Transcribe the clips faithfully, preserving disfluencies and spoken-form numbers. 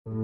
སངས་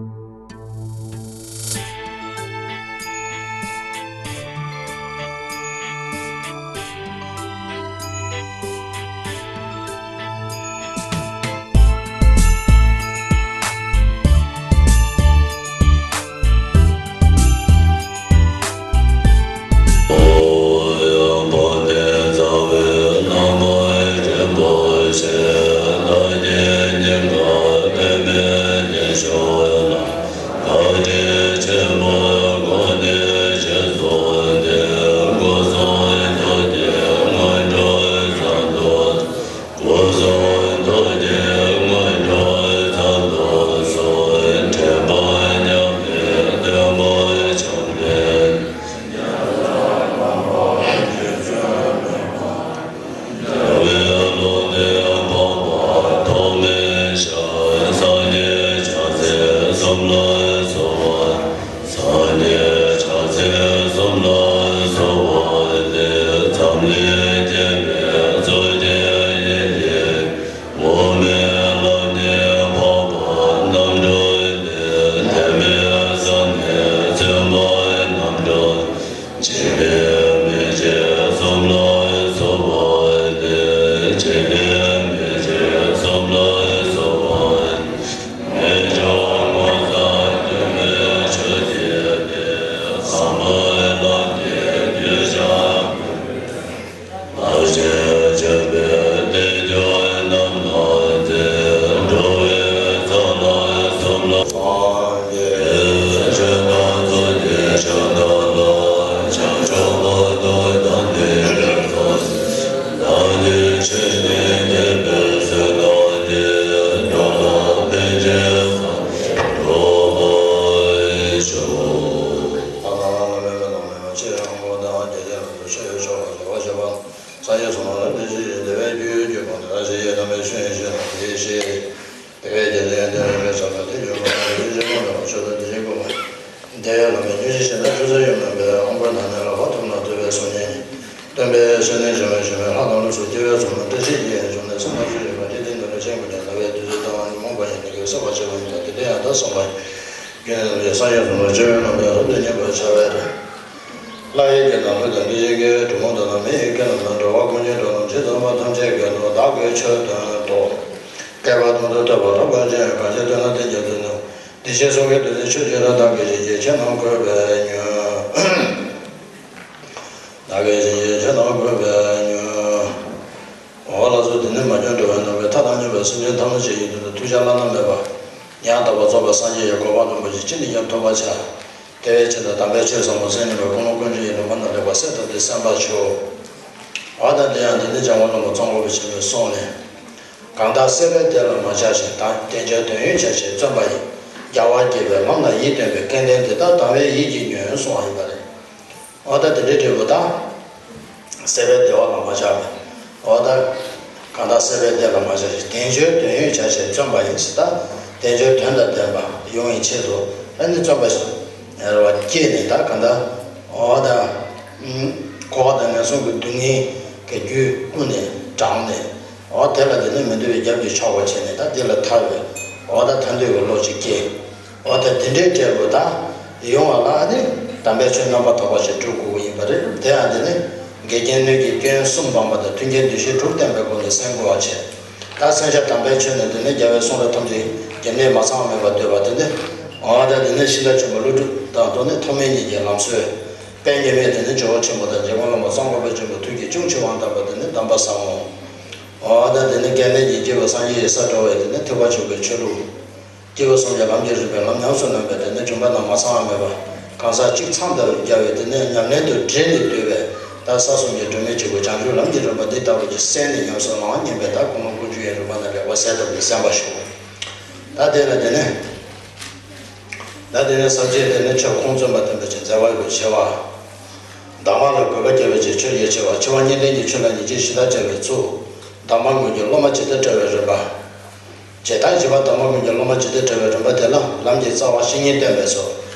རྒྱས་གསུང་ལ་ལེགས་པར་བཤད་པ། སངས་རྒྱས་གསུང་ལ་ལེགས་པར་བཤད་པ། སངས་རྒྱས་གསུང་ལ་ལེགས་པར་བཤད་པ། དེ་བས་རྒྱུད་ཡོད་རྒྱུད་པ་ནི། རང་བཞིན་གྱིས་རྣམ་པར་ཤེས་ཤེས་པ། དེ་བས་རྒྱལ་མཚན་ཡང་དེ་ལ་མེད་ཟེར་བ། དེ་ཡོད་མ་ཡིན་པའི་ཆོས་ཅན། མཆོག་ཏུ་དེ་བཞིན་ཀུན་དབང་། དེ་ཡང་ལམ་མེད་རྒྱུད་ཅན་ཞེས་ན། ཆུ་ཚོད་ཡོད་མིན་པའི་ཨམ་ཕྲུག་ནང་ནས་ལག་པ་ཐོབ་ན་ཐོབ་པའི་གསུང་ཉན། སྟོན་པའི་སེམས་ནི་བྱང་བའི་ཞིང་ལྷ་དང་ལུས་སུ་སྐྱེ་བའི་ཚོགས་རྣམས་བཀྲ་ཤིས་ཀྱི་འབྱུང་གནས་སུ་རྣམ་གསུམ་ཡོད་པ། དེ་དེ་འདི་ལ་ཤེས་དགོས་ཀྱང་། ལྟ་བའི་དུས་ཚོད་ལྟ་བ་ཉོན་མོངས་པ་ཡིན་ནི་གི་བསགས་པ་ཆེ་བ་ཡིན་ལ། དེ་དེ་ཡང་དག་བསམ་པ་ཡིན། རྒྱུ་ནི་ལུས་སངས་རྒྱས་སུ་ནོར་ཆེ་བའི་རྣམ་པའི་ལྷ་དུ་བསྙེན་པར་བྱ་བའི་རེ། ལྷ་ཡི་སྐད་དང་ཀླུ་དང་གནོད་སྦྱིན་སྐད། གྲུལ་བུམ་དག་དང་མི་ཡི་སྐད་རྣམས་དང་། འགྲོ་བ་ཀུན་གྱི་སྒྲ་རྣམས་ཇི་ཙམ་པ། ཐམས་ཅད་སྐད་དུ་བདག་གིས་ཆོས་བསྟན་ཏོ། བསྐལ་པ་དུས་དང་ཐོབ་པ་ལྷ་ཀུན་གྱིས། གང་ཞིག་ཐོས་ན་དེ་ཉིད་དུ་ནི། དེ་བཞིན་གསུང་གི་དུས་ནི་ཆོས་ཅན། བདག་གིས་བྱིན་གྱིས་ཁྱེད་རྣམས་གོས་པས་ཉོན། བདག་གིས་བྱིན་གྱིས་ཁྱེད་རྣམས་གོས་པས་ཉོན། འོ་ལགས་སོ། དེ་ནི་མ་བྱོན་འགྲོ་བའི་རྣམ་པའི་མཐའ་དང་མཉམ་པའི་སེམས་ཅན་ཐམས་ཅད་ཀྱི་དོན་དུ་ཐུགས་རྗེ་བླ་ན་མེད་པ། ཡང་དག་པར་རྫོགས་པའི་སངས་རྒྱས་ཀྱི་གོ་འཕང་རིན་པོ་ཆེ་ཅི་ནས་ཀྱང་ཐོབ་པར་བྱ། དེ་བས་ཁྱེད་དང་དམ་པའི་ཆོས་ཟབ་མོ་གསན་ནུས་པའི་ཀུན་སློང་ཀུན་འབྱུང་གི་ལུང་པ་རྣམས་ལེགས་པར་གསལ་བཏབ་སྟེ་གསན་པར་ཞུ། འོ་ད་དེ་ཡང་དེ་ནི་འཇམ་མགོན་བླ་མ་ཙོང་ཁ་པ་ཆེན་པོས་གསུངས་ནས། གང་དག་སྲེད་པས་བདེ་ལ་མ་ཆགས་ཤིང་། དལ་འབྱོར་དོན་ཡོད་བྱ་ཕྱིར་བརྩོན་པ་ཡིས། རྒྱལ་བ་དགྱེས་པའི་ལམ་ལ་ཡིད་རྟོན་པའི། སྐལ་ལྡན་དེ་དག་དང་བས་ཡིད་ཀྱིས་ཉོན། གསུངས་པ་ཡིན་པ་རེད། འོ་ད་དེ་འདྲའི་འབྲས་བུ་དང་། སྲེད་པས་བདེ་བ་ལ་མ་ཆགས་པའི། འོ་ད། གང་དག་སྲེད་པས་བདེ་ལ་མ་ཆགས་ཤིང་། དལ་འབྱོར་དོན་ཡོད་བྱ་ཕྱིར་བརྩོན་པ་ཡིས། ད། དལ་འབྱོར་དོན་དང་ལྡན་པ་ཡོང་བའི་ཆེད་དུ་ཨ་ནི་བརྩོན་པ་ཞིག་རེ་བ་བསྐྱེད་ནས། ད་གང་ལྟར། འོ་ད། ཨུམ། འཁོར་བ་དང་ངན་སོང་གི་སྡུག་བསྔལ་གྱི་རྒྱུད་ཀུན་ནས་དྲངས་ནས། འོ་དེ་ལ་དེ་ནི་མི་འདོད་པའི་རྒྱབ་ཀྱིས་ཕྱོགས་པ་བྱས་ནས། ད་དེ་ལ་ཐར་བའི་འོ་ད་ཐར་འདོད་ཀྱི་བློ་ཅིག་སྐྱེས། འོ་ད་དེ་འདྲའི་འབྲས་བུ་ད་ཡོང་བ་ལ་ཨ་ནི་དམ་པའི་ཆོས་རྣམ་པར་དག་པ་ཞིག་སྒྲུབ་དགོས་ཀྱི་ཡིན་པ་རེད། དེ་ཡང་དེ་ནི་འགལ་རྐྱེན་སྣོད་ཀྱི་སྐྱོན་གསུམ་སྤངས་པ་དང་། མཐུན་རྐྱེན་འདུ་ཤེས་དྲུག་བརྟན་པའི་སྒོ་ནས་གསན་དགོས་པ་བྱས། ད་གསན་བྱ་དམ་པའི་ཆོས་ནི་དེ་ནི་རྒྱལ་བའི་གསུང་རབ་ཐམས་ཅད་ཀྱི་གནད་མ་ཚང་བ་མེད་པར་འདོད་པ་དེ་ནི། འོ་ད་དེ་ནི་ཤིང་རྟ་ཆེན་པོ་ཀླུ་སྒྲུབ་དང་དུ་ནི་ཐོགས་མེད་ཉིད་ཀྱི་ལམ་སྲོལ། དཔལ་མཉམ་མེད་དེ་ནི་ཇོ་བོ་ཆེན་པོ་དང་འཇམ་མགོན་བླ་མ་ཙོང་ཁ་པ་ཆེན་པོ་ཐུགས་ཀྱི་སྐྱོང་ཆེ་བའང་དམ་པ་དེ་ནི་གདམས་པ་ཟབ་མོ། འོ་ད་དེ་ནི་སྐལ་ལྡན་གྱི་སྐྱེས་བུ་སངས་རྒྱས་ཀྱི་ས་འགྲོ་བའི་དེ་ནི་ཐེག་པ་ཆེན་པོའི་ཆོས་ལུགས། སྐྱེས་བུ་གསུམ་གྱི་ལམ་གྱི་རིམ་པའི་ལམ་ཉམས་སུ་ལེན་པའི་དེ་ནི་བྱུང་བ་དང་མ་ཚང་བ་མེད་པ། གང་ཟག་གཅིག་མཚམས་དང་རྒྱ་བའི་དེ་ནི་ཉམས་ལེན་དུ་འདྲེས་ནས་སྡོད་པའི་ད་ས་གསུམ་གྱི་སྒྲོན་མེ་གཅིག་པུ་བྱང་ཆུབ་ལམ་གྱི་རིམ་པ་འདི་ལྟ་བུ་ཅིག་གསན་ནས་ཉམས་སུ་བླང་བ་ཉན་པའི་ད་ཀུན་སློང་ཀུན་འབྱུང་གི་རིམ་པ་ནི་ལེགས་པར་གསལ་བཏབ་ནས་གསན་པར་ཞུ། ད་དེ་ལ་དེ་ནི། ད་དེ་ནས་ས་བཅད་དེ་ནི་ཆོས་ཁུངས་བཙུན་པ་སྟོན་པའི་ཆེད་མཛད་པ་ཡོད་ཆེ་བ། གདམས་ངག་ལ་གུས་པ་སྐྱེ་བའི་ཆེད་ཆོས་ཡིད་ཆེས་པ། འཆི་བ་གཉིས་ལྡན་གྱི་ཆོས་ལ་ཉེར་སྤྱོད་ཞི་དྲག་བྱ་བའི་ཚུལ། གདམས་པ་ཀུན་གྱི་སློབ་མ་ཇི་ལྟར་བཀྲལ་བའི་རིམ་པ། ཇི་ལྟར་བྱེད་པ། གདམས་པ་ཀུན་གྱི་སློབ་མ་ཇི་ལྟར་བཀྲལ་བའི་རིམ་པ་དེ་ལ་ལམ་གྱི་རྩ་བ་བཤེས་གཉེན་བསྟེན་པའི་ཚུལ།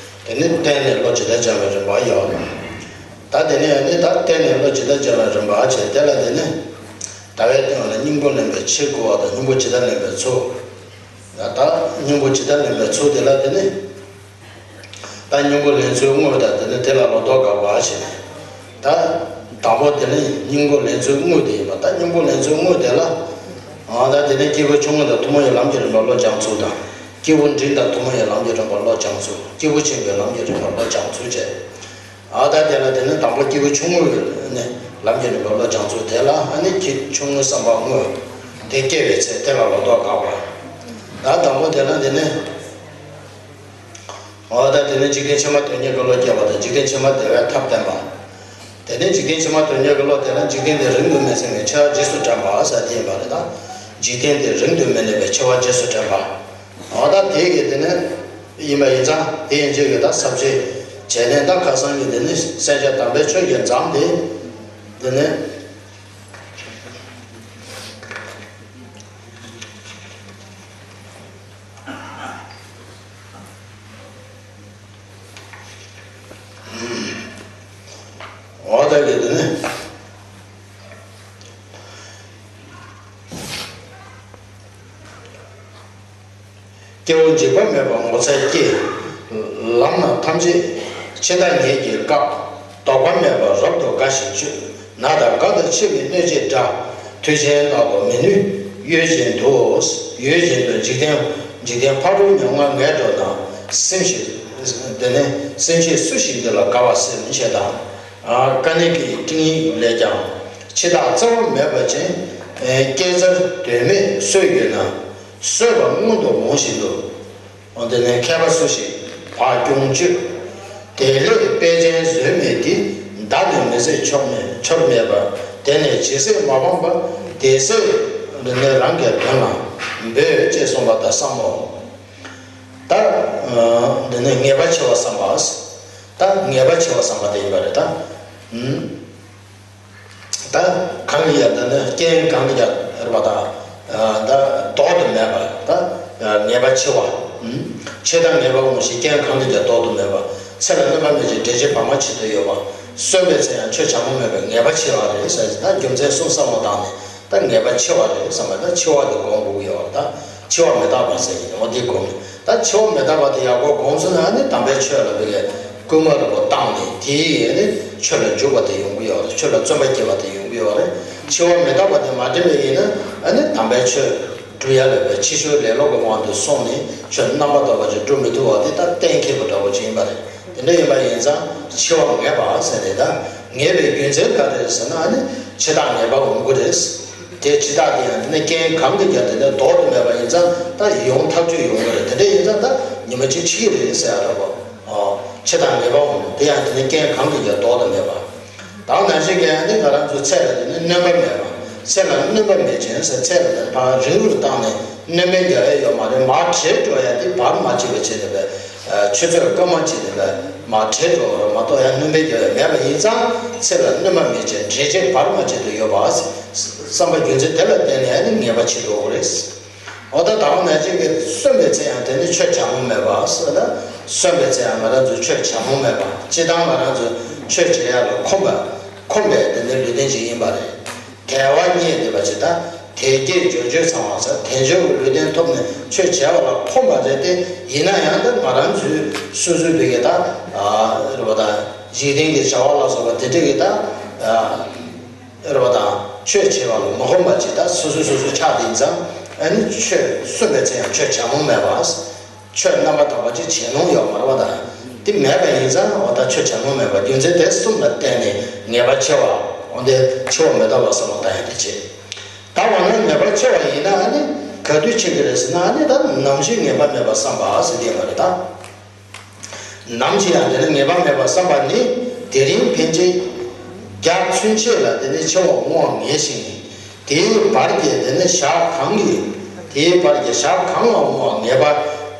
དེ་ནི་བསྟེན་ནས་བློ་ཇི་ལྟར་སྦྱང་བའི་རིམ་པ་ཡོད། ད་དེ་ནས་ནི་ད་བསྟེན་ནས་བློ་ཇི་ལྟར་སྦྱང་བའི་རིམ་པ་བྱས། དེ་ལ་དེ་ནི་ཟླ་བའི་སྟེང་ལ་སྙིང་པོ་ལེན་པའི་ཕྱིར་བསྐུལ་བ་དང་སྙིང་པོ་ཇི་ལྟར་ལེན་པའི་ཚུལ། ཡང་ད་ སྙིང་པོ་ཇི་ལྟར་ལེན་པའི་ཚུལ་དེ་ལ་དེ་ནི། ད་སྙིང་པོ་ལེན་ཚུལ་དངོས་དང་དེ་ནི་དེ་ལ་ལོག་རྟོག་དགག་པ་བྱས་ནས། ད་དང་པོ་དེ་ནི་སྙིང་པོ་ལེན་ཚུལ་དངོས་དེ་ཡིན་པ། ད་སྙིང་པོ་ལེན་ཚུལ་དངོས་དེ་ལ། ཨ་ད་དེ་ནི་སྐྱེས་བུ་ཆུང་ངུ་དང་ཐུན་མོང་བའི་ལམ་གྱི་རིམ་པ་བློ་སྦྱང་ཚུལ་དང་། སྐྱེས་བུ་འབྲིང་དང་ཐུན་མོང་བའི་ལམ་གྱི་རིམ་པ་བློ་སྦྱང་ཚུལ། སྐྱེས་བུ་ཆེན་པོའི་ལམ་གྱི་རིམ་པ་བློ་སྦྱང་ཚུལ་བཅས། ཨ་ད་དེ་ལ་དེ་ནི་དང་པོ་སྐྱེས་བུ་ཆུང་ངུ་ནས་ལམ་གྱི་རིམ་པ་བློ་སྦྱང་ཚུལ་དེ་ལ། ཨ་ནི་ཁྱེད་ཆུང་ངུའི་བསམ་པ་དངོས་དེ་སྐྱེ་བའི་ཚེ་དེ་ལ་ལོག་རྟོག་དགག་པ། ད་དང་པོ་དེ་ལ་དེ་ནི། འོ་ད་དེ་ནི་འཇིག་རྟེན་ཕྱི་མ་དོན་གཉེར་གྱི་བློ་སྐྱེ་བ་དང་། འཇིག་རྟེན་ཕྱི་མ་བདེ་བའི་ཐབས་བསྟན་པ། དེ་ནི་འཇིག་རྟེན་ཕྱི་མ་དོན་གཉེར་གྱི་བློ་དེ་ལ་འཇིག་རྟེན་འདི་རིང་དུ་མི་འཛིན་པའི་འཆི་བ་རྗེས་སུ་དྲན་པ་ཟེར་དེ་ཡིན་པ་རེད་ད། འཇིག་རྟེན་འདི་རིང་དུ་མི་གནས་པའི་འཆི་བ་རྗེས་སུ་དྲན་པ། འོ་ད་དེ་གི་དེ་ནི་ཡིན་པ་ཡིན་ཙང་། དེ་ཡིན་ཚུལ་གྱི་ད་ས་བཅད་བྱས་ནས། ད་ཁ་སང་གི་དེ་ནི་གསན་བྱ་དམ་པའི་ཆོས་ཀྱི་མཛངས་དེ། དེ་ནི། འོ་ད་གི་དེ་ནི། སྐྱེ་བོ་འཇིགས་པ་མེད་པར་ངོ་མཚར་སྐྱེ། ལམ་རྣམས་ཐམས་ཅད་འཆི་བདག་ཉིད་ཀྱིས་བཀག། ལྡོག་པ་མེད་པར་རབ་ཏུ་དགའ་ཞིང་སྤྱོད། ན་དང་རྒ་དང་འཆི་བའི་གནོད་བྱེད་དགྲ། མཐུ་ཆེན་རྣམས་ལ་མི་གནོད་གཡོ་བཞིན་དུ། གཡོ་བཞིན་དུ་འཇིག་རྟེན། འཇིག་རྟེན་ཕ་རོལ་ཉམ་ང་ངན་འགྲོ་དང་། སེམས་ཤིག་དེ་ནས་སེམས་ཅན་སུ་ཞིག་འདི་ལ་དགའ་བར་སེམས་བྱེད་དང་། ཨ་དཀའ་ངལ་གྱི་སྤྲིང་ཡིག་ལས་ཀྱང་། འཆི་བདག་རྩ་བ་མེད་པ་ཅན། ཨེ་སྐྱེ་འཚར་དོན་མེད་གསོད་འགྱུར་ན། གསོད་པ་སྔོན་དུ་འོང་བཞིན་དུ། འོ་དེ་ནས་མཁས་པ་སུ་ཞིག་བག་སྐྱོང་སྤྱོད། དེ་ལས་དཔེ་ཅན་བཟོད་མེད་དེ། བདག་ནི་མི་བཟད་འཆོར་མེད་འཆོར་མེད་པར། དེ་ནས་ཇི་སྲིད་མ་སྤངས་པ། དེ་སྲིད་ནི་རང་གི་དོན་ལ་འབད། ཅེས་གསུངས་པ་དང་། བསམ་མོ། ད་འདི་ནི་ངེས་པ་འཆི་བ་བསམ་པ། ད་ངེས་པ་འཆི་བ་བསམ་པ་དེ་ཡིན་པ་རེད་ད། ད་གང་གི་ཡང་དེ་ནི་རྐྱེན་གང་གིས་ཀྱང་རེད་པ་ད། ད་ལྡོག་ཏུ་མེད་པ་ད། ངེས་པ་འཆི་བ། འཆི་བདག་ངེས་པ་འོང་ཞིང་། རྐྱེན་གང་གིས་ཀྱང་ལྡོག་ཏུ་མེད་པ། ཚེ་ལ་སྣོན་པ་མེད་ཅིང་འབྲས་ཆོས་བར་མ་ཆད་དུ་ཡོད་པ། གསོན་པའི་ཚེ་ཡང་ཆོས་བྱ་སྨོ་མེད་པའི་ངེས་པ་འཆི་བ་རེད་ཟེར། ད་རྒྱུ་མཚན་གསུམ་བསམ་བློ་བཏང་ནས། ད་ངེས་པ་འཆི་བ་རེད་བསམ་པ། ད་འཆི་བ་དེ་སྒོམ་དགོས་ཀྱི་ཡོད་རེད། ད་འཆི་བ་མི་རྟག་པ་ཟེར་ཡིན་འོ་དེ་སྒོམ་ནས། ད་འཆི་བ་མི་རྟག་པ་དེ་ཡག་པོ་སྒོམ་སོང་ན། ཨ་ནི་དམ་པའི་ཆོས་ལ་བོད་ལ་སྐུལ་མ་རིང་པོ་བཏང་ནས། དེའི་ཨ་ནི་ཆོས་ལ་འཇུག་པ་དེ་ཡོང་གི་ཡོད་རེད། ཆོས་ལ་བརྩོན་པ་སྐྱེ་བ་དེ་ཡོང་གི་ཡོད་རེད། འཆི་བ་མི་རྟག་པ་དེ་མ་དྲན་པ་ཡིན་ན། ཨ་ནི་དམ་པའི་ཆོས་སྒྲུབ་ཡ་ལ་བོད་ཕྱི་བཤོལ་ལེ་ལོ་གི་དབང་དུ་སོང་ནས། ཆོས་རྣམ་པར་དག་པ་ཅིག་སྒྲུབ་མི་ཐུབ་པ་དེ་ད་གཏན་འཁེལ་བ་འདྲ་པོ་ཅིག་ཡིན་པ་རེད། དེ་འདྲ་ཡིན་པ་ཡིན་ཙང་འཆི་བ་ངེས་པ་ཟེར་ནས། ད་ངེས་པའི་རྒྱུ་མཚན་ག་རེ་རེད་ཟེར་ན། ཨ་ནི་འཆི་བདག་ངེས་པ་འོང་གི་རེད། དེ་འཆི་བདག་དེ་ཡང་དེ་ནི་རྐྱེན་གང་གིས་ཀྱང་དེ་ནི་ལྡོག་ཏུ་མེད་པ་ཡིན་ཙང་། ད་ཡོང་ཐག་ཆོད་ཡོང་གི་རེད། དེ་འདྲ་ཡིན་ཙང་ད་ཉི་མ་གཅིག་འཆི་གི་རེད་ཟེར་ཡ་འདྲ་པོ། འཆི་བདག་ངེས་པ་འོང་། དེ་ཡང་དེ་ནི་རྐྱེན་གང་གིས་ཀྱང་ལྡོག་ཏུ་མེད་པ། ད་ནང་བཞིན་གྱི་ཨ་ནི་ང་རང་ཚོའི་ཚེ་ལ་དེ་ནི་སྣོན་པ་མེད་པ། ཚེ་ལ་སྣོན་པ་མེད་ཅིང་ཟེར། ཚེ་ལ་དེ་ཕར་རིང་རུ་བཏང་ནས་སྣོན་པ་རྒྱག་ཡ་ཡོད་མ་རེད། མར་བྲལ་འགྲོ་ཡ་དེ་བར་མ་ཆད་པ་བྱས་ནས་པས། ཆུ་ཚོད་སྐར་མ་གཅིག་ནས་པས་མར་བྲལ་འགྲོ་བ་རེད་མ་གཏོགས། ཡང་སྣོན་པ་རྒྱག་ཡ་མེད་པ་ཡིན་ཙང་། ཚེ་ལ་སྣོན་པ་མེད་ཅིང་འབྲས་ཆོས་བར་མ་ཆད་དུ་ཡོད་པ་བསམ་པ་རྒྱུ་མཚན་དེ་ལ་བརྟེན་ནས་ཨ་ནི་ངེས་པ་འཆི་འགྲོ་གི་རེད། འོ་ད་དང་ནང་བཞིན་གྱི་གསོན་པའི་ཚེ་ཡང་དེ་ནི་ཆོས་བྱ་སྨོ་མེད་པ་ཟེར། ད་གསོན་པའི་ཚེ་ཡང་ང་རང་ཚོས་ཆོས་བྱ་སྨོ་མེད་པ། སྤྱིར་བཏང་ང་རང་ཚོས་ཆོས་བྱེད་ཡ་ལ་ཁོམ་པ། ཁོམ་པའི་དེ་ནི་ལུས་རྟེན་ཅིག་ཡིན་པ་རེད། དལ་བ་རྙེད་བདེ་བ་ཅིག་ད་དལ་བརྒྱད་འབྱོར་བཅུའི་ཚང་བ་ཟེར། དལ་འབྱོར་གྱི་ལུས་རྟེན་ཐོབ་ནས་ཆོས་བྱས་པ་ལ་ཁོམ་པ་རེད་དེ། ཡིན་ན་ཡང་ད་ང་རང་ཚོའི་སོ་སོའི་བོད་ཀྱི་ད་རེད་པ། ད་འཇིག་རྟེན་གྱི་བྱ་བ་ལ་སོགས་པ་དེ་འདྲ་གི་ད་རེད་པ། ད་ཆོས་བྱེད་པ་ལ་མ་ཁོམ་པ་ཅིག་ད་སོ་སོ་སོ་སོ་ཆགས་དེ་ཡིན་ཙང་། ཨ་ནི་ཆོས་གསོན་པའི་ཚེ་ཡང་ཆོས་བྱ་སྨོ་མེད་པ། ཆོས་རྣམ་པར་དག་པ་ཅིག་བྱེད་ལོང་ཡོད་མ་རེད་པ། ད་དེ་མེད་པ་ཡིན་ཙང་འོ་ད་ཆོས་བྱ་སྨོ་མེད་པ། རྒྱུ་མཚན་དེ་གསུམ་ལ་བརྟེན་ནས་ངེས་པ་འཆི་བ། འོ་དེ་འཆི་བ་མི་རྟག་པ་བསམ་བློ་བཏང་ཡ་དེ་བྱེད། ད་འོ་ན་ངེས་པ་འཆི་བ་ཡིན་ན། ཨ་ནི་ག་དུས་འཆི་གི་རེད་ཟེར་ན། ཨ་ནི་ད་ནམ་ཞིག་ངེས་པ་མེད་པར་བསམ་པ་ཟེར་དེ་མ་རེད་ད། ནམ་ཞིག་ཡང་དེ་ནི་ངེས་པ་མེད་པར་བསམ་པ་ནི། དེ་རིང་ཕན་ཆད་བརྒྱ་ཚུན་ཆད་ལ་དེ་ནི་འཆི་བ་འོང་བ་ངེས་ཤིང་། དེའི་བར་གྱི་དེ་ནི་ཞག་གང་གི། དེའི་བར་གྱི་ཞག་གང་ལ་འོང་བ་ངེས་པ།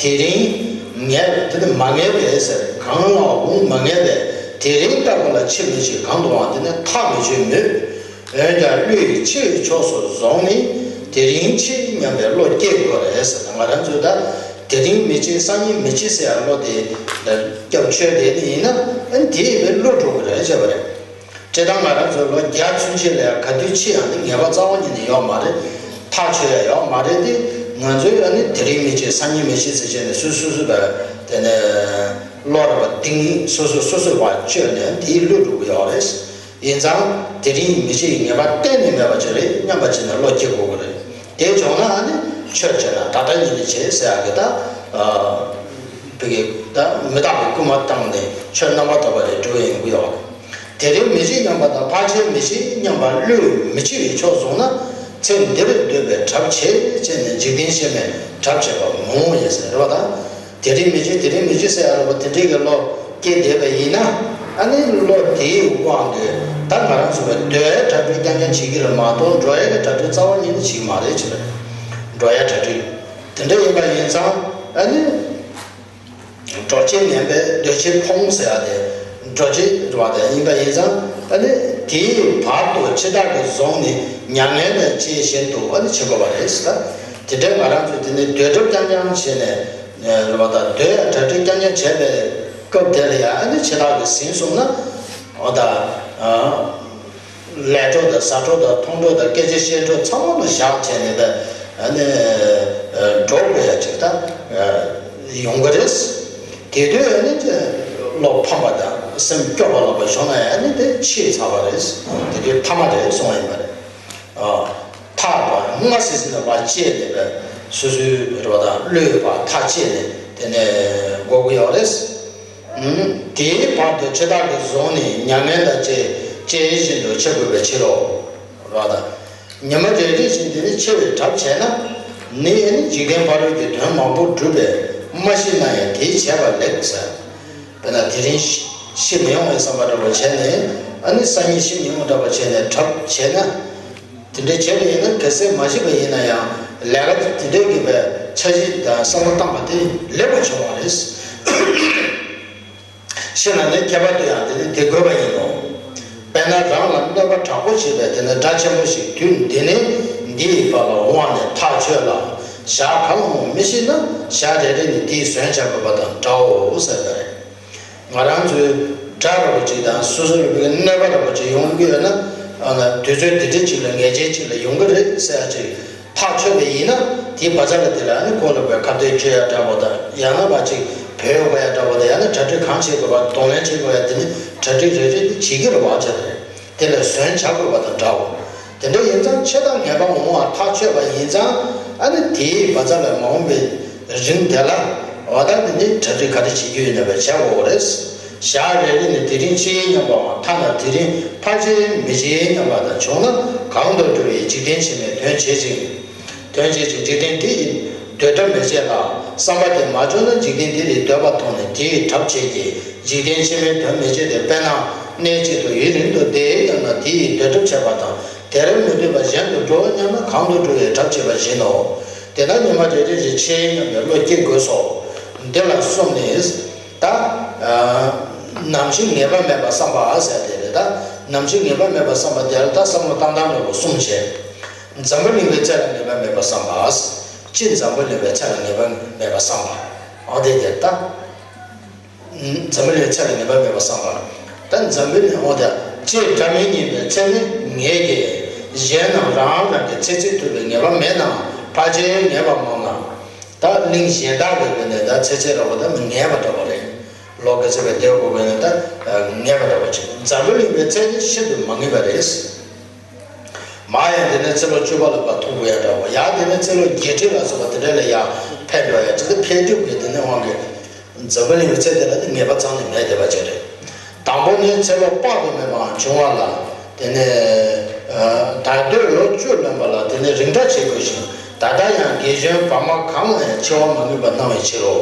དེ་རིང་ངེས་དེ་ནི་མ་ངེས་པས་ཟེར། གང་ལ་འོང་མ་ངེས་པས། དེ་རིང་ལྟ་བུ་ལ་འཆི་མི་འཆི་གང་དུའང་དེ་ནི་ཐག་མི་ཆོད་མོད། འོན་ཀྱང་བློ་ཡིས་འཆི་བའི་ཕྱོགས་སུ་བཟུང་ནས། དེ་རིང་འཆི་སྙམ་པའི་བློ་སྐྱེ་དགོས་རེད་ཟེར། ང་རང་ཚོས་ད་དེ་རིང་མི་འཆི་སང་ཉིན་མི་འཆི་ཟེར་ཡ་བློ་དེ་སྐྱབས་ཆོས་དེ་ནི་ཡིན་ན། ཨ་ནི་དེ་ཡིན་པའི་བློ་འགྲོ་གི་རེད་བྱས་པ་རེད། སྤྱིར་བཏང་ང་རང་ཚོའི་ལོ་བརྒྱ་ཚུན་ཆད་ལ་ཡང་ག་དུས་འཆི་ཡང་ནི་ངེས་པ་རྩ་བ་ཉིད་ནས་ཡོད་མ་རེད། ཐག་ཆོད་ཡ་ཡོད་མ་རེད་དེ། ང་ཚོས་ཨ་ནི་དེ་རིང་མི་བྱེད་སང་ཉིན་མི་བྱེད་ཟེར་བྱས་ནས་སོ་སོ་སོ་སོ་བ་དེ་ནས་བློ་ར་བ་གཏིང་སོ་སོ་སོ་སོ་བ་བཅོས་ནས་དེའི་བློ་འགྲོ་གི་ཡོད་རེད། ཡིན་ཙང་དེ་རིང་མི་བྱེད་ངེས་པ་གཏན་ནས་མེད་པ་ཅིག་རེད་སྙམ་པ་བྱས་ནས་བློ་སྐྱེ་དགོས་ཀྱི་རེད། དེ་བྱུང་ན་ཨ་ནི་ཆོས་བྱས་ན་ད་ལྟ་ཉིད་ནས་བྱེད་ཟེར་ཡག་གི་ད་བི་གི་ད་མི་རྟག་པའི་སྐུལ་མ་བཏང་ནས་ཆོས་རྣམ་པར་དག་པ་རེ་འགྲུབ་ཡོང་གི་ཡོད། དེ་རིང་མི་བྱེད་སྙམ་པ་དང་ཕར་ཕྱིན་མི་བྱེད་སྙམ་པ་བློས་མི་ཆེ་བའི་ཕྱོགས་བཟུང་ན། ཚེ་འདིར་འདོད་པའི་གྲབས་བྱེད་བྱས་ནས་འཇིག་རྟེན་ཤེས་མེད་གྲབས་བྱེད་པ་མང་བོ་ཡིན་ཟེར་རེད་བ་དང་། དེ་རིང་མི་བྱེད་དེ་རིང་མི་བྱེད་ཟེར་ཡ་རེད་བ་དེ་འདྲའི་གི་བློ་སྐྱེས་བསྡད་པ་ཡིན་ན། ཨ་ནི་བློ་དེའི་དབང་གིས་ད་ང་རང་ཚོ་བའི་འདོད་ཡ་གྲ་སྒྲིག་རྐྱང་རྐྱང་བྱེད་ཀྱི་རེད་མ་གཏོགས་འགྲོ་ཡ་གི་གྲ་སྒྲིག་རྩ་བ་ཉིད་ནས་བྱེད་ཀྱི་མ་རེད་ཅེས་པ་རེད། འགྲོ་ཡ་གྲ་སྒྲིག་དེ་འདྲ་ཡིན་པ་ཡིན་ཙང་ཨ་ནི། འགྲོ་བྱེད་ངན་པས་འདོད་བྱེད་ཕོངས་ཟེར་ཡ་དེ་འགྲོ་བྱེད་རེད་བ་དེ་ཡིན་པ་ཡིན་ཙང་ཨ་ནི་དེའི་བར་དུ་ཕྱི་ཐག་གིས་བཟུང་ནས་མྱ་ངན་དང་བཅས་བཞིན་དུ་ཨ་ནི་བྱེད་དགོས་པ་རེད་ཟེར། དེ་འདྲའི་ང་རང་ཚོས་དེ་ནི་འདོད་སྒྲུབ་རྐྱང་རྐྱང་བྱས་ནས་རེད་བ་དང་འདོད་ཡ་གྲ་སྒྲིག་རྐྱང་རྐྱང་བྱས་པའི་སྐབས་དེ་ལ་ཡང་ཨ་ནི་ཕྱི་ཐག་གིས་ཟིན་སོང་ན་འོ་ད། ལས་འཕྲོ་དང་ཟ་འཕྲོ་དང་འཐུང་འཕྲོ་དང་སྐད་ཆ་བཤད་འཕྲོ་ཚང་མ་ལ་བཞག་བྱས་ནས་ད་ཨ་ནི་འགྲོ་དགོས་ཡ་ཅིག་ད་ཡོང་གི་རེད། དེ་དུས་ཨ་ནི་བློ་ཕམ་པ་དང་སེམས་སྐྱོ་བ་ལོག་པ་བྱུང་ན་ཨ་ནི་དེ་ཆད་ཚར་བ་རེད། དེ་དུས་མཐའ་མ་རེད་གསུང་བ་ཡིན་པ་རེད། ཐག་པ་སྔ་སེ་སེ་ནས་བ་བཅད་ནས་པས་སོ་སོའི་རེ་བ་དང་བློས་པ་ཐག་བཅད་ནས་དེ་ནས་འགོག་གི་ཡོད་རེད། དེའི་བར་དུ་ཕྱི་ཐག་གིས་བཟུང་ནས་མྱ་ངན་དང་བཅས་བཅས་བཞིན་དུ་འཆི་དགོས་པའི་ཕྱིར་རོ། ར་དང་། ཉི་མ་རེ་རེ་བཞིན་དེ་ནི་འཆི་བའི་གྲབས་བྱས་ན། ནི་ཨ་ནི་འཇིག་རྟེན་ཕ་རོལ་གྱི་དོན་མང་པོ་བསྒྲུབས་པས་མ་ཤི་ན་ཡང་དེས་བྱས་པ་ལེགས་ཟེར། དཔེར་ན་དེ་རིང་ཤི་མི་ཡོང་བའི་བསམ་པ་འདྲ་པོ་བྱས་ནས་ཨ་ནི་སང་ཉིན་ཤི་མི་ཡོང་འདྲ་པོ་བྱས་ནས་གྲབས་བྱས་ན། དེ་འདྲ་བྱས་པ་ཡིན་ན་གལ་སྲིད་མ་ཤི་བ་ཡིན་ན་ཡང་ལས་ཀ་དེ་འདྲའི་གི་བའི་འཆར་གཞི་དང་བསམ་བློ་བཏང་བ་དེ་ལེགས་པོ་བྱུང་བ་རེད། ཤི་ན་ནི་ཁྱད་པར་དུ་ཡང་དེ་ནི་དེ་དགོས་པ་ཡིན་ནོ། དཔེར་ན་རང་ལ་གནོད་པ་དྲག་པོ་བྱེད་པའི་དེ་ནི་དགྲ་ཆེན་པོ་ཞིག་དུས་འདི་ནི་འདི་ཡི་བར་ལ་འོངས་ནས་ཐག་ཆོད་ལ་ཞག་གང་ལ་འོང་མི་ཤེས་ན་ཞག་རེ་རེ་ནི་དེའི་ཟོན་བྱ་དགོས་པ་དང་འདྲའོ་ཟེར་བས། ང་རང་ཚོའི་དགྲ་ར་བ་ཅིག་དང་སོ་སོ་ལ་བའི་གནོད་པ་ར་བ་ཅིག་ཡོང་གི་ཡོད་ན་ཨ་ན་དུས་ཚོད་འདི་འདྲ་ཅིག་ལ་ངེས་ཅན་ཅིག་ལ་ཡོང་གི་རེད་ཟེར་ཡ་ཅིག་ཐག་ཆོད་པ་ཡིན་ན་དེའི་བ་ཚ་ལ་དེ་ལ་ཨ་ནི་ཁོ་ལ་བའི་ཁ་གཏད་གཅོད་ཡ་འདྲ་བོ་དང་ཡང་ན་བ་ཅིག་བོས་ཡོང་བ་ཡ་འདྲ་བོ་དང་ཡང་ན་གྲ་སྒྲིག་གང་བྱེད་དགོས་པ་གདོང་ལེན་བྱེད་དགོས་ཡ་དེ་ནི་གྲ་སྒྲིག་རེ་རེ་ནི་བྱེད་ཀྱི་རེད་བ་ཆ་རེད། དེ་ལ་ཟོན་བྱ་དགོས་པ་དང་འདྲའོ། དེ་འདྲ་ཡིན་ཙང་ཆེ་དང་ངེས་པ་འོང་བ་ཐག་ཆོད་པ་ཡིན་ཙང་ཨ་ནི་དེའི་བ་ཚ་ལ་མ་འོངས་པའི་རིང་དེ་ལ་འོ་ད་དེ་འདྲའི་གྲ་སྒྲིག་ག་རེ་བྱེད་རྒྱུ་ཡིན་ན་བས་བྱ་དགོས་རེད། ཞག་རེ་རེ་ནས་དེ་རིང་འཆི་སྙམ་པའམ་ཐ་ན་དེ་རིང་ཕར་འཆི་མི་འཆི་སྙམ་པ་དང་བྱུང་ན་གང་དུ་འགྲོ་བའི་འཇིག་རྟེན་ཕྱི་མའི་དོན་བྱེད་ཅིང་། དོན་བྱེད་ཅིང་འཇིག་རྟེན་དེ་ཡི་འདོད་གྲབས་མི་བྱེད་ལ། བསམ་པ་དེ་མ་བྱུང་ན་འཇིག་རྟེན་དེ་ཡི་འདོད་པ་མཐོང་ནས་དེ་ཡི་གྲབས་བྱེད་ཀྱི། འཇིག་རྟེན་ཕྱི་མའི་དོན་མི་བྱེད་དེ། དཔེར་ན་གནས་གཅིག་ཏུ་ཡུན་རིང་དུ་བསྡད་སྙམ་ན་དེ་ཡི་འདོད་གྲབས་བྱེད་པ་དང་། དེར་མི་འདོད་པ་གཞན་དུ་འགྲོ་སྙམ་ན་གང་དུ་འགྲོ་བའི་གྲབས་བྱེད་པ་བཞིན་ནོ། དེ་ལྟར་ཉི་མ་རེ་རེ་བཞིན་འཆི་སྙམ་པའི་བློ་སྐྱེ་དགོས་སོ། འདི་ལ་གསུམ་ནི། ད། ནམ་འཆི་ངེས་པ་མེད་པར་བསམ་པ་ཟེར་དེ་རེད་ད། ནམ་འཆི་ངེས་པ་མེད་པར་བསམ་པ་དེ་ལ་ད་བསམ་བློ་བཏང་སྟངས་འདྲ་པོ་གསུམ་བྱས། འཛམ་བུ་གླིང་པའི་ཚེ་ལ་ངེས་པ་མེད་པར་བསམ་པ། སྤྱི་འཛམ་བུ་གླིང་པའི་ཚེ་ལ་ངེས་པ་མེད་པར་བསམ་པ། འོ་དེ་དེ་ད། འཛམ་བུ་གླིང་ཚེ་ལ་ངེས་པ་མེད་པར་བསམ་པ། ད་འཛམ་བུ་གླིང་འོ་དེ་སྤྱི་སྒྲ་མི་སྙན་པའི་ཚེ་ནི་ངེས་ཀྱི། གཞན་རྣམས་རང་རང་གི་ཚེ་ཚད་ཐུབ་པའི་ངེས་པ་མེད་ནའང་ཕལ་ཆེར་ངེས་པ་མང་ན། ད་གླིང་གཞན་དག་གི་སྒོ་ནས་ད་ཚེ་ཚད་ར་བ་ད་མི་ངེས་པ་འདྲ་བ་རེད། ལོ་ག་ཚོད་པའི་སྡེ་དགུ་པའི་ནས་ད་ངེས་པ་འདྲ་བ་ཅིག་འཛམ་བུ་གླིང་པའི་ཚེ་ནི་ཤིན་ཏུ་མ་ངེས་པ་རེད། མ་ཡང་དེ་ནས་ཚེ་ལོ་བཅུ་པ་ལ་བ་ཐུག་པ་ཡང་འདྲ་བ་ཡང་དེ་ནས་ཚེ་ལོ་བརྒྱད་ཁྲི་ལ་སོགས་པ་དེ་འདྲ་ལ་ཡང་ཕེབས་འགྲོ་ཡ་ཅིག་ད་འཕེལ་འགྲིབ་ཀྱི་དེ་ནས་དབང་གིས་འཛམ་བུ་གླིང་པའི་ཚེ་དེ་ལ་ནི་ངེས་པ་ཚང་ནས་མེད་བསྡད་པ་ཅིག་རེད། དང་པོ་ནི་ཚེ་ལོ་དཔག་ཏུ་མེད་པའང་འབྱུང་བ་ལ་དེ་ནས་ད་ལྟོས་ལོ་བཅུ་ལོན་པ་ལ་དེ་ནས་རིང་དྲགས་བྱེད་དགོས་ཤིང་ད་ལྟ་ཡང་དགེ་སྦྱོང་བར་མ་གང་ལ་ཡང་འཆི་བ་མ་ངེས་པར་སྣང་བའི་ཕྱིར་རོ།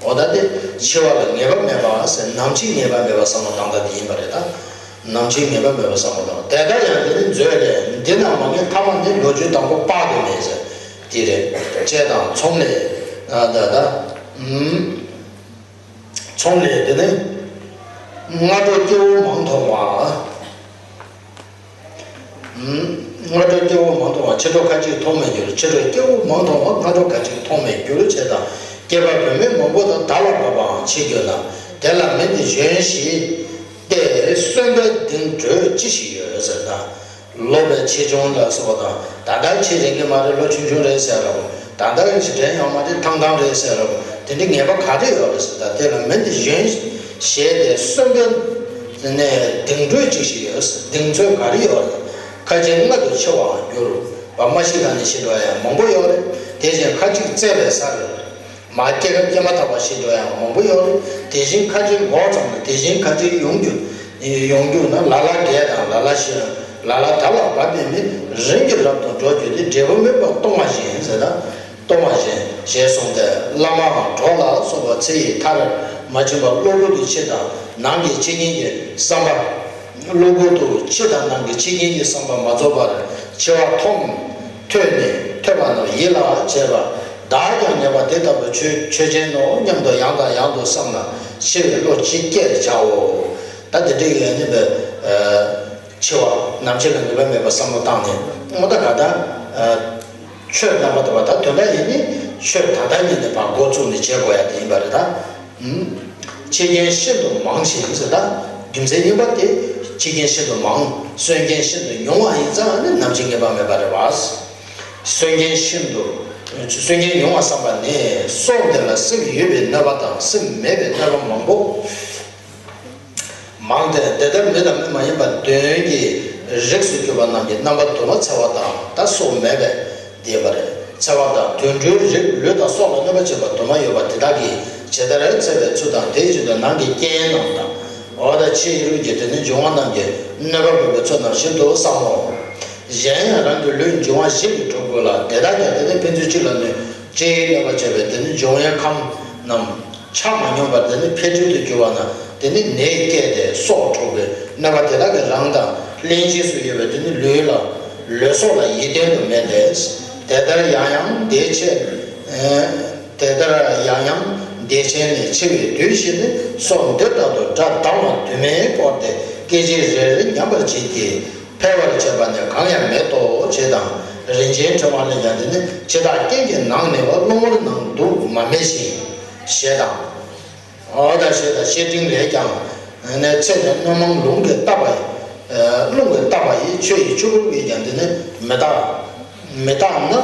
འོ་ད་དེ་འཆི་བ་ལ་ངེས་པ་མེད་པ་ཟེར་ནམ་འཆི་ངེས་པ་མེད་པ་བསམ་བློ་བཏང་སྟངས་དེ་ཡིན་པ་རེད་ད། ནམ་འཆི་ངེས་པ་མེད་པ་བསམ་བློ་བཏང་དེ་ལྟར་ཡང་དེ་ནི་མཛོད་ལས་འདི་ན་མ་ངེས་ཐ་མ་ནི་ལོ་རྒྱུས་དང་པོ་དཔག་ཏུ་མེད་ཟེར་དེ་རེད། ལྕེ་དང་ཚོམས་ལས་ད་ད་ཚོམས་ལས་དེ་ནི་སྔ་དྲོ་སྐྱེ་བོ་མང་མཐོང་བ། སྔ་དྲོ་སྐྱེ་བོ་མང་མཐོང་བ་ཕྱི་དྲོ་ཁ་ཅིག་མཐོང་མེད་འགྱུར། ཕྱི་དྲོ་སྐྱེ་བོ་མང་མཐོང་བ་སྔ་དྲོ་ཁ་ཅིག་མཐོང་མེད་འགྱུར་བྱས་དང་། སྐྱེས་པ་བུད་མེད་མང་པོ་དང་ད་ལ་བབ་པའང་འཆི་འགྱུར་ན། དེ་ལ་མི་འདི་གཞོན་ཞེས་ཏེ་གསོན་པའི་གདིང་གྲོལ་ཅི་ཞིག་ཡོད་ཟེར་ན། ལོ་བའི་ཆེ་ཆུང་ལ་སོགས་པ་དང་ད་ལྟ་འཆི་རན་གྱི་མ་རེད་ལོ་ཆུང་ཆུང་རེད་ཟེར་ར་བ། ད་ལྟ་ཞིག་དྲན་ཡོང་མ་རེད། ཐང་ཐང་རེད་ཟེར་རོ། དེ་འདྲའི་ངེས་པ་ག་རེ་ཡོད་རེད་ཟེར། ད་དེ་ལ་མི་འདི་གཞོན་ཞེས་དེ་གསོན་པོའི་ནས་གདེང་དྲོད་ཅིག་ཞིག་ཡོད་ཟེར། གདེང་ཚོད་ག་རེ་ཡོད་རེད། ཁ་ཅིག་མངལ་དུ་འཆི་བའང་འགྱུར་བ་མ་ཤི་ཁ་ནས་ཤི་འགྲོ་ཡང་མང་པོ་ཡོད་རེད། དེ་བཞིན་ཁ་ཅིག་བཙས་པའི་སར་མ་སྐྱེ་ཁ་སྐྱེ་མ་ཐག་པ་ཤི་འགྲོ་ཡང་མང་པོ་ཡོད་རེད། དེ་བཞིན་ཁ་ཅིག་འགོག་ཙམ་ལ། དེ་བཞིན་ཁ་ཅིག་ཡོང་རྒྱུ་ཡོང་རྒྱུ་ན། ལ་ལ་རྒས་དང་ལ་ལ་ཤི། ལ་ལ་ད་ལ་བབ་པའི་མི། རིམ་གྱིས་རབ་ཏུ་འགྲོ་རྒྱུ་དེ། འབྲས་བུ་དམིགས་པ་གཏོང་བ་བཞིན་ཟེར། ད་གཏོང་བ་བཞིན་ཞེས་གསུངས་ཏེ། བླ་མའང་གྲོགས་ལ་སོགས་པ་ཚེ་ཡི་མཐར་མ་ཕྱིན་པར་གློ་བུར་དུ་འཆི་དང་ནང་གི་འཆི་ཉེན་གྱི་བསམ་པ། གློ་བུར་དུ་འཆི་དང་ནང་གི་འཆི་ཉེན་གྱི་བསམ་པ་མ་རྫོགས་པར། འཆི་བ་མཐོང་ཐོས་ནས་ཐོས་པ་རྣམས་ཡིད་ལ་བྱེད་པ། བདག་ཀྱང་ངེས་པར་དེ་ལྟ་བུ་ཆོས་ཆོས་ཅན་ནོ་སྙམ་དུ་ཡང་དང་ཡང་དུ་བསམ་ལ། འཆི་བའི་བློ་ཅི་སྐྱེར་བྱའོ། ད་དེ་འདྲའི་ཡོད་ནི་བས། འཆི་བ་ནམ་འཆི་ལ་ངེས་པ་མེད་པ་བསམ་བློ་བཏང་ནས། འོ་ད་ག་ད། ཆོས་རྣམ་པ་དང་བ་ད་དོན་དག་ཡིན་ནི། ཆོས་ད་ལྟ་ཉིད་ནས་ཕར་འགོ་བཙུགས་ནས་བྱེད་དགོས་ཡ་དེ་ཡིན་པ་རེད་ད། འཆི་རྐྱེན་ཤིན་ཏུ་མང་ཞིང་ཟེར། ད་རྒྱུ་མཚན་གཉིས་པ་དེ། འཆི་རྐྱེན་ཤིན་ཏུ་མང་། གསོན་རྐྱེན་ཤིན་ཏུ་ཉུང་བ་ཡིན་ཙང་ནི་ནམ་འཆི་ངེས་པ་མེད་པ་རེད་བ། གསོན་རྐྱེན་ཤིན་ཏུ། གསོན་རྐྱེན་ཉུང་བ་བསམ་པ་ནི་སྲོག་འདི་ལ་སེམས་ཡོད་པའི་གནོད་པ་དང་སེམས་མེད་པའི་གནོད་པ་མང་པོ། མང་སྟེ། དེ་ལྟར་མི་དང་མི་མ་ཡིན་པ་དོན་གྱི་རིགས་སུ་གྱུར་པ་རྣམས་ཀྱི་རྣམ་པ་དུ་མ་འཚེ་བ་དང་། ད་སྲོག་མེད་པས་འདས་པ་རེད། འཚེ་བ་དང་དུད་འགྲོའི་རིགས། ལུས་དང་སྲོག་ལ་གནོད་པ་བྱེད་པ་དུ་མ་ཡོད་པ་དེ་དག་གིས་ཇི་ལྟར་འཚེ་བའི་ཚུལ་དང་། དེ་བཞིན་དུ་ནང་གི་རྐྱེན་རྣམས་དང་། འོ་ད་ཕྱིའི་རིགས་ཀྱི་དེ་ནི་འབྱུང་བ་རྣམས་ཀྱིས་གནོད་པ་འབབ་པའི་ཚུལ་རྣམས་ཤིན་ཏུ་གསལ་ལོ། གཞན་ཡང་རང་གི་ལུས་འབྱུང་བ་བཞི་གིས་གྲུབ་དགོས་ལ། དེ་དག་ཀྱང་དེ་ནི་ཕན་ཚུན་གཅིག་ལ་གནོད། གཅིག་གནོད་པ་བྱེད་པའི་དེ་ནི་འབྱུང་བའི་ཁམས་རྣམས་ཆ་མ་སྙོམས་པར་དེ་ནི་འཕེལ་འགྲིབ་ཏུ་གྱུར་པ་ན། དེ་ནི་ནད་སྐྱེས་ཏེ་སྲོག་འཕྲོག་པའི་གནོད་པ་དེ་དག་གིས་རང་དང་གླེན་གཤེར་སུ་ཡོད་པའི་དེ་ནི་ལུས་ལ། ལུས་སྲོག་ལ་ཡིད་བརྟན་དུ་མེད་དེ། དེ་ལྟར་ཡང་ཡང་འདས་ཕྱིན། དེ་ལྟར་ཡང་ཡང་འདས་ཕྱིན་ནས་འཆི་བའི་དུས་ཤིག་ནི། སྲོག་འདི་ལྟར་དུ་དགྲ་ལྡང་བ་དུ་མས་བསྐོར་ཏེ། སྐད་ཅིག་རེ་རེ་ཉམས་པར་བྱེད་ཀྱི། འཕེལ་བར་བྱེད་པ་ནི་གང་ཡང་མེད་དོ། ཞེས་དང་། རིན་ཆེན་ཕྲེང་བ་ལས་ཀྱང་དེ་ནི། འཆི་བདག་རྐྱེན་གྱིས་ནང་ནི་བ། རླུང་བུར་ནང་དུ་མ་མེད་བཞིན། ཞེས་དང་། འོ་ད་ཞེས་དང་། བཤེས་སྤྲིང་ལས་ཀྱང་། ནས་ཚེ་ནི་སྣོད་མང་རླུང་གིས་བཏབ་པ་ཡི། རླུང་གིས་བཏབ་པ་ཡི། ཆུ་ཡི་ཆུ་བུར་གྱིས་ཀྱང་དེ་ནི་མི་རྟག་མི་རྟག་ན།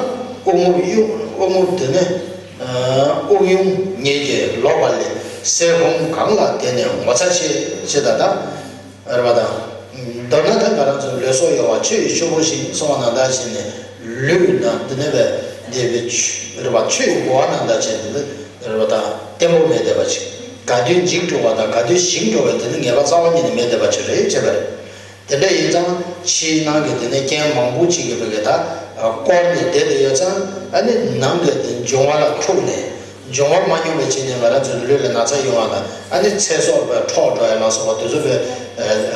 དབུགས་རྔུབ་གཡུང་། དབུགས་རྔུབ་དེ་ནི། དབུགས་དབྱུང་ཉིད་ཀྱིས་ལོག་པ་ལས། སའི་ཧོམ་གང་ལ་དེ་ནི་ངོ་ཚ་ཆེ། ཞེས་དང་། ད་རེད་པ་དང་། མདོར་ན་ད་ང་རང་ཚོ་ལུས་སྲོག་གཡོ་བ། ཆུ་ཡི་ཆུ་བུར་བཞིན་གསུངས་པ་ནང་ལྟར་བྱས་ནས། ལུས་ན་འདི་ནས་བས་འདས་པའི་ཆུ་རེད་པ། ཆུ་ཡི་གོ་བ་ནང་ལྟར་བྱས་ནས་འདི་རེད་པ་དང་། བརྟན་པོ་མེད་བསྡད་པ་ཅིག་ག་དུས་འཇིག་འགྲོ་བ་དང་ག་དུས་ཞིག་འགྲོ་བའི་དེ་ནི་ངེས་པ་རྩ་བ་ཉིད་ནས་མེད་བསྡད་པ་ཅིག་རེད་བྱས་པ་རེད། དེ་འདྲ་ཡིན་ཙང་ཕྱིའི་ནང་གི་དེ་ནས་རྐྱེན་མང་པོ་ཅིག་གིས་བོད་ཀྱི་ད་བསྐོར་ནས་བསྡད་དེ་ཡོད་ཙང་། ཨ་ནི་ནང་གི་དེ་འབྱུང་བ་ལ་འཁྲུགས་ནས། འབྱུང་བ་མ་སྙོམས་པའི་ཆ་ནས་ང་རང་ཚོའི་ལུས་ལ་ན་ཚ་ཡོང་བ་དང་། ཨ་ནི་ཚེ་སྲོག་པའི་འཕྲོག་འགྲོ་ཡ་ལ་སོགས་པ་དེ་ཚོ་བས་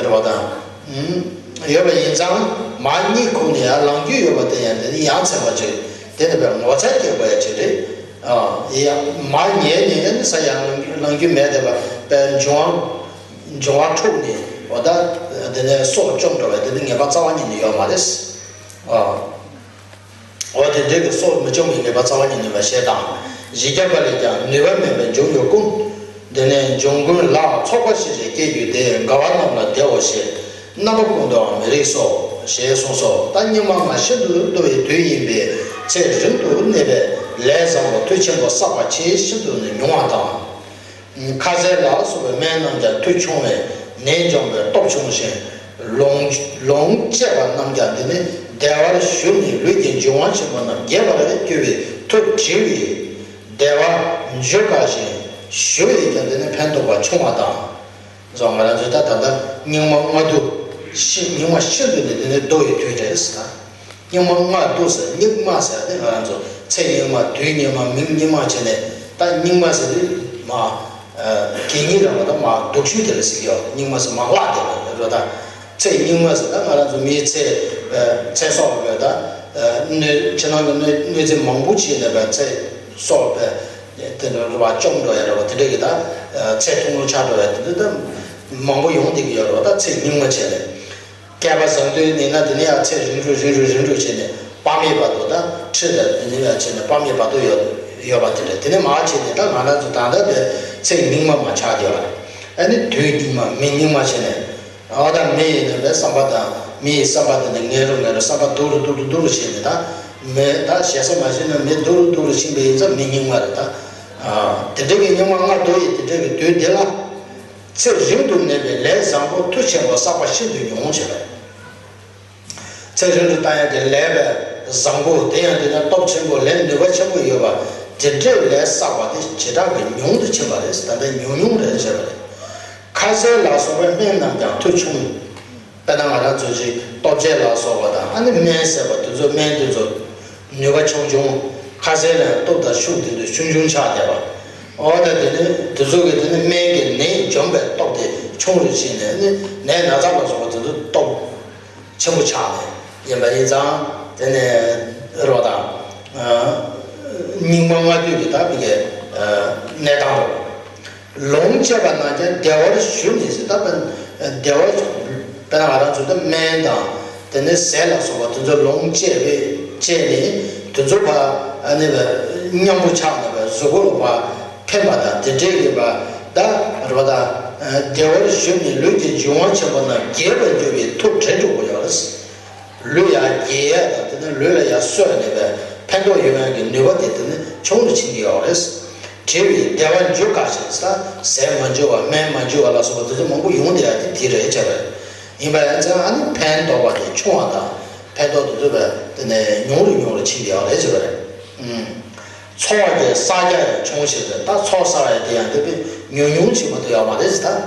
རེད་པ་དང་། ཡོད་པ་ཡིན་ཙང་མར་གཉིད་ཁུག་ནས་ཡར་ལངས་རྒྱུ་ཡོད་པ་དེ་ཡང་དེ་ནི་ཡ་མཚན་པ་ཅིག་དེ་ནི་བས་ངོ་ཚ་སྐྱེ་དགོས་ཡ་ཅིག་རེད། ཡ་མར་ཉལ་ནས་ཨ་ནི་ས་ཡར་ལངས་རྒྱུ་མེད་བསྡད་པ་བས་འབྱུང་བ། འབྱུང་བ་འཁྲུགས་ནས། འོ་ད་དེ་ནས་སྲོག་བཅོམ་འགྲོ་བའི་དེ་ནི་ངེས་པ་རྩ་བ་ཉིད་ནས་ཡོད་མ་རེད། ཨ། འོ་དེ་འདྲའི་གི་སྲོག་མི་བཅོམ་པའི་ངེས་པ་རྩ་བ་ཉིད་ནས་ཡོད་པ་ཞེས་དང་། བཞི་བརྒྱ་པ་ལས་ཀྱང་ནུས་པ་མེད་པའི་འབྱུང་གི་ཀུན། དེ་ནས་འབྱུང་ཀུན་ལ་ཚོགས་པ་ཞེས་བྱ་སྐྱེ་གྱུར་ཏེ། དགའ་བ་རྣམས་ལ་བདེའོ་ཞེས། རྣམ་པ་ཀུན་ཏུའང་མི་རིགས་སོ། ཞེས་གསུངས་སོ། ད་སྙིགས་མ་ལྔ་ཤིན་ཏུ་འདུ་བའི་དུས་ཡིན་པས། ཚེ་རིང་དུ་གནས་པས་ལས་བཟང་པོ་མཐུ་ཆེན་པོ་བསགས་པ་ཆེས་ཤིན་ཏུ་ནས་ཉུང་བ་དང་། ཁ་ཟས་ལ་སོགས་པའི་སྨན་རྣམས་ཀྱང་མཐུ་ཆུང་བས་ནད་འཇོམས་པའི་སྟོབས་ཆུང་ཞིང་། ལོངས་ལོངས་སྤྱད་པ་རྣམས་ཀྱང་འདི་ནི་བདེ་བར་ཞུ་ནས་ལུས་ཀྱི་འབྱུང་བ་ཆེན་པོ་རྣམས་རྒྱས་པར་འགྱུར་བའི་མཐུ་བྲི་བས་བདེ་བ་འཇུ་དཀའ་ཞིང་། ཞུ་ཡིས་ཀྱང་འདི་ནི་ཕན་འདོགས་པ་ཆུང་བ་དང་། སོགས། ང་རང་ཚོས་ད་ད་ལྟ་སྙིགས་མ་ལྔ་བསྡུ་ཤི། སྙིགས་མ་ཤིན་ཏུ་ནས་འདི་ནི་བསྡུ་བའི་དུས་རེད་ཟེར། སྙིགས་མ་ལྔ་བསྡུ་ཟེར། སྙིགས་མ་ཟེར་དེ་ང་རང་ཚོ་ཚེ་སྙིགས་མ། དུས་སྙིགས་མ། མིང་སྙིགས་མ་བྱས་ནས། ད་སྙིགས་མ་ཟེར་དུས་མ། གད་སྙིགས་རང་བ་དང་མ་སྡུག་ཤོས་དེ་ལ་ཟེར་གྱི་ཡོད། སྙིགས་མ་ཟེར་མ་བརླག་བསྡད་པ་རེད་པ། ད་ཚེ་སྙིགས་མ་ཟེར་ད་ང་རང་ཚོ་མིའི་ཚེ། ཚེ་སྲོག་རེད་པ། ད་གནོད་ཕྱི་ནང་གི་གནོད་གནོད་འཚེ་མང་པོ་བྱས་ནས་པའི་ཚེ་སྲོག་པའི་དེ་འདྲ་རེད་པ། བཅོམ་འགྲོ་ཡ་རེད་པ། དེ་འདྲ་གི་ད་ཚེ་ཐུང་ངུ་ཆགས་འགྲོ་ཡ་དེ་འདྲ་ད་མང་པོ་ཡོང་བསྡད་ཀྱི་ཡོད་རེད་པ། ད་ཚེ་སྙིགས་མ་བྱས་ནས། བསྐལ་པ་བཟང་དུ་གནས་ན་དེ་ནས་ཡང་ཚེ་རིང་རུ་རིང་རུ་རིང་རུ་བྱས་ནས་དཔག་མེད་བར་དུ། ད་ཁྲི་དང་དེ་ནས་ཡང་བྱས་ནས་དཔག་མེད་བར་དུ་ཡོད་ཡོད་པ་དེ་རེད། དེ་ནས་མར་བྱས་ནས་ད་ང་རང་ཚོ་ད་ལྟ་བའི་ཚེ་སྙིགས་མ་མར་ཆགས་བསྡད་པ་རེད། ཨ་ནི་དུས་སྙིགས་མ། མི་སྙིགས་མ་བྱས་ནས། འོ་ད་མི་ཡིན་ན་བའི་བསམ་པ་དང་མི་ཡི་བསམ་པ་དེ་ནི་ངན་རུ་ངན་རུ། བསམ་པ་སྡུག་རུ་སྡུག་རུ་སྡུག་རུ་བྱས་ནས། ད་ མེ་ད་ཞེ་ས་མ་ཤེས་ན་མེ་སྡུག་རུ་སྡུག་རུ་ཕྱིན་པ་ཡིན་ཙང་མི་སྙིགས་མ་རེད་ད། དེ་འདྲ་གི་སྙིགས་མ་ལྔ་བདོ་ཡི་དེ་འདྲ་གི་དུས་འདི་ལ། ཚེ་རིང་དུ་གནས་པའི་ལས་བཟང་པོ་མཐུ་ཆེན་པོ་བསགས་པ་ཤིན་ཏུ་ཉུང་ཞེས་པས། ཚེ་རིང་དུ་བཏང་ཡག་གི་ལས་པའི་བཟང་པོ་དེ་ཡང་དེ་ན་སྟོབས་ཆེན་པོ་ལས་ནུས་པ་ཆེན་པོ་ཡོད་པ་དེ་འདྲའི་ལས་བསགས་པ་དེ་བྱེ་བྲག་གི་ཉུང་དུ་ཕྱིན་པ་རེད། ད་ལྟ་ཉུང་ཉུང་རེད་ཟེར་བ་རེད། ཁ་ཟས་ལ་སོགས་པའི་སྨན་རྣམས་ཀྱང་མཐུ་ཆུང་། དཔེར་ན་ང་རང་ཚོ་ཅིག་ལྟོ་ཆས་ལ་སོགས་པ་དང་ཨ་ནི་སྨན་ཟས་པ་དེ་ཚོ་སྨན་དེ་ཚོ་ནུས་པ་ཆུང་ཆུང་། ཁ་ཟས་ལ་སྟོབས་དང་ཤུགས་དེ་ཚོ་ཆུང་ཆུང་ཆགས་བསྡད་པ། འོ་ད་དེ་ནི་དེ་ཚོ་གི་དེ་ནི་སྨན་གྱི་ནད་འཇོམས་པའི་སྟོབས་དེ་ཆུང་རུ་ཕྱིན་ནས་ནི་ནད་ན་ཚ་ལ་སོགས་པ་དེ་ཚོ་སྟོབས་ཆེན་པོ་ཆགས་ནས་ཡིན་པ་ཡིན་ཙང་དེ་ནས་རོ་དང་། སྙིགས་མ་ལྔ་བདོའི་གི་ད་བི་གའི་གནས་སྟངས་རོ། ལོངས་སྤྱད་པ་རྣམས་ཀྱང་བདེ་བར་ཞུ་ནས་ཟེར། ད་བདེ་བ་དཔེར་ན་ང་རང་ཚོ་ད་སྨན་དང་དེ་ནས་ཟས་ལ་སོགས་པ་དེ་ཚོ་ལོངས་སྤྱད་པའི་སྤྱད་ནས་དེ་ཚོ་ཕར་ཨ་ནི་མཉམ་པོ་ཆགས་ནས་པའི་གཟུགས་པོ་ལ་ཕར་ཕན་པ་དང་དེ་འདྲའི་གི་པ་ད་རོ་ད་བདེ་བར་ཞུ་ནས་ལུས་ཀྱི་འབྱུང་བ་ཆེན་པོ་རྣམས་རྒྱས་པར་འགྱུར་བའི་མཐུ་བྲལ་འགྲོ་དགོས་ཡོད་རེད། ལུས་ཡང་རྒྱས་ཡ་དང་དེ་ནས་ལུས་ལ་ཡང་གསོས་ནས་པའི་ཕན་ཐོགས་ཡོང་ཡ་གི་ནུས་པ་དེ་དེ་ནི་ཆུང་དུ་ཕྱིན་གྱི་ཡོད་རེད། བྲལ་བའི་བདེ་བ་འགྱུར་དཀའ་ཞིང་ཟ། ཟས་མ་འཇུ་བ་སྨན་མ་འཇུ་བ་ལ་སོགས་པ་དེ་ཚོ་མང་པོ་ཡོང་བསྡད་ཡ་དེ་དེ་རེད་བྱས་པ་རེད། ཡིན་པ་ཡང་ཚང་ཨ་ནི་ཕན་འདོགས་པ་དེ་ཆུང་བ་དང་ཕན་ཐོགས་དེ་ཚོ་བས་དེ་ནས་ཉུང་རུ་ཉུང་རུ་ཕྱིན་གྱི་ཡོད་རེད་བྱས་པ་རེད། ཨུམ། འཚོ་བ་གི་བསགས་རྒྱ་ཡང་ཆུང་ཞིག་རེད། ད་འཚོ་བསགས་ཡ་དེ་ཡང་དེ་བས་ཉུང་ཉུང་ཕྱིན་པ་དེ་ཡོད་མ་རེད་ཟེར་ད།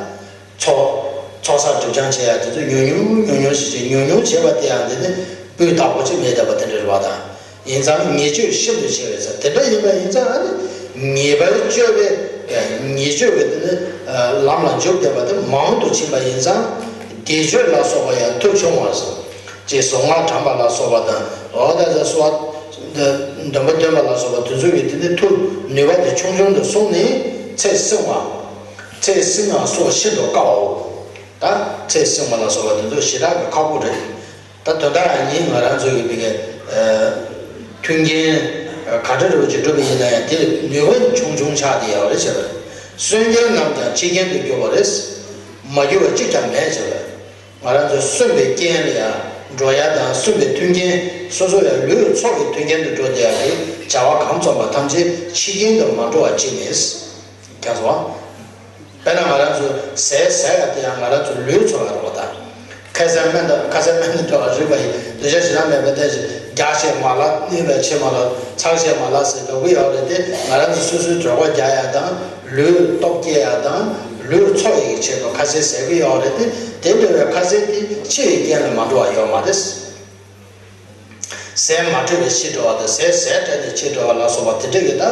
ཚོགས། ཚོགས་བསགས་སྒྲིབ་སྦྱང་བྱེད་ཡ་དེ་ཚོ་ཉུང་ཉུང་ཉུང་ཉུང་ཞིག་བྱེད། ཉུང་ཉུང་བྱེད་པ་དེ་ཡང་དེ་ནི་སྤུས་དག་པོ་ཅིག་མེད་བསྡད་པ་དེ་འདྲ་རེད་བ་དང་། ཡིན་ཙང་ཉེས་སྤྱོད་ཤིན་ཏུ་ཆེ་བས་ཟེར། དེ་འདྲ་ཡིན་པ་ཡིན་ཙང་ཨ་ནི་ཉེས་པ་སྤྱོད་པའི་ཉེས་སྤྱོད་པའི་དེ་ནི་ལམ་ལ་འཇུག་བསྡད་པ་དེ་མང་དུ་ཕྱིན་པ་ཡིན་ཙང་བཟླས་བརྗོད་ལ་སོགས་པ་ཡང་མཐུ་ཆུང་བར་ཟེར། ཅེས་གཟུངས་སྔགས་བགྲང་བ་ལ་སོགས་པ་དང་འོ་ད་ཟེར་སོགས་འདོན་པ་འདོན་པ་ལ་སོགས་པ་དེ་ཚོ་ཡི་དེ་ནི་མཐུ་ནུས་པ་དེ་ཆུང་ཆུང་དུ་སོང་ནས་ཚེ་བསྲིང་བ། ཚེ་བསྲིང་བ་སོགས་ཤིན་ཏུ་དཀའ་བའོ། ད་ཚེ་བསྲིང་བ་ལ་སོགས་པ་དེ་ཚོ་ཞེ་དྲག་གི་ཁག་པོ་རེད། ད་དོན་དག་ཡང་ཉིད་ང་རང་ཚོ་གི་བི་གའི་མཐུན་རྐྱེན་ག་འདྲ་རེ་བ་ཅིག་བསྒྲུབས་པ་ཡིན་ན་ཡང་དེ་ནུས་པ་ཆུང་ཆུང་ཆགས་བསྡད་ཡོད་རེད་བྱས་པ་རེད། གསོན་རྐྱེན་རྣམས་ཀྱང་འཆི་རྐྱེན་དུ་གྱུར་པ་རེད། མ་གྱུར་པ་གཅིག་ཀྱང་མེད་བྱས་པ་རེད། ང་རང་ཚོ་གསོན་པའི་རྐྱེན་ལ་ཡང་འགྲོ་ཡ་དང་གསོན་པའི་མཐུན་རྐྱེན་སོ་སོ་ཡང་ལུས་འཚོ་བའི་མཐུན་རྐྱེན་དུ་འགྲོ་བསྡད་ཡ་གི་བྱ་བ་གང་རྩོམ་པ་ཐམས་ཅད་འཆི་རྐྱེན་དུ་མ་འགྲོ་བ་ཅིག་མེད། ཀྱང་སོ། དཔེར་ན་ང་རང་ཚོ་ཟས་ཟ་ཡ་དེ་ཡང་ང་རང་ཚོ་ལུས་འཚོ་ཡ་རེད་བ་དང་། ཁ་ཟས་སྨན་དང་ཁ་ཟས་སྨན་དང་འདྲ་བ་རིགས་པ་ཡིན་དུས་ཆ་ཞེ་དྲག་མེད་པ་དེ་རྒྱགས་བྱེད་མ་ལགས་གནོད་པའི་ཆེད་མ་ལགས་ཚགས་བྱེད་མ་ལགས་ཟེར་འགྲོ་གི་ཡོད་རེད་དེ། ང་རང་ཚོ་སོ་སོའི་གྲོད་ཁོག་རྒྱགས་ཡ་དང་ལུས་སྟོབས་སྐྱེད་ཡ་དང་ལུས་འཚོ་ཡི་གི་ཆེད་དུ་ཁ་ཟས་ཟ་གི་ཡོད་རེད་དེ། དེ་འདྲ་བའི་ཁ་ཟས་དེ་འཆི་བའི་རྐྱེན་ལ་མ་འགྲོ་བ་ཡོད་མ་རེད། ཟས་མ་འཕྲོད་པའི་འཆི་འགྲོ་བ་དང་ཟས་ཟས་སྤྲད་ནས་འཆི་འགྲོ་བ་ལ་སོགས་པ་དེ་འདྲ་གི་ད་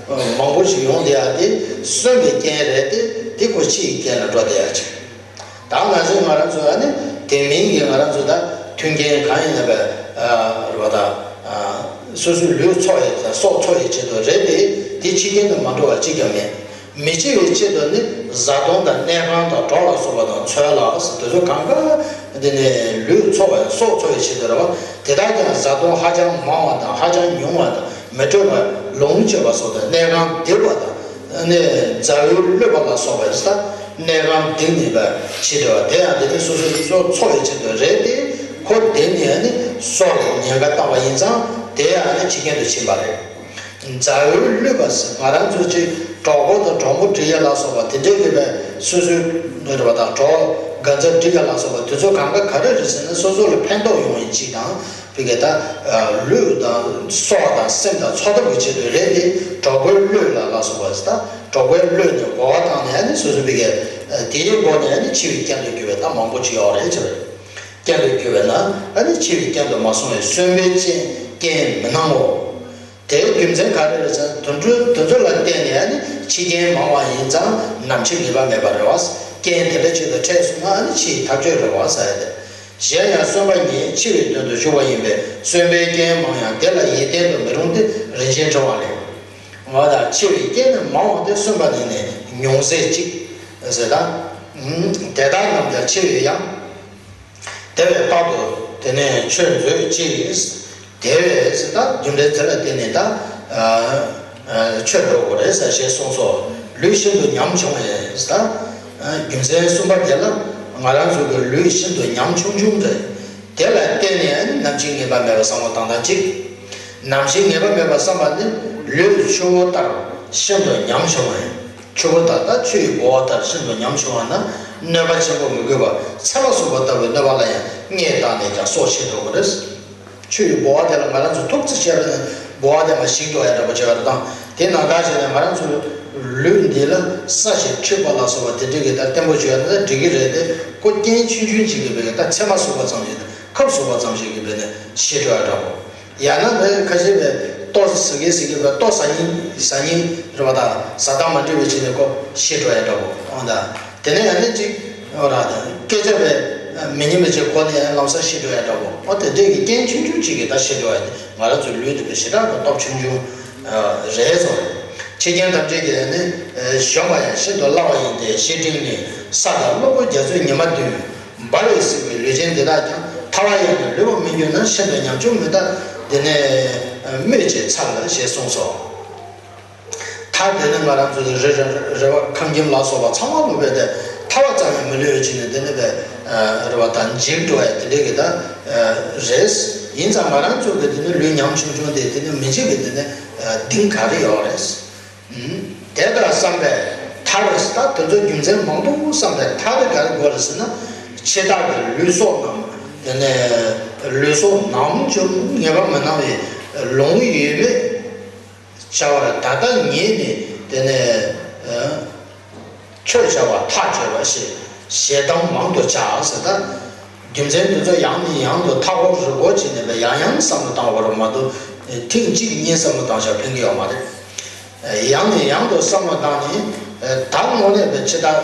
མང་པོ་ཞིག་ཡོང་བསྡད་ཡ་དེ་གསོན་པའི་རྐྱེན་རེད་དེ། དེ་ཁོ་འཆི་ཡི་རྐྱེན་ལ་འགྲོ་བསྡད་ཡ་ཅིག་ད་ང་ཚོས་ང་རང་ཚོ་ཨ་ནི་དེ་མིན་གྱི་ང་རང་ཚོ་ད་མཐུན་རྐྱེན་གང་ཡིན་ན་བས་རེད་བ་ད། སོ་སོའི་ལུས་འཚོ་ཡི་དང་སྲོག་འཚོ་ཡི་ཆེད་དུ་རེད་དེ། དེ་འཆི་རྐྱེན་དུ་མ་འགྲོ་བ་གཅིག་ཀྱང་མེད། མི་འཆི་བའི་ཆེད་དུ་ནི་བཟའ་བཏུང་དང་གནས་ཁང་དང་གྲོགས་ལ་སོགས་པ་དང་ཚོལ་ལ་སོགས་དེ་ཚོ་གང་ག་དེ་ནས་ལུས་འཚོ་བའི་སྲོག་འཚོ་བའི་ཆེད་དུ་རེད་བ། དེ་དག་ཀྱང་བཟའ་བཏུང་ཧ་ཅང་མང་བ་དང་ཧ་ཅང་ཉུང་བ་དང་མི་འཕྲོད་པ་ལོངས་སྤྱོད་པ་སོགས་དང་གནས་ཁང་སྡིག་པ་དང་ནི་མཛའ་བོའི་བསླུས་པ་ལ་སོགས་པ་ཡིན་ས་གནས་ཁང་སྡིག་ནི་བ་ཆེད་དུ་བ་དེ་ཡང་དེ་ནི་སོ་སོའི་སྲོག་འཚོ་བའི་ཆེད་དུ་རེད་དེ། ཁོ་དེ་ནི་ནི་སྲོག་ལ་ཉེན་ཁ་བཏང་བ་ཡིན་ཙང་དེ་ཡང་ནི་འཆི་རྐྱེན་དུ་ཕྱིན་པ་རེད། མཛའ་བོའི་བསླུས་པ་ཟེར་ང་རང་ཚོ་ཅིག་གྲོགས་པོ་དང་གྲོགས་མོ་སྒྲིག་ཡ་ལ་སོགས་པ་དེ་འདྲའི་གི་བས་སོ་སོའི་འདོད་པ་དང་གྲོགས་གང་ཚ་སྒྲིག་ཡ་ལ་སོགས་པ་དེ་ཚོ་གང་ག་ག་རེ་རེད་ཟེར་ན་སོ་སོ་ལ་ཕན་ཐོགས་ཡོང་བའི་ཅིག་དང་བི་གེ་ད་ལུས་དང་སྲོག་དང་སེམས་དང་འཚོ་ཐབས་ཀྱི་ཆེད་དུ་རེད་དེ། གྲོགས་པོའི་བསླུས་ལ་ལ་སོགས་པ་ཟེར་ད་གྲོགས་པོའི་བསླུས་ནས་གོ་བ་བཏང་ནས་ནི་སོ་སོ་བི་གེ་དེའི་སྒོ་ནས་ནི་འཆི་བའི་རྐྱེན་དུ་གྱུར་བའི་ད་མང་པོ་ཅིག་ཡོད་རེད་ཅེས་པ་རེད། རྐྱེན་དུ་གྱུར་བས་ན་ཨ་ནི་འཆི་བའི་རྐྱེན་དུ་མ་སོང་བའི་གསོན་པོའི་རྐྱེན་རྐྱེན་མི་སྣང་ངོ་། དེའི་རྒྱུ་མཚན་ག་རེ་རེད་ཟེར་ན་དུད་འགྲོ་དེ་ཚོ་ལ་བརྟེན་ནས་ཨ་ནི་འཆི་རྐྱེན་མང་བ་ཡིན་ཙང་ནམ་འཆི་ངེས་པ་མེད་པ་རེད་བ། རྐྱེན་དེ་འདྲ་ཅིག་ཏུ་འཕྲད་སོང་ན་ཨ་ནི་འཆི་ཡི་ཐག་གཅོད་རེད་བ་ཟེར་ཡ་དེ། གཞན་ཡང་གསོན་པ་ཉིད་འཆི་བའི་དོན་དུ་ཞུགས་པ་ཡིན་པས་གསོན་པོའི་རྐྱེན་མང་ཡང་དེ་ལ་ཡིད་བརྟན་དུ་མི་རུང་སྟེ་རིན་ཆེན་ཕྲེང་བ་ལས། ང་དང་འཆི་བའི་རྐྱེན་ནི་མང་བ་སྟེ་གསོན་པ་ནི་ནི་ཉུང་ཟད་ཅིག་ཟེར་ད། དེ་དག་རྣམས་ཀྱང་འཆི་བས་ཡང་། དེ་བས་རྟག་ཏུ་དེ་ནས་ཆོས་མཛོད་ཅིག་དེ་བས་ད་རྒྱུ་འབྲས་དེ་ལ་བརྟེན་ནས་ད་ཆོས་འགྲོ་དགོས་རེད་ཟེར་ཞེས་གསུངས་སོ། ལུས་ཤིན་ཏུ་ཉམ་ཆུང་བས་ད། རྒྱུ་མཚན་གསུམ་པ་དེ་ལ་ང་རང་ཚོ་གི་ལུས་ཤིན་ཏུ་ཉམ་ཆུང་ཆུང་རེད། དེ་ལ་བརྟེན་ནས་ནམ་འཆི་ངེས་པ་མེད་པ་བསམ་བློ་བཏང་སྟངས་གཅིག་ནམ་ཞིག་ངེས་པ་མེད་པར་བསམ་པ་ནི་ལུས་ཆུ་བོ་ལྟར་ཤིན་ཏུ་ཉམ་ཆུང་བས། ཆུ་བོ་ལྟར་ད་ཆུ་ཡི་སྦོ་བ་ལྟར་ཤིན་ཏུ་ཉམ་ཆུང་བ་ན་གནོད་པ་ཆེན་པོ་མི་དགོས་པར་ཚེར་མ་ཟུག་པ་ལྟ་བུའི་གནོད་པ་ལ་ཡང་སྔས་བཏང་ནས་ཀྱང་སྲོག་ཤི་འགྲོ་གི་རེད། ཆུ་ཡི་སྦོ་བ་དེ་ལ་ང་རང་ཚོ་ཐུག་ཙམ་བཤད་པ་ནི་སྦོ་བ་དེ་མར་ཞིག་འགྲོ་ཡ་འདྲ་པོ་བྱེད་པ་རེད་དང་། དེ་ནང་བཞིན་བྱས་ནས་ང་རང་ཚོ་ལུས་འདི་ལ་ས་ཞིག་འཁྲུད་པ་ལ་སོགས་པ་དེ་འདྲ་གི་ད་བརྟན་པོ་བྱོས་ན་འགྲིག་གི་རེད་དེ། ཁོ་རྐྱེན་ཆུང་ཆུང་ཅིག་གི་བས་ད་ཚེར་མ་ཟུག་པ་ཙམ་ཞིག་དང་ཁབ་ཟུག་པ་ཙམ་ཞིག་གི་བས་ནས་ཤི་འགྲོ་ཡ་འདྲ་པོ། ཡང་ན་མི་ཁ་ཤས་པས་ལྟོ་ཟ་གི་ཟ་གི་བས་ལྟོ་ཟ་སྙིང་ཟ་སྙིང་རེད་པ། ད་ཟ་སྟངས་མ་འགྲིག་པའི་ཕྱིར་ནས་ཁོ་ཤི་འགྲོ་ཡ་འདྲ་པོ་འོང་ད། དེ་ནས་ཡང་ནི་གཅིག་འོ་ར་ད་སྐད་ཆ་བས་མི་སྙན་པའི་ཆེད་གོ་ནས་ཡང་ལམ་སང་ཤི་འགྲོ་ཡ་འདྲ་པོ། འོ་དེ་འདྲས་ཀྱི་རྐྱེན་ཆུང་ཆུང་གཅིག་གིས་ད་ཤི་འགྲོ་ཡ་དེ་ང་རང་ཚོའི་ལུས་འདི་གི་ཞེ་དྲག་གི་སྟོབས་ཆུང་ཆུང་རེད་སོང་། ཕྱི་རྐྱེན་ཐམས་ཅད་ཀྱིས་ནི་གཞོམ་པ་ཡང་ཤིན་ཏུ་སླ་བ་ཡིན་ཏེ། བཤེས་སྤྲིང་ནི་ས་དང་གློ་བུར་རྒྱ་མཚོའི་ཉི་མ་བདུན། འབར་བས་བསྲེགས་པའི་ལུས་ཅན་འདི་དག་ཀྱང་། ཐར་བ་ཡང་ནི་ལུས་པོ་མི་འགྱུར་ན། ཤིན་ཏུ་ཉམ་ཆུང་མི་དག་འདི་ནི་སྨོས་ཅི་ཚར་ལ་ཞེས་གསུངས་སོ། ཐར་འདི་ནི་ང་རང་ཚོ་རི་རི་རི་བ་ཁམས་ཁྱིམ་ལ་སོགས་པ་ཚང་མ་ལུས་པས་ཏེ་ཐར་བ་ཙམ་ཡང་མི་ལུས་ཡོད་ཅིག་ནི་འདི་ནི་པས་རི་བ་དང་འཇིག་འགྲོ་བས་དེ་འདྲས་ཀྱི་ད་རེད། ཡིན་ཙང་ང་རང་ཚོ་གི་འདི་ནི་ལུས་ཉམ་ཆུང་ཆུང་དེ་འདི་ནི་མི་འཇིག་གི་འདི་ནི་གཏིང་ག་རེ་ཡོད་རེད། དེ་ལྟར་བསམ་པས་ཐར་ད་དེ་ཚོ་རྒྱུ་མཚན་མང་པོ་བསམ་པས་ཐར་ག་རེ་དགོས་རེད་ཟེར་ན། འཆི་བདག་གི་ལུས་སྲོག་རྣམས་དེ་ནས་ལུས་སྲོག་ནམ་འབྱུང་ངེས་པ་མི་སྣང་བའི་ལོང་ཡོད་མེད་བྱ་བར་ད་ལྟ་ཉིད་ནས་དེ་ནས་ཆོས་བྱ་བ་ཐག་བཅད་པ་ཞེས་ཞེ་སྡང་མང་དུ་བྱ་ཟེར་ད། རྒྱུ་མཚན་འདི་ཚོ་ཡང་ནས་ཡང་དུ་མཐའ་འཁོར་རི་སྐོར་བྱས་ནས་ཡང་ཡང་བསམ་བློ་བཏང་བ་རེད་མ་གཏོགས་ཐེངས་གཅིག་གཉིས་བསམ་བློ་བཏང་བྱ་ཕན་གྱི་ཡོད་མ་རེད། ཡང་ནས་ཡང་དུ་བསམ་བློ་བཏང་ནས་ད་དངོས་གནས་པའི་འཆི་བདག་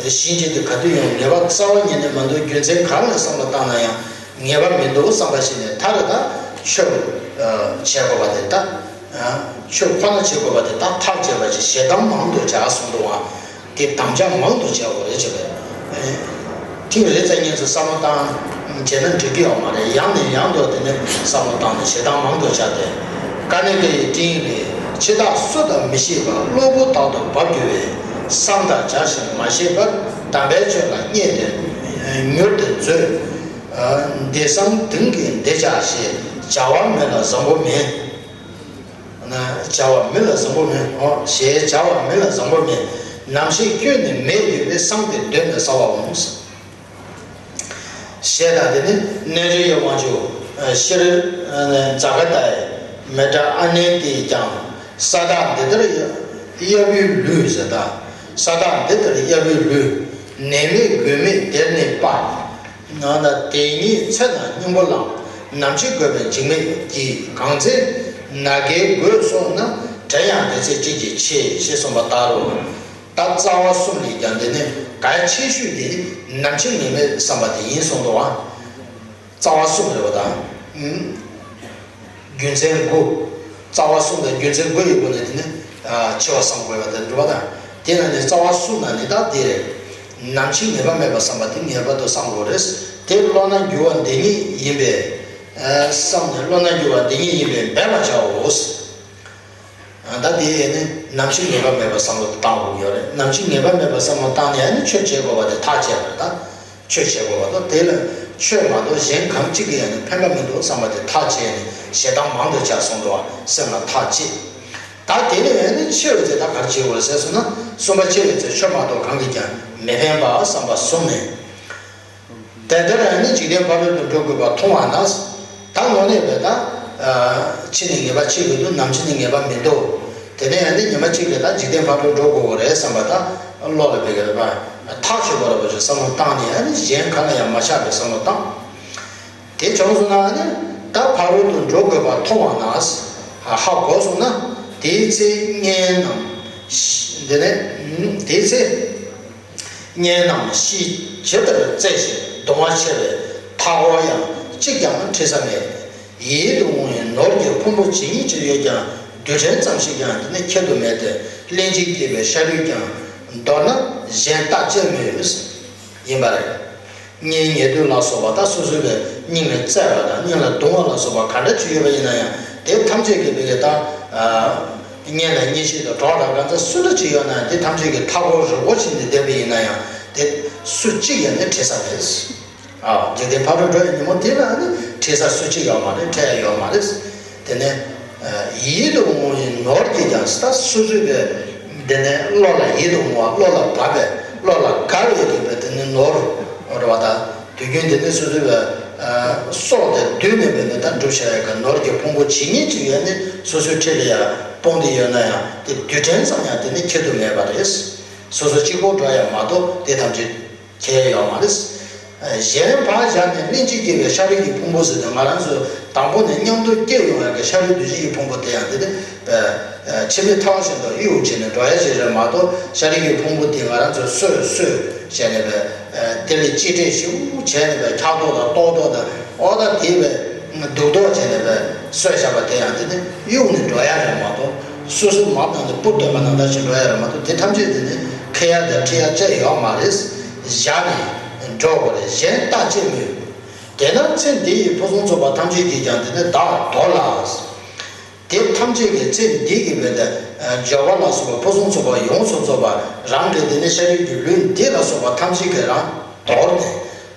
གཤིན་རྗེ་འདི་ག་དུས་ཡོང་ངེས་པ་རྩ་བ་ཉིད་ནས་མི་འདུག་རྒྱུ་མཚན་གང་ལ་བསམ་བློ་བཏང་ན་ཡང་ངེས་པ་མི་འདུག་བསམ་པ་ཞིག་ནས་ཐར་ད་ཆོས་བྱེད་དགོས་པ་དེ་ད། ཆོས་ཁོ་ན་བྱེད་དགོས་པ་དེ་དག་ཐག་བཅད་པ་ཅིག་ཞེ་སྡང་མང་དུ་བྱ་གསུངས་འདུག་པ། དེ་དམ་བཅའ་མང་དུ་བྱ་དགོས་རེད་བྱས་པས། ཐེངས་རེ་ཙམ་གཉིས་སུ་བསམ་བློ་བཏང་བྱས་ན་འགྲིག་གི་ཡོད་མ་རེད། ཡང་ནས་ཡང་དུ་དེ་ནས་བསམ་བློ་བཏང་ནས་ཞེ་སྡང་མང་དུ་བྱ་སྟེ། ཀ་ནེ་ཀའི་སྤྲིངས་ཡིག་ལས། འཆི་བདག་སུ་དང་མི་ཤེས་པ། གློ་བུར་དག་ཏུ་བབས་གྱུར་པས། བསམ་དང་བྱ་ཞིང་མ་ཤེས་པར། དམ་པའི་ཆོས་ལ་བསྙད་དེ་མྱུར་དུ་མཛོད། འདི་སང་དེང་གི་འདི་བྱ་ཞེས། བྱ་བ་མི་ལ་བཟང་པོ་མེད། བྱ་བ་མི་ལ་བཟང་པོ་མེད། ཞེས་བྱ་བ་མི་ལ་བཟང་པོ་མེད། ནམ་ཞིག་ཁྱོད་ནི་མེད་འགྱུར་བས། སང་སྟེ་གདོད་ནས་གསལ་བར་འོང་། ཞེས་དང་། དེ་ནི་རྣལ་འབྱོར་གྱི་དབང་ཕྱུག་ཤྲཱི་ཛ་ག་ཏའི་མི་ཏྲ་ཨ་ནན་ཏས་ཀྱང་། ས་བདག་འདི་ལྟར་གཡབ་པའི་ལུས་ཟེར་ད། ས་བདག་འདི་ལྟར་གཡབ་པའི་ལུས། ནད་མེད་གོད་མེད་དེར་ནི་སྤར། ན་ན་དེ་ཉིད་ཚེ་ན་སྙིང་པོ་བླངས། ནམ་འཆི་དགོས་པའི་འཇིགས་མེད་ཀྱིས། གང་ཚེ་ན་རྒས་རྒུད་སོང་ན། བྲེལ་ཡང་དེ་ཚེ་ཅི་བགྱིད་ཆེ། ཞེས་གསུངས་པ་ལྟར་རོ། ད་རྩ་བ་གསུམ་ལས་ཀྱང་འདི་ནི་གལ་ཆེ་ཤོས་དེ་ནམ་འཆི་ངེས་མེད་བསམ་པ་དེ་ཡིན་གསུངས་འདུག་པ། རྩ་བ་གསུམ་རེད་པ་ད། རྒྱུ་མཚན་དགུ། རྩ་བ་གསུམ་དང་རྒྱུ་མཚན་དགུ་ཡི་སྒོ་ནས་དེ་ནི་འཆི་བ་བསམ་དགོས་པ་དེ་འགྲུབ་པ་དང་། དེ་ན་ནི་རྩ་བ་གསུམ་ན་ནི་ད་དེ་རེད། ནམ་འཆི་ངེས་པ་མེད་པར་བསམ་པ་དེ་ངེས་པར་དུ་བསམ་དགོས་རེད། དེ་བློ་སྣ་འགྱུར་བ་འདི་ཉིད་ཡིན་པས། བསམ་ནས་བློ་སྣ་འགྱུར་བ་འདི་ཉིད་ཡིན་པས་འབད་པར་བྱའོ། ད་དེ་ནི་ནམ་འཆི་ངེས་པ་མེད་པར་བསམ་བློ་བཏང་དགོས་ཡོད་རེད། ནམ་འཆི་ངེས་པ་མེད་པར་བསམ་བློ་བཏང་ནས་ནི་ཆོས་བྱེད་དགོས་པ་དེ་ཐག་བཅད་པ་རེད་ད། ཆོས་བྱེད་དགོས་པ་དང་། དེ་ལ་ཆོས་མ་གཏོགས་གཞན་གང་གཅིག་གིས་ཡང་ནི་ཕན་པ་མི་འདུག་བསམ་པ་དེ་ཐག་བཅད་ནས་ཞེ་སྡང་མང་དུ་བྱ་གསུངས་འདུག་པ། སེམས་ལ་ཐག་བཅད། ད་དེ་ནས་ཡང་ནི་འཆི་བའི་ཚེ་ད་ག་རེ་བྱེད་དགོས་ཟེར་སོང་ན། གསུམ་པ་འཆི་བའི་ཚེ་ཆོས་མ་གཏོགས་གང་གིས་ཀྱང་མི་ཕན་པ་བསམ་པ་གསུམ་ནས། དེ་ལྟར་ཡང་ནི་འཇིག་རྟེན་ཕ་རོལ་ཏུ་འགྲོ་དགོས་པ་མཐོང་བ་ན། ད་དངོས་གནས་པས་ད། འཆི་ནི་ངེས་པ་ཆེ་གི་འདུག་ནམ་འཆི་ནི་ངེས་པ་མི་འདུག་དེ་ནས་ཡང་ནི་ཉི་མ་གཅིག་གི་ད་འཇིག་རྟེན་ཕ་རོལ་འགྲོ་དགོས་པ་རེད་བསམ་པ་ད་བློ་ལ་འབད་གི་རེད་པ། ཐག་ཆོད་པ་རེད་པ་ཞེས་བསམ་བློ་བཏང་ནས་ཡང་ནི་གཞན་གང་ལ་ཡང་མ་ཆགས་པའི་བསམ་བློ་བཏང་། དེ་བྱུང་སོང་ན་ནི་ད་ཕ་རོལ་ཏུ་འགྲོ་དགོས་པ་མཐོང་བ་ན། ཧ་གོ་སོང་ན་དེའི་ཚེ་གཉེན་རྣམས་ཤི། དེ་ནས་དེའི་ཚེ། གཉེན་རྣམས་ཤི་ཇི་ལྟར་བཙལ་ཞིང་གདུང་བ་ཆེ་བས། མཐའ་འཁོར་ཡང་གཅིག་ཀྱང་འཁྲིད་ས་མེད། ཡིད་དུ་འོང་བའི་ནོར་གྱི་ཕུང་པོ་ཇི་སྙེད་ཅིག་ཡོད་ཀྱང་། རྡུལ་ཕྲན་ཙམ་ཞིག་ཀྱང་དེ་ནི་ཁྱད་དུ་མེད་དེ། གླེན་ལྕུག་རྒྱས་པའི་ཤ་རུས་ཀྱང་། མདོར་ན་གཞན་ལྟ་ཅི་སྨོས། ཡིན་པ་རེད། གཉེན་ཉེ་དུ་ལ་སོགས་པ་ད་སོ་སོའི་བའི་སྙིང་ལ་བཙེར་བ་དང་སྙིང་ལ་གདུང་བ་ལ་སོགས་པ་ག་འདྲ་ཅིག་ཡོད་པ་ཡིན་ན་ཡང་དེ་ཐམས་ཅད་ཀྱི་བའི་ད། གཉེན་དང་གཉེན་བཤེས་དང་གྲོགས་དང་གང་ཟག་སུ་འདྲ་ཅིག་ཡོད་ན་དེ་ཐམས་ཅད་ཀྱི་མཐའ་འཁོར་རི་བོ་ཆེ་འདི་བསྡད་པ་ཡིན་ན་ཡང་དེ་སུ་གཅིག་ཡང་ནི་འཁྲིད་ས་མེད། ཨ། འཇིག་རྟེན་ཕ་རོལ་འགྲོ་ཡི་ཉིན་མོ་དེ་ལ་ནི་འཁྲིད་ས་སུ་གཅིག་ཡོད་མ་རེད། འཁྲིད་ཡ་ཡོད་མ་རེད། དེ་ནས་ ཡིད་དུ་འོང་བའི་ནོར་གྱིས་ཀྱང་ད་སོ་སོའི་བའི་དེ་ནས་བློ་ལ་ཡིད་དུ་འོང་བ། བློ་ལ་བབ་པའི་བློ་ལ་དགའ་བའི་གི་བའི་དེ་ནས་ནོར་རེད་བ། ད་དུས་རྒྱུན་དེ་ནས་སོ་སོའི་བའི་སྲོག་དེ་བསྡུས་ནས་བའི་ནས་ད་འགྲུབ་བྱ་ཡ་གི་ནོར་གྱི་ཕུང་པོ་ཇི་སྙེད་ཅིག་ཡོད་ནས་སོ་སོའི་འཁྲིས་ལ་ཡང་སྤུངས་ཏེ་ཡོད་ན་ཡང་དེ་རྡུལ་ཕྲན་ཙམ་ཡང་དེ་ནས་ཁྱེར་དུ་མེད་པ་རེད། སོ་སོ་གཅིག་པོ་འགྲོ་ཡ་མ་གཏོགས་དེ་ཐམས་ཅད་ཁྱེར་ཡོད་མ་རེད། གཞན་ཕར་བཞག་ནས་ལྷན་ཅིག་སྐྱེས་པའི་ཤ་རུས་ཀྱི་ཕུང་པོ་ཟེར་དུས་ང་རང་ཚོ་དང་པོ་ནས་མཉམ་དུ་སྐྱེས་ཡོང་བའི་ཤ་རུས་རྡུལ་ཕྲན་གྱི་ཕུང་པོ་དེ་ཡང་དེ་ནི་འཆི་མེད་ཐག་བཞིན་དུ་གཡུག་བྱས་ནས་འགྲོ་ཡ་ཞིག་རེད་མ་གཏོགས། ཤ་རུས་ཀྱི་ཕུང་པོ་དེ་ང་རང་ཚོས་གསོས་གསོས་བྱས་ནས་པའི་དེ་ལས་གཅེས་སྤྲས་ཞིབ་བྱས་ནས་པའི་འཁྱག་ལྟོགས་དང་ལྟོགས་ལྟོགས་དང་ཨོ་ད་དེ་བའི་སྡུག་ལྟོགས་བྱས་ནས་པའི་གསོས་བཞག་པ་དེ་ཡང་དེ་ནི་གཡུག་ནས་འགྲོ་ཡ་རེད་མ་གཏོགས། སོ་སོའི་མ་བཏང་ནས་སྤུར་འདོན་པ་ནང་ལྟར་ཞིག་འགྲོ་ཡ་རེད་མ་གཏོགས། དེ་ཐམས་ཅད་དེ་ནི་ཁེ་ཡ་དང་ཁྲི་ཡ་བཅས་ཡོད་མ་རེད། བཞག་ནས་འགྲོ་དགོས་རེད། གཞན་རྟག་ཅེས་སྨོས། དེས་ན་ཚེ་འདི་ཡི་ཕུན་སུམ་ཚོགས་པ་ཐམས་ཅད་ཀྱིས་ཀྱང་དེ་ནི་བདག་དོར་ལ། དེ་ཐམས་ཅད་ཀྱི་ཚེ་འདི་གི་བའི་འབྱོར་པ་ལ་སོགས་པ་ཕུན་སུམ་ཚོགས་པ་ཡོངས་སུ་རྫོགས་པ་རང་གི་དེ་ནི་ཤ་རུས་ཀྱི་ལུས་འདི་ལ་སོགས་པ་ཐམས་ཅད་ཀྱིས་རང་དོར་ནས་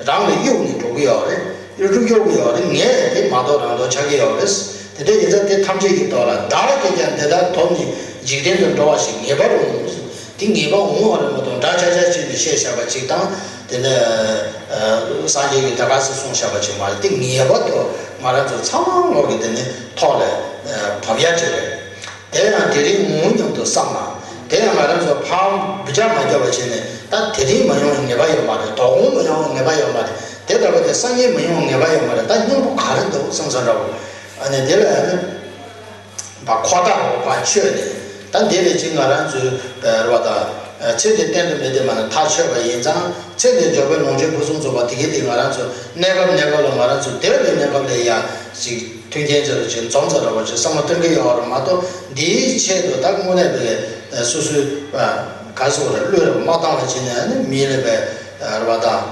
རང་ལ་གཡུག་ནས་འགྲོ་གི་ཡོད་རེད། གཡུག་གཡུག་གི་ཡོད་རེད། ངས་དེ་མ་གཏོགས་རང་དོར་ཆགས་ཀྱི་ཡོད་རེད། དེ་འདྲ་ཡིན་ཙང་དེ་ཐམས་ཅད་ཀྱིས་དོར་ལ། བདག་གིས་ཀྱང་འདི་ལྟར་དོར་ནས་འཇིག་རྟེན་དུ་འགྲོ་བ་ཞིག་ངེས་པར་འོང་། དེ་ངེས་པ་འོང་བ་རེད་མ་གཏོགས་འདྲ་ཆགས་ཆགས་བྱས་ནས་བཤད་བཞག་པ་ཅིག་དང་། དེ་ནས་སངས་རྒྱས་ཀྱིས་ད་ག་སེ་གསུངས་བཞག་པ་ཅིག་མ་རེད། དེ་ངེས་པར་དུ་ང་རང་ཚོ་ཚང་མ་ལོག་གི་དེ་ནི་ཐོག་ལ་བབས་ཡ་ཅིག་རེད། དེ་ཡང་དེ་རིང་འོང་སྙམ་དུ་བསམ་ན། དེ་ཡང་ང་རང་ཚོ་ཕར་འབུད་རྒྱག་མ་རྒྱག་པ་བྱས་ནས་ད་དེ་རིང་མ་ཡོང་བའི་ངེས་པ་ཡོད་མ་རེད། དོ་དགོང་མ་ཡོང་བའི་ངེས་པ་ཡོད་མ་རེད། དེ་ལྟ་བུ་དེ་སང་ཉིན་མ་ཡོང་བའི་ངེས་པ་ཡོད་མ་རེད། ད་སྙིང་པོ་ག་རེ་འདུག་བསམ་བསམ་འདྲ་བོ། ཨ་ནི་དེ་ལ་ཡང་ནི་ཁོ་ཐག་རོགས་པ་ཆོད་ནས། ད་དེ་ལས་ཅིག་ང་རང་ཚོའི་རེ་བ་དང་ཚེ་འདི་གཏན་དུ་མེད་དེ་མ་ནི་ཐག་ཆོད་པ་ཡིན་ཙང་། ཚེ་འདིའི་འབྱོར་པའི་ལོངས་སྤྱོད་ཕུན་སུམ་ཚོགས་པ་དེ་གའི་དེ་ང་རང་ཚོ་གནས་སྐབས་གནས་སྐབས་ལ་ང་རང་ཚོ་འདས་པའི་གནས་སྐབས་ལ་ཡང་ཅིག་མཐུན་རྐྱེན་ཚོ་ལ་ཅིག་འཛོམས་ཚར་བ་ཅིག་བསམ་བློ་གཏོང་གི་ཡོད་རེད་མ་གཏོགས། འདིའི་ཆེད་དུ་ད་དངོས་གནས་པའི་སོ་སོའི་ག་རེ་ཟེར་དགོས་རེད། བློས་རེ་མ་བཏང་བ་བྱས་ནས་ནི་མི་ལ་བའི་རེ་བ་དང་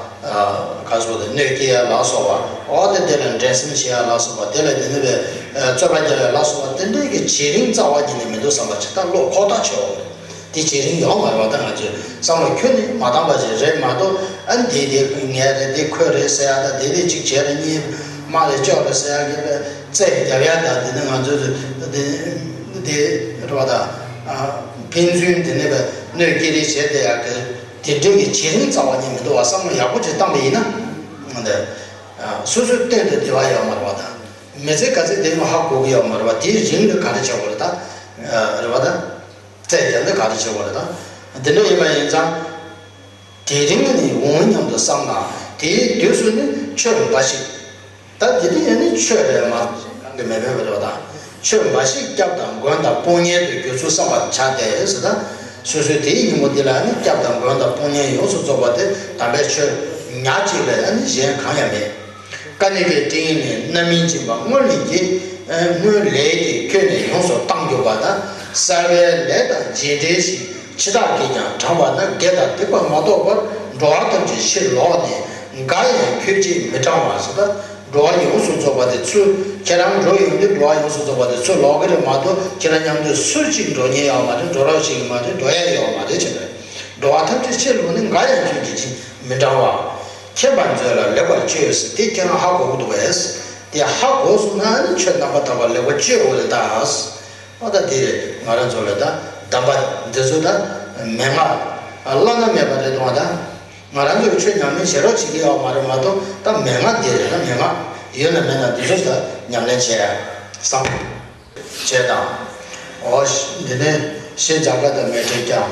ག་རེ་ཟེར་དགོས་རེད། གནོད་སྐྱེལ་ཡ་ལ་སོགས་པ། འོ་དེ་དེ་ལ་འགྲན་སེམས་བྱེད་ཡ་ལ་སོགས་པ། དེ་ལ་དེ་ནི་བའི་རྩོད་པ་རྒྱག་ཡ་ལ་སོགས་པ་དེ་འདྲའི་གི་བྱེད་རིང་རྩ་བ་ཉིད་ནས་མི་འདུག་བསམ་པ་ཅིག་ད་བློ་ཁོག་ཐག་ཆོད་པ་རེད། དེ་བྱེད་རིང་ཡོད་མ་རེད་བ། ད་ང་ཚོས་བསམ་བློ་ཁྱོན་ནས་མ་བཏང་བ་ཞིག་རེད་མ་གཏོགས། ཨ་འདི་དེ་ངའི་རེད། འདི་ཁོའི་རེད་ཟེར་ཡ་དང་། འདི་དེ་གཅིག་བྱས་རེད། གཉིས་མ་རེད། བཅོ་རེད་ཟེར་ཡ་གི་རྩད་རྒྱབ་ཡ་དང་། འདི་ནི་ང་ཚོས་འདི་འདི་རེད་བ། ད་ཕན་ཚུན་འདི་ནི་བའི་གནོད་སྐྱེལ་རེས་བྱས་བསྡད་ཡ་གི་དེ་འདྲའི་གི་བྱེད་རིང་རྩ་བ་ཉིད་མི་འདུག་བ། བསམ་བློ་ཡག་པོ་ཅིག་བཏང་པ་ཡིན་ན། འདི་སོ་སོའི་སྟེང་དུ་བདེ་བ་ཡོད་མ་རེད་བ། ད་མི་ཚེ་ག་ཚོད་བསྡད་ཡོད་ཧ་གོ་གི་ཡོད་མ་རེད་བ། དེའི་རིང་ལ་ག་རེ་བྱེད་དགོས་རེད། ད་རེད་བ། ད། རྩད་རྒྱབ་ན་ག་རེ་བྱེད་དགོས་རེད། ད་འདི་འདྲ་ཡིན་པ་ཡིན་ཙང་། དེ་རིང་ནི་འོང་སྙམ་དུ་བསམ་ན། དེའི་དུས་སུ་ནི་ཆོས་འབའ་ཞིག་ད་འདི་འདྲ་ཡིན་ནི་ཆོས་རེད་མ་གཏོགས་གང་གི་མེད་པའི་རེད་བ། ད་ཆོས་འབའ་ཞིག་སྐྱབས་དང་མགོན་དང་དཔུང་གཉེན་དུ་གྱུར་ཚུལ་བསམ་པར་བྱ་སྟེ་ཟེར། ད་སོ་སོའི་དེའི་ཉིན་མོ་འདི་ལ་ནི་སྐྱབས་དང་མགོན་དང་དཔུང་གཉེན་ཡོངས་སུ་རྫོགས་པ་དེ་དམ་པའི་ཆོས་ཉག་གཅིག་ལས་ནི་གཞན་གང་ཡང་མེད། ཀ་ནི་ཀའི་སྤྲིན་ནི་རྣམ་སྨིན་འབྱིན་པ་སྔོན་ལས་ཀྱི། སྔོན་ལས་ཀྱི་ཁྱོན་ནས་ཡོངས་སུ་བཏང་གྱུར་པ་དང་། གསལ་བའི་ལས་དང་རྗེས་འབྲེལ་ཞིང་འཆི་བདག་གིས་ཀྱང་དྲངས་པ་ན། དགེ་དང་སྡིག་པ་མ་གཏོགས་པར་འགྲོ་བ་ཐམས་ཅད་ཕྱིར་ལོག་ནས། འགའ་ཡང་ཁྱོད་ཀྱིས་མི་དྲང་བ་ཟེར། ད་འགྲོ་བ་ཡོངས་སུ་རྫོགས་པ་དེ་ཚུར་ཁྱེད་རང་འགྲོ་ཡོང་དུས་འགྲོ་བ་ཡོངས་སུ་རྫོགས་པ་དེ་ཚུར་ལོག་གི་རེད་མ་གཏོགས། ཁྱེད་རང་མཉམ་དུ་སུ་གཅིག་འགྲོ་མཁན་ཡོད་མ་རེད། འགྲོ་རོགས་བྱེད་ཀྱི་མ་རེད། འགྲོ་ཡ་ཡོད་མ་རེད་བྱས་པས། འགྲོ་བ་ཐམས་ཅད་ཕྱིར་ལོག་ནས། འགའ་ཡང་ཁྱོད་ཀྱིས་མི་དྲང་བ། མཁྱེན་པར་མཛོད་ལ་ལེགས་པར་དཔྱོད་ཟེར། དེ་ཁྱེད་རང་ཧ་གོ་གི་འདུག་པས། དེ་ཧ་གོ་སོང་ན་ནི་ཆོས་རྣམ་པར་དག་པ་ལེགས་པར་དཔྱོད་དགོས་རེད་ད། ཨ་ད་དེ་རེད། ང་རང་ཚོ་ལ་ད་གདམས་པ་འདི་ཚོ་ད་མན་ངག་བླ་ན་མེད་པ་རེད་དོ། ད་ང་རང་ཚོས་ཆོས་ཉམས་ལེན་བྱེད་རོགས་བྱེད་ཀྱི་ཡོད་མ་རེད་མ་གཏོགས། ད་མན་ངག་འདི་རེད། ད་མན་ངག་ཡོད་ན་མེད་ན་འདི་ཚོ་ད་ཉམས་ལེན་བྱེད་ཡ་བསམ། བྱས་དང་། འོ། འདི་ནས་ཤེས་བྱ་ཀ་དང་མེ་ཁྲིད་ཀྱང་།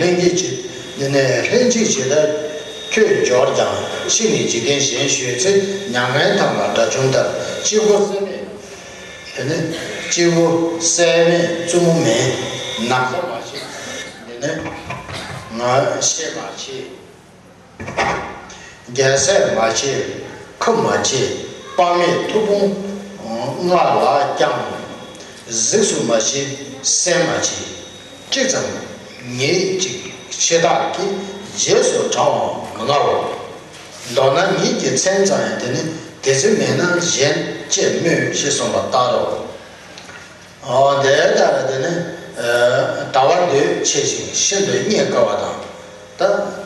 ལྷན་ཅིག་བྱེད། འདི་ནས་ལྷན་ཅིག་བྱེད་ལྟར་ཁྱོད་འབྱོར་ཀྱང་། ཕྱིས་ནས་འཇིག་རྟེན་གཞན་བཞུད་ཚེ། མྱ་ངན་ཐབས་ལ་དགྲ་བཅོམ་ལྟར། སྐྱེས་བུ་སེལ་མེད། འདི་ནས་སྐྱེས་བུ་སེལ་མེད་བཙུན་མོ་མེད། ན་བཟའ་མ་བྱེད། འདི་ནས་ང་ཤེས་མ་བྱེད། རྒྱལ་སྲས་མ་བྱེད། ཁུ་མ་བྱེད། དཔག་མེད་མཐུ་དཔུང་ལྔ་ལ་བརྐྱང་། གཟིགས་སུ་མ་བྱེད། གསན་མ་བྱེད། གཅིག་ཙམ་ཉིད་ཅིག་ཕྱི་དག་གིས། རྗེས་སུ་འབྲང་བའང་མི་མངའ་འོ། མདོར་ན་ཉིད་ཀྱི་མཚན་ཙམ་ཡང་དེ་ནི། དེ་ཚེ་མེད་ན་གཞན་ཅེས་སྨོས། ཞེས་གསུངས་པ་ལྟར་རོ། འོ་དེ་ལྟར་དེ་ནི། ཨ་ཟླ་བ་འདོད་ཆེ་ཞིང་ཤིན་ཏུ་རྙེད་དཀའ་བ་དང་། ད་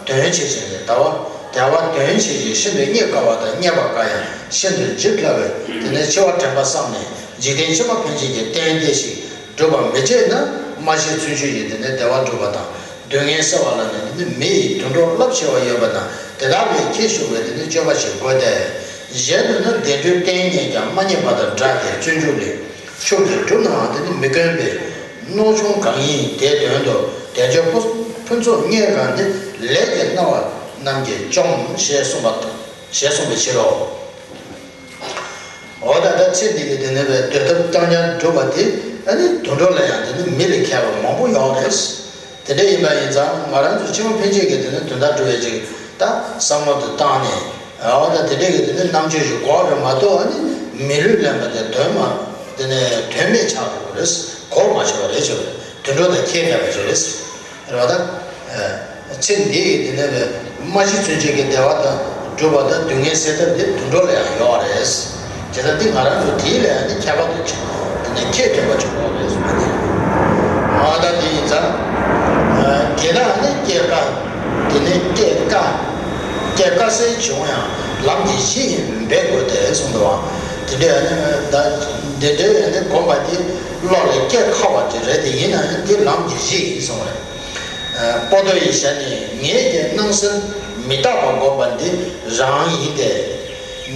དོན་ཆེ་ཞིང་ཟླ་བ་ཟླ་བ་དོན་ཆེ་ཞིང་ཤིན་ཏུ་རྙེད་དཀའ་བ་དང་། རྙེད་པར་དཀའ་ཡང་ཤིན་ཏུ་འཇིགས་སླ་བས། དེ་ནི་འཆི་བ་དྲན་པ་བསམས་ནས་ འཇིག་རྟེན་ཕྱི་མ་ཕན་ཆད་ཀྱི་རྟེན་འབྲེལ་ཞིག་སྒྲུབ་པར་མི་བྱེད་ན། སྨྲ་ཤེས་བརྩོན་འགྲུས་ཀྱིས་དེ་ནི་བདེ་བ་སྒྲུབ་པ་དང་། སྡུག་བསྔལ་སེལ་བ་ལ་ནི་དེ་ནི་མི་ཡི་དུད་འགྲོ་རླབས་ཆེ་བ་ཡོད་པ་དང་། དེ་དག་ལས་ཁྱད་ཞུགས་པའི་དེ་ནི་སྤྱོད་པ་ཞིག་དགོས་ཏེ། གཞན་དུ་ནི་བདེ་འགྲོའི་རྟེན་རྙེད་ཀྱང་མ་རྙེད་པ་དང་འདྲ་སྟེ། བརྩོན་འགྲུས་ལས་ཆུང་ཞིང་བསྒྲུབས་ནའང་དེ་ནི་མི་དཀོན་པས། མནོག་ཆུང་གང་ཡིན་དེའི་དོན་དུ། དལ་འབྱོར་ཕུན་ཕུན་ཚོགས་རྙེད་གང་དེ། ལས་ཀྱི་སྣང་བ་རྣམས་ཀྱིས་བཅོམ། ཞེས་གསུངས་པ་ཞེས་གསུངས་པའི་ཕྱིར་རོ། འོ་ད་ལྟ་ཚེ་འདི་གི་དེ་ནས་བའི་འདོད་ཐབས་རྐྱང་རྐྱང་སྒྲུབ་པ་དེ། ཨ་ནི་དུད་འགྲོ་ལ་ཡང་དེ་ནི་མི་ལས་མཁས་པ་མང་པོ་ཡོད་རེད། དེ་འདྲ་ཡིན་པ་ཡིན་ཙང་ང་རང་ཚོ་ཕྱི་མ་ཕན་ཆད་ཀྱི་དེ་ནི་དོན་དག་སྒྲུབ་པའི་ཅིག་ད་བསམ་བློ་དེ་བཏང་ནས། འོ་ད་དེ་འདྲ་གི་དེ་ནི་རྣམ་དཔྱོད་ཞིག་དགོས་རེད་མ་གཏོགས། ཨ་ནི་མི་ལུས་ལེན་པ་དེ་དོན་མ་དེ་ནི་དོན་མེད་ཆགས་འགྲོ་གི་རེད། གོ་མ་ཆོད་པ་རེད། ཆོད་པ་རེད། དུད་འགྲོ་དང་ཁྱད་མེད་པ་ཅིག་རེད། རེད་བ་ད། ཚེ་འདི་ཡི་དེ་ནས་བའི་སྨྲ་ཤེས་བརྩོན་འགྲུས་ཀྱིས་བདེ་བ་དང་སྒྲུབ་པ་དང་སྡུག་བསྔལ་སེལ་ཐབས་འདི་དུད་འགྲོ་ལ་ཡང་ཡོད་རེད། དེ་ལྟར་འདི་ང་རང་ཚོ་དེའི་ལས་ནི་ཁྱད་པར་དུ་ཆེ་དེ་ནས་ཁྱད་ཐོན་པ་ཆོག་གོ་རེད་གསུངས་པ་དེ། ཨ་ད་དེ་ཡིན་ཙང་། དེ་དག་ནི་སྐྱེ་དཀའ། དེ་ནས་སྐྱེ་དཀའ། སྐྱེ་དཀའ་སེལ་བྱུང་ཡང་ལམ་གྱི་གཞི་ཡིན་འབད་དགོས་ཏེ་གསུངས་འདུག་བ། དེ་འདྲའི་ཨ་ནི་ད་དེ་འདྲའི་ཨ་ནི་སྒོམ་པ་དེ་བློ་ལ་སྐྱེ་ཁག་པ་ཅིག་རེད། དེ་ཡིན་ན་ཡང་དེ་ལམ་གྱི་གཞི་ཡིན་གསུངས་རེད། པོ་ཏོ་ཡི་ཞལ་ནས། ངེད་ཀྱི་སྣང་སེམས་མི་རྟག་པ་སྒོམ་པ་འདི་རང་ཡིན་ཏེ།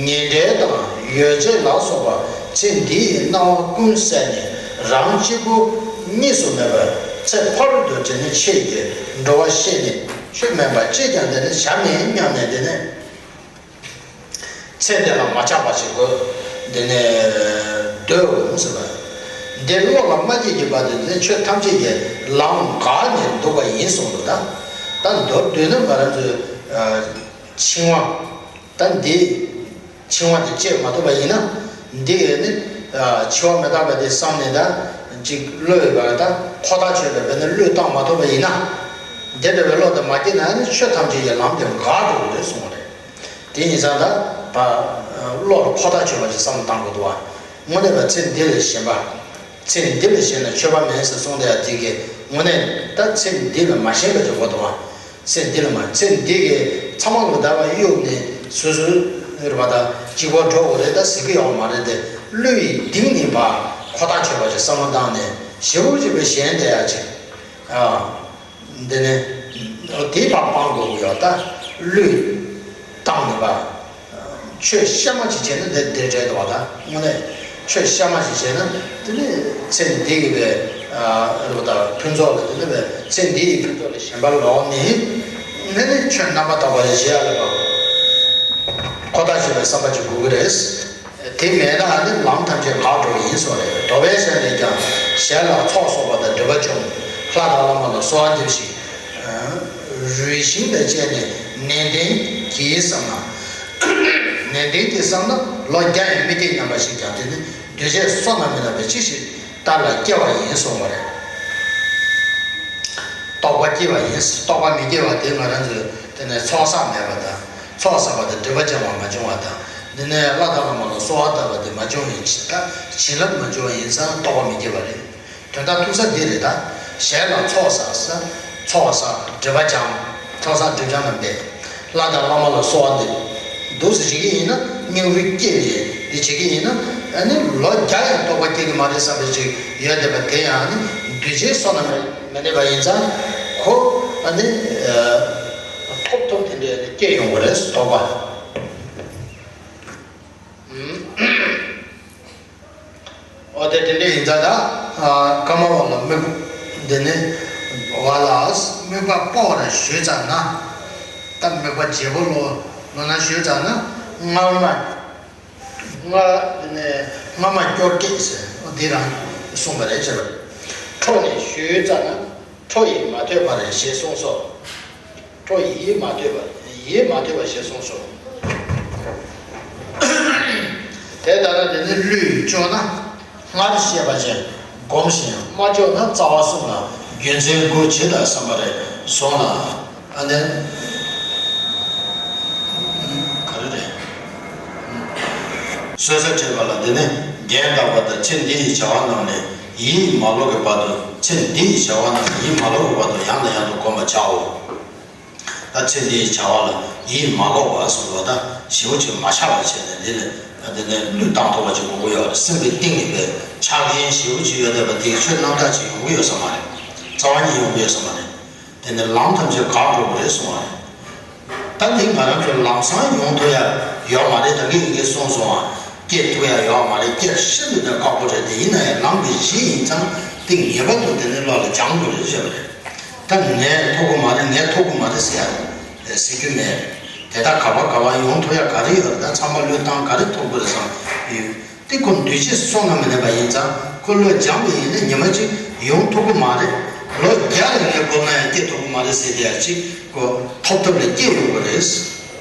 ཉེ་འབྲེལ་དང་ཡོ་བྱད་ལ་སོགས་པ་ཚེ་འདི་ཡི་སྣང་བ་ཀུན་བསལ་ནས་རང་གཅིག་པུ་གཉིས་སུ་མེད་པར་ཚེ་ཕ་རོལ་ཏུ་དེ་ནི་ཆོས་ཀྱི་འགྲོ་བ་ཤེས་ནས་ཆོས་དམན་པ་ཅིས་ཀྱང་དེ་ནི་བྱ་མིན་སྙམ་ནས། དེ་ནི། ཚེ་འདི་ལ་མ་ཆགས་པ་ཞིག་དགོས། འདི་ནས་འདོད་འོང་ཟེར་བ། འདི་བློ་ལ་མ་སྐྱེས་ཀྱི་བར་དུ་འདི་ཆོས་ཐམས་ཅད་ཀྱི་ལམ་འགག་ནས་འདུག་པ་ཡིན་གསུངས་འདུག་ད་ད་མདོར་བསྡུས་ན་ང་རང་ཚོའི་འཆིང་བ། ད་འདི་འཆིང་བ་འདི་བཅད་མ་ཐུབ་པ་ཡིན་ན། འདི་ནི་འཆི་བ་མི་རྟག་པ་འདི་བསམ་ནས་ད་ཅིག་བློས་བ་ད་ཁོ་ཐག་ཆོད་པའི་བར་ནས་བློས་བཏང་མ་ཐུབ་པ་ཡིན་ན། འདི་འདྲ་བའི་བློ་དེ་མ་སྐྱེས་ན་ནི་ཆོས་ཐམས་ཅད་ཀྱི་ལམ་དེ་འགག་འགྲོ་གི་རེད་གསུངས་པ་རེད། དེ་ཡིན་ཙང་ད་བ། བློ་ལ་ཁོ་ཐག་ཆོད་པ་ཞིག་བསམ་བློ་བཏང་དགོས་འདུག་བ། དངོས་གནས་པ་ཚེ་འདི་ལས་གཞན་པ། ཚེ་འདི་ལས་གཞན་ན་ཆོས་པ་མེད་ཟེར་གསུངས་དེ་ཡ་དེ་གི་དངོས་གནས་ད་ཚེ་འདི་ལས་མ་གཞན་པ་ཅིག་དགོས་འདུག་བ། ཚེ་འདི་ལས་མ་ཚེ་འདི་གི་ཚང་མ་ལོ་ཟླ་བ་གཡུག་ནས་སོ་སོའི་རེད་པ། ད་གཅིག་པོ་འགྲོ་དགོས་རེད་ད་ཟེར་གི་ཡོད་མ་རེད་དེ། བློ་ཡིས་གདིང་ནས་པ་ཁོ་ཐག་ཆོད་པ་ཞིག་བསམ་བློ་བཏང་ནས་ཞེ་པོ་ཅིག་པའི་གཞན་དེ་ཡ་ཅིག་ཨ། འདི་ནི། དེའི་བར་སྤང་དགོས་ཀྱི་ཡོད་ད། བློས་བཏང་ནས་པ། ཆོས་གཤའ་མ་ཅིག་བྱས་ན་འདི་འདི་འདྲའི་འདུག་བ་ད། དངོས་གནས་ཆོས་གཤའ་མ་ཅིག་བྱས་ན་དེ་ནི་ཚེ་འདི་གི་བའི་རེད་པ། ད་ཕུན་ཚོགས་ལ་དེ་ནི་བའི་ཚེ་འདི་ཡི་ཕུན་ཚོགས་ལས་གཞན་པ་ལོག་ནས་ནི་ནི་ཆོས་རྣམ་པར་དག་པ་ལ་བཞེད་ཡ་ལ་བ། ཁོ་ཐག་ཆོད་པའི་བསམ་པ་ཅིག་དགོས་ཀྱི་རེད། དེ་མེད་ན་ནི་ལམ་ཐམས་ཅད་འགག་འགྲོ་བ་ཡིན་གསུངས་རེད། དོགས་པའི་ཞལ་ནས་ཀྱང་ཞལ་ལ་ཚོགས་གསོག་པ་དང་སྒྲིབ་པ་བཅོམ། ལྷ་དང་བླ་མ་ལ་གསོལ་བ་འདེབས་ཤིག་རུས་ཤིང་དང་བཅས་ནས་ནན་ཏན་གྱིས་བསམ་ན། ནན་ཏན་གྱིས་བསམ་ན་ལོ་བརྒྱ་ཡང་མི་སྐྱེ་སྙམ་པ་ཞིག་ཀྱང་དེ་ནི་འདུས་བྱས་བསོད་ནམས་མི་ལྡན་པ་ཅི་ཞིག་ལྟར་ལ་སྐྱེ་བ་ཡིན་གསུངས་པ་རེད། རྟོགས་པ་སྐྱེ་བ་ཡིན། རྟོགས་པ་མི་སྐྱེ་བ་དེ་ང་རང་ཚོས་དེ་ནས་ཚོགས་བསགས་མེད་པ་དང་། ཚོགས་བསགས་པ་དང་སྒྲིབ་པ་སྦྱང་བ་མ་བྱུང་བ་དང་། འདི་ནས་བླ་དང་བླ་མ་ལ་གསོལ་བ་བཏབ་པ་དེ་མ་བྱུང་བའི་ཕྱིར་ད་བྱིན་རླབས་མ་བྱུང་བ་ཡིན་ཙང་རྟོགས་པ་མི་སྐྱེ་བ་རེད། དོན་དག་ཐུག་ས་འདི་རེད་ད། ཞལ་ལ་ཚོགས་བསགས། ཚོགས་བསགས་སྒྲིབ་པ་སྦྱང་། ཚོགས་བསགས་སྒྲིབ་སྦྱང་རྣམས་འབད། བླ་དང་བླ་མ་ལ་གསོལ་བ་འདེབས། འདུག་སེ་བྱེད་ཀྱི་ཡིན་ན་སྙིང་རུས་བསྐྱེད་ནས་འདི་བྱེད་ཀྱི་ཡིན་ན། ཨ་ནི་ལོ་བརྒྱ་ཡང་རྟོགས་པ་སྐྱེ་གི་མ་རེད་བསམ་པའི་ཅིག་ཡོད་བསྡད་པ་དེ་ཡང་ནི་འདུས་བྱས་བསོད་ནམས་མི་ལྡན་པ་ཡིན་ཙང་ཁོ་ཨ་ནི་ཐོབ་ཐོབ་དེ་འདྲས་ནི་སྐྱེ་ཡོང་གི་རེད་རྟོགས་པ། འོ་དེ་དེ་འདྲ་ཡིན་ཙང་ད། ཨ། ཀ་མ་བ་ལ་དམིགས། འདི་ནི་བ་ལ་དམིགས་པ་སྤོ་བར་ཞུས་ཙ་ན། ད་དམིགས་པ་བརྗེ་པོ་ལོ་ལོ་ན་ཞུས་ཙ་ན། སྔ་མ། སྔ། འདི་ནི་སྔ་མ་སྐྱོར་སྐྱེས་ཟེར་འདི་རང་གསུངས་པ་རེད་ཟེར་བ། འཕྲོ་ནས་ཞུས་ཙ་ན། འཕྲོ་ཡིས་མ་ཐོས་པར་ཞེས་གསུངས་སོ། འཕྲོ་ཡིས་མ་ཐོས་པ། ཡིས་མ་ཐོས་པ་ཞེས་གསུངས་སོ། དེ་ལྟ་ན་དེ་ནི་བློས་བཅོས་ན། སྔར་བཤད་པ་བཞིན་བསྒོམ་ཞིང་མ་བཅོས་ན་རྩ་བ་གསུམ་ལ་རྒྱུ་མཚན་དགུ་ཇི་ལྟར་བསམ་པ་རེ་གསུངས་ལ། ཨ་ནི། ག་རེ་རེད། གསོལ་ས་བྲིས་པ་ལ་དེ་ནི་རྒྱན་བཏགས་པ་དང་ཚེ་འདི་ཡི་བྱ་བ་རྣམས་ནས་ཡིད་མ་ལོག་གི་བར་དུ། ཚེ་འདི་ཡི་བྱ་བ་རྣམས་ཡིད་མ་ལོག་གི་བར་དུ་ཡང་དང་ཡང་དུ་བསྒོམ་པར་བྱའོ། ད་ཚེ་འདིའི་བྱ་བ་ལ་ཡིད་མ་ལོག་པ་གསུངས་པ་ད་ཞེ་པོ་ཅིག་མ་ཆགས་པ་བྱས་ནས་འདི་ལས་ དེ་ནས་བློས་བཏང་ཐུབ་པ་ཅིག་དགོས་ཀྱི་ཡོད་རེད། སེམས་ཀྱི་གཏིང་ནས་པའི་ཆགས་ཞེན་ཞེ་པོ་ཅིག་ཡོད་བསྡད་པ་དེ་ཆོས་རྣམ་དག་ཅིག་ཡོང་གི་ཡོད་ས་མ་རེད། རྩ་བ་ཉིད་ཡོང་གི་ཡོད་ས་མ་རེད། དེ་ནས་ལམ་ཐམས་ཅད་འགག་འགྲོ་གི་རེད་གསུང་བ་རེད། ད་འདི་ང་རང་ཚོ་ལམ་སང་ཡོང་ཐུབ་ཡ་ཡོད་མ་རེད། ད་གིན་ཡིན་གྱི་གསུངས་སོང་བ། སྐྱེ་ཐུབ་ཡ་ཡོད་མ་རེད། སྐྱེ་ཤིན་ཏུ་ནས་ཁག་པོ་རེད། དེ་ཡིན་ན་ཡང་ལམ་གྱི་གཞི་ཡིན་ཙང་དེ་ངེས་པར་དུ་དེ་ནས་བློ་ལ་སྦྱང་དགོས་རེད་ཟེར་བ་རེད། ད་ངས་ཐུབ་ཀྱི་མ་རེད། ངས་ཐུབ་ཀྱི་མ་རེད་ཟེར་ཡ་ཟེར་རྒྱུ་མེད། དེ་ད་ག་བ་ག་བ་ཡོང་ཐུབ་ཡ་ག་རེ་ཡོད་རེད། ད་ཚང་མ་བློས་བཏང་ག་རེ་ཐུབ་དགོས་རེད་བསམ་ཡོད། དེ་ཁོ་འདུས་བྱས་བསོད་ནམས་མི་ལྡན་པ་ཡིན་ཙང་ཁོ་བློས་སྦྱངས་པ་ཡིན་ན་ཉི་མ་གཅིག་ཡོང་ཐུབ་ཀྱི་མ་རེད། ལོ་བརྒྱ་ལ་ངས་བསྒོམས་ན་ཡང་སྐྱེ་ཐུབ་ཀྱི་མ་རེད་ཟེར་དེ་ཡ་གཅིག་ཁོ་ཐོབ་ཐབས་ལ་སྐྱེ་ཡོང་གི་རེད།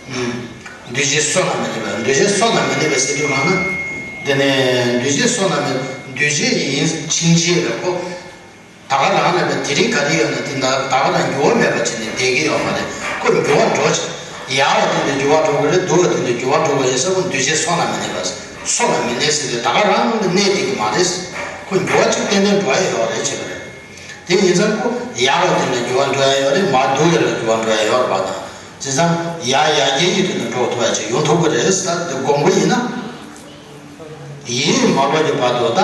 ཨུམ། འདུས་བྱས་བསོད་ནམས་མི་ལྡན་པ། འདུས་བྱས་བསོད་ནམས་མི་ལྡན་པ་ཟེར་དུས་གང་ན། དེ་ནས་འདུས་བྱས་བསོད་ནམས་མི་འདུས་བྱས་ཡིན་ཕྱིན་ཆད་ལ་ཁོ། ད་ག་རང་ལ་ནི་དེ་རིང་ག་རེ་ཡོད་ན་དེ་ད་ད་ག་རང་འགྱུར་བ་མེད་པ་བྱས་ནས་བསྡད་ཀྱི་ཡོད་མ་རེད། ཁོ་འགྱུར་བ་འགྲོ་ཆེ། ཡག་བ་དེ་འདྲ་འགྱུར་བ་འགྲོ་གི་རེད། སྡུག་བ་དེ་འདྲ་འགྱུར་བ་འགྲོ་གི་ཡོད་ས་ཁོ་འདུས་བྱས་བསོད་ནམས་མི་ལྡན་པ། བསོད་ནམས་མི་ལྡན་ཟེར་ཏེ་ད་ག་རང་ལ་གནས་བསྡད་ཀྱི་མ་རེད། ཁོ་འགྱུར་བ་གཅིག་ཏན་ཏན་འགྲོ་ཡ་ཡོད་རེད་བྱས་པ་རེད། དེ་ཡིན་ཙང་ཁོ་ཡག་བ་དེ་འདྲ་འགྱུར་བ་འགྲོ་ཡ་ཡོད་རེད། མ་སྡུག་ཡ་ལ་འགྱུར་བ་འགྲོ་ཡ་ཡོད་རེད་པ། དང་བྱས་ཙང་ཡ་ཡ་གྱལ་གྱི་དོན་དུ་འགྲོ་ཐུབ་ཡ་ཅིག་ཡོང་ཐུབ་ཀྱི་རེད། ད་དེ་དགོངས་པ་ཡིན་ན། ཡིད་མ་ལོག་གི་བར་དུ་ད།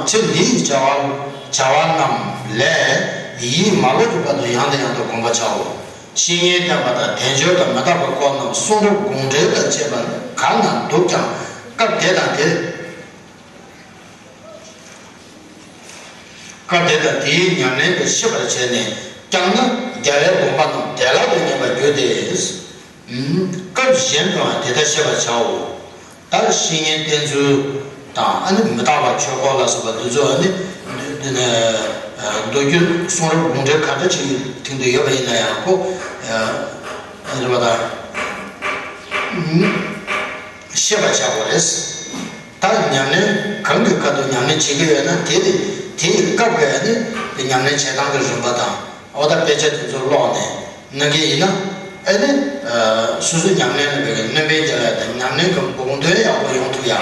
ཚེ་འདིའི་བྱ་བ་བྱ་བ་རྣམས་ལས་ཡིད་མ་ལོག་གི་བར་དུ་ཡང་དང་ཡང་དུ་བསྒོམ་པར་བྱའོ། བཤེས་གཉེན་བསྟེན་པ་དང་དལ་འབྱོར་དང་མི་རྟག་པའི་སྐོར་རྣམས་གསུང་རབ་དགོངས་འགྲེལ་དང་བཅས་པ་གང་ན་འདུག་ཀྱང་སྐབས་དེ་དང་དེ། སྐབས་དེ་དང་དེའི་ཉམས་ལེན་དུ་ཤེས་པར་བྱས་ནས་བསྐྱངས་ན་རྒྱལ་བའི་དགོངས་པ་རྣམས་བདེ་བླག་ཏུ་ཉམས་པར་འགྱུར་ཏེ། སྐབས་གཞན་དུའང་དེ་ལྟར་ཤེས་པར་བྱའོ། ད་བཤེས་གཉེན་བསྟེན་ཚུལ་དང་ཨ་ནི་མི་རྟག་པ་ཆོས་སྐོར་ལ་སོགས་པ་འདི་ཚོ་ཨ་ནི་འདི་ནས་མདོ་རྒྱུད་གསུང་རབ་དགོངས་འགྲེལ་ག་འདྲ་ཅིག་སྟེང་དུ་ཡོད་པ་ཡིན་ན་ཡང་ཁོ་ཨ་ནི་རེད་པ་ད། ཤེས་པར་བྱ་དགོས་རེད། ད་ཉམས་ལེན་གང་གི་སྐབས་དུ་ཉམས་ལེན་བྱེད་ཀྱི་ཡོད་ན་དེ་དེ་དེ་ཡི་སྐབས་ཀྱི་ཨ་ནི་དེ་ཉམས་ལེན་བྱེད་སྟངས་ཀྱི་རིམ་པ་དང་ཨོ་ད་དཔེ་ཆ་དེ་ཚོ་ཀློག་ནས་གནང་གི་ཡིན་ན་ཨ་ནི་སོ་སོའི་ཉམས་ལེན་ལ་བས་ཀྱི་སྣོན་པ་རྒྱག་ཡ་དང་ཉམས་ལེན་གྱི་དགོངས་དོན་ཡག་པོ་ཡོང་ཐུབ་ཡ།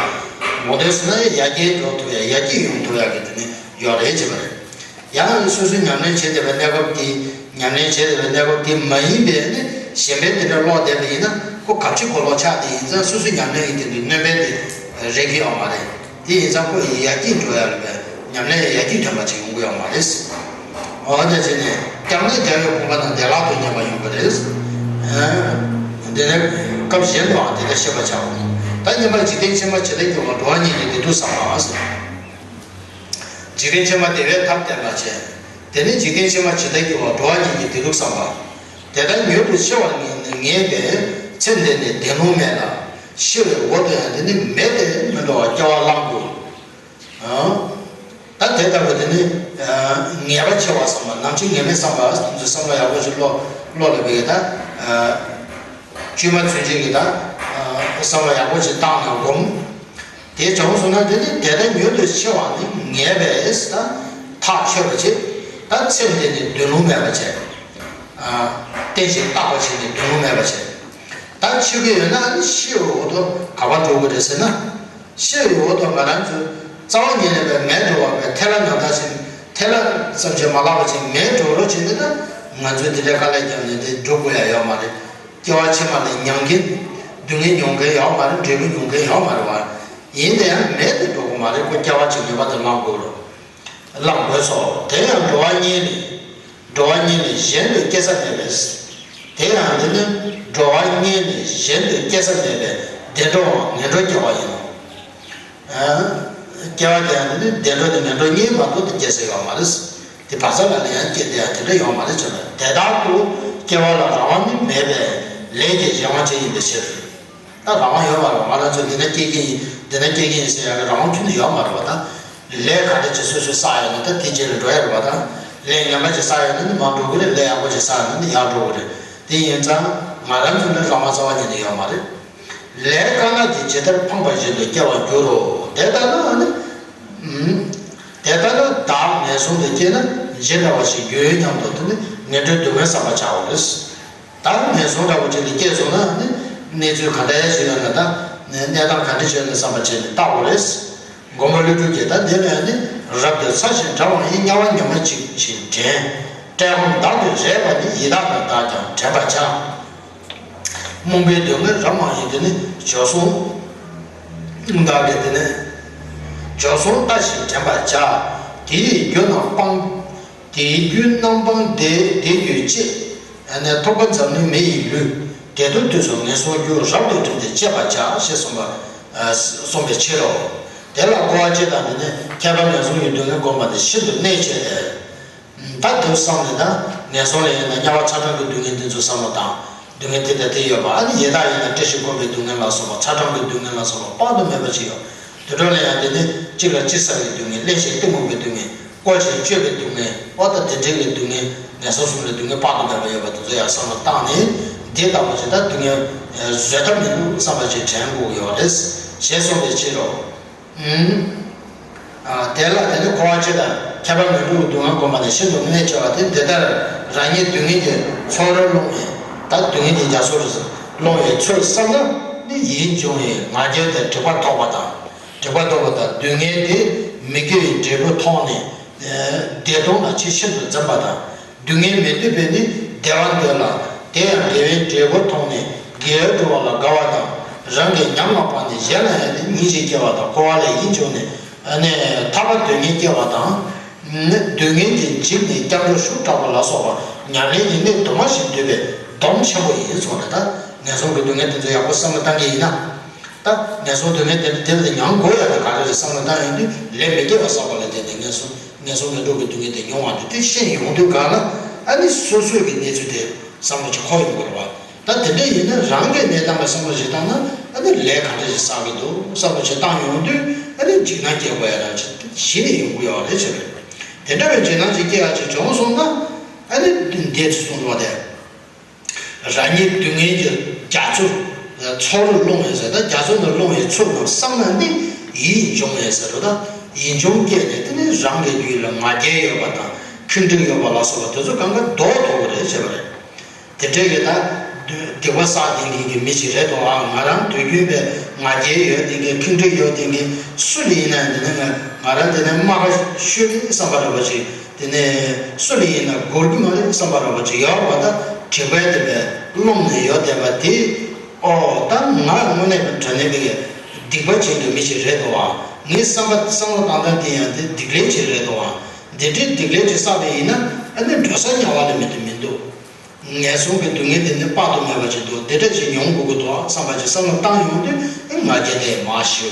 དགོངས་དོན་ཟེར་ན་ཡར་རྒྱས་འགྲོ་ཐུབ་ཡ། ཡར་རྒྱས་ཡོང་ཐུབ་ཡ་གི་དེ་ནི་ཡོད་རེད་ཅེས་པ་རེད། ཡང་ན་ནི་སོ་སོའི་ཉམས་ལེན་བྱེད་བསྡད་པའི་གནས་སྐབས་དེ་ཉམས་ལེན་བྱེད་བསྡད་པའི་གནས་སྐབས་དེ་མ་ཡིན་པའི་ནི་གཞན་པའི་དེ་འདྲ་ཀློག་བསྡད་པ་ཡིན་ན་ཁོ་གབ་ཆེ་གོ་ལོག་ཆགས་དེ་ཡིན་ཙང་སོ་སོའི་ཉམས་ལེན་གྱི་དེ་འདྲའི་སྣོན་པ་དེ་རེག་གི་ཡོད་མ་རེད། དེ་ཡིན་ཙང་ཁོ་ཡར་རྒྱས་འགྲོ་ཡ་ལ་བའི་ཉམས་ལེན་ཡར་རྒྱས་ཐོན་པ་ཅིག་ཡོང་གི་ཡོད་མ་རེད། འོ་ན་བྱས་ནས་བསྐྱངས་ན་རྒྱལ་བའི་དགོངས་པ་རྣམས་བདེ་བླག་ཏུ་ཉམས་པ་ཡོང་གི་རེད། དེ་ནས་སྐབས་གཞན་དུའང་དེ་ལྟར་ཤེས་པར་བྱའོ། ད་སྙན་པར་འཇིག་རྟེན་ཕྱི་མ་ཇི་ལྟར་སྐྱེ་བ་འགྲོ་བ་ཉིད་ཀྱི་བདེ་སྡུག་བསམ་པ། འཇིག་རྟེན་ཕྱི་མ་བདེ་བའི་མཐར་བསྟན་པར་བྱས། དེ་ནས་འཇིག་རྟེན་ཕྱི་མ་ཇི་ལྟར་སྐྱེ་བ་འགྲོ་བ་ཉིད་ཀྱི་བདེ་སྡུག་བསམ་པ། དེ་ལྟར་མྱུར་དུ་ཤི་བར་ངེས་པས་ཚེ་འདི་ནི་བདེན་ལུགས་མེད་ལ། ཤི་བའི་འོག་ཏུ་ཡང་དེ་ནི་མེ་དེ་མི་འགྲོ་བར་སྐྱེ་བ་བླང་དགོས། ད་དེ་ལྟ་བུ་དེ་ནི་ངེས་པ་ཆེ་བ་བསམ་པ་ནམ་འཆི་ངེས་མེད་བསམ་པ་བསམ་བློ་ཡག་པོ་ཞིག་བློ་བློ་ལ་བེད་ཀྱི་ད། བཅོས་མ་ཚུན་ཆད་ཀྱི་ད། བསམ་བློ་ཡག་པོ་ཞིག་བཏང་ནས་སྒོམ། དེ་བྱུང་སོང་ན་དེ་ནི་དེ་ལྟར་མྱུར་དུ་ཤི་བ་ནི་ངེས་པས་ད་ཐག་ཆོད་པ་བྱེད། ད་ཚེ་འདི་ནི་བདེན་ལུགས་མེད་པ་བྱེད། གཏན་ཞིག་བརྟག་པ་བྱེད་ནས་བདེན་ལུགས་མེད་པ་བྱེད། ད་འཆི་གི་ཡོད་ན་ནི་ཤི་བའི་འོག་ཏུ་ག་པར་འགྲོ་གི་རེད་ཟེར་ན། ཤི་བའི་འོག་ཏུ་ང་རང་ཚོ་རྩ་བ་ཉིད་ནས་པའི་མེར་འགྲོ་བ་པའི་ཐལ་བ་ཉག་ཐག་ཆེ་ཐལ་བ་ཙམ་ཞིག་མ་ལགས་པ་ཅིག་མེར་འགྲོ་རོགས་བྱེད་འདི་ན་ང་ཚོས་དེ་འདྲའི་དཀའ་ལས་བརྒྱབ་ནས་དེ་འགྲོ་དགོས་ཡ་ཡོད་མ་རེད། སྐྱེ་བ་ཕྱི་མ་ལ་མྱང་མཁན། སྡུག་བསྔལ་མྱོང་མཁན་ཡོད་མ་རེད། འབྲས་བུ་མྱོང་མཁན་ཡོད་མ་རེད་བ། ཡིན་ན་ཡང་མེད་དུ་འགྲོ་གི་མ་རེད། ཁོ་སྐྱེ་བ་གཅིག་ངེས་པར་དུ་བླང་དགོས་རེད། བླང་དགོས་སོ། དེ་ཡང་འགྲོ་བ་གཉིས་ནི། འགྲོ་བ་གཉིས་ནི་གཞན་དུ་སྐྱེ་ས་མེད་པས། དེ་ཡང་འདི་ནི་འགྲོ་བ་གཉིས་ནི་གཞན་དུ་སྐྱེ་ས་མེད་པས་བདེ་འགྲོའམ་ངན་འགྲོར་སྐྱེ་བ་ཡིན་ནོ། སྐྱེ་བ་དེ་ཡང་དེ་ནི་བདེ་འགྲོ་དང་ངན་འགྲོ་གཉིས་མ་གཏོགས་དེ་སྐྱེ་ས་ཡོད་མ་རེད། དེ་བག་ཚ་ལ་ལ་ཡང་སྐྱེ་དེ་ཡང་དེ་འདྲ་ཡོད་མ་རེད་ཟེར་བས། དེ་ལྟར་དུ་སྐྱེ་བ་ལ་རང་དབང་ནི་མེད་པས་ལས་ཀྱི་གཞན་དབང་ཅན་ཡིན་པའི་ཕྱིར། ད་རང་དབང་ཡོད་མ་རེད། ང་རང་ཚོ་འདི་ན་སྐྱེ་གི་ཡིན་འདི་ན་སྐྱེ་གི་ཡིན་ཟེར་ཡག་གི་རང་དབང་ཁྱོན་ནས་ཡོད་མ་རེད་བ། ད་ལས་ག་འདྲ་ཅིག་སོ་སོས་བསགས་ཡོད་ན་ད་དེ་རྗེས་ལ་འགྲོ་ཡ་རེད་བ། ད་ལས་ངན་པ་ཅིག་བསགས་ཡོད་ན་ནི་མར་འགྲོ་གི་རེད། ལས་ཡག་པོ་ཅིག་བསགས་ཡོད་ན་ནི་ཡར་འགྲོ་གི་རེད། དེ་ཡིན་ཙང་ང་རང་ཚོ་ལ་རང་དབང་རྩ་བ་ཉིད་ནས་ཡོད་མ་རེད། ལས་དཀར་ནག་གིས་ཇི་ལྟར་འཕངས་པ་བཞིན་དུ་སྐྱེ་བར་འགྱུར་རོ། དེ་ལྟར་ན་ནི། དེ་ལྟར་ན་བདག་ངན་སོང་དུ་སྐྱེས་ན་ཇི་འདྲ་བ་ཞིག་འགྱུར་སྙམ་དུ་དེ་ནི་ངན་འགྲོའི་སྡུག་བསྔལ་བསམ་པར་བྱའོ་ལེ། བདག་ངན་སོང་འདྲ་བོ་ཅིག་ལ་སྐྱེས་སོང་ན་ནི་གནས་ཚུལ་ག་འདྲ་ཞིག་ཡོད་ན་ད་གནས་སྟངས་ག་འདྲ་ཞིག་ཡོད་ན་བསམ་པ་བྱས་ནས་བལྟ་དགོས་རེད། མགོན་པོ་ཀླུ་སྒྲུབ་ཀྱིས་ད་འདི་ལ་ནི་རབ་ཏུ་ཚ་ཞིང་གྲང་བ་ཡི། དམྱལ་བ་ཉི་མ་གཅིག་བཞིན་དྲན། བཀྲེས་སྐོམ་བདག་ཏུ་རེག་པ་ནི། ཡི་དྭགས་དང་བདག་ཀྱང་དྲན་པར་བྱ། རྨོངས་པའི་སྡུག་བསྔལ་རབ་མང་ཡིན། དེ་ནི་བྱོལ་སོང་། བདག་གིས་དེ་ནས་འཇོག་སོང་ལྟ་ཞིང་དྲན་པར་བྱ། དེ་ཡི་རྒྱུ་རྣམས་སྤངས། དེ་ཡི་རྒྱུ་རྣམས་སྤངས་ཏེ་དེ་རྒྱུད་བཅད། ཨ་ནི་ཐོབ་པ་འཛམ་གླིང་མི་ཡི་ལུས། དེ་ལྟར་དུས་སུ་ངན་སོང་རྒྱུ་རབ་ཏུ་བསྒྲིམས་ཏེ་བཅད་པར་བྱ་ཞེས་གསུངས་པ། ཨ་གསུངས་པའི་ཕྱིར་རོ། དེ་ལ་འཁོར་བ་སྤྱི་དང་དེ་ནས་ཁྱད་པར་ངན་སོང་གི་སྡུག་བསྔལ་བསྒོམས་པ་ནི་ཤིན་ཏུ་གནད་ཆེ་སྟེ། ད་དུ་བསམ་ནས་ད་ངན་སོང་ལས་ཡིན་ན་དམྱལ་བ་ཚ་གྲང་གི་སྡུག་བསྔལ་འདི་ཚོ་བསམ་བློ་བཏང་། སྡུག་བསྔལ་དེ་དང་དེ་ཡོད་པ། ཨ་ནི་ཡི་དྭགས་ཡིན་ན་བཀྲེས་ཤིང་སྐོམ་པའི་སྡུག་བསྔལ་ལ་སོགས་པ། ཚ་གྲང་གི་སྡུག་བསྔལ་ལ་སོགས་པ་དཔག་ཏུ་མེད་པ་ཅིག་ཡོད། དེ་འཕྲོ་ལ་ཡང་དེ་ནི་གཅིག་ལ་གཅིག་ཟ་བའི་སྡུག་བསྔལ། གླེན་ཞིང་གཏི་མུག་གི་སྡུག་བསྔལ། བཀོལ་ཞིང་སྤྱོད་པའི་སྡུག་བསྔལ། འོ་ད་དེ་འདྲའི་གི་སྡུག་བསྔལ། ངན་སོང་གསུམ་ལ་སྡུག་བསྔལ་དཔག་ཏུ་མེད་པ་ཡོད་པ་དེ་ཚོ་ཡང་བསམ་བློ་བཏང་ནས། འདི་ལྟ་བུ་ཅིག་ད་སྡུག་བསྔལ་བཟོད་ཐབས་མི་འདུག་བསམ་པ་ཅིག་དྲན་དགོས་ཀྱི་ཡོད་རེད་ཞེས་གསུངས་པའི་ཕྱིར་རོ། ཨུམ། ཨ་དེ་ལ་དེ་ནི་འཁོར་བ་སྤྱི་དང་ཁྱད་པར་ངན་སོང་གི་སྡུག་བསྔལ་བསྒོམས་པ་ནི་ཤིན་ཏུ་གནད་ཆེ་བ་སྟེ། འདི་ལྟར་རང་ཉིད་སྡུག་བསྔལ་གྱི་ཚོར་རོ་སློང་བའི། ད་སྡུག་བསྔལ་གྱི་རྒྱ་མཚོ་རུ་སློང་བའི་ཚུལ་བསམ་ན་ནི། ཡིད་འབྱུང་བའི་ང་རྒྱལ་དེ་སྒྲིབ་པ་ལྡོག་པ་དང་། སྒྲིབ་པ་ལྡོག་པ་དང་། སྡུག་བསྔལ་དེ་མི་དགེ་བའི་འབྲས་བུ་མཐོང་ནས། ཨ་བདེ་སྟོང་ལ་ཆེས་ཤིན་ཏུ་འཛིན་པ་དང་། སྡུག་བསྔལ་མི་འདོད་པས་ནི་བདེ་བ་འདོད་ལ། དེ་ཡང་དགེ་བའི་འབྲས་བུ་མཐོང་ནས་དགེ་བ་སྒྲུབ་པ་ལ་དགའ་བ་དང་། རང་གི་ཉམས་ལ་སྤངས་ནས་གཞན་ལ་ཡང་ནི་སྙིང་རྗེ་སྐྱེ་བ་དང་། འཁོར་བ་ལས་ཡིད་འབྱུང་ནས་ནི་ཐར་པ་འདོད་མཁན་སྐྱེ་བ་དང་། སྡུག་བསྔལ་གྱིས་འཇིགས་ནས་སྐྱབས་འགྲོ་ཤུགས་དྲག་པ་ལ་སོགས་པ་ཉམས་ལེན་གྱི་གནས་དུ་མ་ཞིག་འདོད་པའི་སྡོམ་ཆེན་པོ་ཡིན་གསུངས་ཏེ། ད་ངན་སོང་གི་སྡུག་བསྔལ་དེ་ཚོ་ཡག་པོ་བསམ་བློ་བཏང་གི་ཡིན་ན། ད་ངན་སོང་སྡུག་བསྔལ་དེ་དེ་ལ་མྱང་དགོས་ཡ་དེ་ག་རེ་རེད་བསམ་བློ་བཏང་ཡོང་དུས། ལས་མི་དགེ་བ་བསགས་པ་ལ་བརྟེན་ནས་ངན་སོང་ངན་སོང་ངན་འགྲོ་གི་སྡུག་བསྔལ་དེ་མྱོང་བ་དེ། དེ་ཤེས་ཡོང་དུས་གང་ལ་ཨ་ནི་སོ་སོའི་གི་གནས་ཚུལ་དེ་བསམ་བློ་ཅིག་འཁོར་ཡོང་དགོས་རེད་བ། ད་དེ་འདྲ་ཡིན་ན་རང་གི་གནས་སྟངས་ལ་བསམ་བློ་ཅིག་བཏང་ན། ཨ་ནི་ལས་ག་འདྲ་ཞིག་བསགས་ཀྱི་འདུག་བསམ་བློ་ཅིག་བཏང་ཡོང་དུས། ཨ་ནི་འཇིགས་སྣང་སྐྱེ་དགོས་ཡ་རང་ཅིག་གཞི་ནས་ཡོང་གི་ཡོད་རེད་ཟེར་བས། དེ་འདྲ་བའི་འཇིགས་སྣང་ཅིག་སྐྱེ་ཡ་ཅིག་བྱུང་སོང་ན། ཨ་ནི་འདས་ཚུལ་གསུངས་པ་དེ། རང་ཉིད་སྡུག་བསྔལ་གྱི་རྒྱ་མཚོ། མཚོ་རུ་ལྷུང་བའི་ཟེར། ད་རྒྱ་མཚོ་ནང་ལྷུང་བའི་ཚུལ་རྣམས་བསམ་ན་ནི། ཡིད་འབྱུང་བའི་ཟེར་རོ། ད་ཡིད་འབྱུང་སྐྱེས་ནས་དེ་ནི་རང་གི་རྒྱུད་ལ་ང་རྒྱལ་ཡོད་པ་དང་། ཁེངས་དྲེགས་ཡོད་པ་ལ་སོགས་པ་དེ་ཚོ་གང་ག་ལྡོག་ཐུབ་ཀྱི་རེད་ཟེར་བ་རེད། དེ་འདྲའི་གི་ད་སྡིག་པ་བསགས་བསྡད་མཁན་གྱི་མི་ཞིག་རེད་དོ། ཨ་ང་རང་དུས་རྒྱུན་པའི་ང་རྒྱལ་ཡོད་བསྡད་མཁན། ཁེངས་དྲེགས་ཡོད་བསྡད་མཁན་སུ་ལ་ཡིན་ན་འདི་ནི་ང་ང་རང་འདི་ནི་རྨ་ཁ་ཤོར་གི་བསམ་པ་འདྲ་བོ་ཅིག་དེ་ནས་སུ་ལ་ཡིན་ན་འགོར་གྱི་མ་རེད་བསམ་པ་འདྲ་བོ་ཅིག་ཡོད་པ། ད་དྲེགས་པས་དེ་བས་རློམ་ནས་ཡོད་བསྡད་པ་དེ། ཨོ་ད་ང་དངོས་གནས་ཀྱི་དྲང་གནས་ཀྱི་སྡིག་པ་ཅན་གྱི་མི་ཞིག་རེད་དོ། ཨ་ངའི་བསམ་པ་བསམ་བློ་བཏང་སྟངས་དེ་ཡང་དེ་སྡིག་ལས་ཅིག་རེད་དོ། ཨ་འདི་འདྲའི་སྡིག་ལས་ཅིག་བསགས་པ་ཡིན་ན། ཨ་ནི་འགྲོ་ས་དམྱལ་བ་ལས་མེད་དུ་མི་འདུག་ངན་སོང་གི་སྡུག་བསྔལ་དེ་ནི་དཔག་ཏུ་མེད་པ་ཅིག་འདུག་དེ་འདྲ་ཅིག་མྱོང་དགོས་ཀྱི་འདུག་བསམ་པ་ཅིག་བསམ་བློ་བཏང་ཡོང་དུས། ཨེ་ང་རྒྱལ་དེ་མར་ཞི།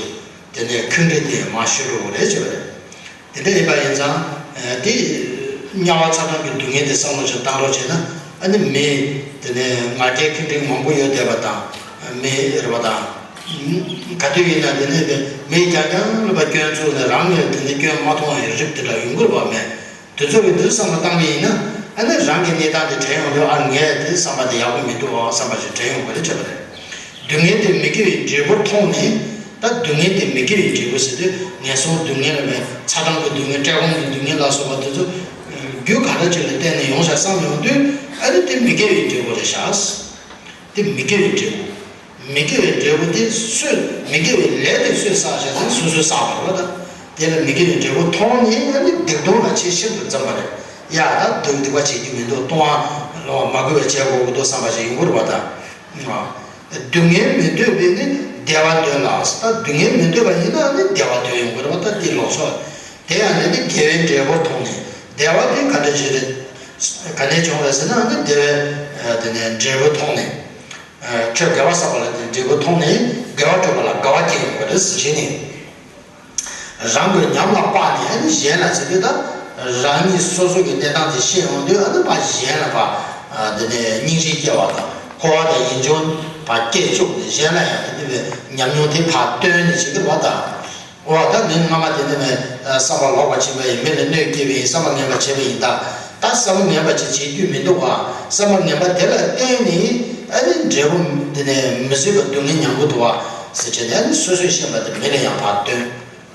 དེ་ནས་ཁེངས་དྲེགས་དེ་མར་ཞི་འགྲོ་གི་རེད་ཅེས་པ་རེད། དེ་འདྲ་ཡིན་པ་ཡིན་ཙང་། ཨ་དེ་དམྱལ་བ་ཚ་གྲང་གི་སྡུག་བསྔལ་དེ་བསམ་བློ་ཅིག་བཏང་རོགས་བྱས་ན། ཨ་ནི་མི་དེ་ནས་ང་རྒྱལ་ཁེངས་དྲེགས་མང་པོ་ཡོད་བསྡད་པ་དང་། མི་རེད་པ་དང་། ག་དུས་ཡིན་ན་དེ་ནས་མི་རྐྱང་རྐྱང་ལ་ཕར་སྐྱོན་བཙུགས་ནས། རང་ངོས་དེ་ནས་སྐྱོན་མ་མཐོང་བའི་རིགས་དེ་འདྲ་ཡོང་གི་རེད་པ། མེད། དེ་ཚོ་གི་འདིར་བསམ་བློ་བཏང་གི་ཡིན་ན། ཨ་ནི་རང་གི་གནས་སྟངས་དེ་དྲན་ཡོང་དུས། ཨ་ངས་དེ་བསམ་པ་དེ་ཡག་པོ་མི་འདུག་ཨ་བསམ་པ་ཞིག་དྲན་ཡོང་གི་རེད་ཅེས་པ་རེད། སྡུག་བསྔལ་དེ་མི་དགེ་བའི་འབྲས་བུར་མཐོང་ནས། ད་སྡུག་བསྔལ་དེ་མི་དགེ་བའི་འབྲས་བུ་ཟེར་དུས། ངན་སོང་སྡུག་བསྔལ་ལ་མེད། ཚ་གྲང་གི་སྡུག་བསྔལ། བཀྲེས་སྐོམ་གྱི་སྡུག་བསྔལ་ལ་སོགས་པ་དེ་ཚོ་རྒྱུ་ག་འདྲ་ཅིག་ལ་བརྟེན་ནས་ཡོང་བཞག་བསམ་ཡོང་དུས། ཨ་ནི་དེ་མི་དགེ་བའི་འབྲས་བུ་རེད་ཤག་དེ་མི་དགེ་བའི་འབྲས་བུ། མི་དགེ་བའི་འབྲས་བུ་དེ་སུས། མི་དགེ་བའི་ལས་དེ་སུས་བསགས་བྱས་ཟིན། སོ་སོས་བསགས་པ་རེད་པ། ད་དེ་ལ་མི་དགེ་བའི་འབྲས་བུ་མཐོང་ནས། ཨ་ནི་སྡིག་ལྟུང་ལ་ཆེས་ཤིན་ཏུ་འཛིན་པ་རེད། ཡ་ད་སྡིག་སྡིག་པ་བྱེད་རྒྱུ་མི་འདུག་ལྟུང་བ་ལ་མ་གུས་པ་བྱེད་དགོས་ཀྱི་འདུག་བསམ་པ་ཞིག་ཡོང་གི་རེད་པ། ད་སྡུག་བསྔལ་མི་འདོད་པས་ནི་བདེ་བ་འདོད་ལ། ད་སྡུག་བསྔལ་མི་འདོད་པ་ཡིན་ན་ནི་བདེ་བ་འདོད་ཡོང་གི་རེད་པ། ད་དེ་ལོགས་སུ། དེ་ཡང་ནི་དགེ་བའི་འབྲས་བུ་མཐོང་ནས། བདེ་བ་དེ་ག་འདྲ་ཞིག་རེད། ག་ནས་བྱུང་བ་རེད་ཟེར་ན། ནི་བདེ་བའི་དེ་ནས་འབྲས་བུ་མཐོང་ནས། ཁྱོད་དགེ་བ་བསགས་པ་ལ་དེ་འབྲས་བུ་མཐོང་ནས། དགེ་བ་སྒྲུབ་པ་ལ་དགའ་བ་སྐྱེ་ཡོང་བ་རེད་ཟེར་བྱས་ནས། རང་གི་ཉམས་ལ་སྤངས་ནས། ཨ་ནི་གཞན་ལ་ཟེར་དུས། ད་རང་ཉིད་སོ་སོ་གི་གནས་སྟངས་དེ་ཤེས་ཡོང་དུས། ཨ་ནི་ཕར་གཞན་ལ་ཕར་དེ་ནས་སྙིང་རྗེ་སྐྱེ་བ་དང་། འཁོར་བ་དང་ཡིད་འབྱུང་ཕར་སྐྱེ་བཅུག་ནས། གཞན་ལ་ཡང་དེ་འདྲ་བའི་ཉམས་མྱོང་དེ་ཕར་སྟོན་ནས་བྱེད་ཀྱི་རེད་པ། ད། འོ་ད་མི་སྔ་མ་དེ་ནི་མི་བསམ་པ་ལོག་པ་ཕྱིན་པ་ཡིན། མི་ལ་གནོད་སྐྱེལ་བ་ཡིན། བསམ་པ་ངན་པ་བྱས་པ་ཡིན། ད་ད་བསམ་པ་ངན་པ་ཅིག་བྱེད་རྒྱུ་མི་འདུག་བ། བསམ་པ་ངན་པ་དེ་ལ་བརྟེན་ནས། ཨ་ནི་འབྲས་བུ་འདི་ནས་མི་བཟོད་པའི་སྡུག་བསྔལ་མྱོང་གི་འདུག་བ་ཟེར་བྱས་ནས། ཨ་ནི་སོ་སོས་ཤེས་པ་དེ་མི་ལ་ཡང་ཕར་སྟོན།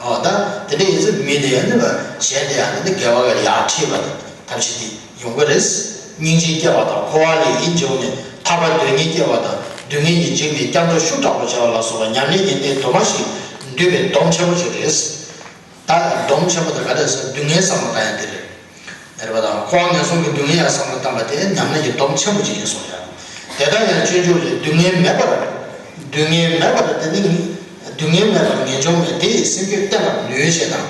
འོ་ད་དེ་འདྲ་ཡིན་ཙང་མི་དེ་ཡང་ནི་གཞན་དེ་ཡང་ནི་དགེ་བ་ལ་ཡར་ཁྲིད་པ་དང་ཐབས་ཤེས་དེ། ཡོང་གི་རེད། སྙིང་རྗེ་སྐྱེ་བ་དང་། འཁོར་བ་ལས་ཡིད་འབྱུང་ནས་ཐར་པ་འདོད་མཁན་སྐྱེ་བ་དང་། སྡུག་བསྔལ་གྱིས་འཇིགས་ནས་སྐྱབས་འགྲོ་ཤུགས་དྲག་པོ་བྱ་བ་ལ་སོགས་པ་ཉམས་ལེན་གྱི་གནས་དུ་མ་ཞིག་འདོད་པའི་སྡོམ་ཆེན་པོ་ཞིག་རེད། ད་སྡོམ་ཆེན་པོ་དེ་ག་རེ་ཟེར། སྡུག་བསྔལ་བསམ་བློ་བཏང་ཡ་དེ་རེད། རེད་པ། དང་འཁོར་བ་ངན་སོང་གི་སྡུག་བསྔལ་ཡང་བསམ་བློ་བཏང་པ་དེ་ཉམས་ལེན་གྱི་སྡོམ་ཆེན་པོ་ཅིག་ཡིན་གསུངས་ཡ། དེ་ལྟར་ཡང་སྤྱོད་འཇུག་ལས། སྡུག་བསྔལ་མེད་པར། སྡུག་བསྔལ་མེད་པར་དེ་ནི། སྡུག་བསྔལ་མེད་པར་ངེས་འབྱུང་མེད། དེ་ཡིས་སེམས་རྒྱུད་བརྟན་པར་ནུས་ཞེས་དང་།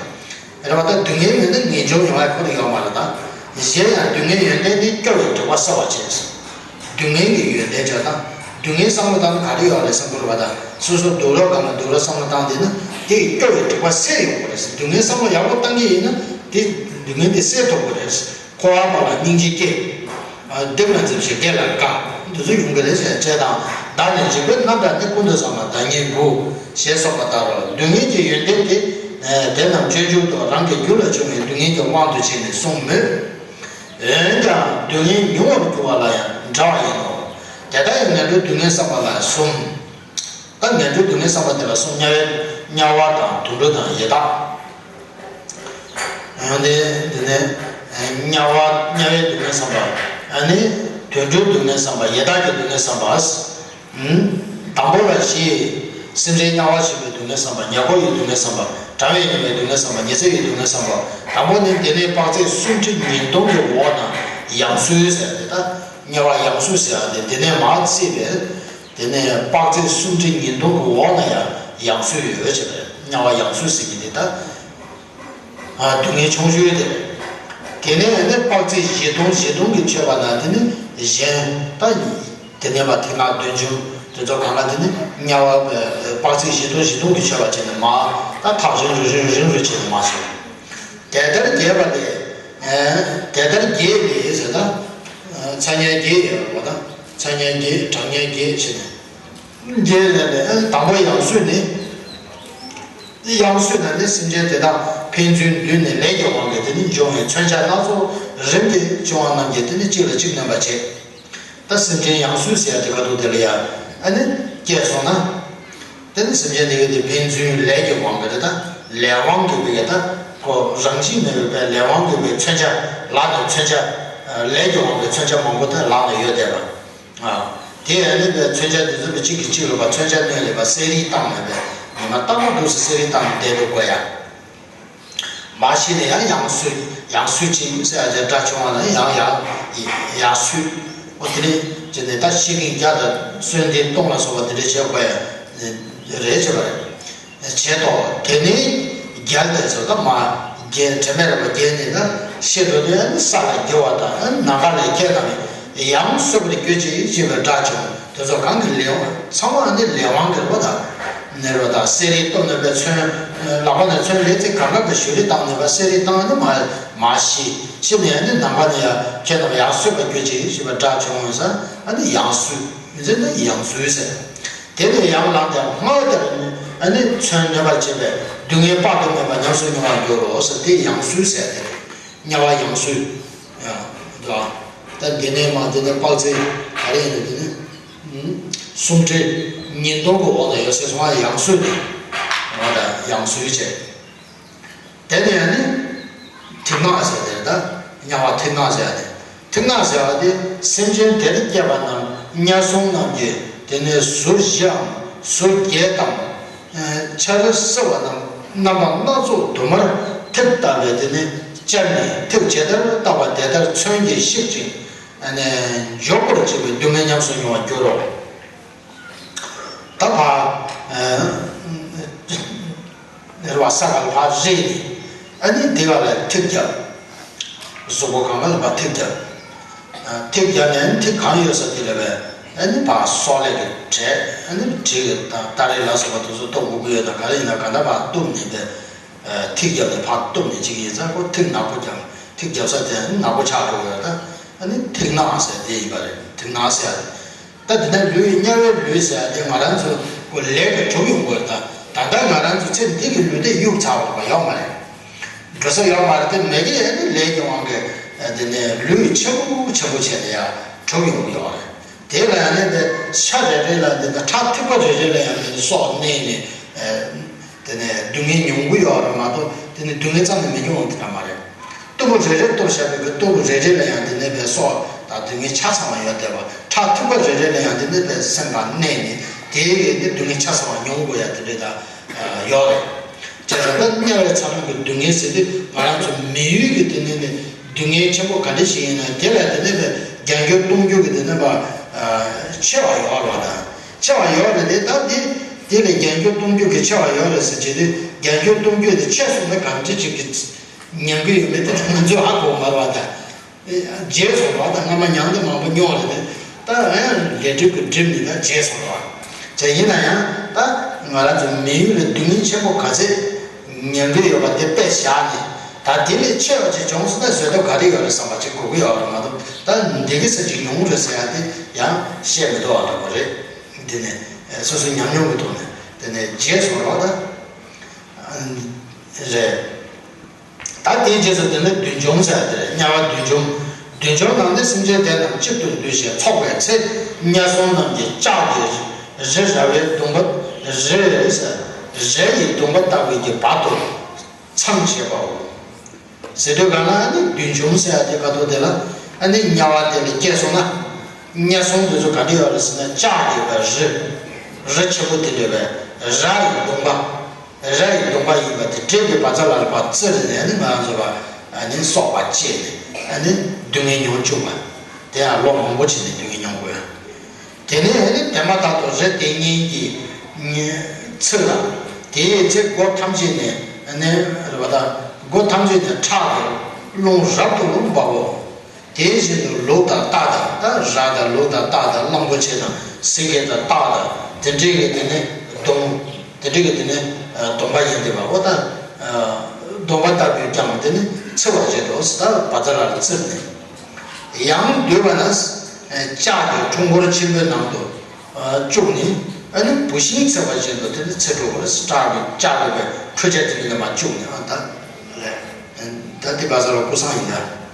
རེད་བ། ད་སྡུག་བསྔལ་མེད་ན་ངེས་འབྱུང་ཡོང་བའི་ཁོ་ན་ཡོད་མ་རེད་ད། གཞན་ཡང་སྡུག་བསྔལ་ཡོན་ཏན་ནི་སྐྱོ་བའི་སྒྲིབ་པ་སེལ་བར་བྱེད། སྡུག་བསྔལ་གྱི་ཡོན་ཏན་བརྗོད་དང་། སྡུག་བསྔལ་བསམ་བློ་བཏང་ན་ག་རེ་ཡོད་རེད་བསམ་དགོས་རེད་བ། ད་སོ་སོ་སྡུག་རོགས་གང་ལ་སྡུག་རོགས་བསམ་བློ་བཏང་བསྡད་ན་དེ་ཡི་སྐྱོ་བའི་སྒྲིབ་པ་སེལ་ཡོང་གི་རེད་ཟེར། སྡུག་བསྔལ་བསམ་བློ་ཡག་པོ་བཏང་གི་ཡིན་ན་དེ་སྡུག་བསྔལ་དེ་སེལ་ཐུབ་ཀྱི་རེད། འཁོར་བ་པོ་ལ་སྙིང་རྗེ་སྐྱེ། སྡིག་ལ་འཛེམ་ཞིང་དགེ་ལ་དགའ། འདི་ཚོ་ཡོང་གི་རེད་ཟེར། བྱས་དང་། བདག་ནི་འཇིགས་པའི་རྣམ་གྲངས་ནི། ཀུན་ཏུ་བསམ་ལ་བདག་ཉིད་མགུ། ཞེས་གསུངས་པ་ལྟར་རོ། སྡུག་བསྔལ་གྱི་ཡོན་ཏན་དེ། དེ་རྣམས་སྤྱོད་འཇུག་ཏུ་རང་གི་རྒྱུད་ལ་བྱུང་བའི་སྡུག་བསྔལ་གྱི་དབང་དུ་བྱས་ནས་གསུངས་མོད། འོན་ཀྱང་སྡུག་བསྔལ་མྱོང་བར་འགྱུར་བ་ལ་ཡང་འདྲ་བ་ཡིན་ནོ། དེ་ལྟ་ཡང་ངན་འགྲོའི་སྡུག་བསྔལ་བསམ་པ་ལ་གསུམ། ད་ངན་འགྲོའི་སྡུག་བསྔལ་བསམ་པ་དེ་ལ་གསུམ། དམྱལ་བའི་དམྱལ་བ་དང་དུད་འགྲོ་དང་ཡི་དྭགས། ཡང་དེ་དེ་ནས་དམྱལ་བ་དམྱལ་བའི་སྡུག་བསྔལ་བསམ་པ། ཨ་ནི་དུད་འགྲོའི་སྡུག་བསྔལ་བསམ་པ། ཡི་དྭགས་ཀྱི་སྡུག་བསྔལ་བསམ་པ། དང་པོ་ལ་བཞི། སེམས་ཅན་དམྱལ་བར་ཞུགས་པའི་སྡུག་བསྔལ་བསམ་པ། ཉེར་མཁོ་ཡི་སྡུག་བསྔལ་བསམ་པ། གྲང་བས་ཉེན་པའི་སྡུག་བསྔལ་བསམ་པ། ཉི་ཚེ་ཡི་སྡུག་བསྔལ་བསམ་པ། དང་པོ་ནི་འདི་ནི་དཔག་ཚད་སུམ་ཁྲི་ཉིས་སྟོང་གི་འོག་ན་ཡང་སོས་ཟེར་ཏེ། ད་དམྱལ་བ་ཡང་སོས་ཟེར་ཏེ་འདི་ནས་མར་བརྩིས་པས། དེ་ནས་དཔག་ཚད་སུམ་ཁྲི་ཉིས་སྟོང་གི་འོག་ན་ཡང་ཡང་སོས་ཡོད་ཅེས་པས། དམྱལ་བ་ཡང་སོས་ཟེར་གྱི་འདི་ད། ཨ། སྡུག་བསྔལ་ཆུང་ཤོས་དེ་རེད། དེ་ནས་ནི་དཔག་ཚད་བཞི་སྟོང་བཞི་སྟོང་གི་མཆོད་པ་ན་དེ་ནི་གཞན་ད་དེ་ནས་མ་ཐིག་ནག་བདུད་འཇོམས་དེ་ཚོ་གང་ལ་དེ་ནི་དམྱལ་བ་དཔག་ཚད་བཞི་སྟོང་བཞི་སྟོང་གི་མཆོད་པ་བྱས་ནས་མ་ད་ཐག་རིང་རུ་རིང་རུ་རིང་རུ་བྱས་ནས་མ་སོང་། དེ་ལྟར་རྒྱས་པ་ལས། དེ་ལྟར་རྒྱས་པས་ཟེར་ན། མཚན་ཉིད་རྒྱས་ཡོད་པ་དང་མཚན་ཉིད་རྒྱས། གྲངས་ངེས་རྒྱས་བྱས་ནས། རྒྱས་ལས་ནས་དང་པོ་ཡང་སོས་ནི། ཡང་སོས་ན་ནི་སེམས་ཅན་དེ་དག་ཕན་ཚུན་བསྡུས་ནས་ལས་ཀྱི་དབང་གིས་དེ་ནི་འབྱུང་བའི་མཚོན་ཆ་སྣ་ཚོགས་རིམ་གྱིས་འབྱུང་བ་རྣམས་ཀྱིས་དེ་ནི་གཅིག་ལ་གཅིག་གནོད་པར་བྱེད། ད་སེམས་ཅན་ཡང་སོས་ཟེར་ཡ་དེ་ག་དུས་དེ་ལ་ཡ་ཨ་ནི་སྐྱེས་སོང་ན། དེ་ནི་སེམས་ཅན་དེ་ག་དེ་ཕན་ཚུན་ལས་ཀྱི་དབང་གིས་རེད། ད་ལས་དབང་གིས་བས་ད་ཁོ་རང་བཞིན་མེད་པའི་ལས་དབང་གིས་བས་མཚོན་ཆ་ལག་ནས་མཚོན་ཆ། ལས་ཀྱི་དབང་གིས་མཚོན་ཆ་མང་པོ་དེ་ལག་ནས་ཡོད་བསྡད་པ། ཨ། དེ་ཡང་ནི་བས་མཚོན་ཆ་དེ་ཚོ་བས་གཅིག་གིས་གཅིག་ལ་བ་མཚོན་ཆ་སྣོན་ལས་པ་གསེར་རིལ་བཏང་ནས་བས་ཉི་མ་རྟག་པར་འདུག་སེ་གསེར་རིལ་བཏང་ནས་བསྡད་འདུག་དགོས་ཡ། མ་ཤི་ནས་ཡང་ཡང་སོས་ཡང་སོས་ཅིང་ཟེར་ཡ་དེ་དགྲ་བྱུང་བ་ན་ཡང་ཡང་ཡང་སོས། འོ་དེ་ནས་དེ་ནས་ད་ཤི་ཁེངས་བརྒྱ་དང་གསོན་ཁེངས་སྟོང་ལ་སོགས་པ་དེ་འདྲ་བྱེད་དགོས་ཡ་རེད་བྱས་པ་རེད། བྱས་ཏོ། དེ་ནས་བརྒྱལ་ཏེ་ཚོ་ད་མ་བརྒྱལ། དྲན་མེད་རེད་པ། བརྒྱལ་ནས་ད་ཤི་འགྲོ་དུས་ཨ་ནི་ས་ལ་བརྒྱལ་བ་དང་། ཨ་ནི་ནམ་མཁའ་ལས་ཁྱེད་རྣམས་ཡང་སོས་པར་གྱུར་ཅིག་ཅེས་པའི་སྒྲ་བྱུང་། དེ་ཚོ་གང་གི་ལས་དབང་། ཚང་མ་ཨ་ནི་ལས་དབང་གི་རེད་པ། ད་ནི་རེད་པ། ད་གསེར་རིལ་གཏོར་ནས་པའི་མཚོན། ལག་པ་ནས་མཚོན་ལས་ཚིག་གང་ག་གི་ཞུ་རིལ་བཏང་ནས་པ་གསེར་རིལ་བཏང་ནི་མ་མ་ཤི། ཤི་ནས་ཨ་ནི་ནམ་མཁའ་ནས་ཡ་ཁྱེད་རྣམས་ཡང་སོས་པར་གྱུར་ཅིག་ཅེས་པའི་སྒྲ་བྱུང་ས། ཨ་ནི་ཡང་སོས། མི་ཚེ་ནི་ཡང་སོས་ཟེར། དེ་ལས་ཡང་ལངས་ཏེ་སྔར་ལྟར་ནི་ཨ་ནི་མཚོན་གནོད་པར་བྱེད་པའི་སྡུག་བསྔལ་དཔག་ཏུ་མེད་པ་ཉམས་སུ་མྱོང་བར་འགྱུར་རོ་ཟེར། དེ་ཡང་སོས་ཟེར་དེ་རེད། དམྱལ་བ་ཡང་སོས། ཡང་འདུག་ཨ། ད་འདི་ནས་མ་འདི་ནས་དཔག་ཚད་ག་རེ་ཡིན་ན་འདི་ནི་སུམ་ཁྲི་ཉིས་སྟོང་གི་འོག་ན་ཡོད་ཟེར་སོང་ང་། ཡང་སོས་ནས་ང་ད་ཡང་སོས་བྱས། དེ་ནས་ནི་ཐིག་ནག་ཟེར་དེ་རེད། ད་དམྱལ་བ་ཐིག་ནག་ཟེར་ཡ་དེ། ཐིག་ནག་ཟེར་བ་དེ་སེམས་ཅན་དེར་སྐྱེས་པ་རྣམས་དམྱལ་སྲུང་རྣམས་ཀྱིས་དེ་ནས་ཟུར་བཞིའམ་ཟུར་བརྒྱད་དམ། ཆར་བསིལ་བ་རྣམས་རྣམ་པ་སྣ་ཚོགས་དུ་མར་ཐིག་བཏབ་པས་དེ་ནས་བཅད་ནས་ཐིག་ཇི་ལྟར་བཏབ་པ་དེ་ལྟར་མཚོན་གྱིས་བཤིག་ཅིང་། ཨ་ནི་འཇོག་པར་བྱེད་པའི་སྡུག་བསྔལ་ཉམས་སུ་མྱོང་བར་འགྱུར་རོ། ད་ཕར་ཨ་རེད་པ། ས་ག་ལ་ཕར་རེད་ནས་ཨ་ནི་དེ་ག་ལ་ཐིག་བརྒྱབ། གཟུགས་པོ་གང་ག་ལ་ཕར་ཐིག་བརྒྱབ། ཨ་ཐིག་བརྒྱབ་ནས་ཨ་ནི་ཐིག་གང་ཡོད་ས་དེ་ལ་བས་ཨ་ནི་ཕར་སྲོག་ལས་ཀྱི་བྲེ། ཨ་ནི་བྲེ་གི་ད་སྟ་རེ་ལ་སོགས་པ་དེ་ཚོ་གཏུབ་དགོས་ཀྱི་ཡོད་ན། ག་རེ་ཡིན་ན་ག་འདྲ་ཕར་གཏུབ་ནས་བས། ཨ་ཐིག་བརྒྱབ་ནས་ཕར་གཏུབ་ནས་བྱེད་ཀྱི་ཡིན་ཙང་ཁོ་ཐིག་ནག་པོ་བརྒྱབ། ཐིག་བརྒྱབ་ས་དེ་ཨ་ནི་ནག་པོ་ཆགས་འགྲོ་གི་ཡོད། ད་ཨ་ནི་ཐིག་ནག་ཟེར་དེ་ཡིན་པ་རེད། ཐིག་ནག་ཟེར། ད་དེ་ནས་ལུས། དམྱལ་བའི་ལུས་ཟེར་ཡ་དེ་ང་རང་ཚོ་ཁོ་ལས་ཀྱིས་གྲུབ་ཡོང་དགོས། ད་ད་ལྟ་ང་རང་ཚོ་ཚེ་འདི་གི་ལུས་དེ་གཡུག་ཚར་བ་ཡོད་མ་རེད། འགྲོ་ས་ཡོད་མ་རེད། དེ་མེད་ཀྱི་ཨ་ནི་ལས་ཀྱི་དབང་གིས་དེ་ནས་ལུས་ཆེན་པོ་ཆེན་པོ་བྱས་ནས་ཡ་གྲུབ་ཡོང་གི་ཡོད་རེད། དེ་ལ་ཡང་ནི་དེ་ཤ་རེ་རེ་ལ་འདི་ད་ཁྲག་ཐིགས་པ་རེ་རེ་ལ་ཡང་དེ་ནི་སྲོག་གནས་ནས་དེ་ནས་སྡུག་བསྔལ་མྱོང་གི་ཡོད་རེད་མ་གཏོགས་དེ་ནི་སྡུག་བསྔལ་ཙམ་ནི་མི་མྱོང་བ་དེ་འདྲ་མ་རེད། སྟུག་པོ་རེ་རེ་གཏུབ་བཞག་པའི་གི་སྟུག་པོ་རེ་རེ་ལ་ཡང་དེ་ནས་པའི་སྲོག་དང་སྡུག་བསྔལ་ཆ་ཚང་བ་ཡོད་བསྡད་པ། ཁྲག་ཐིགས་པ་རེ་རེ་ལ་ཡང་དེ་ནས་པའི་སེམས་པ་གནས་ནས་དེའི་གི་ནི་སྡུག་བསྔལ་ཆ་ཚང་བ་མྱོང་དགོས་ཡ་དེ་འདྲ་ད་ཡོད་རེད། བྱས་ཙང་ད་དམྱལ་བའི་ཚ་གྲང་གི་སྡུག་བསྔལ་ཟེར་དུས་ང་རང་ཚོ་མི་ཡུལ་གྱི་དེ་ནས་ནི་སྡུག་བསྔལ་ཆེན་པོ་ག་འདྲ་ཞིག་ཡིན་ན་དེ་ལ་དེ་ནས་པའི་རྒྱབ་སྐྱོར་གཏོང་རྒྱུ་གི་དེ་ནས་པ་ཆེ་བ་ཡོད་རེད་བ། ད་ཆེ་བ་ཡོད་རེད་དེ། ད་དེ་ དེ་ལས་རྒྱན་སྐྱོར་གཏོང་རྒྱུ་གི་ཆེ་བ་ཡོད་རེད་ཟེར་བྱས་དུས། རྒྱན་སྐྱོར་གཏོང་རྒྱུ་དེ་ཆེ་སོང་ན་གང་འདྲ་ཅིག་གི་ཉན་གི་ཡོད་མེད་དེ་ང་ཚོས་ཧ་གོ་མ་རེད་པ། ད་བརྗེད་སོང་བ་དང་སྔ་མ་མྱང་འདས་མང་པོ་མྱོང་རེད་དེ། ད་ཡང་ལས་སྒྲིབ་ཀྱི་སྒྲིབ་ནི་ད་བརྗེད་སོང་བ། བྱས་ཡིན་ན་ཡང་ད་ང་རང་ཚོ་མི་ཡུལ་ལ་སྡུག་བསྔལ་ཆེན་པོ་ག་ཚད་མྱང་གི་ཡོད་པ་དེ་དཔེ་བཞག་ནས། ད་དེ་ལས་ཆེ་བ་ཅིག་བྱུང་སོང་ན་བཟོད་ཐབས་ག་རེ་ཡོད་རེད་བསམ་པ་ཅིག་དགོས་ཀྱི་ཡོད་རེད་མ་གཏོགས། ད་འདི་གི་ས་ཅིག་ཡོང་རེད་ཟེར་ཡ་དེ་ཡང་བཤད་མི་ཐུབ་པ་འདྲ་པོ་རེད། འདི་ནས་སོ་སོའི་ཉམས་མྱོང་གི་ཐོག་ནས་དེ་ནས་བརྗེད་སོང་རོགས་ད། རེད། ད་དེའི་རྗེས་སུ་དེ་ནི་བདུད་འཇོམས་ཟེར་དེ་རེད། དམྱལ་བ་བདུད་འཇོམས། བདུད་འཇོམས་ནང་ནི་སེམས་ཅན་དེ་རྣམས་གཅིག་ཏུ་འདུས་ཤིང་འཚོགས་པའི་ཚེ། དམྱལ་སྲུང་རྣམས་ཀྱིས་ལྕགས་ཀྱི་རི་ར་བའི་གདོང་པ། རི་ར་ཡི་གདོང་པ་ལྟ་བུའི་གི་བར་དུ་མཚམས་བཅད་པའོ། ཟེར་དུས་གང་ལ་ཨ་ནི་བདུད་འཇོམས་ཟེར་ཡ་དེ་ག་ཐོག་དེ་ལ་ཨ་ནི་དམྱལ་བ་དེ་ལ་སྐྱེས་སོང་ན། དམྱལ་སྲུང་དེ་ཚོ་ག་འདྲ་ཡོད་རེད་ཟེར་ན། ལྕགས་ཀྱི་བ་རི། རི་ཆེན་པོ་དེ་འདྲ་བའི་ར་ཡི་གདོང་པ། ར་ཡི་གདོང་པ་ཡིན་པ་དེ་འདྲའི་གི་བ་ཚ་ལ་ལ་བ་བཙིར་ནས་ཨ་ནི་ང་རང་ཚོ་བ་ཨ་ནི་སྲོག་པ་བཅད་ནས་ཨ་ནི་སྡུག་བསྔལ་མྱོང་བཅུག་པ། དེ་ཡང་ལོ་མང་པོ་བྱས་ནས་སྡུག་བསྔལ་མྱོང་དགོས། དེ་ནས་ཨ་ནི་དེ་མ་ཐག་ཏུ་རི་དེ་གཉིས་ཀྱི་ཚིག་ལ། དེའི་ཚེ་སྒོ་ཐམས་ཅད་ནས་ཨ་ནི་རེད་པ་ད། སྒོ་ཐམས་ཅད་ནས་ཁྲག་གི་རླུང་རབ་ཏུ་འབབ་བོ། དེ་བཞིན་དུ་ལུག་དང་སྟག་དང་། ད་ར་དང་ལུག་དང་སྟག་དང་གླང་པོ་ཆེ་དང་སེང་གེ་དང་སྟག་དང་དེ་འདྲའི་གི་དེ་ནས་གདོང་། དེ་འདྲའི་གི་དེ་ནས་གདོང་པ་ཡིན་ཏེ་བ། འོ་ད་གདོང་པ་ལྟ་བུས་ཀྱང་དེ་ནི་འཚེ་བར་བྱེད་དོ། ད་བ་ཚ་ལ་ལ་བཙིར་ནས། ཡང་འདོད་པ་ན་ལྕགས་ཀྱི་འཁྲུལ་འཁོར་ཆེན་པོའི་ནང་དུ་བཅུག་ནས། ཨ་ནི་བུད་ཤིང་འཚེ་བ་བཞིན་དུ་དེ་ནི་འཚེ་འགྲོ་བར་སྐྲག་པའི་ལྕགས་འདོད་པའི་འཕྲུལ་ཆས་དེ་ནི་མ་བཅུག་ནས། ཨ་ད་ལས་ད་དེ་བ་ཚ་ལ་ཀུན་བཟང་ཡིན་ད།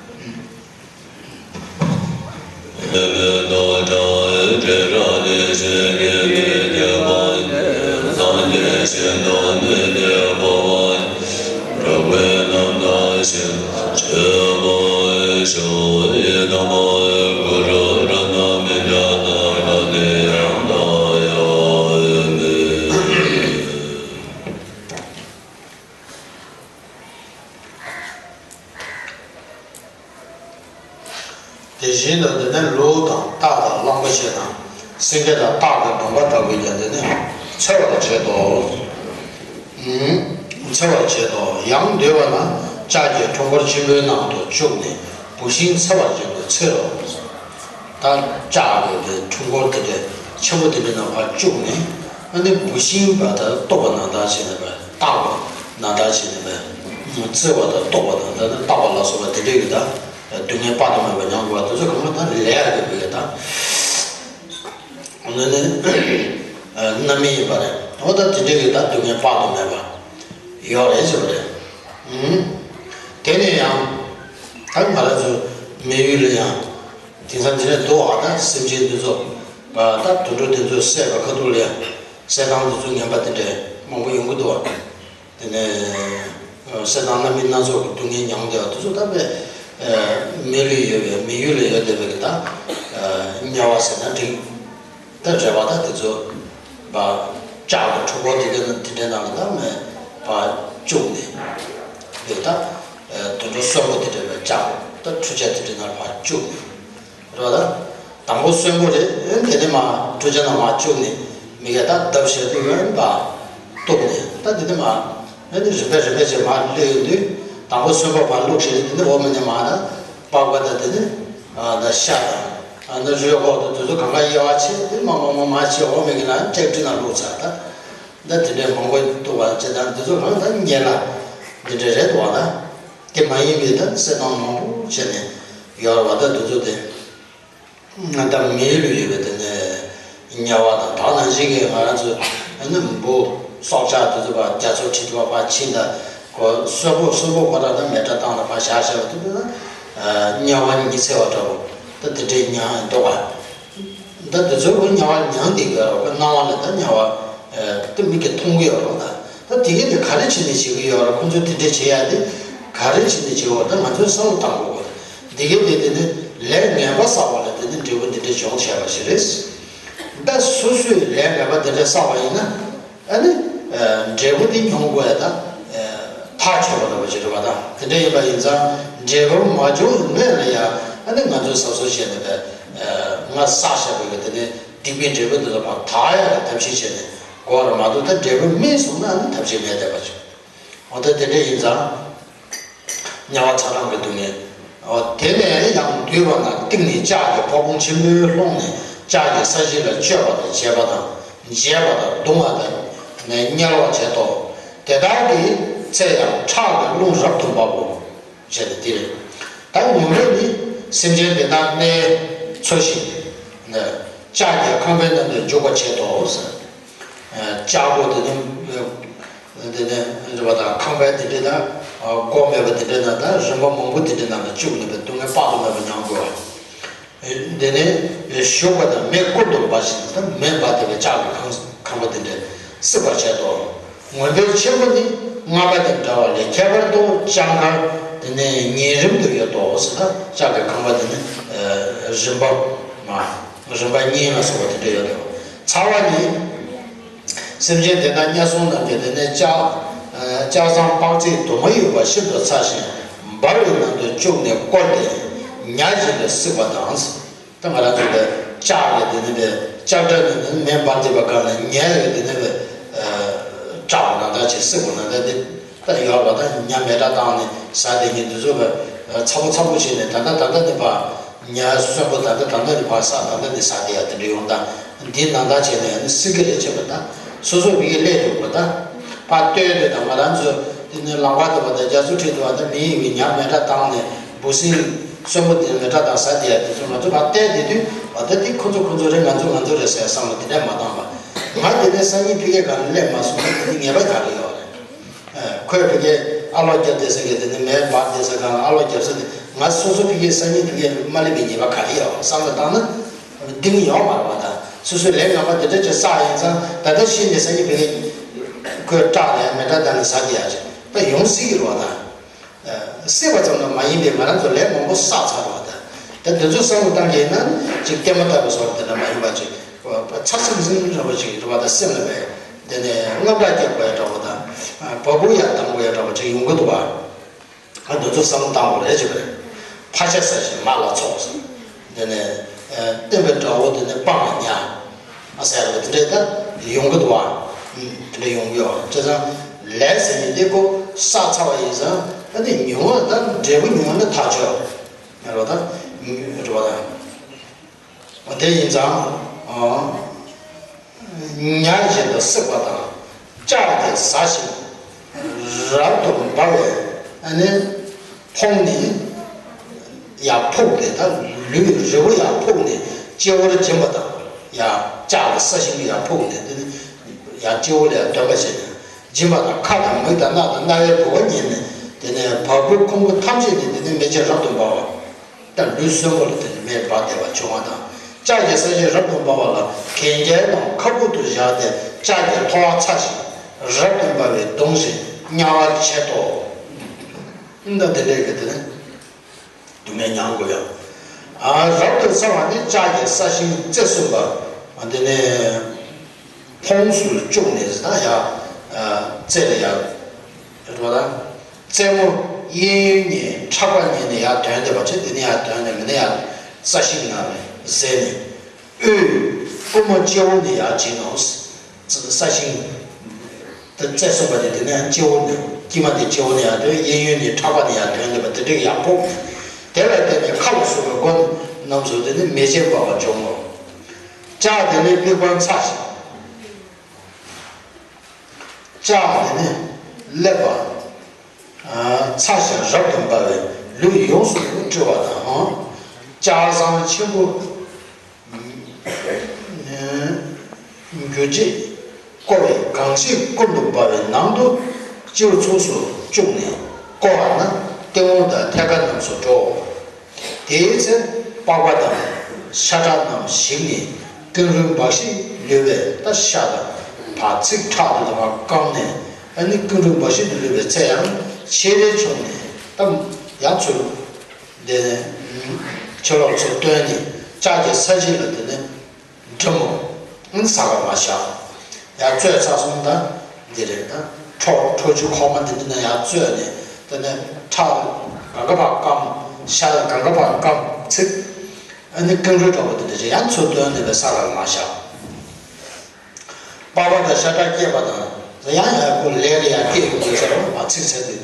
དེ་བཞིན་དུ་དེ་ནས་ལུག་དང་སྟག་དང་གླང་པོ་ཆེ་དང་སེང་གེ་དང་སྟག་གི་གདོང་པ་ལྟ་བུས་ཀྱང་དེ་ནི་འཚེ་བར་བྱེད་དོ། འཚེ་བར་བྱེད་དོ། ཡང་འདོད་པ་ན་ལྕགས་ཀྱི་འཁྲུལ་འཁོར་ཆེན་པོའི་ནང་དུ་བཅུག་ནས་བུད་ཤིང་འཚེ་བ་བཞིན་དུ་འཚེ་རོ། ད་ལྕགས་ཀྱི་དེ་འཁྲུལ་འཁོར་དེ་འདྲའི་ཆེན་པོ་དེ་འདྲའི་ནང་ཕར་བཅུག་ནས། ཨ་ནི་བུད་ཤིང་བ་ད་གཏོར་བ་ནང་ལྟར་བྱས་ནས་བ། བཏགས་པ་ནང་ལྟར་བྱས་ནས་བ། བཙིར་བ་དང་གཏོར་བ་དང་། ད་ནི་བཏགས་པ་ལ་སོགས་པ་དེ་འདྲའི་གི་ད་སྡུག་བསྔལ་དཔག་ཏུ་མེད་པ་མྱོང་དགོས་པ་དེ་ཚོ་གང་ལ་ད་ལས་ཡག་གི་བུ་ཡ་ད། འོ་ན་ནི་རྣམ་སྨིན་ཡིན་པ་རེད། འོ་ད་དེ་འདྲའི་གི་ད་སྡུག་བསྔལ་དཔག་ཏུ་མེད་པ་ཡོད་རེད་ཟེར་བ་རེད། ཨུམ། དེ་ནས་ཡང་ད་ང་རང་ཚོ་མི་ཡུལ་ལ་ཡང་དེང་སང་དེ་འདྲ་འདུག་ཨ། ད་སེམས་ཅན་འདི་ཚོ་ད་དུད་འགྲོ་འདི་ཚོ་བསད་པ་ཁ་ཐུག་ལ་ཡང་བསད་སྟངས་འདི་ཚོ་ངན་པ་དེ་འདྲ་མང་པོ་ཡོང་གི་འདུག་ཨ། དེ་ནས་བསད་སྟངས་སྣ་མིན་སྣ་ཚོགས་ཀྱི་སྡུག་བསྔལ་མྱངས་བསྡད་པ་དེ་ཚོ་ད་དཔེ་མི་ལུས་ཡོད་པའི་མི་ཡུལ་ལ་ཡོད་བསྡད་པའི་གི་ད་དམྱལ་བ་ཟེར་ན་འགྲིག་ད་རེད་བ། ད་དེ་ཚོ་བ་ལྕགས་ཀྱི་འཁྲུལ་འཁོར་དེ་ག་དེ་འདྲའི་ནང་ལ་ད་མེ་བ་བཅུག་ནས་འདི་ད་དུད་འགྲོ་གསོན་པོ་དེ་འདྲ་བའི་ལྕགས་ད་འཕྲུལ་ཆས་དེ་འདྲའི་ནང་བ་བཅུག་ནས་རེད་བ། ད་དང་པོ་གསོན་པོ་རེད། དེ་ནས་མ་འཕྲུལ་ཆས་ནང་མ་བཅུག་ནས་མི་ག་ད་བརྡབ་བྱས་དུས་ཡོན་པ་གཏུབ་ནས། ད་དེ་ནས་མ་ཨ་ནི་རིམ་པས་རིམ་པས་བྱས་མར་སླེབས་ཡོང་དུས། དང་པོ་གསོན་པོ་མར་བླུགས་བྱས་དེ་ནས་འོག་མིན་ནས་མར་ད་པགས་པ་དང་དེ་ནས་ཨ་ད་ཤ་དང་ཨ་ད་རུས་ཁོག་དང་དེ་ཚོ་གང་ག་དབྱེ་བ་ཕྱེ་དེ་མར་མར་མར་མར་ཕྱེ། འོག་མིན་གྱི་ལ་ཀྲེག་ཀྲི་ན་བླུགས་ཚར། ད་ད་དེ་འདྲའི་མང་པོ་འདུག་བ་བྱས། ད་དེ་ཚོ་གང་ད་རྙེད་ལ་འདི་འདྲ་རེད་འདུག་བ། ད་དེ་མ་ཡིན་པའི་ད་བསད་སྟངས་མང་པོ་བྱས་ནས་ཡོད་རེད་བ། ད་དེ་ཚོ་དེ། ད་མི་ལུས་ཡོད་པའི་དེ་ནས་དམྱལ་བ་དང་། ད་ནང་བཞིན་གྱི་ང་རང་ཚོ་ཨ་ནི་འབུ་སྲོག་ཆགས་དེ་ཚོ་བ་རྒྱ་མཚོ་བྲི་བ་ཕར་ཕྱིན། ད་ཁོ་གསོན་པོ་གསོན་པོ་ཁོ་རང་ད་མེ་སྲེག་བཏང་ནས་ཕར་བཞག་བཞག་པ་དེ་ཚོ་ད་དམྱལ་བ་ཉི་ཚེ་བ་འདྲ་པོ་ད་དེ་འདྲའི་མྱང་འདུག་ག་ད་དེ་ཚོ་ཁོ་དམྱལ་བ་མྱང་བསྡད་ཀྱི་ཡོད་རེད། ཁོ་སྣང་བ་ལ་ད་དམྱལ་བ་དེ་མིག་གིས་མཐོང་གི་ཡོད་རེད། ད་ད་དེ་གས་དེ་ག་རེ་བྱས་ནས་བྱེད་ཀྱི་ཡོད་རེད། ཁོ་ཚོས་དེ་འདྲ་བྱེད་ཡ་དེ་ག་རེ་བྱས་ནས་བྱེད་དགོས། ད་ང་ཚོས་བསམ་བློ་བཏང་དགོས། དེ་གས་དེ་དེ་ནི་ལས་ངན་པ་བསགས་པ་ལ་དེ་ནི་འབྲས་བུ་འདི་འདྲ་འབྱུང་བྱས་པ་ཞིག་རེད། ད་སོ་སོས་ལས་ངན་པ་དེ་འདྲ་བསགས་པ་ཡིན་ན། ཨ་ནི་འབྲས་བུ་དེ་མྱོང་དགོས་ཡ་ད་ཐག་ཆོད་པ་འདྲ་པོ་ཅིག་རེད་པ། ད་དེ་འདྲ་ཡིན་པ་ཡིན་ཙང་འབྲས་བུ་མ་བྱུང་སྔོན་ལ་ཡ་ཨ་ནི་ང་ཚོས་གཟབ་གཟབ་བྱས་ནས་པས་ང་བསགས་བཞག་པའི་གི་དེ་ནི་སྡིག་པའི་འབྲས་བུ་འདི་ཚོ་ཕར་དག་ཡ་གི་ཐབས་ཤེས་བྱས་ནས། བ་ར་མ་གཏོགས་ད་འབྲས་བུ་སྨིན་སོང་ན་ནི་ཐབས་ཤེས་མེད་བསྡད་པ་བྱུང་། འོ་ད་དེ་འདྲ་ཡིན་ཙང་། དམྱལ་བ་ཚ་གྲང་གི་སྡུག་བསྔལ། འོ་དེ་ནས་ཡང་འདུས་པ་ན་གཏིང་ནས་ལྕགས་ཀྱི་ཕ་བོང་ཆེན་པོའི་ཀློང་ནས་ལྕགས་ཀྱི་ས་གཞི་ལ་གཅོད་པ་དང་བཅད་པ་དང་འཇལ་བ་དང་བརྡུང་བ་དང་ནས་དམྱལ་བ་བྱེད་དོ། དེ་དག་གི་ཚེ་ཡང་ཁྲག་གི་རླུང་རབ་ཏུ་འབབ་བོ། བྱས་ཏེ་འདི་རེད། ད་ངོ་མས་ནི་སེམས་ཅན་དེ་དག་གནས་འཚོ་ཞིང་། ལྕགས་ཀྱི་ཁང་པའི་ནང་དུ་འཇུག་པར་བྱེད་དོ་ཟེར། ལྕགས་སྒོ་དེ་ནི་དེ་ནི་རེད་པ་དང་ཁང་པའི་དེ་འདྲའི་ནང་སྒོ་མེད་པ་དེ་འདྲའི་ནང་དང་རིམ་པ་མང་པོ་དེ་འདྲའི་ནང་ལ་བཅུག་ནས་པའི་སྡུག་བསྔལ་དཔག་ཏུ་མེད་པ་མྱོང་དགོས་པ། དེ་ནས་ཞུགས་པ་དང་མེ་ཀུན་ཏུ་འབར་ཞིང་དང་མེ་འབར་ཏེ་པའི་ལྕགས་ཀྱི་ཁང་ཁང་པ་དེ་འདྲ་བསྲེག་པར་བྱེད་དོ། མུན་པའི་ཆེན་པོ་ནི་རྔ་མ་དང་འདྲ་བ་ལས་ཁྱད་པར་དུ་ལྕགས་མཁར་དེ་ནས་ཉིན་རིམ་དུ་ཡོད་དོ་ཟེར་ན་ལྕགས་ཀྱི་ཁང་པ་དེ་ནི་རིམ་པ་མ་རིམ་པ་གཉིས་ལ་སོགས་པ་དེ་འདྲ་ཡོད་དོ། ཚ་བ་ནི། སེམས་ཅན་དེ་དག་དམྱལ་སྲུང་རྣམས་ཀྱིས་དེ་ནས་ལྕགས་ལྕགས་ཟངས་དཔག་ཚད་དུ་མ་ཡོད་པ་ཤིན་ཏུ་ཚ་ཞིང་འབར་བའི་ནང་དུ་བཅུག་ནས་བསྐོར་ཏེ་ཉ་བཞིན་དུ་བསྲེག་པ་དང་། ད་ང་རང་ཚོ་དེ་ལྕགས་ཀྱི་དེ་ནས་པའི་ལྕགས་དྲ་ནས་ནི་མེ་འབར་བསྡད་པ་གང་ལ་ཉལ་བའི་དེ་ནས་པའི་སྐྲག་པ་ནང་ལྟར་བྱས་བསྲེག་པ་ནང་ལྟར་དེ་ད་ཡོད་པ་ད་ཉ་མེ་སྲེག་བཏང་ནས་ཟ་བསྡད་མཁན་དེ་ཚོ་པའི་ཚ་པོ་ཚ་པོ་བྱས་ནས་ད་ལྟ་ད་ལྟ་ནི་ཕར་ཉ་གསོན་པོ་ད་ལྟ་ད་ལྟ་ནི་ཕར་ཟ་ད་ལྟ་ནི་ཟ་བསྡད་ཡ་དེ་འདྲ་ཡོང་ད་འདི་ནང་ལྟར་བྱས་ནས་ནི་བསྲེག་གི་རེད་བྱས་པ་ད་སོ་སོ་མི་གི་ལས་འགྲུབ་པ་ད་ཕར་ལྟོས་ཏེ་ད་ང་རང་ཚོ་དེ་ནས་ལམ་ཁ་དུ་བ་ད་རྒྱ་མཚོ་ཁྲིད་དུ་བ་ད་མི་ཡི་གི་ཉ་མེ་སྲེག་བཏང་ནས་འབུ་སྲིན་གསོན་པོ་དེ་མེ་སྲེག་བཏང་ཟ་བསྡད་ཡ་དེ་ཚོ་ང་ཚོ་ཕར་བལྟས་བསྡད་དུས་ཨ་ད་དེ་ཁོ་ཚོ་ཁོ་ཚོ་རེད་ང་ཚོ་ང་ཚོ་རེད་ཟེར་བསམ་བློ་དེ་འདྲ་མ་བཏང་བ། ང་དེ་ནས་སང་ཉིན་ཕ་གིར་ག་ལ་སླེབས་མ་སོང་ན་དེ་ནི་ངེས་པ་ག་རེ་ཡོད་རེད། ཁོས་ཕ་གིར་ཨ་ལོ་རྒྱབ་བསྡད་ས་གི་དེ་ནི་མེ་འབར་བསྡད་ས་གང་ལ་ཨ་ལོ་རྒྱབ་ས་དེ་ང་སོ་སོ་ཕ་གིར་སང་ཉིན་ཕ་གིར་མ་སླེབས་པའི་ངེས་པ་ག་རེ་ཡོད་བསམ་བློ་བཏང་ན། འདི་ནི་ཡོད་མ་རེད་པ་ད། སོ་སོའི་ལས་ངན་པ་དེ་འདྲ་ཅིག་བསགས་ཡིན་ཙང་ད་ལྟ་ཤི་ནས་སང་ཉིན་ཕ་གིར་ཁོས་སྐྲག་ནས་མེ་སྲེག་བཏང་ནས་ཟ་བསྡད་ཡ་ཅིག་ད་ཡོང་སྲིད་ཀྱི་རེད་པ་ད། བསྲེག་པ་ཙམ་དུ་མ་ཡིན་པའི་ང་རང་ཚོ་ལས་མང་པོ་བསགས་ཚར་བ་དང་། ད་དེ་ཚོ་བསམ་བློ་བཏང་གི་ཡིན་ན་ཅིག་ལྟད་མོ་ལྟ་བུ་བཟོ་འདྲ་དེ་འདྲ་མ་ཡིན་པ་ཅིག་ཚ་ཚིམ་ཚིམ་འདྲ་པོ་ཅིག་རེད་པ་ད་སེམས་ལ་བས་དེ་ནས་དངངས་སྐྲག་སྐྱེ་དགོས་ཡ་འདྲ་པོ་དང་། བ་སྤུ་ཡར་ལྡང་དགོས་ཡ་འདྲ་པོ་ཅིག་ཡོང་གི་འདུག་བ། ཨ་འདི་ཚོ་བསམ་བློ་བཏང་དགོས་རེད་ཅེས་པ་རེད། ཕར་ཆེར་ཟ་ཞིང་མར་ལ་འཚོ་ཟེར། དེ་ནས་བསྟན་པའི་དགྲ་བོ་དེ་ནས་སྤང་ལ་ཉ། ཨ་ཟེར་བ་དེ་འདྲས་ད་ཡོང་གི་འདུག་བ། དེ་འདྲས་ཡོང་གི་ཡོད་བྱས་ཙང་ལས་ཟེར་མཁན་དེ་ཁོ་བསགས་ཚར་བ་ཡིན་ཙང་ཨ་ནི་ཉུང་བ་ད་འབྲས་བུ་ཉུང་བ་ནི་ཐག་ཆོད་རེད་པ་ད། རེད་པ་ད། དེ་ཡིན་ཙང་། ཉ་བཞིན་དུ་བསྲེག་པ་དང་། ལྕགས་ཀྱིས་ཟ་ཞིང་རབ་ཏུ་འབར་བའི་ཨ་ནི་ཕོངས་ནི་ཡར་ཕུག་སྟེ་ད་ལུས་རི་བོ་ཡར་ཕུག་ནས་སྤྱི་བོར་སྦྱིན་པ་དང་ཡར་ལྕགས་ཀྱི་ས་ཞིང་ཡར་ཕུག་ནས་དེ་ནི་ཡར་སྤྱི་བོ་ལ་ཡར་འདོན་པ་བྱས་ནས་སྦྱིན་པ་དང་ཁ་དང་མིག་དང་སྣ་དང་རྣ་བའི་བུ་བ་ཉིད་ནས་དེ་ནས་བ་སྤུའི་ཁུང་བུ་ཐམས་ཅད་ནས་དེ་ནི་མེ་ལྕེ་རབ་ཏུ་འབར་བ། ད་ལུས་གསོན་པོ་ལ་དེ་ནི་མེ་འབར་བསྡད་པ་བྱུང་བ་དང་། ལྕགས་ཀྱི་ས་གཞི་རབ་ཏུ་འབར་བ་ལ་གན་རྐྱལ་དང་ཁ་སྦུབ་ཏུ་བཞག་སྟེ་ལྕགས་ཀྱི་ཐོ་བ་ཚ་ཞིང་རབ་ཏུ་འབར་བས་གདུང་ཞིང་དམྱལ་བར་བྱེད་དོ། ད་དེ་འདྲས་ཀྱི་དེ་ནི་སྡུག་བསྔལ་མྱང་དགོས་ཡ། རབ་ཏུ་ཚ་བ་ནི་ལྕགས་ཀྱི་ས་ཞིང་རྩེ་གསུམ་པ་དེ་ནི་ཕོངས་སུ་བཅུག་ནས་ད་ཡ་རྩེ་ལ་ཡ་རེད་པ་ད། རྩེ་མོ་གཡས་གཡོན་གཉིས་ཕྲག་པ་གཉིས་ནས་ཡར་དོན་བསྡད་པ་བྱས་དེ་ནས་ཡར་དོན་ནས་མི་ནས་ཡར་ས་ཞིང་ནང་ནས་ཟད་ནས། དབུས་སྐུ་མོ་སྤྱི་བོ་ནས་ཡར་བྱིན་ནོ། ས་ཞིང་དེ་རྩེ་གསུམ་པ་དེ་དེ་ནས་སྤྱི་བོ་ནས་དཀྱིལ་མ་དེ་སྤྱི་བོ་ནས་ཡར་དོན་གཡས་གཡོན་ནས་ཕྲག་པ་ནས་ཡར་དོན་བསྡད་པ་དེ་འདྲའི་ཡར་ཕོག་ནས་དེ་ལ་བརྟེན་ནས་ཁ་ལ་སོགས་པའི་སྒོ་རྣམས་སུ་དེ་ནས་མེ་ལྕེ་འབར་བ་འབྱུང་ངོ་། ལྕགས་དེ་ནས་དམིགས་པ་ཚ་ཞིང་། ལྕགས་དེ་ནི་ཀླད་པ། ཚ་ཞིང་རབ་ཏུ་འབར་བས་ལུས་ཡོངས་སུ་དཀྲིས་པ་དང་། ལྕགས་ཟངས་ཆེན་པོ་འགྱུར་བྱེད་བསྐོར་བས་གང་ཞིག་ཀུན་ཏུ་འབར་བའི་ནང་དུ་སྤྱི་བོ་ཚུགས་སུ་བཅུག་ནས་བསྐོར་བ་ན་སྟེང་འོག་དང་ཐད་ཀར་རྣམས་སུ་འགྲོའོ། དེའི་ཚེ་པགས་པ་དང་ཤ་ཁྲག་རྣམས་ཞིག་ནས་ཀེང་རུས་འབའ་ཞིག་ལུས་པའི་ད་ཤ་དང་བ་ཚིགས་ཁྲག་དེ་དག་སྐམ་ནས་ཨ་ནི་ཀེང་རུས་འབའ་ཞིག་ཏུ་ལུས་པའི་ཚེ་ཡང་ཆེ་རེ་བྱུང་ནས་ད་ཡང་ཚུར་དེ་ནས་ཕྱི་ལོགས་ཚུར་བཏོན་ནས་ལྕགས་ཀྱི་ས་གཞི་ལ་དེ་ནས། འགྲིམ་མོ། ཨང་ས་ག་མ་བཞག་ཡར་བཙོས་ཚར་སོང་ད། འདི་རེད་ད། ཁྲོ་ཁྲོ་ཆུ་ཁོག་མ་འདི་འདི་ན་ཡར་བཙོས་ནས། དེ་ནས་ཁྲག་གང་ག་བར་སྐམ། ཤ་གང་ག་བར་སྐམ་ཚིག་ཨ་ནི་ཀེང་རུས་འདྲ་པོ་འདི་འདྲ་ཅིག་ཡར་ཚུར་བཏོན་ནས་པའི་ས་ག་མ་བཞག་པགས་པ་དང་ཤ་ཁྲག་སྐྱེས་པ་དང་། ཡང་ཡང་ཁོ་ལས་ལ་ཡང་སྐྱེས་ཡོང་དུས་ཟེར་བ་མ་ཚིག་ཟེར་དུས་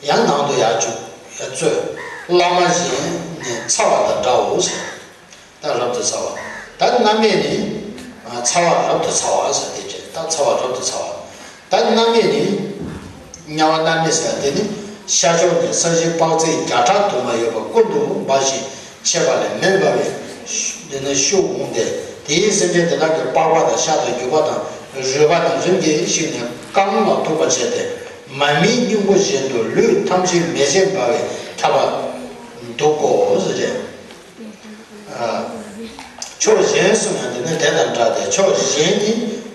ཡང་ནང་དུ་ཡར་བཅུག་ཡར་བཙོས། བླ་མ་གཞན་ནི་ཚ་བ་དང་འདྲའོ་ཟེར། ད་རབ་ཏུ་ཚ་བ། ད་མནར་མེད་ནི་ཚ་བ་རབ་ཏུ་ཚ་བ་ཟེར་དེ་བྱས། ད་ཚ་བ་རབ་ཏུ་ཚ་བ། ད་མནར་མེད་ནི། དམྱལ་བ་མནར་མེད་ཟེར་དེ་ནི་ཤར་ཕྱོགས་ནས་ས་གཞི་དཔག་ཚད་བརྒྱ་ཕྲག་དུ་མ་ཡོད་པ་ཀུན་ཏུ་འབར་ཞིང་མཆེད་པ་ལས་མེ་འབར་བའི་དེ་ནི་ཤུགས་འོང་སྟེ། དེའི་སེམས་ཅན་དེ་དག་གི་པགས་པ་དང་ཤ་དང་རྒྱུ་པ་དང་རུས་པ་དང་རིམ་གྱིས་ཞིག་ནས་རྐང་ལ་ཐུག་པར་བྱས་ཏེ། མ་རྨོས་སྙིང་པོ་བཞིན་དུ་ལུས་ཐམས་ཅད་མེ་བཞིན་འབར་བས་ཁྱབ་པར་འདུག་གོ་ཟེར། ཕྱོགས་གཞན་སུ་ཡང་དེ་ནི་དེ་དང་འདྲ་སྟེ། ཕྱོགས་གཞན་ནི་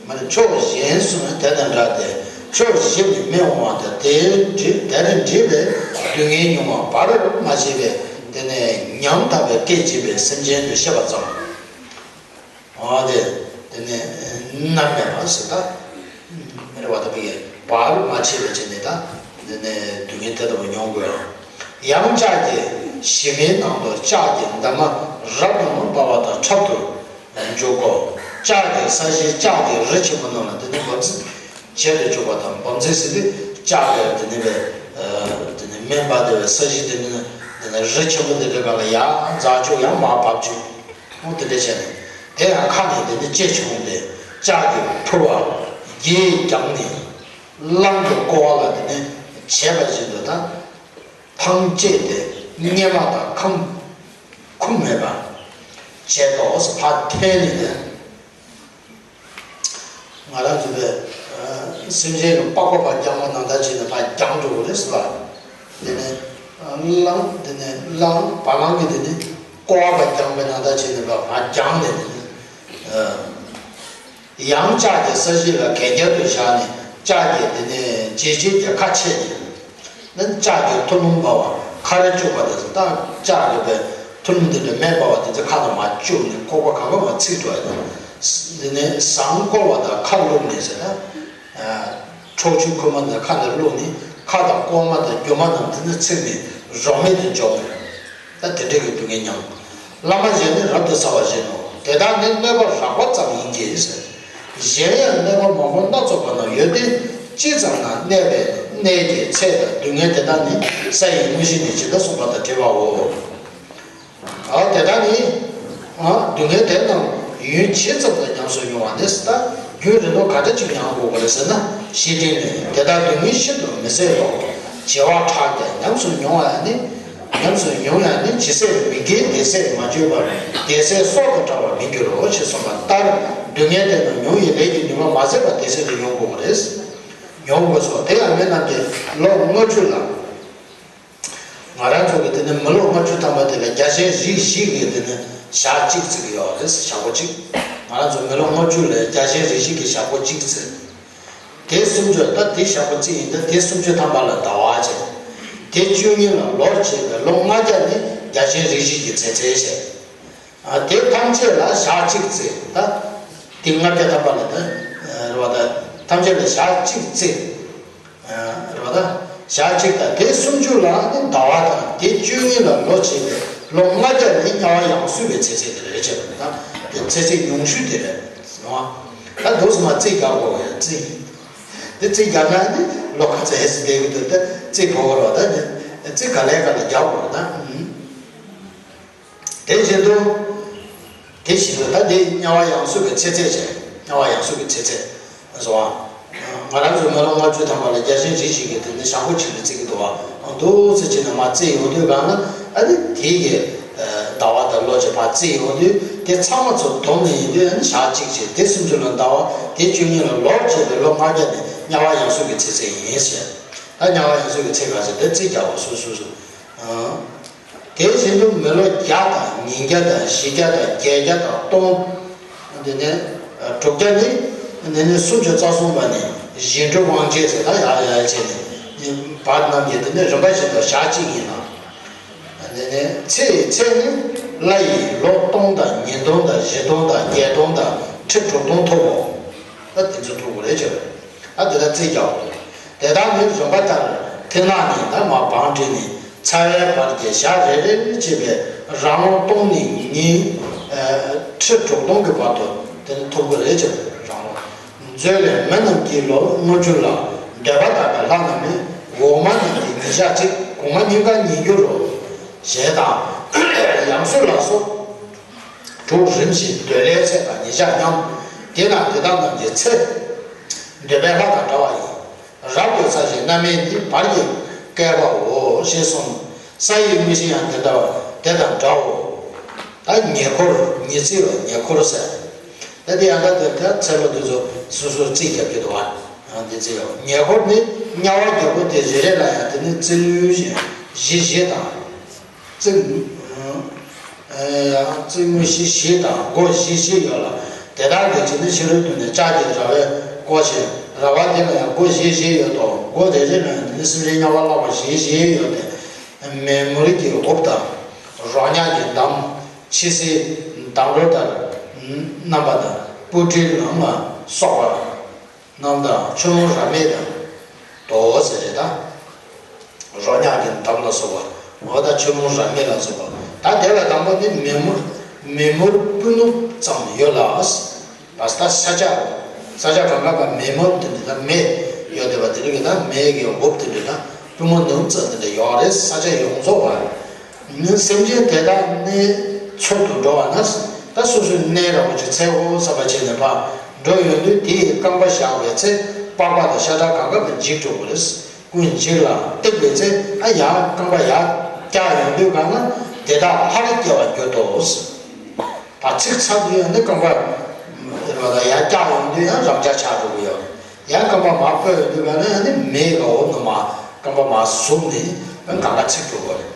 མ་ནི་ཕྱོགས་གཞན་སུ་ཡང་དེ་དང་འདྲ་སྟེ། ཕྱོགས་བཞི་ནི་མེ་འོང་བ་དང་། དེ་འདྲ་དེ་འདྲ་བའི་སྡུག་བསྔལ་མྱོང་བ་བར་མ་ཆད་པའི་དེ་ནི་ཉམ་ཐག་པའི་སྐད་ཅེས་པའི་སེམས་ཅན་དུ་ཤེས་པ་ཙམ། འོ་དེ་དེ་ནི་མནར་མེད་པ་ཟེར་ད། མེར་བ་དང་བི་བར་མ་ཆད་པའི་ཆ་ནས་ད། འདི་ནས་སྡུག་བསྔལ་དེ་ལྟ་བུ་མྱོང་དགོས་ཡང་། ཡང་ལྕགས་ཀྱི་གཞི་མའི་ནང་དུ་ལྕགས་ཀྱི་འདབ་མ་རབ་ཏུ་འབར་བ་དང་འཁྲབ་ཏུ་འཇུག་གོ། ལྕགས་ཀྱི་ས་གཞི་ལྕགས་ཀྱི་རི་ཆེན་པོ་རྣམས་ལ་འདི་ནི་འབབ་ཚིགས་བྱེད་དུ་འཇུག་པ་དང་། འབབ་ཚིགས་ཟེར་དུས་ལྕགས་ཀྱི་འདི་ནི་བའི་འདི་ནི་མེ་འབར་དེ་བའི་ས་གཞི་འདི་ནི་འདི་ནི་རི་ཆེན་པོ་འདི་འདྲའི་སྒང་ལ་ཡར་འཛེགས་བཅུག་ཡང་མར་བབས་བཅུག་འོ་དེ་འདྲ་བྱས་ནས། དེ་ཡང་ཁ་ནས་དེ་ནི་ལྕེ་ཕྱུང་སྟེ་ལྕགས་ཀྱི་ཕུར་བ་བརྒྱད་བརྐྱངས་ནས་གླང་གི་ཀོ་བ་ལ་དེ་ནི་བྱེད་པ་བཞིན་དུ་དང་། ཐང་བཅད་དེ་གཉེར་མ་དང་ཁམ་ཁུམ་མེད་པར་བྱས་ཏོ་ཕར་འཐེན་ནས་ནི། ང་རང་ཚོ་པའི་སེམས་ཅན་གྱི་པགས་པ་ཕར་བརྐྱངས་པ་ནང་ལྟར་བྱས་ནས་ཕར་བརྐྱངས་འགྲོ་གི་རེད་ཟེར་བ། དེ་ནས་གླང་དེ་ནས་གླང་བ་གླང་གི་དེ་ནས་ཀོ་བ་ཕར་བརྐྱངས་པའི་ནང་ལྟར་བྱས་ནས་ཕར་བརྐྱངས་ནས་དེ་ནས། ཡང་ལྕགས་ཀྱི་ས་གཞི་ལ་གན་རྐྱལ་དུ་བཞག་ནས་ལྕགས་ཀྱི་དེ་ནས་ལྕེ་ལྕེ་གྱི་ཁ་ཕྱེ་ནས། ནི་ལྕགས་ཀྱི་ཐུ་ནུམ་འབར་བ་ཁ་རེ་བཅུག་པ་དེ་ཚོ་ད་ལྕགས་རེད་པས། ཐུ་ནུམ་དེ་འདྲ་མེ་འབར་བ་དེ་ཚོ་ཁ་ནང་མར་བཅུག་ནས་ཁོག་པ་གང་ག་མར་ཚིག་འགྲོ་ཡ་དང་། དེ་ནས་ཟངས་བསྐོལ་བ་དང་ཁ་བླུགས་ནས་ཟེར་ན། ཁྲག་ཆུ་ཁོལ་མ་དེ་ཁ་ནང་བླུགས་ནས་ཁ་དང་ལྐོག་མ་དང་རྒྱུ་མ་རྣམས་དེ་ནས་ཚིག་ནས་རོ་མེད་དུ་འཇོག་ནས། ད་དེ་འདྲ་གི་སྡུག་བསྔལ་མྱོང་། བླ་མ་གཞན་ནི་རབ་ཏུ་ཚ་བ་བཞིན་ནོ། དེ་དག་ནི་གནོད་པ་རགས་པ་ཙམ་ཡིན་གྱི་ཟེར། གཞན་ཡང་གནོད་པ་མང་པོ་སྣ་ཚོགས་པ་རྣམས་ཡོད་དེ། ཅི་ཙམ་ན་གནས་པའི་གནས་ཀྱི་ཚད་དང་སྡུག་བསྔལ་དེ་དག་ནི་ས་ཡི་དངོས་གཞི་ནས་ཇི་ལྟར་གསུངས་པ་དང་འབྲེལ་བའོ། ཨ་དེ་དག་ནི། ཨ་སྡུག་བསྔལ་དེ་རྣམས་ཡུན་ཇི་ཙམ་དུ་ཉམས་སུ་མྱོང་བ་ནི་ད་རྒྱུན་རིང་པོ་ག་འདྲ་ཅིག་མྱང་དགོས་པ་རེད་ཟེར་ན། བཤེས་སྤྲིང་ནས་དེ་དག་སྡུག་བསྔལ་ཤིན་ཏུ་མི་བཟད་ལོ། བྱེ་བ་ཕྲག་བརྒྱ་ཉམས་སུ་མྱོང་བ་ནི། ཉམས་སུ་མྱོང་ཡང་ནི་ཇི་སྲིད་མི་དགེའི་དེ་སྲིད་མ་བྱས་པར་དེ་སྲིད་སྲོག་ཏུ་འབྲང་བར་མི་འགྱུར་རོ་ཞེས་གསུངས་པ་ལྟར། སྡུག་བསྔལ་དེ་རྣམས་མྱོང་བའི་ལས་ཀྱི་ནུས་པ་མ་ཟད་པར་དེ་སྲིད་དུ་མྱོང་དགོས་པ་རེད། མྱོང་དགོས་སོ། དེ་ཡང་མི་རྣམས་ཀྱིས་ལོ་ལྔ་བཅུ་ལ། ང་རང་ཚོ་གི་དེ་ནི་མི་ལོ་ལྔ་བཅུ་ཐམ་པ་དེ་ལ་རྒྱལ་ཆེན་རིགས་བཞི་གི་དེ་ནི་ཞག་གཅིག་བརྩི་གི་ཡོད་རེད། ཞག་པོ་གཅིག་ང་རང་ཚོ་མི་ལོ་ལྔ་བཅུ་ལ་རྒྱལ་ཆེན་རིགས་བཞི་གི་ཞག་པོ་གཅིག་བརྩི། དེ་སུམ་ཅུ་ད་དེ་ཞག་པོ་གཅིག་ཡིན་ད་དེ་སུམ་ཅུ་ཐམ་པ་ལ་ཟླ་བ་བྱས། དེ་བཅུ་གཉིས་ལ་ལོར་བྱས་པའི་ལོ་ལྔ་བརྒྱ་ནི་རྒྱལ་ཆེན་རིགས་བཞི་གི་ཚེ་ཚད་བྱས། ཨ་དེ་ཐམས་ཅད་ལ་ཞག་གཅིག་བརྩི་ད། དེ་ལྔ་བརྒྱ་ཐམ་པ་ལ་ད་རེད་བ། ད་ཐམས་ཅད་ལ་ཞག་གཅིག་བརྩི། རེད་བ། ད་ཞག་གཅིག་དང་དེ་སུམ་ཅུ་ལ་ནི་ཟླ་བ་དང་དེ་བཅུ་གཉིས་ལ་ལོ་བྱས་ཏེ་ལོ་ལྔ་བརྒྱ་ནི་དམྱལ་བ་ཡང་གསོད་པའི་ཚེ་ཚད་དེ་རེད་བྱས་པ་ད། དེ་ཚེ་ཚད་ཉུང་ཤོས་དེ་རེད། རེད་བ། ད་འདུག་སེ་མར་རྩིས་རྒྱག་དགོས་ཡ་རྩིས། དེ་རྩིས་རྒྱག་ན་ནི་ལོ་ག་ཚོད་ཧེ་སི་བསྡད་ཀྱི་འདུག་ད་རྩིས་དགོས་རེད་བ། ད་རྩིས་ག་ལེ་ག་ལེ་རྒྱག་དགོས་རེད་ད། དེ་བཞིན་དུ། དེ་བཞིན་དུ་ད་འདི་དམྱལ་བ་ཡང་གསོད་པའི་ཚེ་ཚད་བྱས། དམྱལ་བ་ཡང་གསོད་པའི་ཚེ་ཚད་སོ། ང་རང་ཚོ་མི་ལོ་ལྔ་བཅུ་ཐམ་པ་ལ་རྒྱལ་ཆེན་རིགས་བཞི་གི་དེ་ནི་ཞག་པོ་གཅིག་ལ་བརྩི་གི་འདུག་བ། འདུག་སེ་བྱས་ནས་མར་བརྩིས་ཡོང་དུས་གང་ན་ཨ་ནི་དེ་གི་ཟླ་བ་དང་ལོ་བྱས་ཕར་བརྩིས་ཡོང་དུས་དེ་ཚང་མ་ཚོ་བསྡོམས་ནས་ཡིན་དུས་ཨ་ནི་ཞག་གཅིག་བྱས། དེ་སུམ་ཅུ་ལ་ཟླ་བ། དེ་བཅུ་གཉིས་ལ་ལོར་བྱས་པའི་ལོ་ལྔ་བརྒྱ་ནི་དམྱལ་བ་ཡང་གསོད་ཀྱི་ཚེ་ཚད་ཡིན་ཟེར། ད་དམྱལ་བ་ཡང་གསོད་ཀྱི་ཚེ་ག་ཚོད་དེ་རྩིས་རྒྱག་པ་སོ་སོ་སོ། དེ་བཞིན་དུ་མི་ལོ་བརྒྱ་དང་ཉིས་བརྒྱ་དང་བཞི་བརྒྱ་དང་བརྒྱད་བརྒྱ་དང་སྟོང་། དེ་ནས་དྲུག་བརྒྱ་ནི། དེ་ནས་སུམ་ཅུ་རྩ་གསུམ་པ་ནི་གཞན་འགྲོ་དབང་བྱེད་ཟེར་ད་ཡར་ཡར་བྱས་ནས་བར་རྣམས་ཀྱི་དེ་ནས་རིམ་པ་བཞིན་དུ་ཞག་གཅིག་ཡིན་ལ། དེ་ནས་ཚེ་ཡི་ཚད་ནི་ལྷ་ཡི་ལོ་སྟོང་དང་ཉིས་སྟོང་དང་བཞི་སྟོང་དང་བརྒྱད་སྟོང་དང་ཁྲི་དྲུག་སྟོང་ཐོབ་བོ། ད་དེ་ཚོ་ཐོབ་དགོས་རེད་ཅེས། ད་དེ་ལ་རྩིས་རྒྱག་དགོས། དེ་དག་ནི་རིམ་པ་ལྟར་མཐིང་ནག་ནས་ད་མར་བང་བསྒྲིགས་ནས་ཚ་བའི་བར་གྱི་ཞག་རེ་རེ་བྱས་པའི་རང་ལོ་སྟོང་ནས་ཉིས། ཁྲི་དྲུག་སྟོང་གི་བར་དུ་དེ་ནི་ཐོབ་དགོས་རེད་ཅེས། རང་ལོ་ ཚོད་ལས་མི་རྣམས་ཀྱིས་ལོ་ལྔ་བཅུ་ལ། འདོད་པ་ལྟར་གྱི་ལྷ་རྣམས་ནི། འོག་མ་རྣམས་ཀྱིས་ཉིན་ཞག་གཅིག་གོང་མ་སྙིང་གར་ཉིན་འགྱུར་རོ། ཞེས་དང་། ཡང་སོས་ལ་སོགས། དྲུག་རིམ་བཞིན་འདོད་ལྷའི་ཚེ་དང་ཉིན་ཞག་མཉམ། དེས་ན་དེ་དག་རྣམས་ཀྱི་ཚེ། འདོད་པའི་ལྷ་དང་འདྲ་བ་ཡིན། རབ་ཏུ་ཚ་ཞིང་རྣམ་སྨིན་ནི། བར་གྱི་བསྐལ་པའོ། ཞེས་གསུངས། ས་ཡི་དངོས་གཞི་ཡང་དེ་འདྲ་བ་དེ་དང་འདྲའོ། ད་ཉེ་འཁོར། ཉི་ཚེ་བ་ཉེ་འཁོར་ཟེར། ད་དེ་ཡང་ད་དེ་ད་ཚེ་ལོ་དེ་ཚོ་སོ་སོར་རྩིས་རྒྱབ་ཀྱི་འདུག་བ། ཡང་དེ་ཚེ་ཡང་ཉེ་འཁོར་ནི་དམྱལ་བ་རྒྱལ་པོ་དེ་རེ་རེ་ལ་ཡང་དེ་ནི་རྩིས་དངོས་གཞི་བཞི་བཞི་དང་། རྩིས། ཡང་རྩིས་དངོས་གཞི་བཞི་དང་སྒོ་བཞི་བཞི་ཡོད་ལ། དེ་དག་གི་རྗེས་ནི་ཕྱི་རོལ་དུ་ནི་ལྕགས་ཀྱི་ར་བས་བསྐོར་ཞིང་། ར་བ་དེ་ལ་ཡང་སྒོ་བཞི་བཞི་ཡོད་དོ། སྒོ་དེ་རེ་ལ་ཡང་དེ་ནི་སེམས་ཅན་དམྱལ་བ་ལྷག་པ་བཞི་བཞི་ཡོད་དེ། མེ་མུར་གྱི་འོབས་དང་། རོ་མྱགས་ཀྱི་འདམ། ཕྱི་སེལ་འདམ་རོ་ལྟར། རྣམ་པ་དང་སྤུ་གྲིའི་ལམ་ལ་སོགས་པ་རྣམས་དང་། ཆུ་ཀླུང་རབ་མེད་དང་། དོ་ཟེར་རེད་ད། རོ་མྱགས་ཀྱི་འདམ་ལ་སོགས་པ། འོ་ད་ཆུ་ཀླུང་རབ་མེད་ལ་སོགས་པ། ད་དེ་ལ་དང་པོ་ནི་མེ་མུར། མེ་མུར་སྤུ་ནུབ་ཙམ་ཡོད་ལ། བ་ས་ས་ཆ། ས་ཆ་གང་ག་ག་མེ་མུར་དེ་འདྲ་ད་མེ་ཡོད་བསྡད་པ་དེ་རིགས་ཀྱི་ད་མེ་གི་འོབས་དེ་འདྲ་ད་སྤུ་མོ་ནུབ་ཙམ་དེ་འདྲ་ཡོད་རེད། ས་ཆ་ཡོངས་རྫོགས་པ། ནི་སེམས་ཅན་དེ་དག་གནས་ཚུལ་དུ་འགྲོ་བ་ན། ད་སོ་སོའི་གནས་ར་བ་ཅིག་འཚོལ་དགོས་བསམ་པ་བྱས་ནས་ཕར་འགྲོ་ཡོང་དུས་དེའི་རྐང་པ་བཞག་པའི་ཚེ་པགས་པ་དང་ཤ་ཁྲག་གང་ག་གི་འཇིག་འགྲོ་གི་རེད། ཀུན་འཇིག་ལ་བཏེགས་པའི་ཚེ་ཨ་ཡར་རྐང་པ་ཡར་བཀྱག་ཡོང་དུས་གང་ན་དེ་དག་ལྷར་སྐྱེ་བར་འགྱུར་ཏོ། ད་ཚིག་ཚར་དུས་ཡང་ནི་རྐང་པ་ཡར་བཀྱག་ཡོང་དུས་ཡང་རང་འཇགས་ཆགས་འགྲོ་གི་ཡོད། ཡར་རྐང་པ་མར་སྤོས་ཡོང་དུས་གང་ན་ཡང་ནི་མེ་ཡི་འོབས་ནང་མར་རྐང་པ་མར་ཟུག་ནས་གང་ག་ཚིག་འགྲོ་གི་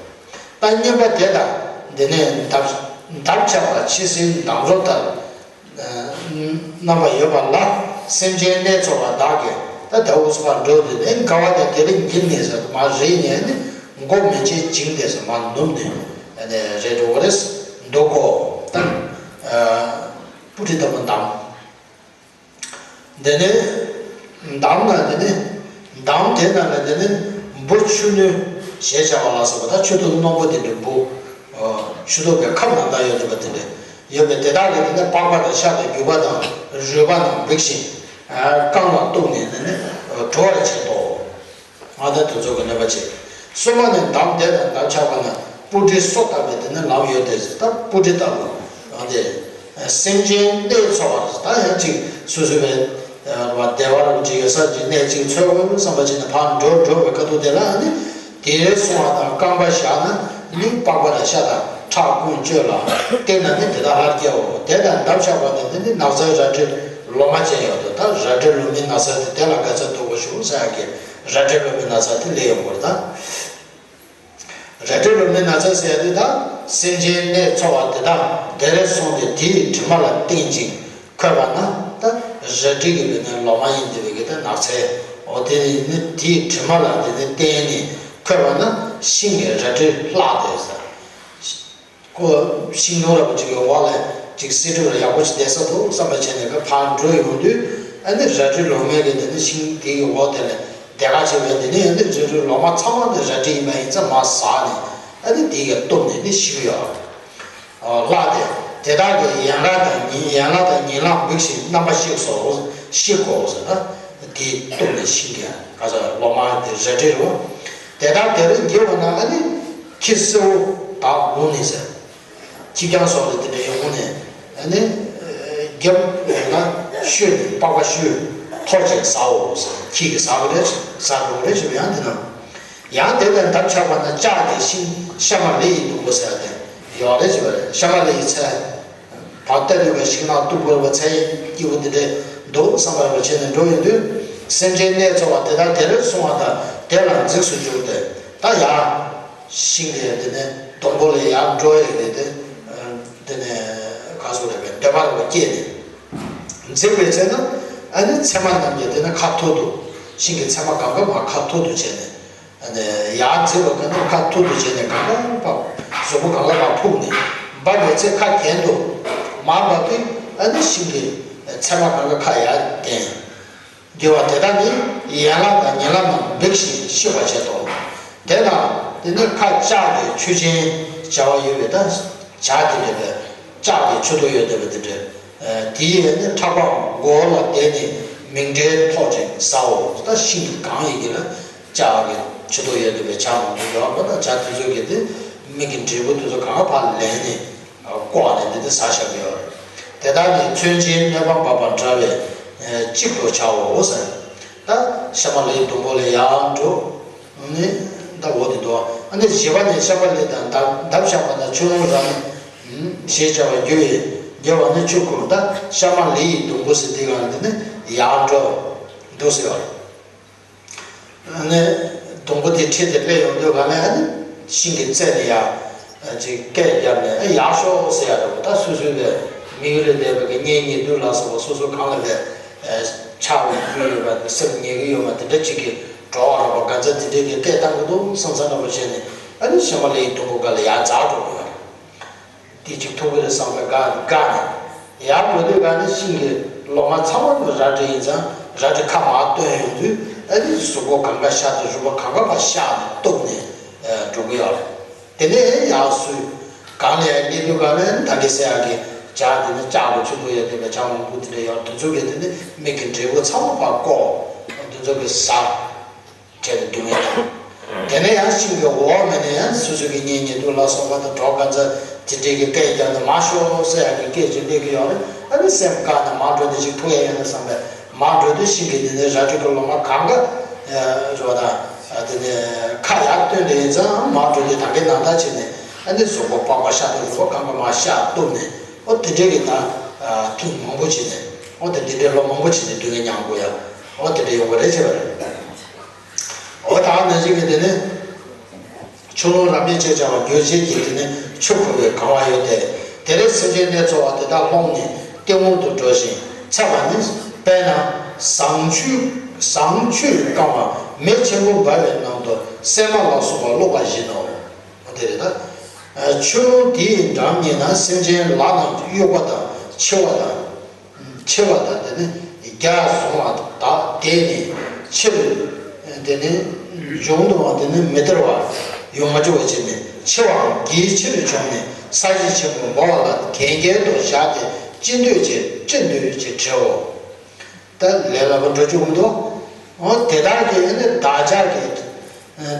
རེད། ད་བསྙེན་པ་དེ་དང་འདི་ནས་འདབ་འདབ་ཆགས་པ་ཕྱི་སེལ་འདམ་རོ་ལྟར། རྣམ་པ་ཡོད་པ་ལ་སེམས་ཅན་གནས་ཚོར་བ་བདག་གིས་ད་དེ་འོ་སོ་པ་འགྲོ་དུས་ནས་དགའ་བ་དང་དེ་རིང་འགྱིལ་ནས་ཟེར་མ་རེད་ནས་ནི་མགོ་མི་བྱེད་ཅིང་དེ་ཟེར་མ་ནུབ་ནས་རེད་འགྲོ་གི་རེད་འདུག་གོ། ད་སྤུ་གྲི་ལྟ་བུ་འདམ། དེ་ནས་འདམ་ན་དེ་ནི་འདམ་དེ་ན་ལ་དེ་ནི་འབུ་ཆུ་སྣོད་ཞེས་བྱ་བ་ལ་སོགས་པ་ད་ཆུ་ཐིགས་རྣོན་པོ་དེ་འདྲ་འབུ་ཆུ་ཐིགས་པའི་ཁབ་ནང་ད་ཡོད་འདུག་པ་དེ་འདྲ་ཡོད་པས་དེ་དག་གི་དེ་ནི་པགས་པ་དང་ཤ་དང་རྒྱུས་པ་དང་རུས་པ་རྣམས་འབིགས་ཤིང་རྐང་ལ་གཏུགས་ནས་དེ་ནི་བྲོ་བར་བྱེད་དོ། ང་ད་དེ་ཚོ་གི་གནོད་པ་བྱེད། གསུམ་པ་ནི་འདམ་དེ་དང་འདབ་ཆགས་པ་ན་སྤུ་གྲིའི་སོ་ལྟ་བུའི་དེ་ནི་ལམ་ཡོད་དེ་ད་སྤུ་གྲི་ལྟ་བུ་ཡང་དེ། སེམས་ཅན་གནས་ཚོར་བ་ད་ཡང་ཅིག་སོ་སོའི་བའི་བདེ་བ་རུ་ཅིག་ཡོད་ས་ཅིག་གནས་ཅིག་འཚོལ་དགོས་བསམ་པ་བྱས་ནས་ཕར་འགྲོ་འགྲོ་བའི་ཁ་ཐུག་དེ་ལ་ནི་དེར་སོང་བ་དང་རྐང་པ་བཞག་ན་ནི་པགས་པ་དང་ཤ་དང་ཁྲག་ཀུན་གཅོད་ལ་བརྟེན་ན་ནི་དེ་དག་ལྷར་སྐྱེའོ། དེ་དང་འདབ་ཆགས་པ་ནི་དེ་ནི་ནགས་ཚལ་རལ་གྲི་ལོ་མ་ཅན་ཡོད་དོ། ད་རལ་གྲི་ལོ་མའི་ནགས་ཚལ་དེ་དེ་ལ་དགའ་ཚལ་དུ་གོ་ཞུ་ཟེར་ཡག་གི་རལ་གྲི་ལོ་མའི་ནགས་ཚལ་དེ་སླེབས་ཡོང་དགོས་རེད་ད། རལ་གྲི་ལོ་མའི་ནགས་ཚལ་ཟེར་དུས་ད་སེམས་ཅན་གནས་ཚོར་བ་དེ་དག་དེར་སོང་སྟེ་དེའི་གྲིབ་མ་ལ་བརྟེན་ཅིང་འཁོད་པ་ན་ད་རལ་གྲི་གི་བའི་ནི་ལོ་མ་ཡིན་དེ་བའི་གི་ད་ནགས་ཚལ་འོ་དེ་ནི་དེའི་གྲིབ་མ་ལ་དེ་ནི་བརྟེན་ནས་འཁོད་པ་ན་ཤིང་གི་རལ་གྲི་ལྷག་དེ་ཟེར། ཁོ་ཤིང་སྡོང་ར་བ་ཅིག་གི་འོག་ལ་ཅིག་སེ་འབྲུ་ར་ཡག་པོ་ཅིག་བསྡད་ས་འདུག་བསམ་པ་བྱས་ནས་ཁ་ཕར་འགྲོ་ཡོང་དུས་ཨ་ནི་རལ་གྲི་ལོ་མའི་གི་དེ་ནི་ཤིང་དེ་གི་འོག་དེ་ལ་དེ་ག་བྱས་པས་དེ་ནི་ཨ་ནི་རལ་གྲི་ལོ་མ་ཚང་མ་དེ་རལ་གྲི་ཡིན་པ་ཡིན་ཙང་མར་ཟག་ནས་ཨ་ནི་དེ་གི་སྟོབས་ནས་ནི་ཤི་གི་ཡོད། ལྷག་སྟེ་དེ་དག་གི་ཡན་ལག་དང་ཉིན་ཡན་ལག་དང་ཉིན་ལག་འབིགས་ཤིང་རྣམ་པ་བཤིག་སོ་བཤིག་གོ་ཟེར་ན་དེའི་སྟོབས་ནས་ཤི་གི་ག་ས་ལོ་མ་དེ་རལ་གྲི་རེད་བ། དེ་དག་དེར་འགྱེལ་བ་ན་ཨ་ནི་ཁྱི་སེར་པོ་དག་འོང་ནས་ཟེར། ཁྱི་རྐྱང་སོགས་ལ་དེ་འདྲ་ཡོང་ནས་ཨ་ནི་རྒྱབ་ན་ཤོད་ནས་པགས་པ་ཤོད་ཐོར་ཅིག་ཟའོ་ཟེར། ཁྱི་གིས་ཟ་གི་རེད་ཟ་འགྲོ་གི་རེད་ཞེས་པ་ཡང་དེ་ན། ཡང་དེ་ལས་འདབ་ཆགས་པ་ན་ལྕགས་ཀྱི་ཤིང་ཤ་མ་ལི་ཡི་སྡོང་པོ་ཟེར་ཏེ་ཡོད་རེད་ཞེས་པ་རེད། ཤ་མ་ལི་ཡི་ཚལ་བར་ལྟ་དུས་པའི་ཤིང་ནགས་སྟུག་པོ་རེད་པ་ཚལ་སྐྱིད་པོ་འདི་འདྲས་འདུག་བསམ་པ་རེད་པ་བྱས་ནས་འགྲོ་ཡོང་དུས་སེམས་ཅན་གནས་ཚོར་བ་དེ་དག་དེར་སོང་བ་དང་དེ་ལ་འཇིགས་སུ་གྱུར་ཏེ་ད་ཡང་། ཤིང་གི་དེ་ནས་སྡོང་པོ་ལ་ཡར་འགྲོ་ཡི་རེད་དེ། དེ་ནས་ག་སོ་རེད་པས་འདོད་པ་རེད་པ་སྐྱེས་ནས། འཛེགས་པའི་ཚེ་ན་ཨ་ནི་ཚེར་མ་རྣམས་ཀྱིས་དེ་ནས་ཁ་ཐུར་དུ་ཤིང་གི་ཚེར་མ་གང་ག་མར་ཁ་ཐུར་དུ་བྱས་ནས་ཨ་ནི་ཡར་འཛེགས་པ་གང་ན་ཁ་ཐུར་དུ་བྱས་ནས་གང་ག་བབས་གཟུགས་པོ་གང་ག་མར་ཕུག་ནས་འབབ་པའི་ཚེ་ཁ་གྱེན་དུ་མར་བབས་དུས་ཨ་ནི་ཤིང་གི་ཚེར་མ་གང་ག་ཁ་ཡར་བསྟན། དགེ་བ་དེ་དག་ནི་ཡན་ལག་དང་ཉིན་ལམ་རྣམས་འབིགས་ཤིང་ཤི་བར་བྱེད་དོ། དེ་དང་དེ་ནི་ཁ་ལྕགས་ཀྱི་ཆུ་ཆེན་བྱ་བ་ཡོད་པའི་ད་བྱ་དེ་འདྲ་བའི་ལྕགས་ཀྱི་ཆུ་ཐོག་ཡོད་བསྡད་པ་དེ་འདྲ། དེའི་ནི་ཁྲག་པ་མགོ་ལ་བརྡལ་ནས་ མིག་འབྲས་ཐོགས་ཅིང་ཟའོ། ད་ཤིང་གི་གང་ཡིན་གྱི་ལ་ལྕགས་ཀྱི་ཆུ་ཐོག་ཡོད་དེ་བའི་ཇ་མང་པོ་ཡོད་པ་ན་ཇ་དེ་ཚོ་གི་དེ་མིག་གི་འབྲས་བུ་དེ་ཚོ་གང་ཕར་ལེན་ནས་བཀོག་ནས་འདི་དེ་ཟ་བཞག་གི་ཡོད་རེད། དེ་དག་ནི་མཚོན་ཆའི་སྣོད་པ་འབབ་པ་འདྲ་བས་གཅིག་ཏུ་བྱའོ་ཟེར། ད་ཤ་མ་ལི་ཡི་སྡོང་པོ་ལ་ཡར་འགྲོ། ནི་ད་འོ་དེ་འདུག་ཨ་ནི་བཞི་པ་ནི་ཤ་མ་ལི་དང་འདབ་འདབ་བཞག་པ་དང་ཆུ་ཀླུང་ར་མི་ཞེས་བྱ་བ་རྒྱུ་ཡི་རྒྱུ་བ་ནི་ཆུ་ཁོལ། ད་ཤ་མ་ལི་ཡི་སྡོང་པོ་ཟེར་དེ་གང་དེ་ནི་ཡར་འགྲོ་འདུག་ཟེར་བ་རེད། ནི་སྡོང་པོ་དེ་ཁྲིད་དེ་སླེབས་ཡོང་དུས་གང་ལ་ཨ་ནི་ཤིང་གི་རྩེ་ནས་ཡར་ཅིག་སྐད་བརྒྱབ་ནས་ཨ་ཡར་ཤོག་ཟེར་ཡ་རེད། ད་སོ་སོའི་བའི་མིག་ལ་བསྡད་པའི་གི་གཉེན་ཉེ་དུ་ལ་སོགས་པ་སོ་སོ་གང་ལ་བའི་ཆགས་པའི་རྒྱུ་ཡོད་པ་དེ་སེམས་ཉེ་གི་ཡོད་མ་དེ་འདྲ་ཅིག་གི་གྲོགས་རོགས་པ་ག་ཚོད་དེ་འདྲའི་གི་སྐད་བཏང་གི་འདུག་བསམ་བསམ་འདྲ་པོ་བྱས་ནས་ཨ་ནི་ཤ་མ་ལི་ཡི་སྡོང་པོ་སྒང་ལ་ཡར་འཛེགས་འགྲོ་གི་ཡོད་རེད། དེ་ཅིག་ཐུག་གི་རེད་བསམ་པའི་དགའ་དགའ་ནས་ཡར་འགྲོ་དུས་གང་ནས་ཤིང་གི་ལོ་མ་ཚང་མ་རལ་གྲི་ཡིན་ཙང་རལ་གྲི་ཁ་མར་བཏོན་ཡོང་དུས་ཨ་ནི་གཟུགས་པོ་གང་ག་ཤ་དང་རུས་པ་གང་ག་ཕར་གཤགས་ནས་གཏུབས་ནས་འགྲོ་གི་ཡོད་རེད། དེ་ནས་ཡར་སོས། གང་ལ་ཡར་སླེབས་དུས་གང་ནས་ད་གིན་ཟེར་ཡག་གི་ཇ་དེ་ནི་ལྕགས་ཀྱི་ཆུ་ཐོག་ཡོད་དེ་བའི་ཇ་མང་པོ་དེ་འདྲ་ཡོད་དེ་ཚོ་གི་དེ་ནི་མིག་གི་འབྲས་བུ་ཚང་མ་ཕར་བཀོག་དེ་ཚོ་གི་ཟ། བྱས་ཏེ་སྡུག་བསྔལ་དང་། དེ་ནས་ཡང་ཤིང་གི་འོག་མ་ནས་ཡང་སོ་སོ་གི་གཉེན་ཉེ་དུ་ལ་སོགས་པ་དང་གྲོགས་ག་ཚོད་དེ་འདྲའི་གི་སྐད་རྒྱག་ནས་མར་ཤོག་ཟེར་ཡག་གི་སྐད་ཅིག་སླེབས་ཀྱི་ཡོད་རེད། ཨ་ནི་སེམས་དགའ་ནས་མར་འགྲོ་དེ་ཅིག་ཐུག་ཡ་ཡོད་ན་བསམ་པས་མར་འགྲོ་དུས་ཤིང་གི་དེ་ནས་རལ་གྲི་གི་ལོ་མ་གང་ག་རེད་པ་དང་། དེ་ནས་ཁ་ཡར་བཏོན་དེ་ཡིན་ཙང་མར་འགྲོ་དུས་ད་གིན་ནང་ལྟར་བྱས་ནས་ཨ་ནི་གཟུགས་པོ་པགས་པ་ཤ་དང་རུས་པ་གང་ག་མར་གཤགས་གཏུབས་ནས་ཨོ་དེ་འདྲའི་གི་ད་ཐུག་མང་པོ་བྱས་ནས་ཨོ་དེ་འདི་འདྲའི་ལོ་མང་པོ་བྱས་ནས་སྡུག་བསྔལ་མྱངས་དགོས་ཡ་ཨོ་དེ་འདྲ་ཡོང་གི་རེད་བྱས་པ་རེད། འོ་ད་ནང་བཞིན་གྱི་དེ་ནི་ཆུ་ཀླུང་ར་མི་ཞེས་བྱ་བ་རྒྱུ་བྱེད་ཀྱི་དེ་ནི་ཆུ་ཁོལ་བས་གང་བ་ཡོད་དེ། དེ་ལས་སེམས་ཅན་སྣ་ཚོགས་པ་དེ་དག་ལྷུང་ནས་གཏི་མུག་ཏུ་འགྲོ་ཞིང་འཚེ་བ་ནི། དཔེར་ན་ཟངས་ཆུ་ཟངས་ཆུས་བཀང་བ་མེ་ཆེན་པོ་འབར་བའི་ནང་དུ་སྲན་མ་ལ་སོགས་པ་བླུགས་པ་བཞིན་ནོ། འོ་དེ་རེད་ད། ཆུ་ཀླུང་དེའི་འགྲམ་ཉིད་ན་སེམས་ཅན་ལག་ན་གཡུག་པ་དང་འཆི་བ་དང་། འཆི་བ་དང་དེ་ནི་རྒྱ་བཟུང་བ་དག་དེ་ནི་ཕྱིར་དེ་ནི་འབྱུང་དུ་བ་དེ་ནི་མི་སྟེར་བ་ཡོང་མ་བཅུག་པ་བྱས་ནས་འཆི་བའང་རྒྱལ་ཕྱིར་བྱུང་ནས་ས་གཞི་ཆེན་པོ་འབར་བ་ལ་གན་རྐྱལ་དུ་བཞག་སྟེ་ཅི་འདོད་ཅེས་ཅི་འདོད་ཅེས་བྲིའོ། ད་ལས་སླ་པོ་འགྲོ་བཅུག་མི་འདུག་འོ་དེ་དག་གིས་ནི་བདག་ཅག་གི་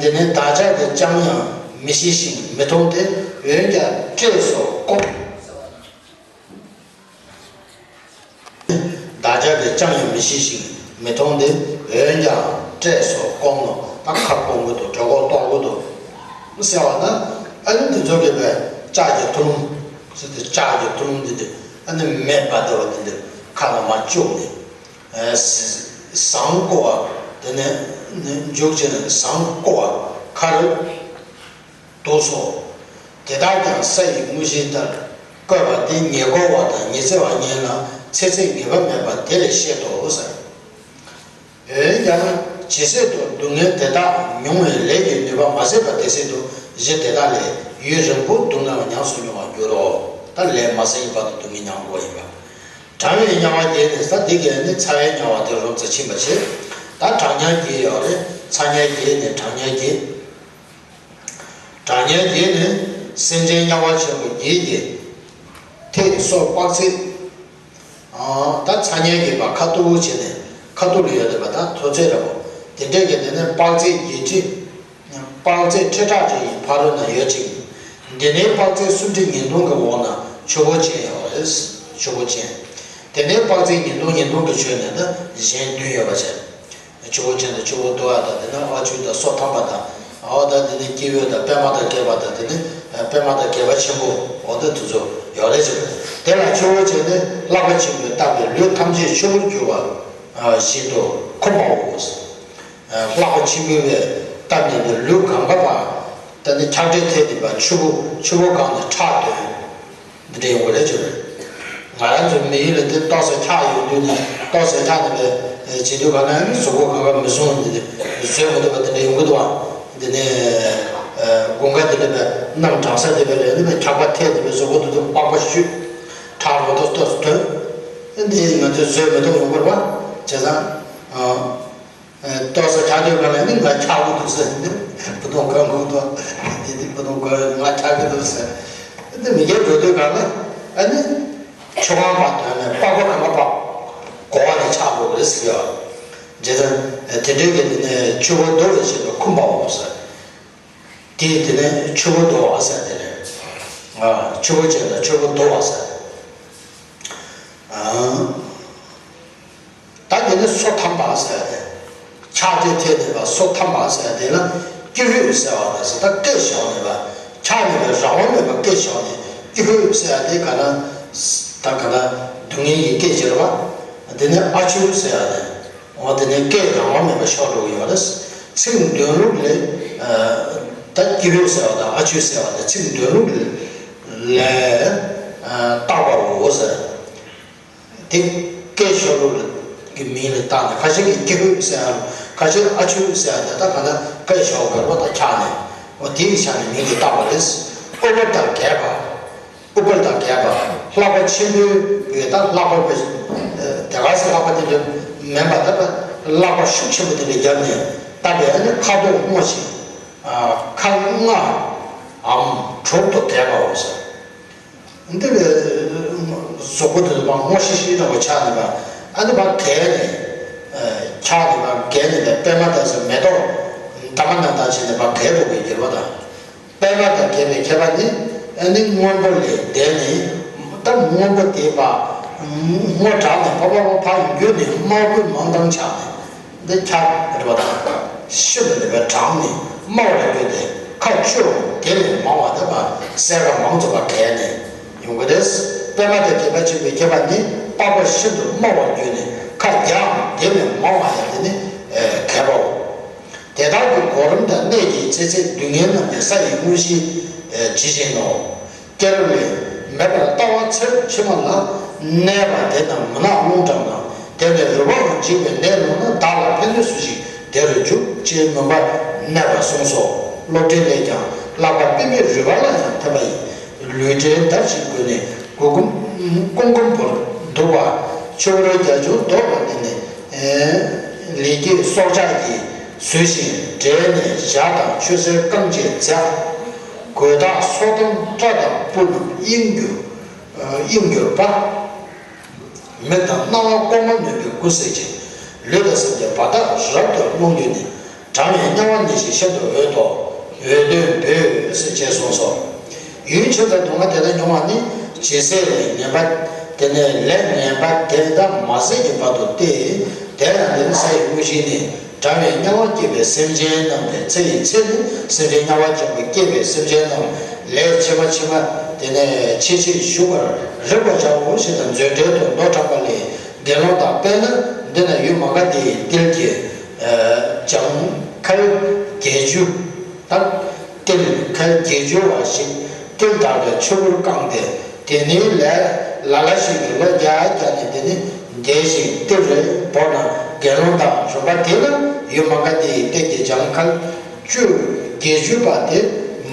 དེ་ནི་བདག་ཅག་གི་ཅང་ཡང་མི་ཤེས་ཤིང་མི་མཐོང་སྟེ་འོན་ཀྱང་བཀྲེས་སོ་ཀོ། བདག་ཅག་གིས་ཅང་ཡང་མི་ཤེས་ཤིང་མི་མཐོང་སྟེ། འོན་ཀྱང་བཀྲེས་སོ་སྐོམ་ནོ། ད་ཁ་སྐོམ་གྱི་འདུག་གྲོད་ཁོག་ལྟོགས་ཀྱི་འདུག་ཟེར་བ་ན། ཨ་ནི་འདི་ཚོ་གིས་པའི་ལྕགས་ཀྱི་ཐུ་ལུམ་ཟེར་ཏེ་ལྕགས་ཀྱི་ཐུ་ལུམ་འདི་འདི་ཨ་ནི་མེ་འབར་བདེ་བ་འདི་འདི་ཁ་ལ་མར་བཅུག་ནས་ཟངས་བརྐོ་བ་དེ་ནས་འཇུག་བྱས་ནས་ཟངས་བརྐོ་བ་ཁར། དུག་སོ། དེ་དག་ཀྱང་ས་ཡི་དངོས་གཞི་ལྟར་བཀོད་པ་དེ་ཉེར་བསྐོར་བ་དང་ཉི་ཚེ་བ་གཉིས་ལ་ཚེ་ཚད་ངེས་པ་མེད་པ་དེ་ལས་བཤད་དོ་ཟེར། འོན་ཀྱང་ཇི་སྲིད་དུ་སྡུག་བསྔལ་དེ་དག་མྱོང་བའི་ལས་ཀྱི་ནུས་པ་མ་ཟད་པ་དེ་སྲིད་དུ་གཞི་དེ་དག་ལས་ཡུན་རིང་པོ་སྡུག་བསྔལ་བ་ཉམས་སུ་མྱོང་བར་འགྱུར་རོ། ད་ལས་མ་ཟད་ཀྱི་བར་དུ་སྡུག་བསྔལ་མྱོང་དགོས་ཡིན་པ། གྲང་བའི་དམྱལ་བ་བརྒྱད་ནི་ས་འདི་གས་ནི་ཚ་བའི་དམྱལ་བ་དེ་རུ་རྩ་ཆེན་པ་བྱེད། ད་གྲང་དམྱལ་བརྒྱད་ཡོད་རེད། ཚ་དམྱལ་བརྒྱད་ནི་གྲང་དམྱལ་བརྒྱད། གྲང་དམྱལ་བརྒྱད་ནི་སེམས་ཅན་དམྱལ་བ་ཆེན་པོ་བརྒྱད་ཀྱི་ཐད་སོ་དཔག་ཚད། ད་ཚ་དམྱལ་གྱི་བ་ཁ་ཐུག་བྱས་ནས་ཁ་ཐུག་ལ་ཡོད་བསྡད་པ་ད་མཐོ་ཚད་རེད་མོ། དེ་འདྲས་ཀྱི་དེ་ནས་དཔག་ཚད་བརྒྱད་ཁྲི། དཔག་ཚད་ཁྲི་ཕྲག་གཅིག་གི་ཕ་རོལ་ན་ཡོད་ཅིང་། འདི་ནས་དཔག་ཚད་སུམ་ཁྲི་ཉིས་སྟོང་གི་འོག་ན་ཆུ་བོ་ཆེན་ཡོད་རེད། ཆུ་བོ་ཆེན། དེ་ནས་དཔག་ཚད་ཉིས་སྟོང་ཉིས་སྟོང་གི་ཕྱོགས་ནས་ད་གཞན་བདུན་ཡོད་པ་བྱས། ཆུ་བོ་ཆེན་དང་ཆུ་བོ་བསྡུ་བ་དང་དེ་ནས་ཨ་ཆུ་དང་སོ་ཐམ་པ་དང་། འོ་ད་དེ་ནས་སྐྱེ་བོ་དང་པད་མ་དང་བརྒྱད་པ་དང་དེ་ནས་པད་མ་དང་བརྒྱད་པ་ཆེན་པོ་འོ་ད་དེ་ཚོ་ཡོད་རེད་ཟེར། དེ་ལ་ཆུ་བོ་ཆེན་ནི་བསླབ་པ་ཆེན་པོས་བཏབ་པའི་ལུས་ཐམས་ཅད་ཆུ་བོར་གྱུར་པ་བཞིན་དུ་འཁུམ་པའོ། བསླབ་པ་ཆེན་པོས་བཏབ་ནས་ནི་ལུས་གང་ག་པ་ད་ནི་ཆགས་བྲལ་ཐེབས་ནས་པ་ཆུ་བོ་ཆུ་བོ་གང་ནས་ཁྲག་འདོན། འདི་འདྲ་ཡོང་གི་རེད་ཅེས། ང་རང་ཚོ་མི་ཡུལ་ལ་དེ་ཏོག་ཙམ་འཁྱག་ཡོང་དུས་ནས་ཏོག་ཙམ་འཁྱག་ནས་པའི་བྱེད་དུས་གང་ན་ནི་གཟུགས་པོ་གང་ག་མི་བཟུང་འདི་འདྲ་བཟོད་མི་ཐུབ་པ་འདི་འདྲ་ཡོང་གི་འདུག་བ། འདི་ནས་དགུན་ཁ་འདི་འདྲ་པའི་གནམ་གྲང་ས་འདི་པའི་ལས་ནི་པའི་འཁྱག་པ་ཐེབས་འདི་པའི་གཟུགས་པོ་འདི་ཚོ་པགས་པ་བཤུས། ཁྲག་རོ་ཏོག་ཏོག་ཙམ་ཐོན། འདི་ང་ཚོས་བཟོད་མི་ཐུབ་ཡོང་གི་རེད་བ། བྱས་ཙང་། ཏོག་ཙམ་འཁྱག་དུས་གང་ལ་ནི་ང་འཁྱག་གི་འདུག་ཟེར་ནས་བུ་སྡོང་གང་གང་དུ་དེ་དེ་བུ་སྡོང་གང་ང་འཁྱག་གི་འདུག་ཟེར། འདི་མི་སྐྱེ་འགྲོ་དུས་གང་ལ་ཨ་ནི་ཆུ་ཁང་པ་དོན་ནས་པགས་པ་གང་ག་པགས་གོ་བ་ནས་ཆགས་འགྲོ་གི་རེད་ཟེར་ཡོད། རྗེ་དང་དེ་འདྲའི་གི་དེ་ནས་ཆུ་བོ་བདོ་བའི་ཆེད་དུ་འཁུམས་པའོ་ཟེར། དེ་དེ་ནས་ཆུ་བོ་བདོ་བ་ཟེར་དེ་རེད། ཆུ་བོ་ཅན་དང་ཆུ་བོ་བདོ་བ་ཟེར། ད་དེ་ནས་སོ་ཐམ་པ་ཟེར་ཏེ། ཆགས་བྲལ་ཐེབས་ནས་པ་སོ་ཐམ་པ་ཟེར་དེ་ལ་ཀྱི་ཧུད་ཟེར་བ་དང་ཟེར་ད་སྐད་བཞག་ནས་པ། ཆགས་ནས་པ་རང་དབང་མེད་པ་སྐད་བཞག་ནས་ཀྱི་ཧུད་ཟེར་དེ་ག་ན། ད་ག་ན་སྡུག་བསྔལ་གྱི་སྐད་ཅེས་རེད་པ། དེ་ནས་ཨ་ཆུ་ཟེར་ཡ་དེ། འོ་དེ་ནས་སྐད་རང་དབང་མེད་པ་ཤོར་འགྲོ་གི་ཡོད་རེད། ཚིག་འདོན་ལུགས་ལས། ད་ཀྱི་ཧུད་ཟེར་བ་དང་ཨ་ཆུ་ཟེར་བ་དེ་ཚིག་འདོན་ལུགས་ལས། བཏགས་པའོ་ཟེར། དེ་སྐད་ཤོར་ལུགས་ཀྱི་མིང་ལ་བཏགས་ནས་ཁ་ཤས་ཀྱིས་ཀྱི་ཧུད་ཟེར་ཡ་ལ་ཁ་ཤས་ཨ་ཆུ་ཟེར་ཡ་དེ་ད་ག་ན་སྐད་ཤོར་དགོས་པ་དང་ཆགས་ནས། འོ་དེའི་ཆ་ནས་མིང་དེ་བཏགས་པ་རེད། ཨུ་པ་དང་རྒྱས་པ། ཨུ་པ་དང་རྒྱས་པ། ལྷག་པ་ཆེན་པོའི་བོད་ད་ལྷག་པ་བོད། དེ་ག་ས་ལྷག་པ་དེ་འདྲ་མིན་པ་ད་ལྷག་པ་ཤུགས་ཆེན་པོ་དེ་འདྲ་བརྒྱབ་ནས་བཏགས་པའི་ཨ་ནི་ཁ་དོག་སྔོ་ཞིང་། ཁ་ལྔའམ་དྲུག་ཏུ་གས་པའོ་ཟེར། འདི་ལས་གཟུགས་པོ་དེ་ཚོ་མར་སྔོ་ཤིག་ཤིག་འདྲ་བོ་ཆགས་ནས་པ། ཨ་ནི་མར་གས་ནས། ཆགས་ནས་པ་གས་ནས་པ་པད་མ་དང་ཟེར་མེ་ཏོག་འདབ་མ་ནང་ལྟར་བྱས་ནས་པ་གས་འགྲོ་བའི་འགྱུར་བ་དང་། པད་མ་དང་གས་པའི་ཁྱད་པར་ནི། ཨ་ནི་སྔོན་པོ་ལས་འདས་ནས། ད་སྔོན་པོ་དེ་པ། སྔོ་དྲགས་ནས་ཕ་ཕ་ཕ་ཕ་འགྱུར་ནས་དམར་པོའི་མང་ཐང་ཆགས་ནས། འདི་ཁྱབ་རེད་པ་དང་། ཤིན་ཏུ་ནས་པའི་གྲངས་ནི་དམའ་བར་གྱུར་ཏེ་ཁ་ཆུ་དེ་ལས་མང་བ་དེ་པ་སེར་ཁ་མང་ཚོགས་པ་གས་ནས་ཡོང་གི་རེད། པད་མ་དང་གས་པ་ཆེན་པོའི་ཁྱད་པར་ནི་པགས་པ་ཤིན་ཏུ་དམའ་བར་གྱུར་ནས་ཁ་རྒྱའམ་དེ་ལས་མང་བ་ཡང་དེ་ནི་གས་པའོ། དེ་དག་གི་གོ་རིམ་དང་གནས་ཀྱི་ཚེ་ཚད་སྡུག་བསྔལ་རྣམས་ནི་ས་ཡི་དངོས་གཞི་ཇི་བཞིན་ནོ། སྐྱེ་རབས་ལས་མེད་པར་ལྟ་བ་ཚེ་རབས་ཕྱི་མ་ལ་གནས་པ་དེ་རྣམས་མུན་ནག་རླུང་འགྲམ་དང་དེ་ལས་རུལ་བའང་འཇིག་པའི་གནས་ལུང་ན་བདག་ལ་ཕན་ཐོགས་སུ་ཞིག་དེ་རུ་འཇུག་ཅེས་མུན་པར་གནས་པར་གསུངས་སོ། སློབ་འབྲིང་ལས་ཀྱང་བསླབ་པ་དཔེ་མེད་རུལ་བ་ལ་ཡང་ཐེམ་པ་ཡིས་ལུས་བྲལ་ལྡབ་ཞིག་བགོས་ནས་མགོ་ཀུམ་ཀུམ་ཀུམ་པོར་འདུག་པ། ཆུ་བུར་རྒྱ་ཆུང་ལྡོག་པ་འདི་ནི་ལས་ཀྱི་སྲོག་ཆགས་ཀྱིས་ཟོས་ཤིང་བསྒྲལ་ནས་ཞག་དང་ཆུ་སེར་རྐང་རྗེས་འཛེགས། གོས་དག་སོ་དང་སྐྲ་དང་སྤུ་རྣམས་དབྱིངས་གྱུར་དབྱིངས་གྱུར་པ། མིག་དང་རྣ་བ་ལྐོག་མ་ནོན་པའི་སྐུ་གསལ་ཅན། ལུས་དང་སེམས་ཀྱི་བར་ཐག་རབ་ཏུ་རླུང་བརྒྱུད་ནས་གྲང་བའི་དམྱལ་བ་ཉིད་ཞིག་ཤིན་ཏུ་འོད་དོ། འོད་ལྡན་བོད་ཟེར་ཅེས་གསུངས་སོ། ཡུན་ཆད་དང་སྡུག་བསྔལ་དེ་དག་མྱོང་བ་ནི་ཇེ་སྲས་ལས་ངན་པ་དེ་ནས་ལས་ངན་པ་དེ་དག་མ་ཟད་ཀྱི་བར་དུ་སྟེ། དེ་ཡང་དེ་ནི་ས་ཡི་དངོས་གཞི་ནི། གྲང་བའི་དམྱལ་བར་སྐྱེས་པའི་སེམས་ཅན་རྣམས་ཏེ་ཚེ་ཡི་ཚད་ནི་སེམས་ཅན་དམྱལ་བར་སྐྱེས་པའི་སྐྱེས་པའི་སེམས་ཅན་རྣམས་ལས་ཕྱི་མ་ཕྱི་མ་དེ་ནས་ཕྱི་ཕྱིར་ཞུགས་པར་རིག་པར་བྱའོ་ཞེས་དང་མཛོད་འགྲེལ་དུ་མདོ་དྲངས་པ་ལས་དགེ་སློང་དག་དཔེར་ན་འདི་ན་ཡུལ་མ་ག་དྷའི་ཏིལ་གྱི་ལྗང་ཁལ་བརྒྱད་ཅུ་དང་། ཏིལ་ཁལ་བརྒྱད་ཅུ་བ་ཞིག་ཏིལ་དག་གི་ཆུ་བུར་བཀང་སྟེ། དེ་ནས་ལས་ལ་ལ་ཞིག་གིས་ལོ་བརྒྱ་བརྒྱ་ནས་དེ་ནས་འདས་ཤིང་ཏིལ་རེ་བོར་ན་དགེ་སློང་དག་རིམ་པ་དེ་ལ་ཡུལ་མ་ག་དྷའི་གཏེར་གྱི་ལྗང་ཁལ་བཅུ་བརྒྱད་ཅུ་པ་དེ་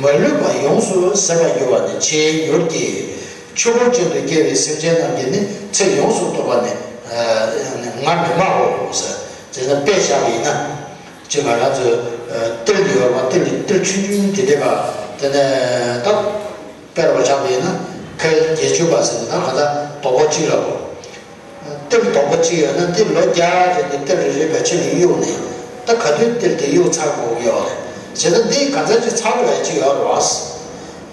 མ་ལུས་པ་ཡོངས་སུ་ཟད་པར་འགྱུར་བ་ནི་ཇི་སྙེད་ཡོད་ཀྱི། ཆུ་བུར་ཅན་དུ་སྐྱེ་བའི་སེམས་ཅན་རྣམས་ཀྱིས་ནི་ཚེ་ཡོངས་སུ་ཐུབ་པ་ནི་ང་མི་སྨྲའོ་ཟེར། དེ་ནི་དཔེ་བཞག་པ་ཡིན་ན། ཅེས་ང་རང་ཚོས་ཏིལ་ཡོད་པ་ཏིལ་ཏིལ་ཆུང་ཆུང་དེ་འདྲས་པ་དེ་ནས་ད་དཔེར་བ་ཆགས་པ་ཡིན་ན་ཁལ་བརྒྱད་ཅུ་པ་ཟེར་ན་ད་ག་ད་རྡོག་པོ་གཅིག་ལ་གོ། ཏིལ་རྡོག་པོ་གཅིག་ཡོད་ན་ཏིལ་ལོ་བརྒྱ་རེ་ནས་ཏིལ་རེ་རེ་བའི་ཕྱི་ལ་གཡུགས་ནས་ད་ག་དུས་ཏིལ་དེ་གཡུགས་ཚར་དགོས་ཀྱི་ཡོད་རེད། བྱས་ན་འདི་ག་ཚོད་ཅིག་ཚར་དགོས་ཡ་ཅིག་ཡོད་རེད་བ། བྱས་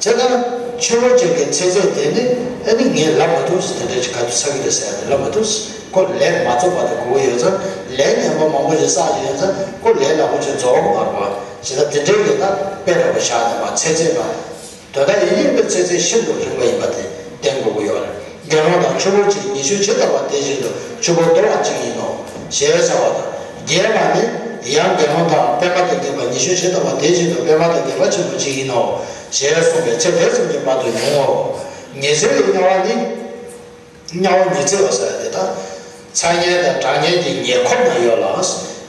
ན་ཆུ་བོ་ཅན་གྱི་ཚེ་ཚད་དེ་ནི་ཨ་ནི་ངས་ལབ་མ་ཐུབ་ཟེར་དེ་འདྲ་ཅིག་ག་དུས་ཚར་གི་རེད་ཟེར་ཡ་དེ་ལབ་མ་ཐུབ། ཁོ་ལས་མ་རྫོགས་པ་དེ་དགོས་ཀྱི་ཡོད་ཙང་ལས་ངན་པ་མང་པོ་ཞིག་བསགས་ཀྱི་ཡོད་ཙང་ཁོ་ལས་ལ་ཁོ་ཆེ་རྫོགས་མ་རེད་བ། བྱས་ན་དེ་འདྲའི་ལས་ད་དཔེ་འདྲ་བོ་བཞག་ནས་མ་ཚེ་ཚད་པ། དོན་དག་ཡིན་ཡིན་པའི་ཚེ་ཚད་ཤིན་ཏུ་རིང་བ་ཡིན་པ་དེ་བསྟན་དགོས་ཀྱི་ཡོད་རེད། དགེ་སློང་དག་ཆུ་བོ་ཆེ་ཉི་ཤུ་ཇི་ལྟ་བ་དེ་བཞིན་དུ་ཆུ་བོ་རྡོལ་བ་གཅིག་ཡིན་ནོ། ཞེས་བྱ་བ་དང་། རྒྱས་པ་ནི། ཡང་དགེ་སློང་དག་པད་མ་དང་ལྡན་པ་ཉི་ཤུ་ཇི་ལྟ་བ་དེ་བཞིན་དུ་པད་མ་དང་ལྡན་པ་ཆེན་པོ་གཅིག་ཡིན་ནོ། ཞེས་གསུངས་པའི་ཚེ་དེ་ཙམ་གྱི་བར་དུ་མྱོང་ངོ་། ཉི་ཚེ་བའི་དམྱལ་བ་ནི། དམྱལ་བ་ཉི་ཚེ་བ་ཟེར་བ་དེ་དག་ཚ་དམྱལ་དང་གྲང་དམྱལ་གྱི་ཉེ་འཁོར་ན་ཡོད་ལ།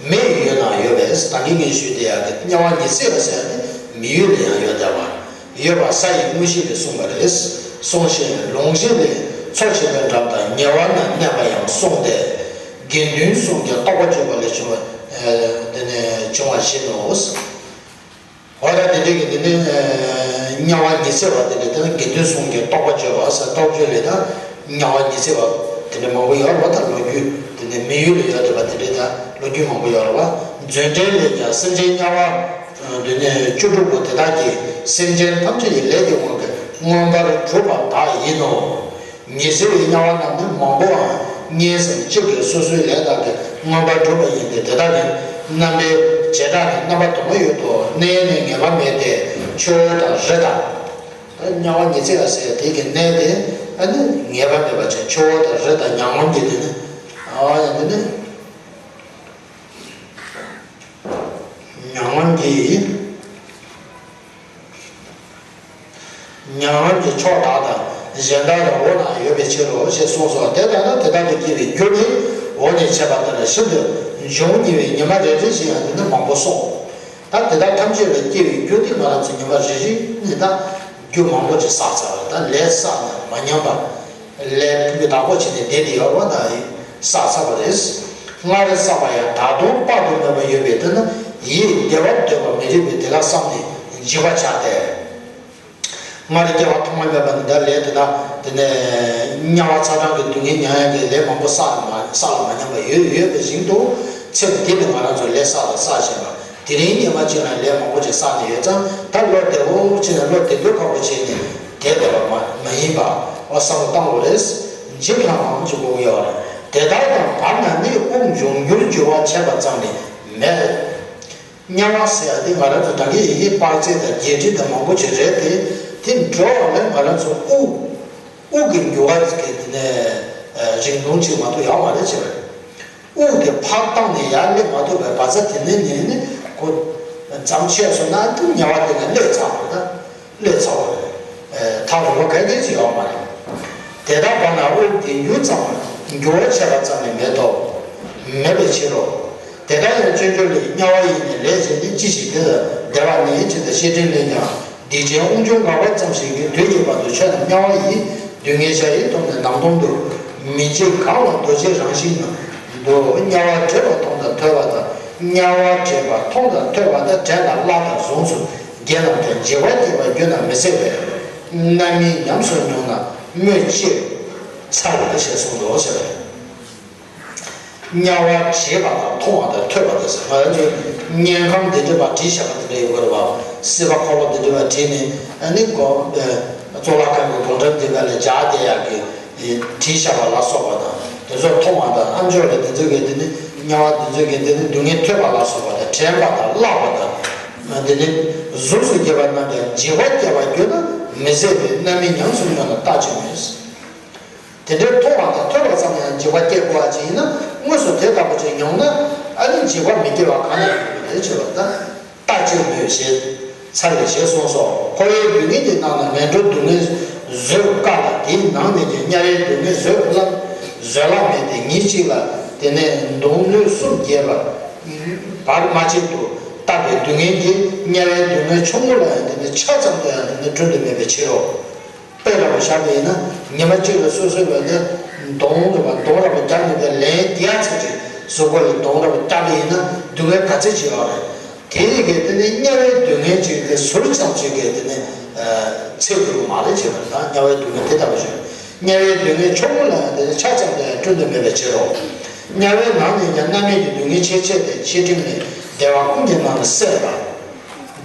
མི་ཡུལ་ན་ཡོད་པས་ད་གིན་ངས་ཞུས་དེ་ཡག་གི་དམྱལ་བ་ཉི་ཚེ་བ་ཟེར་བ་དེ་མི་ཡུལ་ལ་ཡང་ཡོད་བསྡད་པ། ཡོད་པ་ས་ཡི་དངོས་གཞི་ལས་གསུངས་པ་རེད། གསུངས་ཤིང་ལུང་གཞན་ལས་མཚོ་ཆེན་པོའི་འགྲམ་དང་ཉེ་བ་ན་གནས་པ་ཡང་གསུངས་ཏེ། དགེ་འདུན་གསུམ་གྱི་རྟོགས་པ་བརྗོད་པ་ལས་བྱུང་བ། དེ་ནས་བྱུང་བ་བཞིན་ནོ། འོ་ད་དེ་འདྲའི་གི་དེ་ནས་དམྱལ་བ་ཉི་ཚེ་བ་དེ་འདྲ་དེ་ནས་དགེ་འདུན་གསུམ་གྱི་རྟོགས་པ་བརྗོད་པ་ཟེར་རྟོགས་བརྗོད་ལས་ད་དམྱལ་བ་ཉི་ཚེ་བ་དེ་འདྲ་མང་པོ་ཡོད་རེད་བ། ད་ལོ་རྒྱུས་དེ་ མི་ཡུལ་ལ་ཡོད་བསྡད་པ་དེ་འདྲའི་ད་ལོ་རྒྱུས་མང་པོ་ཡོད་རེད་བ། མཛོད་འགྲེལ་ལས་ཀྱང་སེམས་ཅན་དམྱལ་བ་འདི་ནས་བཅུ་དྲུག་པོ་དེ་དག་གིས་སེམས་ཅན་ཐམས་ཅད་ཀྱི་ལས་ཀྱི་དབང་གིས་མངོན་པར་གྲུབ་པ་དག་ཡིན་ནོ། ཉི་ཚེ་བའི་དམྱལ་བ་རྣམས་ནི་མང་པོའང་མངོན་སུམ་གཅིག་གིས་སོ་སོའི་ལས་དག་གིས་མངོན་པར་གྲུབ་པ་ཡིན་ཏེ། དེ་དག་ནི་རྣམ་པའི་བྱེ་བྲག་ནི་རྣམ་པ་དུ་མ་ཡོད་དོ། གནས་ནི་ངེས་པ་མེད་དེ། ཆུ་བོ་དང་རི་དང་། ད་དམྱལ་བ་ཉི་ཚེ་བ་ཟེར་དེ་གི་གནས་དེ་ཨ་ནི་ངེས་པ་མེད་པ་ཅན། ཆུ་བོ་དང་རི་དང་མྱ་ངམ་གྱི་དེ་ནི་ཨ་ཡང་དེ་ནི་མྱ་ངམ་གྱི་མྱ་ངམ་གྱི་ཕྱོགས་དག་དང་གཞན་དག་ཀྱང་འོག་ན་ཡོད་པའི་ཕྱིར་རོ་ཞེས་གསུངས་སོ། དེ་ལྟར་ན་དེ་དག་ཏུ་སྐྱེ་བའི་རྒྱུ་ནི་འོག་ནས་འཆད་པ་ལྟར་ཤིན་ཏུ་འབྱུང་ཉེ་བའི་ཉི་མ་རེ་རེ་བཞིན་ཡང་དེ་ནི་མང་པོ་སོང་། ད་དེ་དག་ཐམས་ཅད་ལ་སྐྱེ་བའི་རྒྱུ་དེ་ང་རང་ཚོ་ཉི་མ་རེ་རེ་ནས་ད་རྒྱུ་མང་པོ་ཅིག་བསགས་ཚར་བ། ད་ལས་བསགས་ན་མ་ཉམས་པ། ལས་ཕུང་པོའི་བདག་པོ་བྱས་ནས་བསྡད་དེ་ཡོད་རེད་བ། ད་བསགས་ཚར་བ་རེད། སྔར་བསགས་པ་ཡང་ད་དུང་དཔག་ཏུ་མེད་པ་ཡོད་པས། དེ་ན་ཡིད་བདེ་བར་འདོད་པ་མི་རིགས་པས་དེ་དག་བསམས་ནས་འཇིགས་པར་བྱ་སྟེ། སྔར་སྐྱེ་བ་ཐོག་མ་མེད་པ་ནས་ད་ལས་དེ་དག་དེ་ནས་དམྱལ་བ་ཚ་གྲང་གི་སྡུག་བསྔལ་མྱང་ཡག་གི་ལས་མང་པོ་བསགས་ལ་མ་བསགས་ལ་མ་ཉམས་པ་ཡོད་ཡོད་པ་བཞིན་དུ། ཚེ་འདི་ནས་ང་རང་ཚོ་ལས་བསགས་ལ་བསགས་བཞིན་པ། དེ་རིང་ཉི་མ་གཅིག་ལ་ལས་མང་པོ་ཅིག་བསགས་ནས་ཡོད་ཙང་། ད་བློ་བདེ་བོ་བྱས་ནས་བློ་བདེ་སྡུག་ཁག་པོ་བྱས་ནས་བསྡད་བསྡད་པ་མ་མ་ཡིན་པ་འོ་བསམ་བློ་བཏང་དགོས་རེད། འཇིགས་སྣང་ཅིག་དགོས་ཀྱི་ཡོད་རེད། དེ་དག་དང་བར་ན་ནི་དབུགས་འབྱུང་འགྱུར་འགྱུར་བར་བྱེད་པ་ཙམ་ལས་མེད། དམྱལ་བ་ཟེར་ཡ་དེ་ང་རང་ཚོ་ད་གིན་ཡི་གེ་དཔག་ཚད་དང་བརྒྱད་ཁྲི་དང་མང་པོ་ཅིག་རེད་དེ། དེ་འགྲོ་བ་ལས་ང་རང་ཚོ་དབུགས་དབུགས་ཀྱི་འགྱུར་བ་གི་དེ་ནས་རིང་ཐུང་ཅིག་མ་གཏོགས་ཡོད་མ་རེད་ཅེས་པ་རེད། དབུགས་དེ་ཕར་བཏང་ནས་ཡར་སླེབས་མ་ཐུབ་པའི་བར་མཚམས་དེ་ནས་ནས་ནི་ཁོ་མཚམས་ཆད་སོང་ན་དེ་དམྱལ་བ་དེ་ནས་སླེབས་ཚར་བ་རེད། ད་སླེབས་ཚར་བ་རེད། ཐག་རིང་པོ་ག་གེ་ཅིག་ཡོད་མ་རེད། དེ་དག་བར་ན་དབུགས་དེ་འགྱུར་ཙམ་འགྱུར་བར་བྱེད་པ་ཙམ་ལས་མེད་དོ། མེད་པའི་ཕྱིར་རོ། དེ་ལྟར་ཡང་སྤྱོད་འཇུག་ལས། དམྱལ་བ་ཡི་ནི་ལས་བྱས་ནས། ཅི་ཞིག་དེ་ལ་བདེ་བ་ནི་ཅི་ལྟར་བཤད་ཕྲིན་ལས་ཀྱང་། སྡིག་ཅན་དབུགས་འབྱུང་འགག་པ་ཙམ་ཞིག་གིས། དུས་ཀྱི་བར་དུ་ཆོད་ན། དམྱལ་བ་ཡི་སྡུག་བསྔལ་ཞ་ཡི་མཐོང་ནས་ནམ་མཐོང་དུ། མི་འཇིགས་གང་ལ་རྡོ་རྗེའི་རང་བཞིན་ན། དུ་དམྱལ་བ་བགྲེས་པ་མཐོང་དང་ཐོས་པ་དང་། དམྱལ་བ་བགྲེས་པ་མཐོང་དང་ཐོས་པ་དང་བྲལ་ལ། བླ་དང་གཟུངས་སུ་དགེ་རྣམས་ཀྱང་། འཇིགས་པ་སྐྱེས་པར་གྱུར་ན་མི་བཟད་པའི། རྣམ་སྨིན་ཉམས་སུ་མྱོང་ན་སྨོས་ཅི་འཚལ་ཞེས་གསུངས་སོ་ཞེས་པ་རེད། དམྱལ་བ་བགྲེས་པ་དང་མཐོང་བ་དང་ཐོས་པ་དང་ཟེར། ང་རང་ཚོའི་དམྱལ་ཁམས་འདི་འདྲ་བ་བྲིས་བཞག་པ་དེ་འདྲ་ཡོད་པ་རེད་བ། སྲིད་པ་འཁོར་ལོ་འདི་འདྲ་བ་བྲིས་ནས་ཨ་ནི་གོ་གཙུག་ལག་ཁང་གི་སྒོ་འགྲམ་འདི་ག་ལ་སྦྱར་བསྡད་ཡག་གི་བྲིས་བཞག་པ་ལ་སོགས་པ་དང་། དེ་ཚོ་མཐོང་བ་དང་། ཨ་མཆོག་ལ་དེ་ཚོ་གི་དེ་ནི་དམྱལ་བ་དེ་ཚོ་གི་དེ་ནི་སྡུག་བསྔལ་ཐོས་པ་ལ་སོགས་པ་དང་། དྲན་པ་དང་བཀླགས་པ་དང་། དེ་ནི་གཟུགས་སུ་སྐྱེས་པ་རྣམས་ཀྱང་། འཇིགས་པ་སྐྱེ་བར་གྱུར་ན་མི་བཟད་པའི། རྣམ་སྨིན་ཉམས་སུ་མྱོང་ན་རྟག་ཅི་སྨོས། དེ་འདྲའི་མཐོང་བ་དང་ཐོས་པ་ཙམ་ཡང་འཇིགས་པ་སྐྱེ་དགོས་པ་ཅིག་ཡིན་ན། དངོས་སུ་དེ་ལྟ་བུ་ཅིག་མྱོང་ན་ཨ་ནི་འཇིགས་པ་མི་སྐྱེ་བ་གང་ཡང་ཡོད་པ་རེད་ཅེས་པ་ལྟར། རྟག་ཅི་སྨོས་ཞེས་འཚལ་ཞེས་གསུངས་སོ། འཁོར་བའི་སྡུག་བསྔལ་གྱི་ནང་ན་ངན་འགྲོའི་སྡུག་བསྔལ་བཟོད་དཀའ་ལ། དེའི་ནང་ནས་ཀྱང་དམྱལ་བའི་སྡུག་བསྔལ་བཟོད་ལ་བཟོད་གླགས་མེད་དེ། ཉིན་གཅིག་ལ་དེ་ནས་མདུང་ལུས་གསུམ་བརྒྱབ་པ་བར་མ་ཆད་དུ་བཏབ་པའི་སྡུག་བསྔལ་གྱིས་དམྱལ་བའི་སྡུག་བསྔལ་ཆུང་ངུ་ལ་ཡང་དེ་ནས་ཆ་ཙམ་དུ་ཡང་དེ་ནས་བསྐྲུན་དུ་མེད་པའི་ཕྱིར་རོ། དཔེ་འདྲ་པོ་བཞག་པ་ཡིན་ན། ཉི་མ་གཅིག་ལ་སོ་སོའི་བས་ཏེ་མདུང་རེད་པ། མདུང་རེད་པ་རྒྱབ་ནས་ཏེ་ལན་བརྒྱ་ཙམ་ཅིག་གཟུགས་པོ་ལ་མདུང་རེད་པ་བརྒྱབ་པ་ཡིན་ན་སྡུག་བསྔལ་ག་ཚད་ཅིག་ཡོད་རེད། དེ་ཡི་གེ་དེ་ནི་དམྱལ་བའི་སྡུག་བསྔལ་ཅིག་དེ་ཟུར་ཙམ་ཅིག་གིས་དེ་ནི་ཚད་འགྲུབ་མ་རེད་ཅེས་པ་དང་། དམྱལ་བའི་སྡུག་བསྔལ་དེ་ལྟ་བུ་ཞིག་དམྱལ་བའི་སྡུག་བསྔལ་ཆུང་ངུ་ལ་ཡང་དེ་ནི་ཆ་ཙམ་དུ་ཡང་བསྐྲུན་དུ་མེད་པའི་ཕྱིར་རོ། དམྱལ་བའི་ནང་ནས་ཀྱང་རྣམ་སྨིན་གྱི་སྡུག་བསྔལ་ཆེས་ཆེ་སྟེ། བཤེས་སྤྲིང་ནི་བདེ་བ་ཀུན་གྱི་ནང་ན་སྲེད་པ།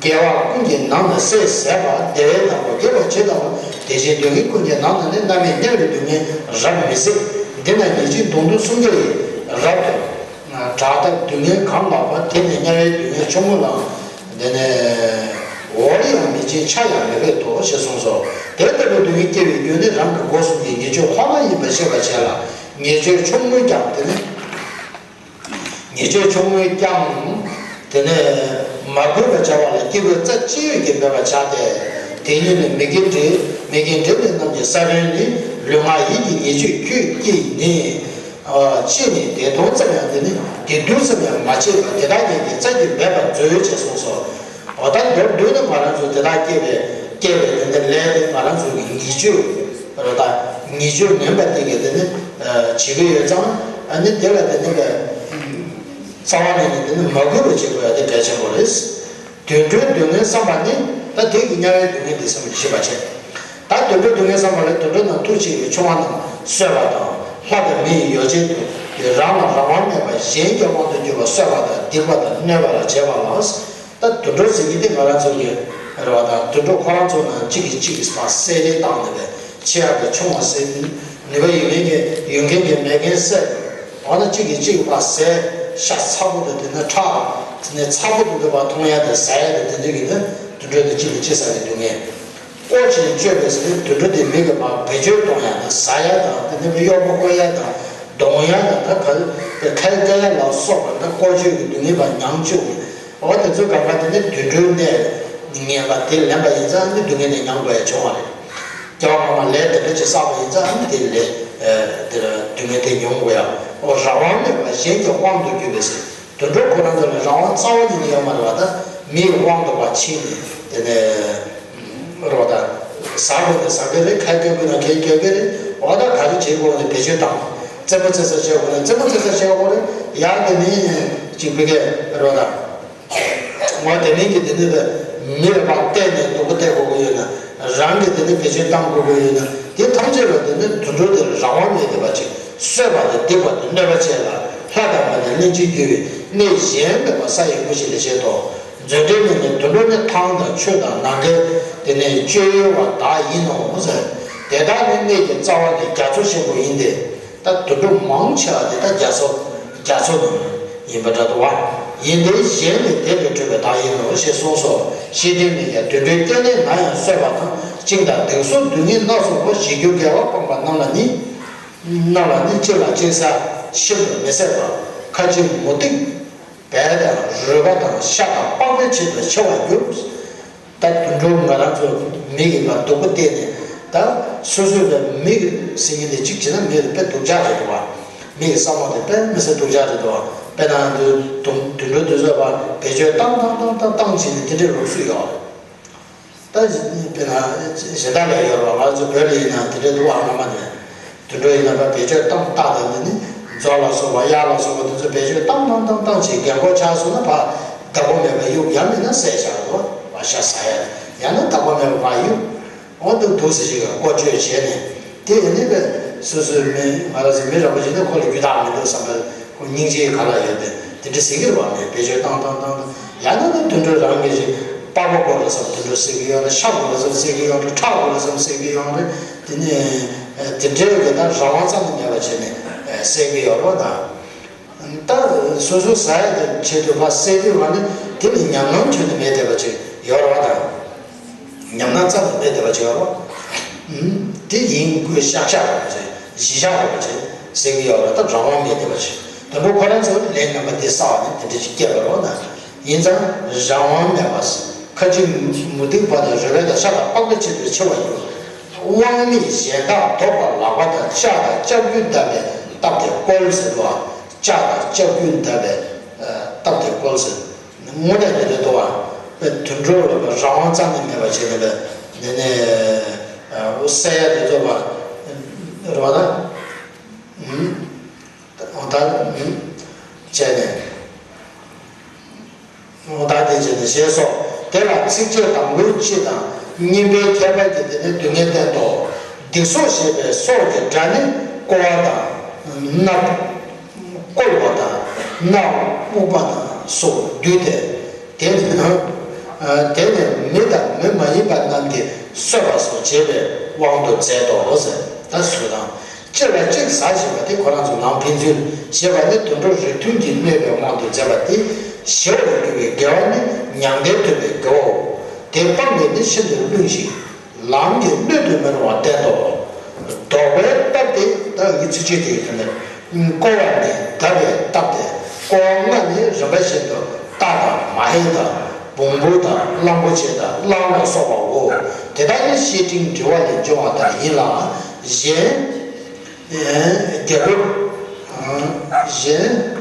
དགེ་བ་ཀུན་གྱི་ནང་ན་སྲེད་ཟད་པ། བདེ་བའི་ནང་ལ་དགེ་བ་ཇི་ལྟ་བུ། དེ་བཞིན་སྡུག་བསྔལ་ཀུན་གྱི་ནང་ན་ནི། རྣམ་སྨིན་དམྱལ་བའི་སྡུག་བསྔལ་རབ་མི་བཟད། འདི་ན་ཉིན་གཅིག་མདུང་ཐུང་སུམ་བརྒྱ་ཡིས། རབ་ཏུ་བསྒྲགས་ལྟར་སྡུག་བསྔལ་གང་ལགས་པ། དེ་ནི་དམྱལ་བའི་སྡུག་བསྔལ་ཆུང་ངུ་ལའང་། དེ་ནི་བོར་ཡང་མི་འབྱིན་ཆ་ཡང་མི་བས་དོ་ཞེས་གསུངས་སོ། དེ་ལྟ་བུའི་སྡུག་བསྔལ་སྐྱེ་བའི་རྒྱུ་ནི་རང་གི་སྒོ་གསུམ་གྱི་ཉེས་སྤྱོད་ཁོ་ན་ཡིན་པར་ཤེས་པར་བྱས་ལ། ཉེས་སྤྱོད་ཆུང་ངུས་ཀྱང་དེ་ནི། ཉེས་སྤྱོད་ཆུང་ངུས་ཀྱང་དེ་ནས་མ་གོས་པར་བྱ་བ་ལ་སྐྱེ་དགུའི་རྩ་ཅི་ཡོད་ཀྱིས་འབད་པར་བྱ་སྟེ། དེ་ཉིད་ནི་མི་དགེ་འབྲས་མི་དགེ་འབྲས་ལས་རྣམས་ཀྱི་ས་བོན་ནི། ལུས་ངག་ཡིད་ཀྱི་ཉེས་སྤྱོད་ཁྱོད་ཀྱིས་ནི། ཨ་ཅི་ནི་དེ་དུས་ཙམ་ཡང་དེ་ནི་དེ་དུས་ཙམ་ཡང་མ་བྱས་པར་དེ་དག་ཉིད་ཀྱི་རྩ་གིས་འབད་པར་མཛོད་ཅེས་གསུངས་སོ། འོ་ད་མདོར་བསྡུས་ན་ང་རང་ཚོ་དེ་དག་སྐྱེས་པའི་སྐྱེས་པའི་དེ་འདྲ་ལས་དེ་ང་རང་ཚོ་གི་ཉེས་སྤྱོད་རེད། ད་ཉེས་སྤྱོད་ངན་པ་དེ་གས་དེ་ནི་བྱེད་ཀྱི་ཡོད་ཙང་། ཨ་ནི་དེ་ལ་དེ་ནི་རྩ་བ་ནས་ནི་དེ་ནི་མ་གུས་པ་བྱེད་དགོས་ཡ་དེ་གལ་ཆེན་པོ་རེད། དུད་འགྲོའི་སྡུག་བསྔལ་བསམ་པ་ནི། ད་དེ་གི་དམྱལ་བའི་སྡུག་བསྔལ་དེ་བསམ་པ་ཞེས་པ་བྱས། ད་དུད་འགྲོའི་སྡུག་བསྔལ་བསམ་པ་ལས། དུད་འགྲོ་རྣམས་ཐུགས་ཆེ་བའི་ཆུང་བ་རྣམས་གསོད་པ་དང་། ལྷ་དང་མི་ཡི་ཡོ་བྱད་དུ་ རང་ལ་རང་དབང་མེད་པར་གཞན་གྱི་དབང་དུ་གྱུར་པ་གསོད་པ་དང་སྡིག་པ་དང་གནོད་པ་ལ་བྱེད་པ་ལ། ད་དུད་འགྲོ་ཟེར་གྱི་དེ་ང་རང་ཚོ་གི་རེད་བ། ད་དུད་འགྲོ་ཁོ་རང་ཚོ་ནང་གཅིག་གིས་གཅིག་གི་བ་བསད་རེས་བཏང་ནས་པས་ཆེ་བ་དང་ཆུང་བ་ཟེར། ནུས་པ་ཡོད་མཁན་གྱི་ཡོད་མཁན་གྱི་མེད་མཁན་བསད། འོ་ན་གཅིག་གིས་གཅིག་གི་བ་བསད། ཤ་ཚ་པོ་དང་དེ་ནས་ཁྲག་དེ་ནས་ཚ་པོ་དང་འདྲ་བ་མཐོང་ཡ་དང་ཟ་ཡ་དང་དེ་འདྲ་གི་ནི་དུད་འགྲོ་དེ་གཅིག་ལ་གཅིག་ཟ་བའི་སྡུག་བསྔལ། བཀོལ་ཅིང་སྤྱོད་པའི་ཟེར་དུད་འགྲོ་དེ་མི་གི་བ་བེད་སྤྱོད་གཏོང་ཡ་དང་ཟ་ཡ་དང་དེ་ནས་གཡོག་པོ་བཀོལ་ཡ་དང་གདོང་ཡ་དང་ད་ག་ཁལ་སྐྱེལ་ཡ་ལ་སོགས་པ་ད་བཀོལ་སྤྱོད་ཀྱི་སྡུག་བསྔལ་བ་མྱང་བཅུག་གི། འོ་དེ་ཚོའི་སྒང་ག་དེ་ནི་དུད་འགྲོའི་གནས་ངན་པ་དེ་ལེན་པ་ཡིན་ཙང་ནི་སྡུག་བསྔལ་དེ་མྱང་དགོས་ཡ་བྱུང་བ་རེད། སྐྱེ་བ་སྔ་མ་ལས་དེ་འདྲ་ཅིག་བསགས་པ་ཡིན་ཙང་ནི་དེ་ལས་དེ་ལ་སྡུག་བསྔལ་དེ་མྱོང་དགོས་ཡ། འོ་རང་དབང་མེད་པར་གཞན་གྱི་དབང་དུ་གྱུར་པའི་ཟེར། དུད་འགྲོ་ཁོ་རང་ཚོ་ལ་རང་དབང་རྩ་བ་ཉིད་ནས་ཡོད་མ་རེད་བ། ད་མིའི་དབང་དུ་བ་ཕྱིན་ནས་དེ་ནས་རོ་ད་ཟ་དགོས་ན་ཟ་གི་རེད། ཁལ་སྐྱེལ་དགོས་ན་ཁལ་སྐྱེལ་གི་རེད། འོ་ད་ག་རེ་བྱེད་དགོས་ན་བེད་སྤྱོད་བཏང་། རྩེད་མོ་རྩེ་ས་བྱེད་དགོས་ན་རྩེད་མོ་རྩེ་ས་བྱེད་དགོས་རེད། ཡང་དེ་ནས་ཅིག་བི་གས་རོ་ད། འོ་དེ་མིན་གྱི་དེ་ནས་མི་ལ་ཕར་བལྟས་ནས་སྡུག་པོ་སྟེར་དགོས་ཀྱི་ཡོད་ན། རང་གིས་དེ་ནས་བེད་སྤྱོད་གཏང་དགོས་ཀྱི་ཡོད་ན། དེ་ཐམས་ཅད་ལ་དེ་ནས་དུད་འགྲོ་དེར་རང་དབང་མེད་བསྡད་པ་ཅིག་གསོད་པ་དང་སྡིག་པ་དང་གནོད་པ་བཅས་ལ་ལྷ་དང་མི་དང་གླིང་བཞི་རྒྱུ་བའི་གནས་གཞན་མེད་པ་ས་ཡི་བུ་ཞིག་ལས་བྱེད་དོ། མཛོད་འགྲེལ་ནས་ནི་དུད་འགྲོ་ནི་ཐང་དང་ཆུ་དང་ནམ་མཁའི་དེ་ནས་སྤྱོད་ཡུལ་བ་དག་ཡིན་ནོ་ཟེར། དེ་དག་ནི་གནས་ཀྱི་རྩ་བ་ནི་རྒྱ་མཚོ་ཆེན་པོ་ཡིན་ཏེ། ད་དུད་འགྲོ་མང་ཆེ་བ་དེ་ད་རྒྱ་མཚོ་རྒྱ་མཚོ་ནང་ཡིན་པ་འདྲ་འདུག་བ། ཡིན་ཏེ་གཞན་ནི་དེ་ལས་གྲུབ་པའི་བདག་ཡིན་ནོ་ཞེས་གསུངས་སོ། ཤེས་ལྡན་མིག་ཀྱང་དུད་འགྲོའི་སྐྱེ་གནས་ན་ཡང་གསོད་པ་དང་བཅིངས་དང་སྡིགས་གསོམ་སྡུག་བསྔལ་སྣ་ཚོགས་པ་ཞི་རྒྱུ་དགེ་བ་སྤངས་པ་རྣམས་ལ་ནི། རྣམས་ལ་ནི་གཅིག་ལ་གཅིག་ཟ་ཤིན་ཏུ་མི་བཟད་པ། ཁ་ཅིག་མུ་སྟེགས་བལ་དང་རུས་པ་དང་ཤ་དང་པགས་པའི་ཕྱིར་དུ་འཆི་བར་འགྱུར། ད་དུད་འགྲོ་ང་རང་ཚོ་མི་ཡིན་པ་སྡུག་པོ་བལྟས་ནས། ད་སོ་སོའི་ལ་མི་ཟེར་མཁན་དེ་གཅིག་བྱས་ན་མི་ལ་དཔེ་སྡུག་ཅག་རེད་འདུག་བ། མི་ཡི་བསམ་བློ་དེ་དཔེ་མི་སྲིད་སྡུག་ཅག་རེད་འདུག་བ། དཔེར་ན་དུད་འགྲོ་དེ་ཚོ་བ་བེད་སྤྱོད་བཏང་བཏང་བཏང་བཏང་བཏང་བྱས་ནས་དེ་འདྲའི་ལུགས་སྲོལ་ཡོད་རེད། ད་དཔེར་ན་གཞན་དག་ལ་ཡོད་རེད་བ། ང་ཚོ་བོད་ལ་ཡིན་ན་དེ་འདྲའི་འདུག་བ། སྔ་མ་ནས་དུད་འགྲོ་ཡིན་ན་བ་བེད་སྤྱོད་བཏང་བཏང་དང་དེ་ནི་མཛོ་ལ་སོགས་པ་གཡག་ལ་སོགས་པ་དེ་ཚོ་བེད་སྤྱོད་བཏང་བཏང་བཏང་བཏང་བྱས་རྒན་གོག་ཆགས་སོང་ན་བ་བདག་པོ་མེད་པ་གཡུག་ཡང་མིན་ན་བསད་བཞག་འདུག་བ། ཤ་ཟ་ཡ་ཡང་ན་བདག་པོ་མེད་པ་བ་གཡུག་འོ་འདུག་འདུག་ཟེར་ཞིག་ལ་བཀོལ་སྤྱོད་བྱས་ནས་དེ་ཡིན་ནི་བས་སོ་སོའི་མི་ང་རང་ཚོ་མི་རིན་པོ་ཆེ་ནི་ཁོ་ལ་རྒྱུ་དག་མི་འདུག་བསམ་པའི་ཁོ་སྙིང་རྗེའི་ག་ལ་ཡོད་དེ་དེ་འདྲ་ཟེར་གྱི་རེད་བ། ནས་བེད་སྤྱོད་བཏང་བཏང་བཏང་བཏང་ཡང་ན་ནི་དུད་འགྲོ་རང་གི་ཞིག་པགས་པ་དགོས་རེད་བསམ་དུད་འགྲོ་བསད་གི་ཡོང་རེད། ཤ་དགོས་རེད་བསམ་བསད་གི་ཡོང་རེད། ཁྲག་དགོས་རེད་བསམ་བསད་གི་ཡོང་རེད། དེ་ནས་དེ་འདྲའི་གི་ད་རང་དབང་རྩ་ནས་མེད་པ་བྱས་ནས་བསད་གི་ཡོད་རེད་བ། ད། ད་སོ་སོ་ཟ་ཡ་དེ་ཆེད་དུ་ཕར་བསད་དུས་བ་ནི་དེ་ལ་ཉམས་སྣང་ཁྱོན་ནས་མེད་བསྡད་པ་ཅིག་ཡོད་རེད་བ། ད་ཉམས་སྣང་རྩ་ནས་མེད་བསྡད་པ་ཅིག་ཡོད་རེད་བ། ཨུམ། དེ་ཡིན་དགོས་ཤག་ཤག་རེད་པ་ཅིག་གཞི་བཞག་རེད་པ་ཅིག་བསད་ཀྱི་ཡོད་རེད། ད་རང་དབང་མེད་བསྡད་པ་ཅིག་དུད་འགྲོ་ཁོ་རང་ཚོ་ལས་ངན་པ་དེ་བསགས་ནས་དེ་འདྲ་ཅིག་སྐྱེས་པ་རེད་བ། ད་ཡིན་ཙང་རང་དབང་མེད་པ། ཁ་ཅིག་མུ་སྟེགས་པ་དང་རུས་པ་དང་ཤ་དང་པགས་པའི་ཕྱིར་དུ་འཆི་བར་འགྱུར། དབང་མེད་གཞན་དག་བཟློག་པར་ལག་པ་དང་། ལྕགས་དང་ལྕགས་ཀྱུས་བརྡབས་པས་བཏབ་སྟེ་བཀོལ་ཟེར་དུས། ལྕགས་དང་ལྕགས་ཀྱུས་བརྡབས་པས་བཏབ་སྟེ་བཀོལ་ཟེར། དངོས་གནས་དེ་འདྲ་འདུག་བ། དཔེ་དུད་འགྲོ་ལ་རང་དབང་རྩ་ནས་མེད་པ་བྱས་ནས་དེ་ནས་བསད་ཡ་དེ་ཚོ་བ་རེད་བ། ད་འོ་ད་བྱས་ནས། འོ་ད་དེ་བྱས་ནས་ཞེས་སོགས། དེ་ལ་ཚིགས་བཅད་དང་པོའི་སྤྱི་དང་། གཉིས་པའི་ཁྱད་པར་གྱིས་དེ་ནི་སྡུག་བསྔལ་བསྟན་ཏོ། སྡིག་སོགས་ཞེས་པའི་སོགས་ཀྱི་སྒྲ་ནི་བསྐོལ་བ་དང་། སྣ་བསྐོལ་བ་དང་། སྣ་དབུག་པ་དང་སོགས་བསྡུས་ཏེ། དེ་ནི་དེ་ནི་མི་དང་མི་མ་ཡིན་པ་རྣམས་ཀྱིས་གསོད་པ་སོགས་བྱེད་པའི་དབང་དུ་མཛད་དོ་ཟེར། ད་གསོད་དང་། གཅིག་ལ་གཅིག་ཟ་བཞིན་པ་དེ་ཁོ་རང་ཚོ་ནང་ཕན་ཚུན་ཞེས་པ་ནི་དུད་འགྲོ་རིགས་མཐུན་གྱིས་གནོད་པའི་དབང་དུ་མཛད་པ་སྟེ། ཞི་བར་འགྱུར་བའི་དགེ་བ་ནི་མྱང་འདས་ཐོབ་པའི་དགེ་བའོ། དེ་སྤངས་པས་ནི་ཤིན་ཏུ་བླུན་ཞིང་། ལམ་གྱི་སྣོད་དུ་མི་རུང་བ་བསྟན་ཏོ། བཟློག་པས་བཏབ་སྟེ། ད་འུ་ཚིགས་བཅད་དེ་ཡོད་དེ་ནི། བསྐོལ་བ་ནི་བརྡབས་པས་བཏབ་སྟེ། བསྐོལ་བ་ལྔ་ནི་རིམ་པ་བཞིན་དུ་རྟ་དང་མ་ཧེ་དང་། བོང་བུ་དང་གླང་པོ་ཆེ་དང་གླང་ལ་སོགས་པའོ། དེ་དག་ནི་བཤེས་སྤྲིང་འབྲི་བ་ལས་འབྱུང་བ་ལྟར་ཡིན་ལ། གཞན། རྒྱལ་པོ། གཞན།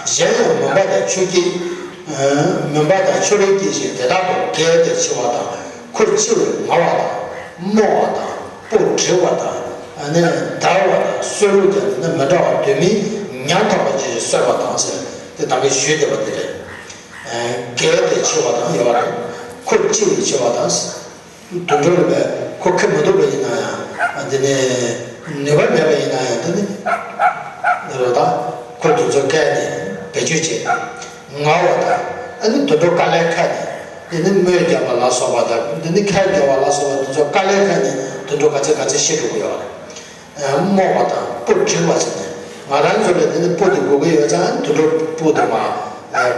གཞན་ཡང་མུན་པ་དང་ཆུ་སྐྱེས། མུན་པ་དང་ཆུ་རེག་སྐྱེས་ཤིང་དེ་དག་ཏུ་བརྒལ་ཏེ་འཆི་བ་དང་། ཁུར་ལྕི་བས་ང་བ་དང་། རྨོ་བ་དང་། སྤུ་གྲིལ་བ་དང་། ཨ་ནི་འདར་བ་དང་། གསོད་ལུགས་ཀྱང་དེ་ནི་མི་འདྲ་བ་དུ་མས་ཉམ་ཐག་པ་ཅིག་གསོད་པ་དང་ཟེར་ཏེ་ད་གིན་ཞུས་བསྡད་པ་དེ་རེད། བརྒལ་ཏེ་འཆི་བ་དང་ཡོད་པ་རེད། ཁུར་ལྕི་བས་འཆི་བ་དང་། དུད་འགྲོ་ལ་བས་ཁོ་ཁེ་མི་ཐུབ་པ་ཡིན་ན་ཡང་དེ་ནས་ནུས་པ་མེད་པ་ཡིན་ན་ཡང་དེ་ནི་རོ་ད་ཁོ་དེ་ཚོ་བཀལ་ནས་བེད་སྤྱོད་བྱེད། ང་བ་དང་ཨ་ནི་དུད་འགྲོ་དཀའ་ལས་ཁག་ནས་དེ་ནི་རྨོས་རྒྱབ་པ་ལ་སོགས་པ་དང་དེ་ནི་ཁལ་རྒྱབ་པ་ལ་སོགས་པ་དེ་ཚོ་དཀའ་ལས་ཁག་ནས་དུད་འགྲོ་ག་ཚད་ག་ཚད་ཤི་འགྲོ་གི་ཡོད་རེད། རྨོ་བ་དང་སྤུ་བྲེག་པ་བྱས་ནས་ང་རང་ཚོ་ལ་དེ་ནི་སྤུ་དེ་དགོས་ཀྱི་ཡོད་ཙང་དུད་འགྲོ་སྤུ་དེ་མ་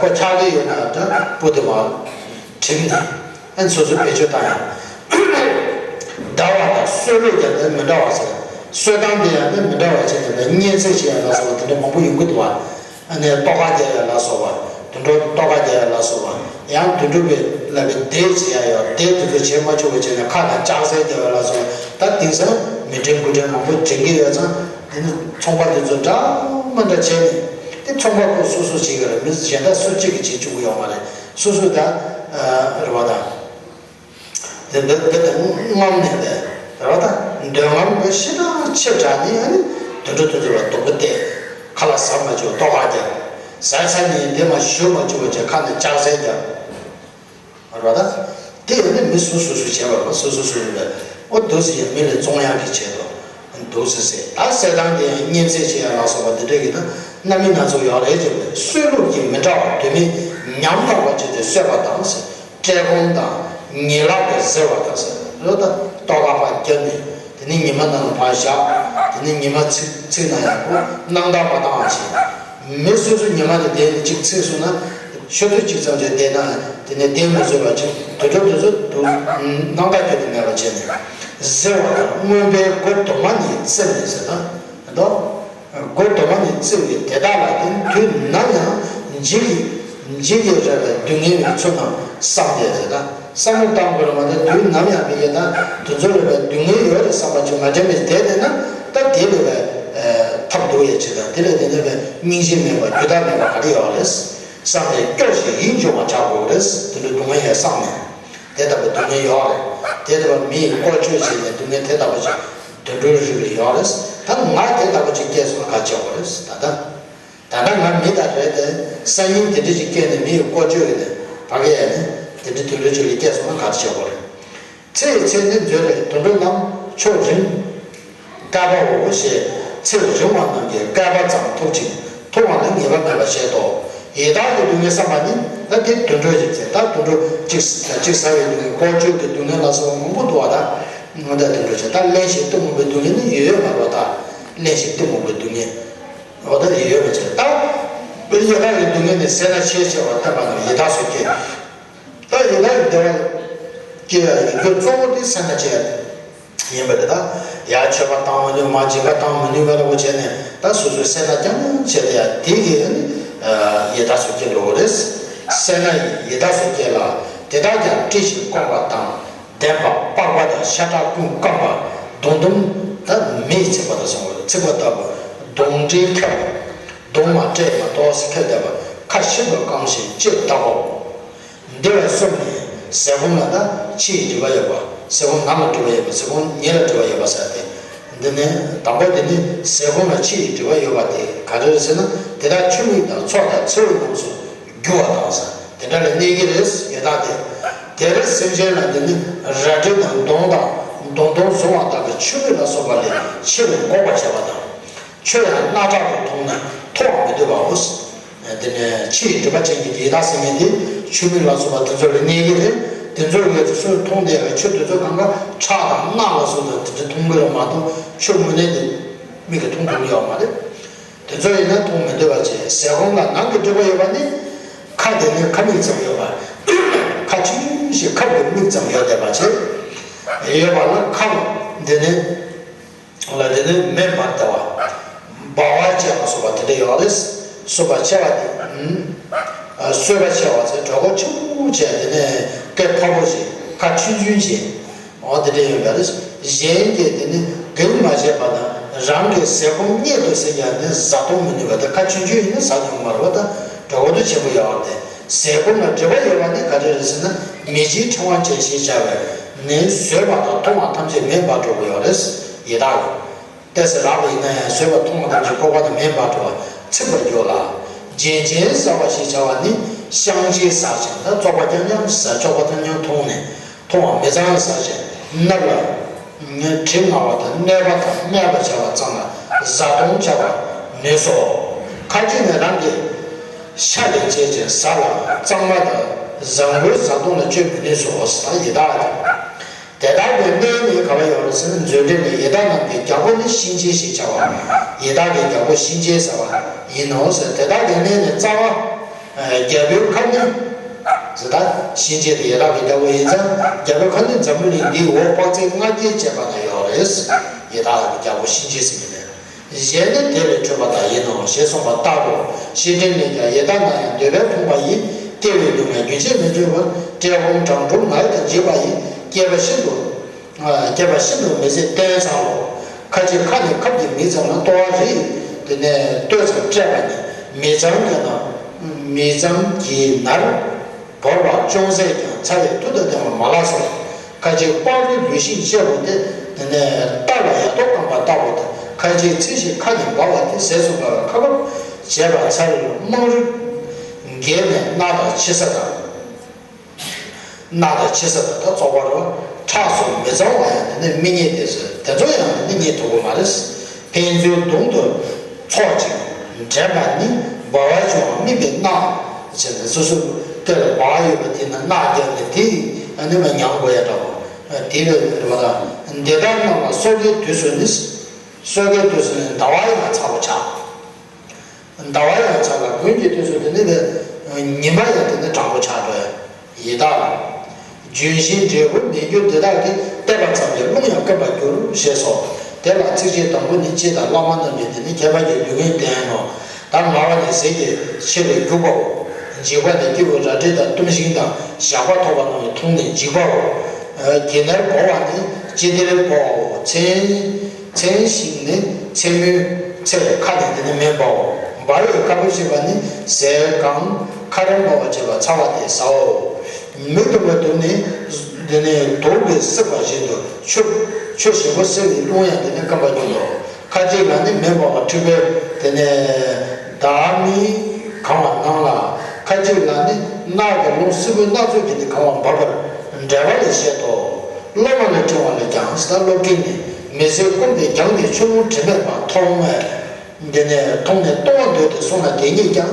ཁོ་ཆག་གི་ཡོད་ན་ད་སྤུ་དེ་མ་བྲེགས་ནས། ཨན་སོ་སོ་བེད་སྤྱོད་བཏང་ཡང་། བདའ་བ་དང་གསོད་ལུགས་ཀྱང་ནི་མི་འདྲ་བ་ཟེར། གསོད་སྟངས་དེ་ཡང་ནི་མི་འདྲ་བ་བྱས་ནས་གཉན་ཚད་ཅིག་ཡང་ལ་སོགས་པ་དེ་འདྲ་མང་པོ་ཡོང་གི་འདུག་བ། ཨ་ནི་ཏོག་ཁ་རྒྱག་ཡ་ལ་སོགས་པ་དུད་འགྲོ་ཏོག་ཁ་རྒྱག་ཡ་ལ་སོགས་པ་ཡང་དུད་འགྲོ་བའི་ལ་བའི་སྡེ་བྱེད་ཡ་ཡོད་སྡེ་དེ་ཚོ་བྱེད་མ་ཆོག་པ་བྱས་ནས་ཁ་དང་ལྕགས་སྲེག་རྒྱག་ཡ་ལ་སོགས་པ་ད་དེང་སང་མི་དྲན་དགུ་དྲན་མང་པོ་དྲན་གྱི་ཡོད་ཙང་དེ་ནི་ཚོང་པ་དེ་ཚོ་འདྲ་མ་འདྲ་བྱས་ནས་དེ་ཚོང་པ་ཁོ་སོ་སོ་བྱེད་ཀྱི་རེད། མི་གཞན་དག་སུ་གཅིག་གིས་བྱེད་བཅུག་གི་ཡོད་མ་རེད། སོ་སོ་ད་རེད་བ་དང་། དེ་འདི་འདི་དེ་རྔམ་ནས་དེ་རེད་བ་དང་འདོད་རྔམ་གྱི་ཤི་དྲག་ཆེ་དྲགས་ནས་ཨ་ནི་དུད་འགྲོ་དེ་ཚོ་ལ་སྡུག་པོ་སྟེར། ཁ་ལག་ཟ་མ་བཅུག་ཏོག་ཁ་རྒྱབ། ཟ་ཚར་ནས་དེ་མ་ཞུ་མ་བཅུག་པ་བྱས་ཁ་ནས་ལྕགས་སྲེག་རྒྱབ། རེད་བ་དང་། དེ་ཡང་ནི་མི་སོ་སོ་སོ་བྱས་པ་རེད་བ། སོ་སོ་སོ་སོ་ལ་ཨོ་འདུག་སེ་ཡང་མི་ལ་བཙོང་ཡག་གི་ཆེད་དུ་འདུག་སེ་ཟེར། ད་ཟེར་སྟངས་དེ་ཡང་གཉན་ཚད་ཆེ་ཡ་ལ་སོགས་པ་འདི་འདྲ་གི་ད་རྣམ་སྨིན་སྣ་ཚོགས་ཡོད་རེད་ཅེས་པས་གསོད་ལུགས་ཀྱི་མི་འདྲ་བ་དུ་མས་ཉམས་ཐག་པ་ཅིག་ཏུ་གསོད་པ་དང་ཟེར། བཀྲེས་སྐོམ་དང་ངན་ལག་གིས་གཟིར་བ་དང་ཟེར། རེད་ད་ལྟོ་ག་པ་བརྒྱབ་ནས་དེ་ནི་ཉི་མ་ནང་ལ་ཕར་བཞག་དེ་ནི་ཉི་མ་ཚིག་ཚིག་ན་ཡག་པོ་སྣང་དག་མ་བཏང་བ་བྱེད། མི་སོ་སོ་ཉི་མ་ནས་བསྡད་ནས་གཅིག་ཚིག་སོང་ན་ཤོ་ཐུ་གཅིག་ཙམ་ཅིག་བསྡད་ན་དེ་ནི་བསྡད་མི་བཟོད་པ་ཅིག་དུད་འགྲོ་དེ་ཚོ་དུ་སྣང་དག་སྐྱོ་དུ་མེད་པ་བྱས་ནས་གཟིར་བ་དང་རྔོན་པའི་སྒོ་དུ་མ་ནས་བཙེམས་ནས་ཟེར་ན་དོ། སྒོ་དུ་མ་ནས་བཙེམས་པའི་དེ་དག་ལ་བརྟེན་དུས་ནམ་ཡང་འཇིགས་འཇིགས་ཡི་རེ་བའི་སྡུག་བསྔལ་བའི་ཚུལ་རྣམས་བསམ་སྟེ་ཟེར་ན། བསམ་བློ་བཏང་དགོས་ལ་མ་ནི་དུས་ནམ་ཡང་མི་ཡིན་ན་དེ་ཚོ་ལ་བའི་སྡུག་བསྔལ་ཡོད་རེད་བསམ་པ་ཅིག་མ་དྲན་པའི་བསྡད་བསྡད་ན་ད་དེ་ལ་བའི་ཐབས་སྡུག་ཡས་བྱེད་དང་དེ་ལས་དེ་ནས་བའི་སྙིང་རྗེ་མེད་པ་རྒྱུ་དག་མེད་པ་ག་རེ་ཡོད་རེད་བསམ་ནས་སྐྱོ་ཞིང་ཡིད་འབྱུང་བ་ཆགས་དགོས་རེད། དེ་འདྲ་སྡུག་བསྔལ་ཡས་བསམ་ནས་དེ་ལྟ་བུ་སྡུག་བསྔལ་ཡོད་རེད། དེ་ལྟ་བུ་མི་ཡིས་བཀོལ་སྤྱོད་བྱས་ནས་སྡུག་བསྔལ་དེ་ལྟ་བུ་ཅིག་དུད་འགྲོའི་རིགས་ལ་ཡོད་རེད། ད་ང་དེ་ལྟ་བུ་ཅིག་སྐྱེས་སོང་ན་ག་བྱེད་དགོས་རེད་ད་ལྟ། ད་ལྟ་ང་མི་དང་རེད་དེ་སང་ཉིན་དེ་འདྲ་ཞིག་སྐྱེས་ནས་མི་ཡི་བཀོལ་སྤྱོད་ཡིན་ནས་ཕ་གི་ཡ་ནི་དེ་འདྲ་དུད་འགྲོ་ཅིག་ལ་སྐྱེས་སོང་ན་ག་རེ་བྱེད་དགོས་རེད། ཚེ་ཡི་ཚད་ནི་མཛོད་ལས་དུད་འགྲོ་རྣམས་མཆོག་རིན་བསྐལ་པའོ་ཞེས་ཚེ་རིང་བ་རྣམས་ཀྱི་བསྐལ་པ་ཙམ་ཐུབ་ཅིང་ཐུང་བ་ནི་ངེས་པ་མེད་པར་བཤད་དོ། ཡི་དྭགས་ཀྱི་སྡུག་བསྔལ་བསམ་པ་ནི་ད་དེ་དུད་འགྲོ་ཞིག་ཚེ་ད་དུད་འགྲོ་གཅིག་གཅིག་ཟ་བའི་སྡུག་བསྔལ་བཀོལ་སྤྱོད་ཀྱི་སྡུག་བསྔལ་ལ་སོགས་པ་མང་པོ་འདུག་བ་ད་ང་ད་དུད་འགྲོ་ཞིག་ད་གླེན་ཞིང་གཏི་མུག་པའི་སྡུག་བསྔལ་ནི་ཡོད་ཡོད་མ་རེད་བ་ད་གླེན་ཞིང་གཏི་མུག་པའི་སྡུག་བསྔལ། འོ་ད་ཡོད་མ་བྱས་ད། ཡི་དྭགས་ཀྱི་སྡུག་བསྔལ་ནི་སེར་སྣ་ཆེ་ཆེ་བ་བསྟན་པ་རྣམས་ཡི་དྭགས་སུ་སྐྱེ། ད་ཡི་དྭགས་ཀྱི་བདེ་བ་སྐྱེ་ཡ་ཡི་གེ་གཙོ་བོ་དེ་སེར་སྣ་ཆེ་ཡ་ཡིན་པ་རེད་ད། ཡ་མཆོད་པ་བཏང་མ་ནུས་མ་སྦྱིན་པ་བཏང་མ་ནུས་པ་ལ་འོ་བྱས་ནས་ད་སོ་སོའི་སེར་སྣ་རྐྱང་རྐྱང་བྱས་ཏེ་ཡ་དེ་གི་ཡི་དྭགས་སུ་སྐྱེ་འགྲོ་གི་རེད། སེར་སྣ་ཡི་ཡི་དྭགས་སུ་སྐྱེ་ལ་དེ་དག་ཀྱང་བཀྲེས་ཤིང་སྐོམ་པ་དང་། ལྡན་པ་པགས་པ་དང་ཤ་ཁྲག་ཀུན་སྐམ་པ་མདུང་ཟླུམ་ད་མེ་ཡིས་ཚིག་པ་དང་གསུངས་པ་ཚིག་པ་ལྟ་བུ་མདུང་སྦྲེལ་ཁ་བ་མདུང་མ་སྤྲད་མ་ཏོག་སེ་ཁ་བསྡད་པ་ཁ་ཤིན་ཏུ་སྐམ་ཞིང་ལྕེ་ལྡག་པའོ། འདི་ལ་གསུམ་ནི་ཟས་སྐོམ་ལ་ད་ཕྱི་ཡི་སྒྲིབ་པ་ཡོད་པ་ཟས་སྐོམ་ནང་ལ་སྒྲིབ་པ་ཡོད་པ་ཟས་སྐོམ་ཉེ་ལ་སྒྲིབ་པ་ཡོད་པ་ཟེར་ཏེ། འདི་ནི་དང་པོ་འདི་ནི་ཟས་སྐོམ་ལ་ཕྱི་ཡི་སྒྲིབ་པ་ཡོད་པ་དེ་ག་རེ་རེད་ཟེར་ན་དེ་དག་ཆུ་མིག་དང་ཚོགས་དང་མཚེའུ་རྣམས་སུ་རྒྱུ་བ་དང་ཟེར་དེ་འདྲ་ལ་གནས་ཀྱི་རེད་ཡོད་དག་དེ། དེར་སེམས་ཅན་ལ་འདི་ནི་རལ་གྲི་དང་མདུང་དང་མདུང་མདུང་བཟུང་བ་དག་གི་ཆུ་མིག་ལ་སོགས་པ་ལས་ཕྱི་རུ་འགོག་པར་བྱེད་པ་དང་། ཆུ་ཡང་སྣ་ཁྲག་ཏུ་མཐོང་ནས་མཐོང་བར་མི་འདོད་པའོ། དེ་ནས་ཕྱི་ཡི་སྒྲིབ་པ་ཅན་གྱི་ཡི་དྭགས་ཟེར་མཁན་དེ་ཆུ་མིག་ལ་སོགས་པ་དེ་ཚོ་ལ་གནས་ཀྱི་རེད། དེ་ཚོ་ལས་སུ་མཐོང་བསྡད་པའི་ཆུ་དེ་ཚོ་གང་ག་ཁྲག་དང་རྣག་ལ་སོགས་པ་དེ་ཚོ་མཐོང་གི་རེད་མ་གཏོགས་ཆུ་དངོས་གནས་དེ་མིག་གིས་མཐོང་ཐུབ་ཀྱི་ཡོད་མ་རེད། དེ་ཚོ་ཡིན་ན་མཐོང་མི་འདོད་པ་བྱས་ཟས་སྐོམ་ལ་ནང་གི་སྒྲིབ་པ་ཡོད་པ་ནི། ཁ་དེ་ནི་ཁ་མིག་ཙམ་ཡོད་པ། ཁ་ཆུང་ཆུང་ཞིག་ཁབ་ཀྱི་མིག་ཙམ་ཡོད་བསྡད་པ་བྱས། ཡོད་པ་ལ་ཁ་འདི་ནི། ལ་དེ་ནི་མེ་འབར་བསྡད་པ། འབར་བ་བཅས་ལ་སོགས་པ་དེ་འདྲ་ཡོད་རེད། གསོད་པ་ཆེ་བ་དེ། གསོད་པ་ཆེ་བ་ཚེ་གྲོད་ཁོག་ཆེན་པོ་བྱས་དེ་ནས་སྐེ་ཕོར་པོ་ཞིག་ཁ་ཆུང་ཆུང་བྱས། འོ་དེ་འདྲ་ཡོད་པ་རེད། གཞན་གྱིས་དེ་ནི་གང་མ་བྱས་པ་དང་རང་གི་ཟས་སྐོམ་རྙེད་དུ་ཟིན་ཀྱང་ནི་བཟའ་གཏོང་མི་ནུས་པ་དེ་ཁ་ཆུང་ཆུང་ཡིན་ན་ཟ་མྱོང་མ་རེད་པ་དང་གྲོད་ཁོག་ཏུ་ཆེན་པོ་ཡོད་པ་དེ་ཟས་སྐོམ་ལ་སྒྲིབ་པ་ཡོད་པ་ནི་ག་རེ་རེད་ཟེར་ན་མི་ཕྱིའི་ཕྲེང་བ་ཅན་ཞེས་བྱ་བས་ནི་བཟོད་པ་དང་མཐོང་བ་ཐམས་ཅད་མེ་འབར་འགྲོ་གི་ཡོད་རེད། ཡི་དྭགས་ལ། ཏོག་ཙམ་རག་པ་ཡིན་ན་ཡང་བཟོད་པ་མཐོང་བ་ཐམས་ཅད་ལྐོག་པ་དང་མེ་འབར་འགྲོ་བ་ཚིག་པར་འགྱུར་ལ། རྒྱན་ཅན་ཟ་བ་ཞེས་བྱ་བ་ནི་བཤང་གཅི་ཟ་ཞིང་ད་བཙོག་པ་རྐྱང་རྐྱང་ཟ་བཙོག་པ་རྐྱང་རྐྱང་འཐུང་ནས་ མཐོང་བ་མི་གཙང་ཟ་ཞིང་ནབ་ལ། དྲི་མངར་བ་དང་གནོད་པ་དང་གནོད་པར་བྱ་བ་ཙམ་ལ་བཟའ་བཏུང་བྱ་བར་ནུས་སོ། ཁ་ཅིག་ནི་རང་གི་ཤ་ལས་བྱས་ཀྱི་ཟ་ལ་གཙང་མ་དང་བཟང་པོའི་བཟའ་བཏུང་ལ་སྤྱོད་མི་ནུས་སོ་ཟེར་ཡི་དྭགས་ཀྱི། དེ་དག་གི་གནས་ནི་ག་བར་ཡོད་རེད་ཟེར་ན། མཛོད་འགྲེལ་ནས། ཡི་དྭགས་རྣམས་ཀྱི་རྒྱལ་པོ་ནི་གཤིན་རྗེ་ཞེས་བྱ་བ། ཡི་དྭགས་ཀྱི་རྒྱལ་པོ་གཤིན་རྗེ་ཟེར་བ་ཡིན་ནོ་ཟེར། དེ་དག་གི་གནས་ནི་རྩ་བ། རྒྱལ་པོའི་ཁབ་ནི། ཟེར་ད་གཤིན་རྗེ་དེ་ཡི་དྭགས་ཀྱི་རྒྱལ་པོ་ཡིན་ཙང་། རྒྱལ་པོའི་ཁབ་ནི་འཛམ་བུ་གླིང་འདིའི་འོག་དཔག་ཚད་ལྔ་བརྒྱའི་བཅད་པ་ན་ཡོད་རེད། ཡི་དྭགས་ཀྱི་རྒྱལ་པོ་གཤིན་རྗེ་ཟེར་མི་དེ། གཞན་ནི་དེ་ལས་འཕྲོས་པ་དག་ཡིན་ནོ་ཞེས་གསུངས་པ་ལྟ་བུ། བཤེས་སྤྲིང་ནས་ཀྱང་། ཡི་དྭགས་ན་ཡང་འདོད་པས་ཕོངས་པ་ཡིས། སྐྱེ་བའི་སྡུག་བསྔལ་རྒྱུན་ཆད་མི་འབྱུང་བར། བཀྲེས་སྐོམ་གྲང་འཁྲུག་ངལ་དང་འཇིགས་པ་ཡིས། བསྐྱེད་པ་ཤིན་ཏུ། བསྐྱེད་པ་ཤིན་ཏུ་མི་བཟད་བསྟེན་ཚར་ལོ། ཁ་ཅིག་ཁ་ནི་ཁབ་ཀྱི་མིག་ཙམ་ལ། ལྟོ་བ་རི་ཡི་དེ་ནས་སྟོད་ཙམ་སྤྲད་པ་ནི། མིག་ཙམ་གྱི་ནར། མིག་ཙམ་གྱི་ནར། བོར་བ་ཅུང་ཟད་ཀྱང་ཚ་བས་དུག་དང་ལྡན་པ་མ་ལགས་སོ། ཁ་ཅིག་པགས་རིལ་ལུས་ཤིང་གཤེར་བ་སྟེ། དེ་ནས་རྟ་ལ་ཡ་ཏོག་བཏང་པ་ལྟ་བུ་དང་། ཁ་ཅིག་ཚིལ་ཞིང་ཁ་ནི་འབར་བ་སྟེ། ཟས་སུ་འབར་བ་ཁ་བབས་བྱས་པ་ཚ་རིལ་དམངས་རིལ་འགས་ནས་རྣག་དང་ཕྱི་ས་དང་། རྣག་དང་ཕྱི་ས་དང་ད་བཙོག་པ་རུ་ཁྲག་སོགས་མི་གཙང་བ་ཡང་དེ་ནས་མི་རྙེད་དེ་ཟེར། དེ་ཚོ་ཡང་དེ་ནས་རྙེད་ཐུབ་ཀྱི་མ་རེད། ཕན་ཚུན་གདོང་དུ་ཚོགས་ཅིང་འདྲེན་པ་ནི། འབར་བ་བྱུང་བ་སྨིན་པའི་རྣག་ཟེར་ནས། སོ་སོ་ལྟེ་ལ་འབར་ཡོད་པ་དེ་ན་རྣག་བརྒྱབ་ནས་དེ་ཨ་ནི་མ་མྱང་དགོས་ཡ་འདྲ་བོ་དེ་རེད་བ། དེ་དག་རྣམས་ལ་སོ་སྐྱེའི་དུས་སུ་ནི། སོ་སྐྱེའི་དུས་སུ་ནི་ཟླ་བ་ཡང་ཚ་པོ་ཆགས། ཟླ་བ་ཡང་ཚ་ལ་དགུན་གྱི་དུས་སུ་དེ་ནི་ཉི་མ་ཡང་དེ་ནི་གྲང་པོ་ཆགས་འགྲོ་ཡི་དྭགས། ལྗོན་ཤིང་འབྲས་བུ་མེད་འགྱུར་འདི་དག་གིས། བལྟས་པ་ཙམ་གྱིས་རླུང་ཡང་སྐེམ་པར་འགྱུར་ཞེས་སོ། དེ་ལ་ཚིགས་བཅད་དང་པོ་ནི། ལྕེ་དང་ལྷག་མ་རྣམས་ཀྱིས་དེ་ནི་ཁྱད་པར་གྱི་ལུས་ངན་བསྟན་ནོ། ད་ངར་བ་ནི་ཟས་ཀྱི་ཕྱེ་ལས་རྒྱུག་པའོ། འཇིགས་པ་ནི་སྐྱེ་བོ་རལ་གྲི་དང་གཏུམ་ཤིང་དང་ཞགས་པ་ཐོགས་པ་རྣམས་ཀྱིས་མཐོང་ནས་འཇིགས་པའོ། གྱི་ནར་བོར་བ་ནི་ལྕེ་ལྡིར་བོའོ། ཚན། ཚན་ཤིང་ནི་མཚན་མོའི་ཚེ་ཁ་ནས་དེ་ནི་མེ་འབར་བ། འབར་བའི་དཀར་པོ་ཞེས་པ་ནི་ཟས་གང་ཁ་རལ་འབར་བ་བྱས་པ་ཚ་བ་དེ་ཟའོ། མིག་ལྟུང་བའི་དུག་ནི་དེ་ནི་དུག་གིས་བསྲེགས་པ་བཞིན་དུ་ཆུ་ཆུ་ཞིམ་པོ་བསྲེགས་པའི་རླུང་ཡང་དེ་ནི་སྐམ་པར་འགྱུར་རོ། ཁ་ཅིག་ལ་ནི་མེ་འབར་བ་འཁྲིག་པའི་དེ་ནི་དག་མིག་གང་བ་སྣང་ལ། ཁ་ཅིག་ལ་ནི་རྣག་གི་རླུང་བསིལ་པོའི་སྣ་ཚོགས་ཀྱིས་ནི་གང་བ་འབབ་པར་འགྲེལ་པ་ལས་བཤད་དོ། སློབ་མ་ལ་སྤྲིང་བ་ལས་ཀྱང་ཟེར། སློབ་སྤྲིང་ནས་མི་ཚེ་སྐོམ་པས་རྒྱང་ནས་ཆུ་ཀླུང་དྲི་མེད་པ་མཐོང་བས། འདི་ནས་མཐོང་ནས་ལྟུང་བ་འདོད་དེ་སོང་ན་དེ་ཉིད་ཀྱང་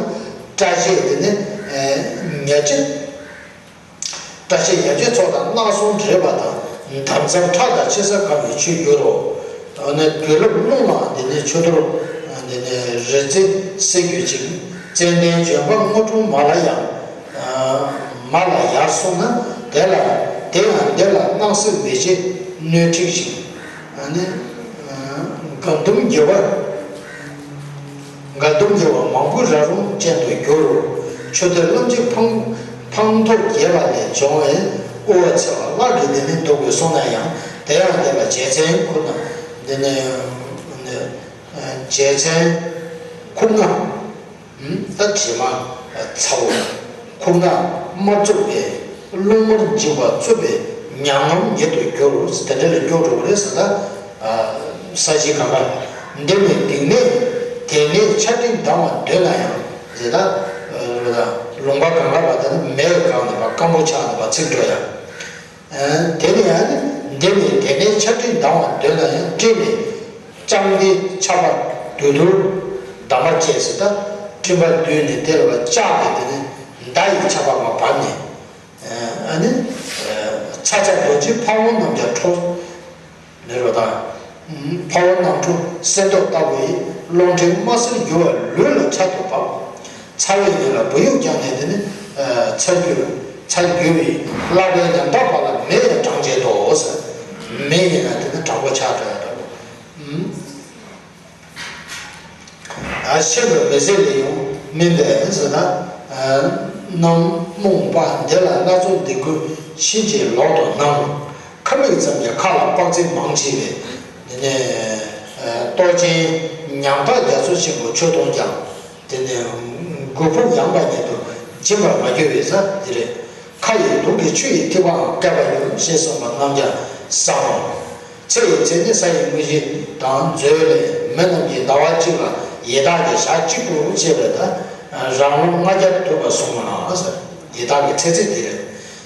སྐྲ་ཤད་དེ་ནི་ཉ་ལྕེ། སྐྲ་ཤད་ཉ་ལྕེ་ཚོགས་དང་རྣག་ཟུང་འདྲེས་པ་དང་། འདམ་རྫབ་ཁྲག་དང་ཕྱི་ས་གང་བའི་ཆུས་འགྱུར་རོ། ཨ་ནི་དུག་ལྷབ་རླུང་ལའང་འདི་ནི་ཆུ་གཏོར་འདི་ནི་རི་རྩེ་བསྲེག་གྱུར་ཅིང་། ཙན་དན་ལྗོན་པ་སྔོ་ཀྲུང་མ་ལ་ཡང་། མ་ལ་ཡར་སོང་ན་དེ་ལ་དེ་ཡང་འདི་ལ་རྣག་བསིལ་མེ་ལྕེ་སྣོད་འཁྲིགས་ཤིང་། ཨ་ནི་དགའ་འདུམ་རྒྱུ་བ། དགའ་འདུམ་རྒྱུ་བ་མང་པོའི་ར་རུང་ཅན་དུ་འགྱུར། ཆུ་གཏེར་རླབས་ཆེན་འཕང་འཕང་མཐོ་རྒྱས་པ་ལས་བྱུང་བའི་དབུ་བ་ཚལ་བ་གླགས་ཀྱིས་འདི་ནི་འདུག་པས་སོང་ན་ཡང་། དེ་ཡང་དེ་ལ་རྒྱལ་མཚན་ཁུག་རྣམས་འདི་ནི་རྒྱལ་མཚན་ཁུག་རྣམས་ད་དྲི་མ་ཚ་བོ་ཁུག་རྣམས་མ་བཙུགས་པས་རླུང་མར་འཇིག་པ་རྩུབ་པའི་མྱ་ངམ་ཉིད་དུ་འགྱུར། དེ་འདྲ་ལ་འགྱུར་འགྲོ་བ་རེད་ཟེར། ད་ས་གཞི་གང་ག་འདི་ནི་དེ་ནས་དེ་ནས་ཆར་སྤྲིན་ལྡང་བ་འདོད་ན་ཡང་ཟེར། ད་ལུང་པ་གང་ག་བ་ད་ནི་མེ་གང་ནས་བ་སྐམ་པོ་ཆགས་ནས་བ་ཚིག་འགྲོ་ཡང་། དེ་ནས་ཡང་ནི་འདི་ནི་དེ་ནས་ཆར་སྤྲིན་ལྡང་བ་འདོད་ན་ཡང་། སྤྲིན་ནི་ལྕགས་མདའི་ཆར་པ་དུར་དུར་འདབ་མ་བཅས་ཟེར། ད་སྤྲིན་པ་བསྡུས་ནས་དེ་ལ་ལྕགས་ཀྱི་དེ་ནི་མདའ་ཡི་ཆར་པ་མ་བབས་ནས། ཨ་ནི་ཚ་ཆ་རྡོ་རྗེ་ཕ་བོང་རྣམས་ཀྱང་ཁྲོ་ནས་རོ། ད་ཕ་བོང་རྣམས་ཁྲོ་གསེར་མདོག་ལྟ་བུ་ཡི། རླུང་ཕྲན་དམར་སེར་རྒྱུ་བ་ལུས་ལ་ཆར་དུ་བབས། ཚ་བའི་ཉིན་ལ་བུ་ཡུག་བརྐྱངས་ནས་དེ་ནི་ཚ་རྒྱུ་ཚ་རྒྱུ་བའི་ལག་པའི་ཉམ་ཐག་པ་ལ་མེ་ཡང་གྲང་བྱེད་དོ་ཟེར། མེ་ཡིན་ན་དེ་ནི་གྲང་པོ་ཆགས་འགྲོ་ཡ་འདྲ་བོ། ཤིན་ཏུ་མི་བཟད་ལས་ཡང་སྨིན་པས་ཟེར། ན་གནམ་རྨོངས་པ་འདི་ལ་སྣ་ཚོགས་སྡིག་ཀུན་ཕྱིན་ཅི་ལོག་ཏུ་སྣང་། ཁ་མིག་ཙམ་གྱིས་ཁ་ལ་དཔག་ཚད་མང་ཆེ་བས། དེ་ནས་ལྟོགས་ཆེན་ཉམ་ཐག་རྒྱ་མཚོ་ཆེན་པོ་ཁྱོད་མཐོང་ཀྱང་། དེ་ནས་མགོ་ཕུག་ཡངས་པ་ཉིད་དུ་འབྱིན་པར་མ་གྱུར་པས་ཟེར། དེ་རེད། ཁ་ཡི་དུག་གིས་ཆུ་ཡི་ཐིགས་པའང་བསྐལ་པར་གྱུར་ཞེས་གསུངས་པ་རྣམས་ཀྱང་གསང་ངོ་། ཚེ་ཡི་ཚད་ནི་ས་ཡི་དངོས་གཞི་དང་མཛོད་ལས། མི་རྣམས་ཀྱིས་ཟླ་བ་གཅིག་ལ་ཡི་དྭགས་ཀྱི་ཞག་གཅིག་ཏུ་བྱས་པས་ད་རང་རླུང་ལྔ་བརྒྱ་ཐུབ་པར་གསུངས་པ་ན་ཟེར། ཡི་དྭགས་ཀྱི་ཚེ་ཚད་དེ་རེད།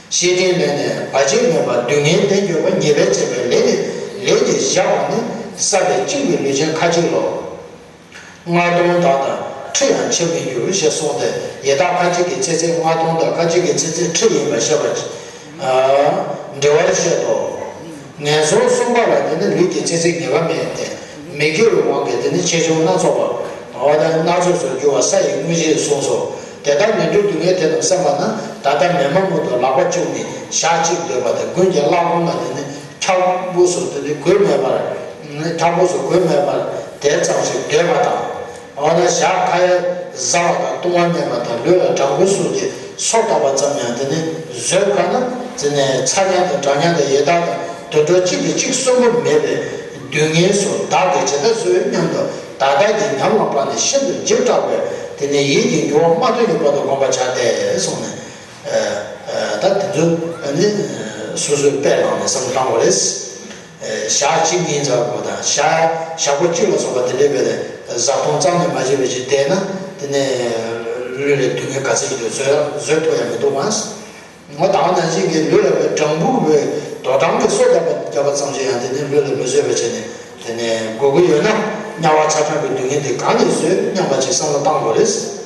ཤེས་ལྡན་ལས་ནི་བར་ཆད་མེད་པ། སྡུག་བསྔལ་བསྟན་གྱུར་པ། ཉེས་པས་བཅད་པའི་ལས་ནི་ལས་ཀྱིས་བཞག་པ་ནི། བསགས་པའི་གཅིག་པུའི་ལུས་ཅན་ཁ་ཅིག་ལོ། ལྔ་སྟོང་དག་དང་ཁྲི་ཡང་ཕྱེ་མི་འགྱུར་ཞེས་གསུངས་ཏེ། ཡི་དྭགས་ཁ་ཅིག་གི་ཚེ་ཚད་ལྔ་སྟོང་དང་ཁ་ཅིག་གི་ཚེ་ཚད་ཁྲི་ཡིན་པར་བཤད་པ། ཨ། འགྲེལ་པར་བཤད་དོ། ངན་སོང་གསུམ་པ་ལ་དེ་ནི་ལུས་ཀྱི་ཚེ་ཚད་ངེས་པ་མེད་དེ། མི་དགེ་བའི་དབང་གིས་དེ་ནི་ཆེ་ཆུང་སྣ་ཚོགས་པ། འོ་ན་སྣ་ཚོགས་སུ་འགྱུར་བ་ས་ཡི་དངོས་གཞིར་གསུངས་སོ། དེ་ལྟར་ངན་འགྲོའི་སྡུག་བསྔལ་དེ་རྣམས་བསམ་པ་ན། ད་ལྟ་མེ་མ་མུ་ཏོ་ལག་པ་བཅུག་ནས་ཞག་གཅིག་སྡོད་པ་དང་། དགུན་གྱི་གླང་གོང་ལ་དེ་ནི་འཁྱག་པོ་སོགས་དེ་ནི་གོས་མེད་པར། འཁྱག་པོ་སོགས་གོས་མེད་པར་དེ་ཙམ་ཞིག་སྡོད་པ་དང་། འོ་ན་ཞག་ཁ་ཡར་བཟའ་བ་དང་བཏུང་བ་མེད་པ་དང་། ལུས་ལ་སྦྲང་བུ་སོགས་ཀྱི་སོ་བཏབ་པ་ཙམ་ཡང་དེ་ནི་བཟོད་དཀའ་ན། དེ་ནི་ཚ་དམྱལ་དང་གྲང་དམྱལ་དང་ཡི་དྭགས་དང་དུད་འགྲོ་གཅིག་གིས་གཅིག་གསོན་པོ་མེད་པའི་སྡུག་བསྔལ་སོགས་བདག་གིས་ཇི་ལྟར་བཟོད་སྙམ་དུ། ད་ལྟ་གི་ཉམས་ལ་དཔགས་ནས་ཤིན་ཏུ་འཇིགས་སྐྲག་པས། དེ་ནི་ཡིད་ཀྱི་འགྱུར་བ་མ་ཐོན་གྱི་བར་དུ་བསྒོམ་པར་བྱ་སྟེ་གསུངས་ནས། ཨ། ད་དེ་ཚོ་ནི་སོ་སོའི་དཔེ་བླངས་ནས་བསམ་བློ་བཏང་དགོས་རེད། ཞག་གཅིག་གཉིས་ཙམ་པོ་དང་། ཞག་ཞག་པོ་གཅིག་ལ་སོགས་པ་དེ་འདྲའི་བས་ནས་བཟའ་བཏུང་རྩ་ནས་མ་བྱས་པའི་ཅིག་བསྡད་ན། དེ་ནས་ལུས་ལ་སྡུག་བསྔལ་ག་ཚོད་ཡོད་བཟོད་བཟོད་ཐུབ་ཡ་མི་འདུག་ག། ངོ་དང་ནང་བཞིན་གྱི་ལུས་ལ་བའི་སྦྲང་བུ་བའི་དོ་སྦྲང་གི་སོ་བརྒྱབ་པ་བརྒྱབ་པ་ཙམ་ཞིག་ཡང་དེ་ནས་ལུས་ལ་མི་བཟོད་པ་བྱས་ནས། དེ་ནས་དགོས་ཀྱི་ཡོད་ན་དམྱལ་བ་ཚ་གྲང་གི་སྡུག་བསྔལ་དེ་གང་ནས་བཟོད་སྙམ་པ་ཅིག་བསམ་བློ་བཏང་དགོས་རེད།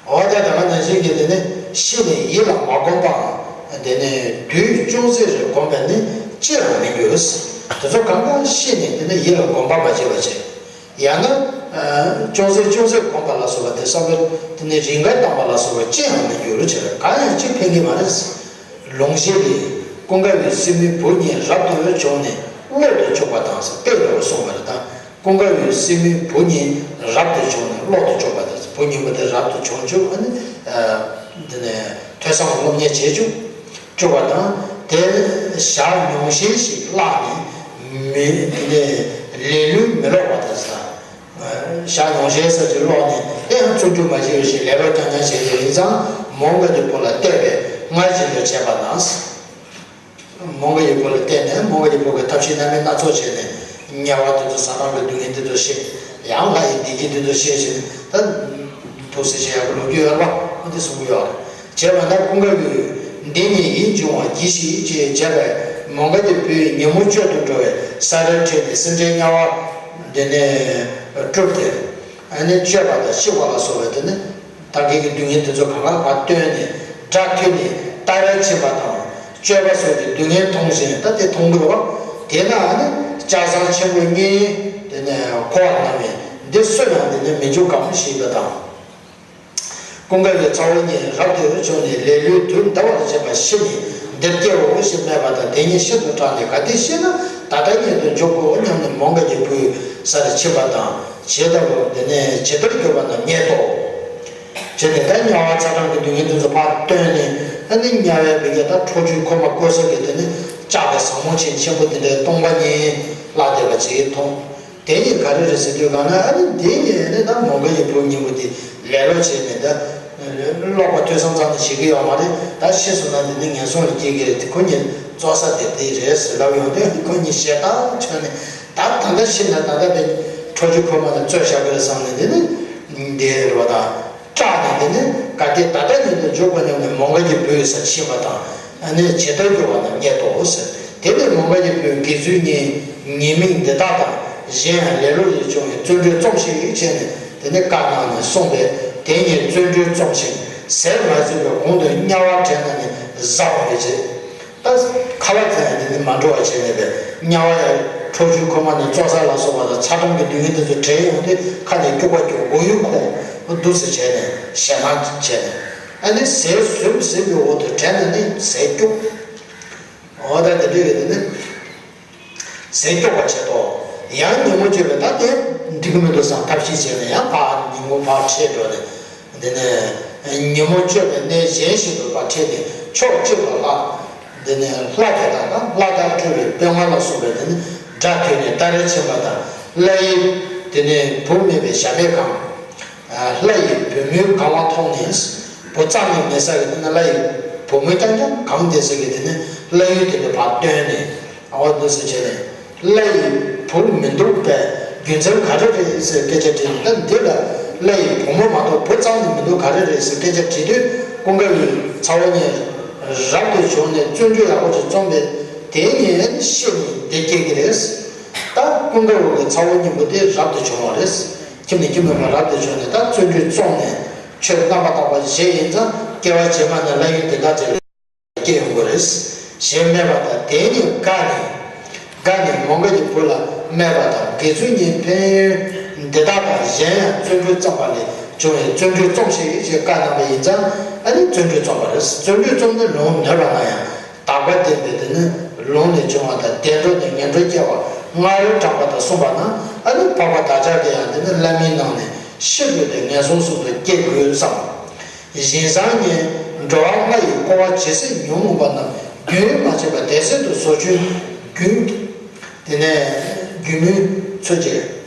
འོ་ད་དེ་ག་ནང་བཞིན་གྱི་དེ་ནི་ཤི་ནས་ཡིད་ལ་མ་བསྒོམ་པའམ། དེ་ནི་དུས་ཅུང་ཟད་རེ་བསྒོམས་པས་ནི་ཅི་ཡང་མི་འགྱུར། དེ་ཚོ་གང་ག་ཤི་ནས་དེ་ནི་ཡིད་ལ་བསྒོམ་པ་མ་བྱས་པ་བྱས། ཡང་ན་ཅུང་ཟད་ཅུང་ཟད་བསྒོམ་པ་ལ་སོགས་པ་དེ་བསམ་བློ་དེ་ནི་རིམ་གར་བཏང་པ་ལ་སོགས་པ་ཅི་ཡང་མི་འགྱུར་བྱས། གང་ཡང་ཅི་ཕན་གྱི་མ་རེད། ལུང་གཞན་ལས། ཀུན་དགའ་བོའི་སྲིང་མོའི་བུ་གཉིས་རབ་ཏུ་བྱུང་ནས་ཀློག་ཏུ་བཅུག་པ་དང་། དཔེ་ལ་གསུངས་པ་རེད་ད། ཀུན་དགའ་བོའི་སྲིང་མོའི་བུ་གཉིས་རབ་ཏུ་བྱུང་ནས་ཀློག་ཏུ་བཅུག་པ་དང་། བུ་གཉིས་པོ་དེ་རབ་ཏུ་བྱུང་བཅུག་ཨ་ནི། ཨ། འདི་ནས་ཐོས་བསམ་སློབ་གཉེར་བྱེད་བཅུག་བཅུག་པ་དང་། དེར་ཞག་ཉུང་ཤས་ཤིག་བཀླགས་ནས་མི་འདི་ནས་ལེ་ལོས་མི་ཀློག་པ་དང་། ཞག་ཉུང་ཤས་ཙམ་ཅིག་ཀློག་ནས། དེ་ཡང་བརྩོན་འགྲུས་མ་བྱས་པ་ཞིག་ལེ་ལོ་རྐྱང་རྐྱང་བྱས་ཏེ་ཡིན་ཙང་། མོའུ་འགལ་གྱི་བུ་ལ་གཏད་པས་སྔར་བཞིན་དུ་བྱས་པ་དང་། མོའུ་འགལ་གྱི་བུ་ལ་གཏད་ནས་མོའུ་འགལ་གྱི་བུ་གིས་ཐབས་ཤེས་སྣ་མིན་སྣ་ཚོགས་བྱས་ནས། དམྱལ་བ་དེ་ཚོ་ཚ་གྲང་གི་སྡུག་བསྔལ་དེ་ཚོ་ཤེས། ཡང་ལྷ་ཡི་བདེ་སྐྱིད་དེ་ཚོ་ཤེས་བྱས་ནས། ད་ཐུགས་སྲས་བྱེད་ཡག་གི་ལོ་རྒྱུས་ཡོད་རེད་པ། འོ་དེ་གསུང་གི་ཡོད་རེད། བྱས་པ་ན་ཀུན་དགའ་བོས་འདི་ནི་ཡིད་འབྱུང་བ་གྱིས་ཤིག་ཅེས་བྱས་པས། མོའུ་འགལ་གྱི་བུས་ཉིན་མོ་སྤྱོད་དུ་འགྲོ་བའི་ས་རལ་ཁྲིད་ནས་སེམས་ཅན་དམྱལ་བ་འདི་ནས་སྒྲུབ་སྟེ། ཨ་ནི་སྤྱོད་པ་དང་ཤི་བ་ལ་སོགས་པའི་དེ་ནི་བདག་གི་སྡུག་བསྔལ་དེ་ཚོ་གང་ག་ཕར་བཏོན་ནས། དགྲ་ཐུལ་ནས་སྟ་རེ་ཕྱིན་པ་དང་། སྤྱོད་པ་སོགས་ཀྱི་སྡུག་བསྔལ་མཐོང་ཞིང་། ད་དེ་མཐོང་གི་རེད་པ། དེས་ན་ཨ་ནི་སྐྱ་བཟང་ཆེན་པོ་གཉིས་དེ་ནས་འཁོར་བར་སྣང་བས། འདི་སུ་ཡང་དེ་ནི་མི་འཇུག་གམ་ཞེས་པ་དང་། ཀུན་དགའ་བོའི་ཚ་བོ་གཉིས་རབ་ཏུ་བྱུང་ནས་ལེ་ལོས་དུག་འདར་བར་བྱེད་པ་ཤི་ནས་འདིར་སྐྱེའོ་ཞེས་སྨྲས་པ་དང་། དེ་གཉིས་ཤིན་ཏུ་སྐྲག་ནས་ག་དུས་ཤི་ན་ད་ལྟ་ཉིད་དུ་འཇུག་གོ་སྙམ་ནས་མོའུ་འགལ་གྱི་བུའི་སར་ཕྱིན་པ་དང་། ཇི་ལྟ་བུ་དེ་ནས་ཇི་ལྟར་གྱུར་པ་རྣམས་རྙེད་དོ། བྱས་ནས་ད་དམྱལ་བ་ཚ་གྲང་གི་སྡུག་བསྔལ་དེ་ཚོ་ཕར་བཏོན་ནས། ཨ་ནི་དམྱལ་བའི་བུ་ག་ད་ཁྲོ་ཆུའི་ཁོལ་མ་བསྐོལ་ས་གི་དེ་ནི་ལྕགས་ཀྱི་ཟབ་མོ་ཆེན་ཆེན་པོ་དེ་འདྲའི་སྟོང་པ་ཉིད་བཀླགས་བསྡད་པ་ཅིག་མཐོང་། དེ་གཉིས་ག་རེ་རེད་ཟེར་དུས་གང་ན། ཨ་ནི་དེ་གཉིས་ནི་ད་མོའུ་འགལ་གྱི་བུ་གཉིས་པོ་དེ་ལེ་ལོ་བྱས་ནས། ད་ཀློག་པ་ཐོས་བསམ་ཙམ་ནི་བྱེད་ཀྱི་ཡོད་མ་རེད། ད་ཤི་སོང་ན་དེ་ནི་ངན་སོང་ལ་སྐྱེ་གི་རེད། དེ་ཁོ་གཉིས་རྩོག་ས་དེ་དེ་རེད་ཟེར་ལབ་ཡོང་དུས། ཁོ་གཉིས་ཞེད་སྣང་ཆགས་ནས། ད་ད་ལྟ་ཤི་ན་ད་ལྟ་དེ་ཁྲོ་ཆུ་ཁོལ་མ་ནས་བཙོས་བཞག་གི་རེད་བསམ་ནས། དེ་ནི་འདི་རེད་པ། ད་སྐྲག་ནས་དེ་ནི་ག་དུས་ད་ལྟ་ཉིད་དུ་འཇུག་གོ་སྙམ་ནས་མོའུ་འགལ་གྱི་བུའི་སར་ཕྱིན་པ་དང་། ཨ་ནི་ཇི་ལྟར་གྱུར་པ་རྣམས་རྙེད་དོ་ཟེར། དེ་ནས་མོའུ་འགལ་གྱི་བུས་དགེ་ཚུལ་གཉིས་ཉེས་དམིགས་འདི་དག་དང་། གཞན་ཡང་ལེ་ལོ་ཡིས་བྱུང་བའི་བརྩོན་འགྲུས་རྩོམས་ཤིག་ཅེས་ནས་དེ་ནས་བཀའ་གནང་ནས་གསུངས་པས། དེ་གཉིས་བརྩོན་འགྲུས་རྩོམ་ཞིང་ཟས་མ་ཟོས་པའི་གོང་དུ་དམྱལ་བ་བྲལ་ན་ནི་བཟའ་བ་མི་བྱེད། ད་ཁ་ལག་ཙམ་ཡང་དེ་ནི་མ་འགྲོ་བ་བྱས་ནས་པས། དམྱལ་བ་ཡང་ཁྲོ་ཆུའི་ཁོལ་མ་ནས་བཙོག་ས་ལ་སོགས་པ་དང་། ཚ་གྲང་གི་སྡུག་བསྔལ་དེ་ཚོ་དྲན་ཡོང་དུས་ཁ་ནས་སྐྱུག་པ་སྐྱུག་མགོ་ཡུ་འཁོར་འདུག་སེ་བྱས་ནས་ཞེད་སྣང་བྱས་ནས། ཨ་ནི་ཟས་ཟོས་ཟིན་པའི་འོག་ཏུ་དྲན་ན་ནི་ཟས་སྐྱུག་འོ་ད་དེ་འདྲ་ཡོད་དེ་ནི། ཟས་སྐྱོ་བ་བྱེད་དོ། ཡང་ཉིན་མོ་སྤྱོད་པས་ད་དེ་འགྲིག་གི་མི་འདུག་བསམ་ཐབས་ཤེས་བྱས་ནས། ཡང་ཕར་ཉིན་གུང་ཕར་འཕྲད་འགྲོ་ནས། དེ་ནས་ཉིན་མོ་སྤྱོད་པའི་གནས་གཞན་ཞིག་ཏུ་ཕར་འཕྲད་དེ་ཕྱོགས་གཅིག་ལ་ལྷ། དེ་ནས་ལྷ་དེ་དག་དང་། ལྷ་དང་སྤྲུལ་པའི་དཔོན་ངན་ལ་སོགས་པས་དེ་ནི་དགྲ་ཐུལ་ནས་སྟ་རེ་ཕྱིན་པ་དང་། ལྷ་ཡི་དེ་ནས་བུ་མེད་པའི་ཞབས་པད་གང་། ལྷ་ཡི་བུ་མོས་གང་བ་མཐོང་ནས། བུ་ཙམ་ཡང་མེད་ས་གི་དེ་ནི་ལྷ་ཡི་བུ་མོ་རྐྱང་རྐྱང་གང་བསྡད་ས་གི་དེ་ནི་ལྷ་ཡུལ་དེ་ནས་ཕར་བཏོན་ནས། འོ་འདུག་སེ་བྱས་ནས། ལྷ་ཡི་བུ་མི་འདུག་པས་རྒྱུ་མཚན་ག་རེ་རེད་ཟེར་སྐད་ཆ་དྲིས་ནས། ད་འདི་ལ་ལྷ་ཡི་བུ་མོ་མ་གཏོགས་བུ་ཙམ་ཡང་མི་འདུག་ག་རེ་རེད་ཟེར་སྐད་ཆ་དྲིས་དུས། ཀུན་དགའ་བོའི་ཚ་བོ་གཉིས་ རབ་ཏུ་བྱུང་ནས་བརྩོན་འགྲུས་ཡག་པོ་ཅིག་རྩོམ་པས་དེ་ཉིད་ཤེས་ནས་བདེ་སྐྱེ་གི་རེད། ད་ཀུན་དགའ་བོ་གི་ཚ་བོ་སྙིང་པོ་དེ་རབ་ཏུ་བྱུང་བ་རེད། ཁྱིམ་ནས་ཁྱིམ་མེད་པར་རབ་ཏུ་བྱུང་ནས་ད་བརྩོན་འགྲུས་རྩོམ་ནས་ཆོས་རྣམ་པར་དག་པ་བཞེས་ཡིན་ཙང་སྐྱེ་བ་རྗེས་མ་ནས་ལྷ་ཡུལ་འདི་དག་དེར་སྐྱེ་ཡོང་གི་རེད། ཞེས་སྨྲས་པ་དང་དེ་ཉིད་དགའ་ནས། དགའ་ནས་མོའུ་འགལ་གྱི་བུ་ལ་སྨྲས་པ་དང་དགེ་ཚུལ་གཉིས་ཕན་ཡོན་འདི་དག་དང་གཞན་ཡང་བརྩོན་འགྲུས་བརྩམས་པ་ལས་བྱུང་བའི་བརྩོན་འགྲུས་རྩོམ་ཤིག་ཅེས་བཀའ་གནང་བ་ཡིན་ཙང་ཨ་ནི་བརྩོན་འགྲུས་རྩོམ་པ་རེད། བརྩོན་འགྲུས་རྩོམ་ནས་ལུང་ནོད་པ་ན་ཡང་དག་པ་བསྟན་པའི་དེ་ནི་ལུང་ནས་བྱུང་བ་དང་བདེ་འགྲོ་ནས་ངན་འགྲོར་སྐྱེ་བ་སྔ་རོལ་དྲངས་པ་དང་གསུངས་པ་ན་ཨ་ནི་འཕགས་པ་བདག་ཅག་གིས་ཡང་དེ་ནི་བླ་མའི་ནང་ནས་ཤེས་དགོས་པའི་ངན་སོང་གསུམ་དུ་སྐྱེ་དགོས་སམ། བཞིན་བཟང་ཉིད་འགྲོ་བ་ལྔ་ཡི་སྐོར་བ་ཇི་སྲིད་ཉོན་མོངས་པ་རྣམས་རྒྱུན་མ་ཆད་པར་དེ་སྲིད་དུ་ཟོ་ཆུན་རྒྱུན། དེ་ནས་རྒྱུན་མུན་ཚོད་ཅིང་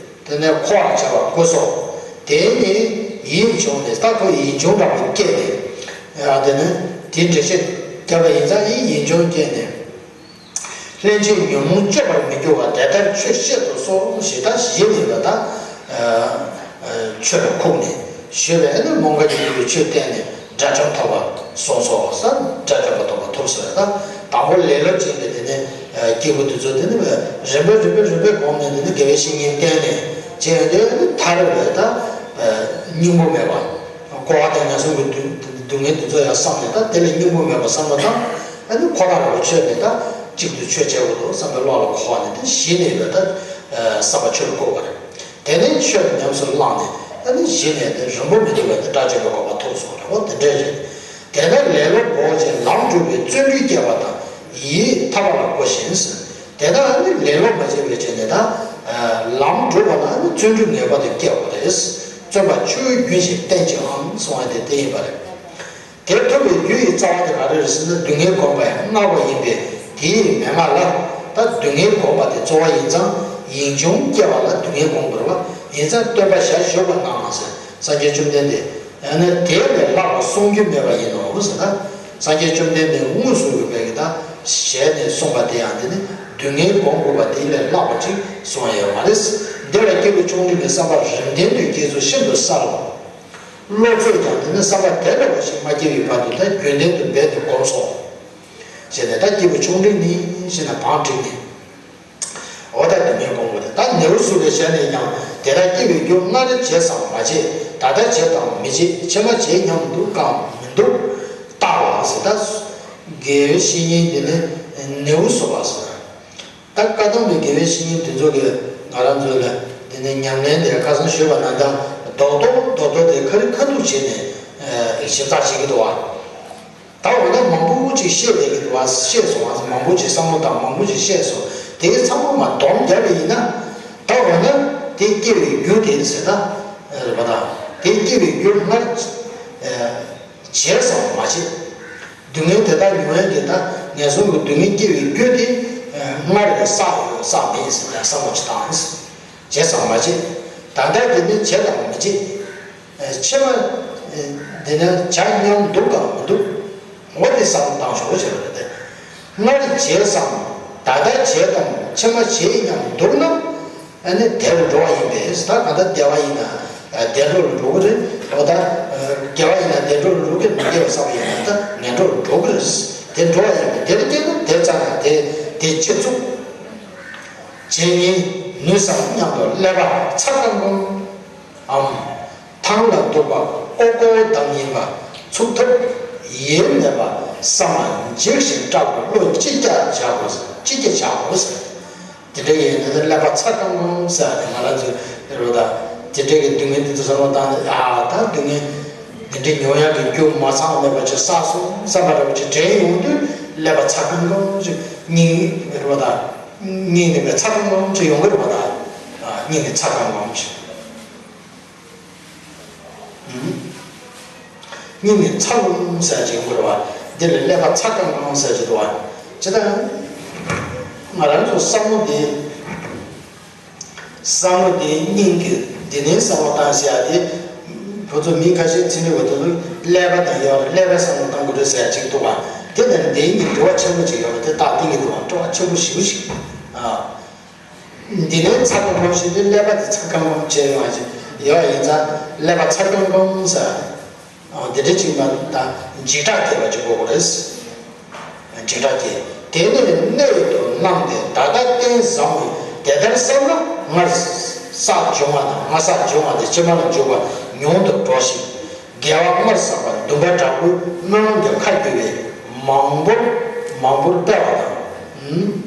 དེ་ནས་འཁོར་བར་བྱ་བ་དགོས་སོ། དེ་ནི་ཡིད་བྱུང་ནས་ད་ཁོ་ཡིད་འབྱུང་འདྲ་བོ་སྐྱེས་ནས་ཡང་དེ་ནི་དེ་འགྲེལ་བཤད་བརྒྱབ་པ་ཡིན་ཙང་ཡིད་ཡིད་འབྱུང་སྐྱེས་ནས། ལྷན་ཅིག་ཉོན་མོངས་སྐྱོབ་པར་མི་འགྱུར་བ་དེ་ལྟར་ཆོས་བཤད་དུ་གསོལ་ཞེས་ད་གཞི་ནས་ད་ལྟ་ཆོས་ལ་ཁུག་ནས་ཞུས་པས་ཨ་ནི་མོའུ་འགལ་གྱི་བུས་ཆོས་བསྟན་ནས་དགྲ་བཅོམ་ཐོབ་པ་སོང་སོ་ས་དགྲ་བཅོམ་པ་ཐོབ་པ་ཐོབ་ཟེར་ད་དང་པོ་ལེ་ལོ་ཅན་གྱི་དེ་ནས་སྐྱེས་བུ་དེ་ཚོ་དེ་ནི་རིམ་པས་རིམ་པས་རིམ་པས་བསྒོམས་ནས་དེ་ནི་དགེ་བའི་བཤེས་གཉེན་བསྟེན་ནས་བྱས་ཡོང་དུས་ཨ་ནི་ཐར་བའི་ད་སྙིང་པོ་མེད་པ། འཁོར་བ་དང་ངན་སོང་གི་སྡུག་སྡུག་བསྔལ་དེ་ཚོ་ཡང་བསམ་ནས་ད་དེ་ལས་སྙིང་པོ་མེད་པ་བསམ་བློ་བཏང་། ཨ་ནི་ཁོ་ཐག་རང་ཆོད་ནས་ད་གཅིག་ཏུ་ཆོས་བྱེད་དགོས་འདུག་བསམ་པའི་བློ་ལ་འཁོར་བ་ནས་དེ་གཞི་ནས་ཡོད་ད་བསམ་པ་ཆོས་ལ་བཀོད་པ་རེད། དེ་ནས་ཆོས་ཉམས་སུ་བླངས་ནས་ཨ་ནི་གཞི་ནས་དེ་རིང་པོ་མི་འདུག་པའི་དེ་དགྲ་བཅོམ་པའི་གོ་འཕང་ཐོབ་སོང་རེད། འོ་དེ་འདྲས་རེད། དེ་ནས་ལེ་ལོ་འབོག་ཅིང་ལམ་སྒྲུབ་པའི་བརྩོན་འགྲུས་བསྐྱེད་པ་དང་ཡིད་ཐར་པ་ལ་བསྒོ་ཞིང་། དེ་ལྟར་ནི་ལེ་ལོ་མ་བྱས་པའི་ཆ་ནས་ད་ལམ་སྒྲུབ་པ་ལ་ནི་བརྩོན་འགྲུས་ངེས་པར་དུ་བསྐྱེད་དགོས་རེད། བརྩོན་པ་ཆུ་བོའི་རྒྱུན་བཞིན་བསྟེན་ཅིང་ཨང་གསུང་བ་དེ་དེ་ཡིན་པ་རེད། དེ་ཐུབ་པའི་རྒྱུ་ཡི་རྩ་བ་དེ་ག་རེ་རེད་ཟེར་ན་སྡུག་བསྔལ་བསྒོམ་པ་ཡང་སྔགས་པ་ཡིན་པས་དེའི་མན་ངག་ལ་ད་སྡུག་བསྔལ་བསྒོམ་པ་དེ་གཙོ་བོ་ཡིན་ཙང་ཡིད་འབྱུང་སྐྱེ་བ་ལ་སྡུག་བསྔལ་བསྒོམ་དགོས་པ་ཡིན་ཙང་སྟོན་པ་ཞལ་བཞུགས་པ་གནང་ལ་ཟེར་སངས་རྒྱས་བཅོམ་ལྡན་འདས། ཡང་ན་དེ་ལས་ལྷག་པ་གསུང་རྒྱུ་མེད་པ་ཡིན་ནོ་ཟེར་ན། སངས་རྒྱས་བཅོམ་ལྡན་འདས་དངོས་སུ་ཡོད་པའི་གི་ད་ཞལ་ནས་གསུངས་པ་དེ་ཡང་དེ་ནི་སྡུག་བསྔལ་སྒོམ་དགོས་པ་དེ་ལས་ལྷག་པ་ཅིག་གསུངས་ཡོད་མ་རེད། འདི་ལ་སྐྱེས་བུ་ཆུང་འབྲིང་གི་བསམ་པ་རིམ་ལྡན་དུ་སྐྱེས་ཚུལ་ཤིན་ཏུ་གསལ་ལོ། བློ་ཚོད་ཀྱང་དེ་ནི་བསམ་པ་དེ་འདྲ་བ་ཞིག་མ་སྐྱེ་བའི་བར་དུ་ད་རྒྱུན་ལྡན་དུ་འབད་དེ་སྒོམ་སོང་། ཞེས་ནས་ད་སྐྱེས་བུ་ཆུང་འབྲིང་ནི་ཞེ་ན་བང་བསྒྲིགས་ནས། འོ་ད་སྡུག་བསྔལ་སྒོམ་དགོས་ཏེ་ད་ནེའུ་སུ་ལའི་ཞལ་ནས་ཀྱང་དེ་ལྟར་སྐྱེ་བའི་རྒྱུ་སྔར་བྱས་སམ་མ་བྱས་ད་ལྟ་བྱས་དང་མི་བྱེད་ཕྱི་མ་བྱེད་སྙམ་འདུག་གམ་མི་འདུག་བརྟག་པ་ཟེར་ད་དགེ་བའི་བཤེས་གཉེན་དེ་ནི་ནེའུ་སུ་ལ་ཟེར། ད་བཀའ་གདམས་པའི་དགེ་བའི་བཤེས་གཉེན་དེ་ཚོ་གིས་ང་རང་ཚོ་ལ་དེ་ནི་ཉམས་ལེན་དེ་ཁ་སང་ཞུས་པ་ནང་ལྟར་རྡོག་རྡོག་རྡོག་རྡོག་དེ་ཁ་རི་ཁ་ཐུག་བྱས་ནས་ཞིབ་ཚགས་བྱེད་ཀྱི་འདུག་བ། ད་འོ་ན་མང་པོ་ཅིག་བཤད་བསྡད་ཀྱི་འདུག་བ། བཤད་སོང་བ། མང་པོ་ཅིག་བསམ་བློ་བཏང་མང་པོ་ཅིག་བཤད་སོང་། དེ་ཚང་མ་མ་སྡོམ་བརྒྱབ་པ་ཡིན་ན། ད་འོ་ན་དེ་སྐྱེ་བའི་རྒྱུ་དེ་ཟེར་ད་རེད་པ། ད་དེ་སྐྱེ་བའི་རྒྱུ་སྔར་བྱས་སམ་མ་བྱས། སྡུག་བསྔལ་དེ་དག་མྱོང་ཡས་ཀྱི་ད་ངན་སོང་གི་སྡུག་བསྔལ་སྐྱེ་བའི་རྒྱུ་དེ་སྔར་བསགས་ཡོད་བསགས་མེད་ཟེར་ད་བསམ་བློ་ཅིག་བཏང་། བྱས་སམ་མ་བྱས། ད་ལྟ་དེ་ནི་བྱས་དང་མི་བྱེད། ཕྱི་མ་འདི་ནི་བྱ་སྙམ་འདུག་གམ་མི་འདུག་འོ་དེ་བསམ་བློ་བཏང་ཆོག་ཅེས་པ་རེད་དེ། སྔར་བྱས་སམ་ད་ལྟ་བྱས་དང་ཕྱི་མ་བྱེད་སྙམ་འདུག་ན་ཨ་ནི་བདེ་རུ་འགྲོ་བ་ཡིན་པས། ད་གང་ལྟར་བདེ་བ་ཡིན་ན་བདེ་འགྲོ་ལ་འགྲོ་གི་རེད། འོ་ད་དགེ་བ་ཡིན་ན་བདེ་འགྲོ་ལ་འགྲོ་གི་རེད། མི་དགེ་བ་བསགས་པ་ཡིན་ན་ད་ངན་འགྲོ་ལ་འགྲོ་གི་རེད། དེ་འགྲོ་བ་ཡིན་པས་དེར་སྐྱེས་ན་དེ་ཙམ་ན་དེ་དེ་ཅི་ཚུགས། བྱེད་ཉིད་ནུས་སམ་སྙམ་དུ་ཀླད་པ་ཚ་གང་གང་འམ། ཐང་ལ་འདུག་པ་ཨོ་ཀོ་བོ་དམ་ཡིན་པ་ཚུགས་ཐུབ་ཡེ་མེད་པ་བསམ་པ་འཇིགས་ཤིང་སྐྲག་པའི་བློ་ཅི་བསྐྱེད་བྱ་དགོས། ཅི་བསྐྱེད་བྱ་དགོས། དེ་འདྲ་ཡིན་ན་ཀླད་པ་ཚ་གང་གང་ཟེར་ཏེ་ང་རང་ཚོས་རེད་པ། ད་དེ་འདྲ་གི་སྡུག་བསྔལ་དེ་ཚོ་བསམ་བློ་བཏང་ནས་ཨ་ད་སྡུག་བསྔལ་འདི་འདྲ་མྱོང་ཡག་གི་རྒྱུ་མ་ཚང་མེད་པ་ཅིག་བསགས་སོང་བསམ་པ་འདྲ་པོ་ཅིག་དྲན་ཡོང་དུས་ཀླད་པ་ཚ་གང་གང་ཅིག་སྙིང་རེད་པ། ད་སྙིང་ནས་པའི་ཚ་གང་གང་ཅིག་ཡོང་གི་རེད་པ། ད་སྙིང་ནས་ཚ་གང་གང་ཅིག་སྙིང་ནས་ཚ་ལུམ་ཟེར་ཅིག་ཡོང་གི་རེད་པ། འདི་ལ་ཀླད་པ་ཚ་གང་གང་ཟེར་གྱི་འདུག་པ། ཇི་ལྟར་ང་རང་ཚོ་བསམ་བློ་འདི། བསམ་བློ་དེ་སྙིང་གི་འདི་ནས་བསམ་བློ་བཏང་ཟེར་ཡ་དེ། བུ་ཚོ་མི་ཁ་ཤས་ཚིག་འབྲི་བ་དེ་ཚོ་ཀླད་པ་དང་ཡོད་རེད། ཀླད་པས་བསམ་བློ་བཏང་དགོས་རེད་ཟེར་ཡ་ཅིག་འདུག་པ། དེ་དང་འདིའི་གཉིས་འབྲེལ་བ་ཆེན་པོ་ཅིག་ཡོད་རེད། དེ་ཏག་ཏིག་གི་འདུག་པ། འབྲེལ་བ་ཆེན་པོ་ཞེ་པོ་ཞིག་ཨ། འདི་ནས་ཚ་གང་གང་ཞིག་དེ་ཀླད་པ་དེ་ཚ་གང་གང་བྱས་ཡོང་བ་ཅིག་ཡོད་ཡིན་ཙང་ཀླད་པ་ཚ་གང་གང་ཟེར། འོ་དེ་འདྲ་ཅིག་མ་ད་འཇིགས་སྐྲག་སྐྱེས་པ་ཅིག་དགོས་དགོས་རེད། འབྲེལ་སྒྲ་སྐྱེ། དེ་ནས་གནད་དུ་བླངས་ཏེ་ད་ལྟ་རྟེན་བཟང་བས་དེ་ལྟར་བསམས་ན་སྔར་བསགས་འབྱུང་བ་དང་སྔར་བསགས་འབྱུང་བ་དེ་ཕྱི་མ་ལ་འཇུག་པ་ཉུང་དུ་འགྲོ་ཞིང་། དགེ་བ་སྔར་བསགས་པ་འདུན་པ་དྲག་པོས་རྣམ་སྣང་གི་ཁ་རྒྱུ་བས་མང་པོར་མང་པོར་སྤེལ་བ་དང་།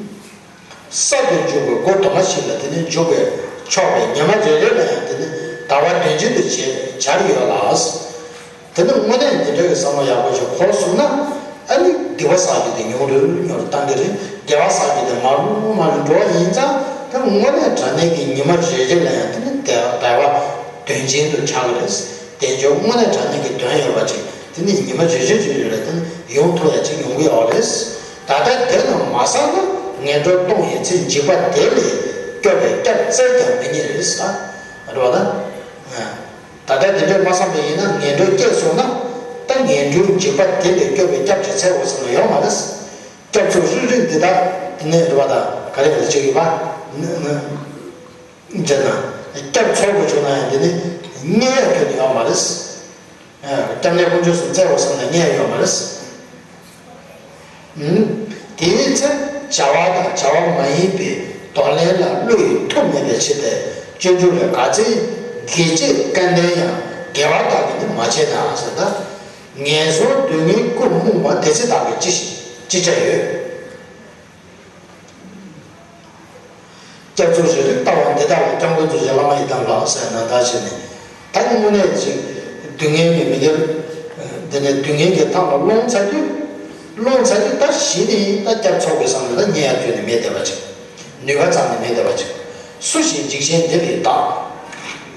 གསར་དུ་འཇུག་པའི་སྒོ་དུ་མ་ཞིག་ལ་དེ་ནི་འཇུག་པས་ཆོག་པས་ཉི་མ་རེ་རེ་ལ་ཡང་དེ་ནི་ཟླ་བ་དོན་ཆེན་དུ་བྱེད་བྱར་ཡོད་ལ། དེ་ནི་དངོས་གནས་འདི་འདྲ་གི་བསམ་བློ་ཡག་པོ་ཞིག་འཁོར་སོང་ན་ཨ་ནི་སྡིག་པ་བསགས་རྒྱུ་དེ་ཉུང་རུ་ཉུང་རུ་བཏང་གི་རེད། དགེ་བ་བསགས་རྒྱུ་དེ་མང་རུ་མང་རུ་འགྲོ་བ་ཡིན་ཙང་དེ་དངོས་གནས་དྲང་གནས་ཀྱི་ཉི་མ་རེ་རེ་ལ་ཡང་དེ་ནི་ཟླ་བ་དོན་ཆེན་དུ་ཆགས་ཀྱི་རེད། དལ་འབྱོར་དངོས་གནས་དྲང་གནས་ཀྱི་དོན་ཡོད་པ་ཅིག་དེ་ནི་ཉི་མ་རེ་རེ་རེ་རེ་ལ་དེ་ནི་ཡོང་ཐུབ་ཡ་ཅིག་ཡོང་གི་ཡོད་རེད། ད་ལྟ་དེ་རྣམས་མ་བསགས་ན་ངན་འགྲོར་ལྟུང་བའི་ཚེ་འཇིགས་པ་དེ་ལས་སྐྱོབ་པའི་སྐྱབས་བཙལ་ཀྱང་མི་རྙེད་རེད་ཟེར། རེད་བ་ད། ད་ལྟ་དེ་འདྲས་མ་བསམ་པ་ཡིན་ན་ངན་འགྲོར་སྐྱེས་སོང་ན་ད་ངན་འགྲོའི་འཇིགས་པ་དེ་ལས་སྐྱོབ་པའི་སྐྱབས་ཅིག་འཚོལ་དགོས་བསམ་ན་ཡོད་མ་རེད། སྐྱབས་འཚོལ་རིགས་རིགས་འདི་དག་དེ་ནས་རེད་བ་ད་ག་རེ་རེད་ཅིག་ཡོད་པ། བྱས་ན། སྐྱབས་འཚོལ་དགོས་བྱུང་ན་ཡང་འདི་ནི་རྙེད་ཡ་ཁྱོན་ནས་ཡོད་མ་རེད། སྐྱབས་གནས་དཀོན་མཆོག་གསུམ་བཙལ་བ་བསམ་ན་རྙེད་ཡ་ཡོད་མ་རེད། དེའི་ཚེ་བྱ་བ་དང་བྱ་བ་མ་ཡིན་པའི་གདོང་ལེན་ལ་བློ་ཡིས་ཐུག་མེད་པའི་ཕྱིར་ཏེ། སྤྱོད་འཇུག་ལས་ག་ཚོད་དགེ་སྤྱོད་སྐལ་ལྡན་ཡང་དགེ་བ་དག་གིས་ནི་མ་བྱས་ན་ཟེར་ད། ངན་སོང་སྡུག་བསྔལ་ཀུན་རྨོངས་པ་དེ་ཚེ་བདག་གིས་ཅི་ཞིག་ཅི་བྱ་ཡོད། སྐྱབས་འཚོལ་རིགས་རིགས་ལྟ་བ་འདི་དག་ལ་སྐྱབས་མགོན་རྡོ་རྗེ་བླ་མ་ཡི་དམ་ལགས་ཟེར་ན་ད་བྱས་ནས་ད་དངོས་གནས་ཅིག་སྡུག་བསྔལ་གྱི་མི་དགེ་འདི་ནས་སྡུག་བསྔལ་གྱི་མཐའ་ལ་ལྷུང་ཚར་དུས་ལྷུང་ཚར་དུས་ད་གཞི་ནས་ད་སྐྱབས་འཚོལ་དགོས་བསམ་ནས་ད་རྙེད་ཡ་ཁྱོན་ནས་མེད་བསྡད་པ་ཅིག་ནུས་པ་ཙམ་ནས་མེད་བསྡད་པ་ཅིག་སུ་ཞིག་འཇིགས་ཆེན་འདི་ལས་བདག་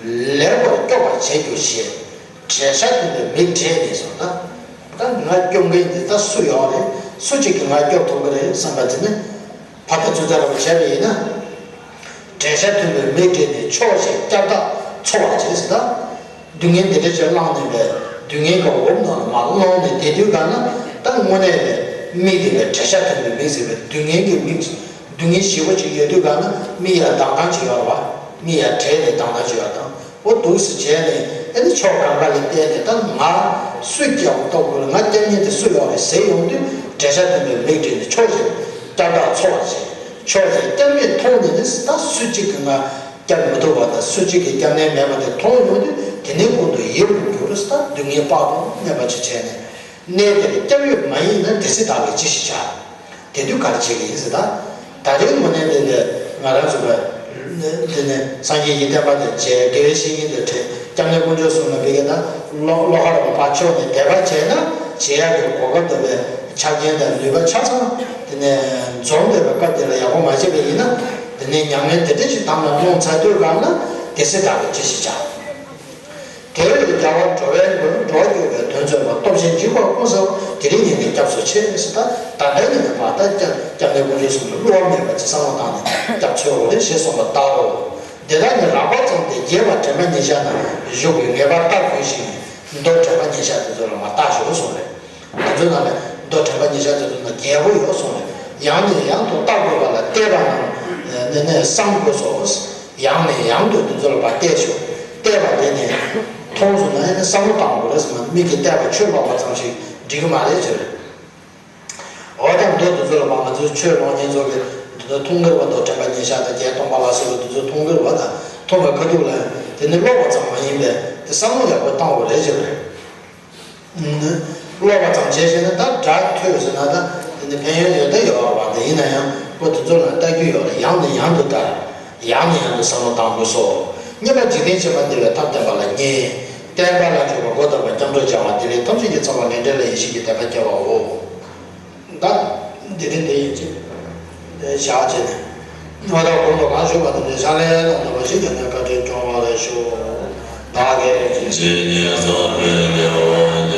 ལེགས་པར་སྐྱོབ་པར་བྱེད་འགྱུར་ཞེས། བྲེད་ཤ་འཐུང་བའི་མིག་བགྲད་ནས་སོ། ད་ད་ང་སྐྱོབ་མཁན་འདི་ད་སུ་ཡོད་རེད། སུ་གཅིག་གིས་ང་སྐྱོབ་ཐུབ་ཀྱི་རེད་བསམ་པ་དེ་ནི་ཕར་ལྟ་ཚུར་ལྟ་ར་བ་བྱས་པ་ཡིན་ན། བྲེད་ཤ་འཐུང་བའི་མིག་བགྲད་ནས་ཕྱོགས་བཞིར་སྐྱབས་བདག་འཚོལ་བར་བྱེད་ཟེར་ད། སྡུག་བསྔལ་འདི་འདྲ་ཅིག་བླངས་ནས་པས་སྡུག་བསྔལ་གྱི་འོབས་ནང་ལ་མར་ལྷུང་ནས་བསྡད་དུས་ག་ན་ད་དངོས་གནས་པས་མིག་དེ་པས་བྲེད་ཤ་འཐུང་བའི་མིག་ཟེར་བའི་སྡུག་བསྔལ་གྱི་མིག་སྡུག་བསྔལ་ཞེ་པོ་ཅིག་ཡོད་དུས་ག་ན་མིག་ཡར་ལྡང་སྟངས་ཅིག་ཡོད་རེད་བ། མིག་ཡར་བགྲད་ནས་ལྡང་སྟངས་ཅིག་ཡོད་དང་། འོ་འདུག་སེ་བྱས་ནས་ཨ་ནི་ཕྱོགས་གང་ག་ལ་བལྟས་ནས་ད་ང་སུས་སྐྱབས་ཐོབ་དགོས་ང་སྐྱབས་མཁན་དེ་སུ་ཡོད་རེད་ཟེར་ཡོང་དུས་བྲེད་ཤ་འཐུང་བའི་མིག་བགྲད་ནས་ཕྱོགས་བཞིར་སྐྱབས་བདག་འཚོལ་བར་བྱེད། ཕྱོགས་བཞིར་སྐྱབས་མེད་མཐོང་ནས་ནི་ད་སུ་གཅིག་གིས་ང་སྐྱབས་མི་ཐུབ་པ་དང་སུ་གཅིག་གིས་སྐྱབས་གནས་མེད་པ་དེ་མཐོང་ཡོང་དུས་དེ་ནས་ཀུན་ཏུ་ཡིད་དུ་འགྱུར་ས་སྡུག་བསྔལ་དཔག་ཏུ་མེད་པ་ཅིག་བྱས་ནས། གནས་དེར་སྐྱབས་ཡོད་མ་ཡིན་ན་དེ་ཚེ་བདག་གིས་ཅི་ཞིག་བྱ། དེ་དུས་ག་རེ་བྱེད་ཀྱི་ཡིན་ཟེར་ད། ད་རེས་དངོས་གནས་དེ་ལས་ང་རང་ཚོ་ག་དེ་ནས་སངས་རྒྱས་ཀྱི་བསྟན་པ་དང་མཇལ། དགེ་བའི་བཤེས་གཉེན་དང་འཕྲད། སྐྱབས་གནས་དཀོན་མཆོག་གསུམ་ལ་བོད་སྐད་ད་བློ་བློ་ཁ་རུ་ཕར་ཕྱོགས་ནས་དད་པ་བྱས་ན་བྱེད་ཡག་གི་གོ་སྐབས་དང་བའི་ཆ་རྐྱེན་དང་ནུས་པ་ཆ་ཚང་དེ་ནས་འཛོམས་བསྡད་པའི་སྐབས་དེ་ལ་ཡག་པོ་མ་བྱས་པ་ཡིན་ན་དེ་ནས་མྱ་ངན་དེ་འདྲ་ཞིག་དམ་ལ་ལྷུང་ཚར་དུས་གང་ན་དེ་ཚེ་བདག་གིས་ཅི་ཞིག་བྱ། དེ་བས་རྒྱལ་བ་འགྲོ་བའི་མགོན། འགྲོ་བ་སྐྱོབ་པའི་དོན་མཛད་པ། སྟོབས་ཆེན་འཇིགས་པ་ཀུན་སེལ་བ། དེ་རིང་ཉིད་ནས་སྐྱབས་སུ་མཆི་ཟེར་ད། ད་ལྟ་ཉིད་ནས་མར་ད་སྐྱབས་སྐྱབས་གནས་དཀོན་མཆོག་གསུམ་ལ་བསླུ་བ་མེད་པ་ཅིག་བསམ་བློ་བཏང་ནས་སྐྱབས་འཚོལ་དགོས་རེད་ཞེས་གསུངས་པ་ལྟར་རོ། འདི་དག་ནི་རགས་པ་ཙམ་སྟེ། རྒྱས་པར་དྲན་པ་ཉེར་བཞག་ན་བཞུགས་པའི་ངེས་པར་བརྟག་དགོས་ཤིང་། མདོ་དྲན་པ་ཉེར་བཞག་དེ་ཚོ་ལ་མར་བརྟག་ཞོག་གསུངས་རེད། དེ་ཚོའི་ནང་ནས་མདོ་དྲན་པ་ཉེར་བཞག་དེ་ཚོའི་ནང་རྒྱས་པོ་ཡོད་གསུངས་རེད། ཡང་ནས་ཡང་དུ་བརྟག་དགོས་པ་ལ་བལྟས་པ་རྣམས་ནས་ནས་བསམ་དགོས་སོ། ཡང་ནས་ཡང་དུ་དེ་ཚོ་ལ་མར་བལྟས་ཤོག་བལྟས་པ་དེ་ནས་མཐོང་སོང་ན་ཡང་ནས་བསམ་བློ་བཏང་དགོས་རེད་ཟེར་ན་མིག་གིས་བལྟས་པ་ཆུ་ལོག་པ་ཙམ་ཞིག་འགྲིག་གི་མ་རེད་ཟེར། འོ་ད་མདོ་དེ་ཚོ་ལ་མར་ང་ཚོའི་ཆོས་སློབ་གཉེར་ཚོ་གིས་དེ་ཚོ་མཐོང་གི་རེད་བ། མདོ་དྲན་པ་ཉེར་བཞག་དང་བརྒྱད་སྟོང་པ་ལ་སོགས་པ་དེ་ཚོ་མཐོང་གི་རེད་བ། ད་མཐོང་བའི་ཁ་ཐུག་ལ་དེ་ནི་ཀློག་པ་ཙམ་མ་ཡིན་པས་དེ་བསམ་བློ་ཡག་པོ་བཏང་དགོས་རེད་ཟེར་རེད། ཀློག་པ་ཙམ་བྱས་ཤེས་ན་ད་སྒྲ་ཐོས་ཟེར་ན་ད་དེ་ནི་ཕན་ཡོན་ཡོད་ད་ཡོད་རེད་བ། དེ་ཡིན་ན་ཡང་ཁོ་དེ་ཚོ་ལ་ལྟ་རྒྱུ་ཡོད་རེད། ཡང་ནས་ཡང་དུ་ལྟ། ཡང་ནས་ཡང་དུ་བསམ་བློ་བཏང་དགོས་སོ། གཉིས་པ་འཇིག་རྟེན་ཁྱད་པར་འདས་པའི་ཐབས་བསྟན་པ་ལ་ཉེ། བསྟན་པ་ལ་འཇུག་པ་སྒོ་དམ་པ་སྐྱབས་འགྲོ་སྦྱང་བ་འདི་ལས་ཐམས་ཅད་ཀྱི་ཚོགས་པ་ལས་འབྲས་ལ་ཡིད་བཞིན་གྱི་དད་པ་སྐྱེ་བའོ། ད་འདི་རིང་འདི་ཡིན་ཅིག་བཞག་བྱས་ནས་ང་དང་གོང་དུ་གང་ཞུས་པ་དེ་འདྲའི་ཕྱག་ལེན་གནང་ཐུབ་པ་ཞིག་ཀྱང་ནས་བཀའ་དྲིན་སྐྱོང་བ་ལ་ཞུ། བདག་གིས་ཇི་སྙེད་བསགས་པའི་དགེ་བ་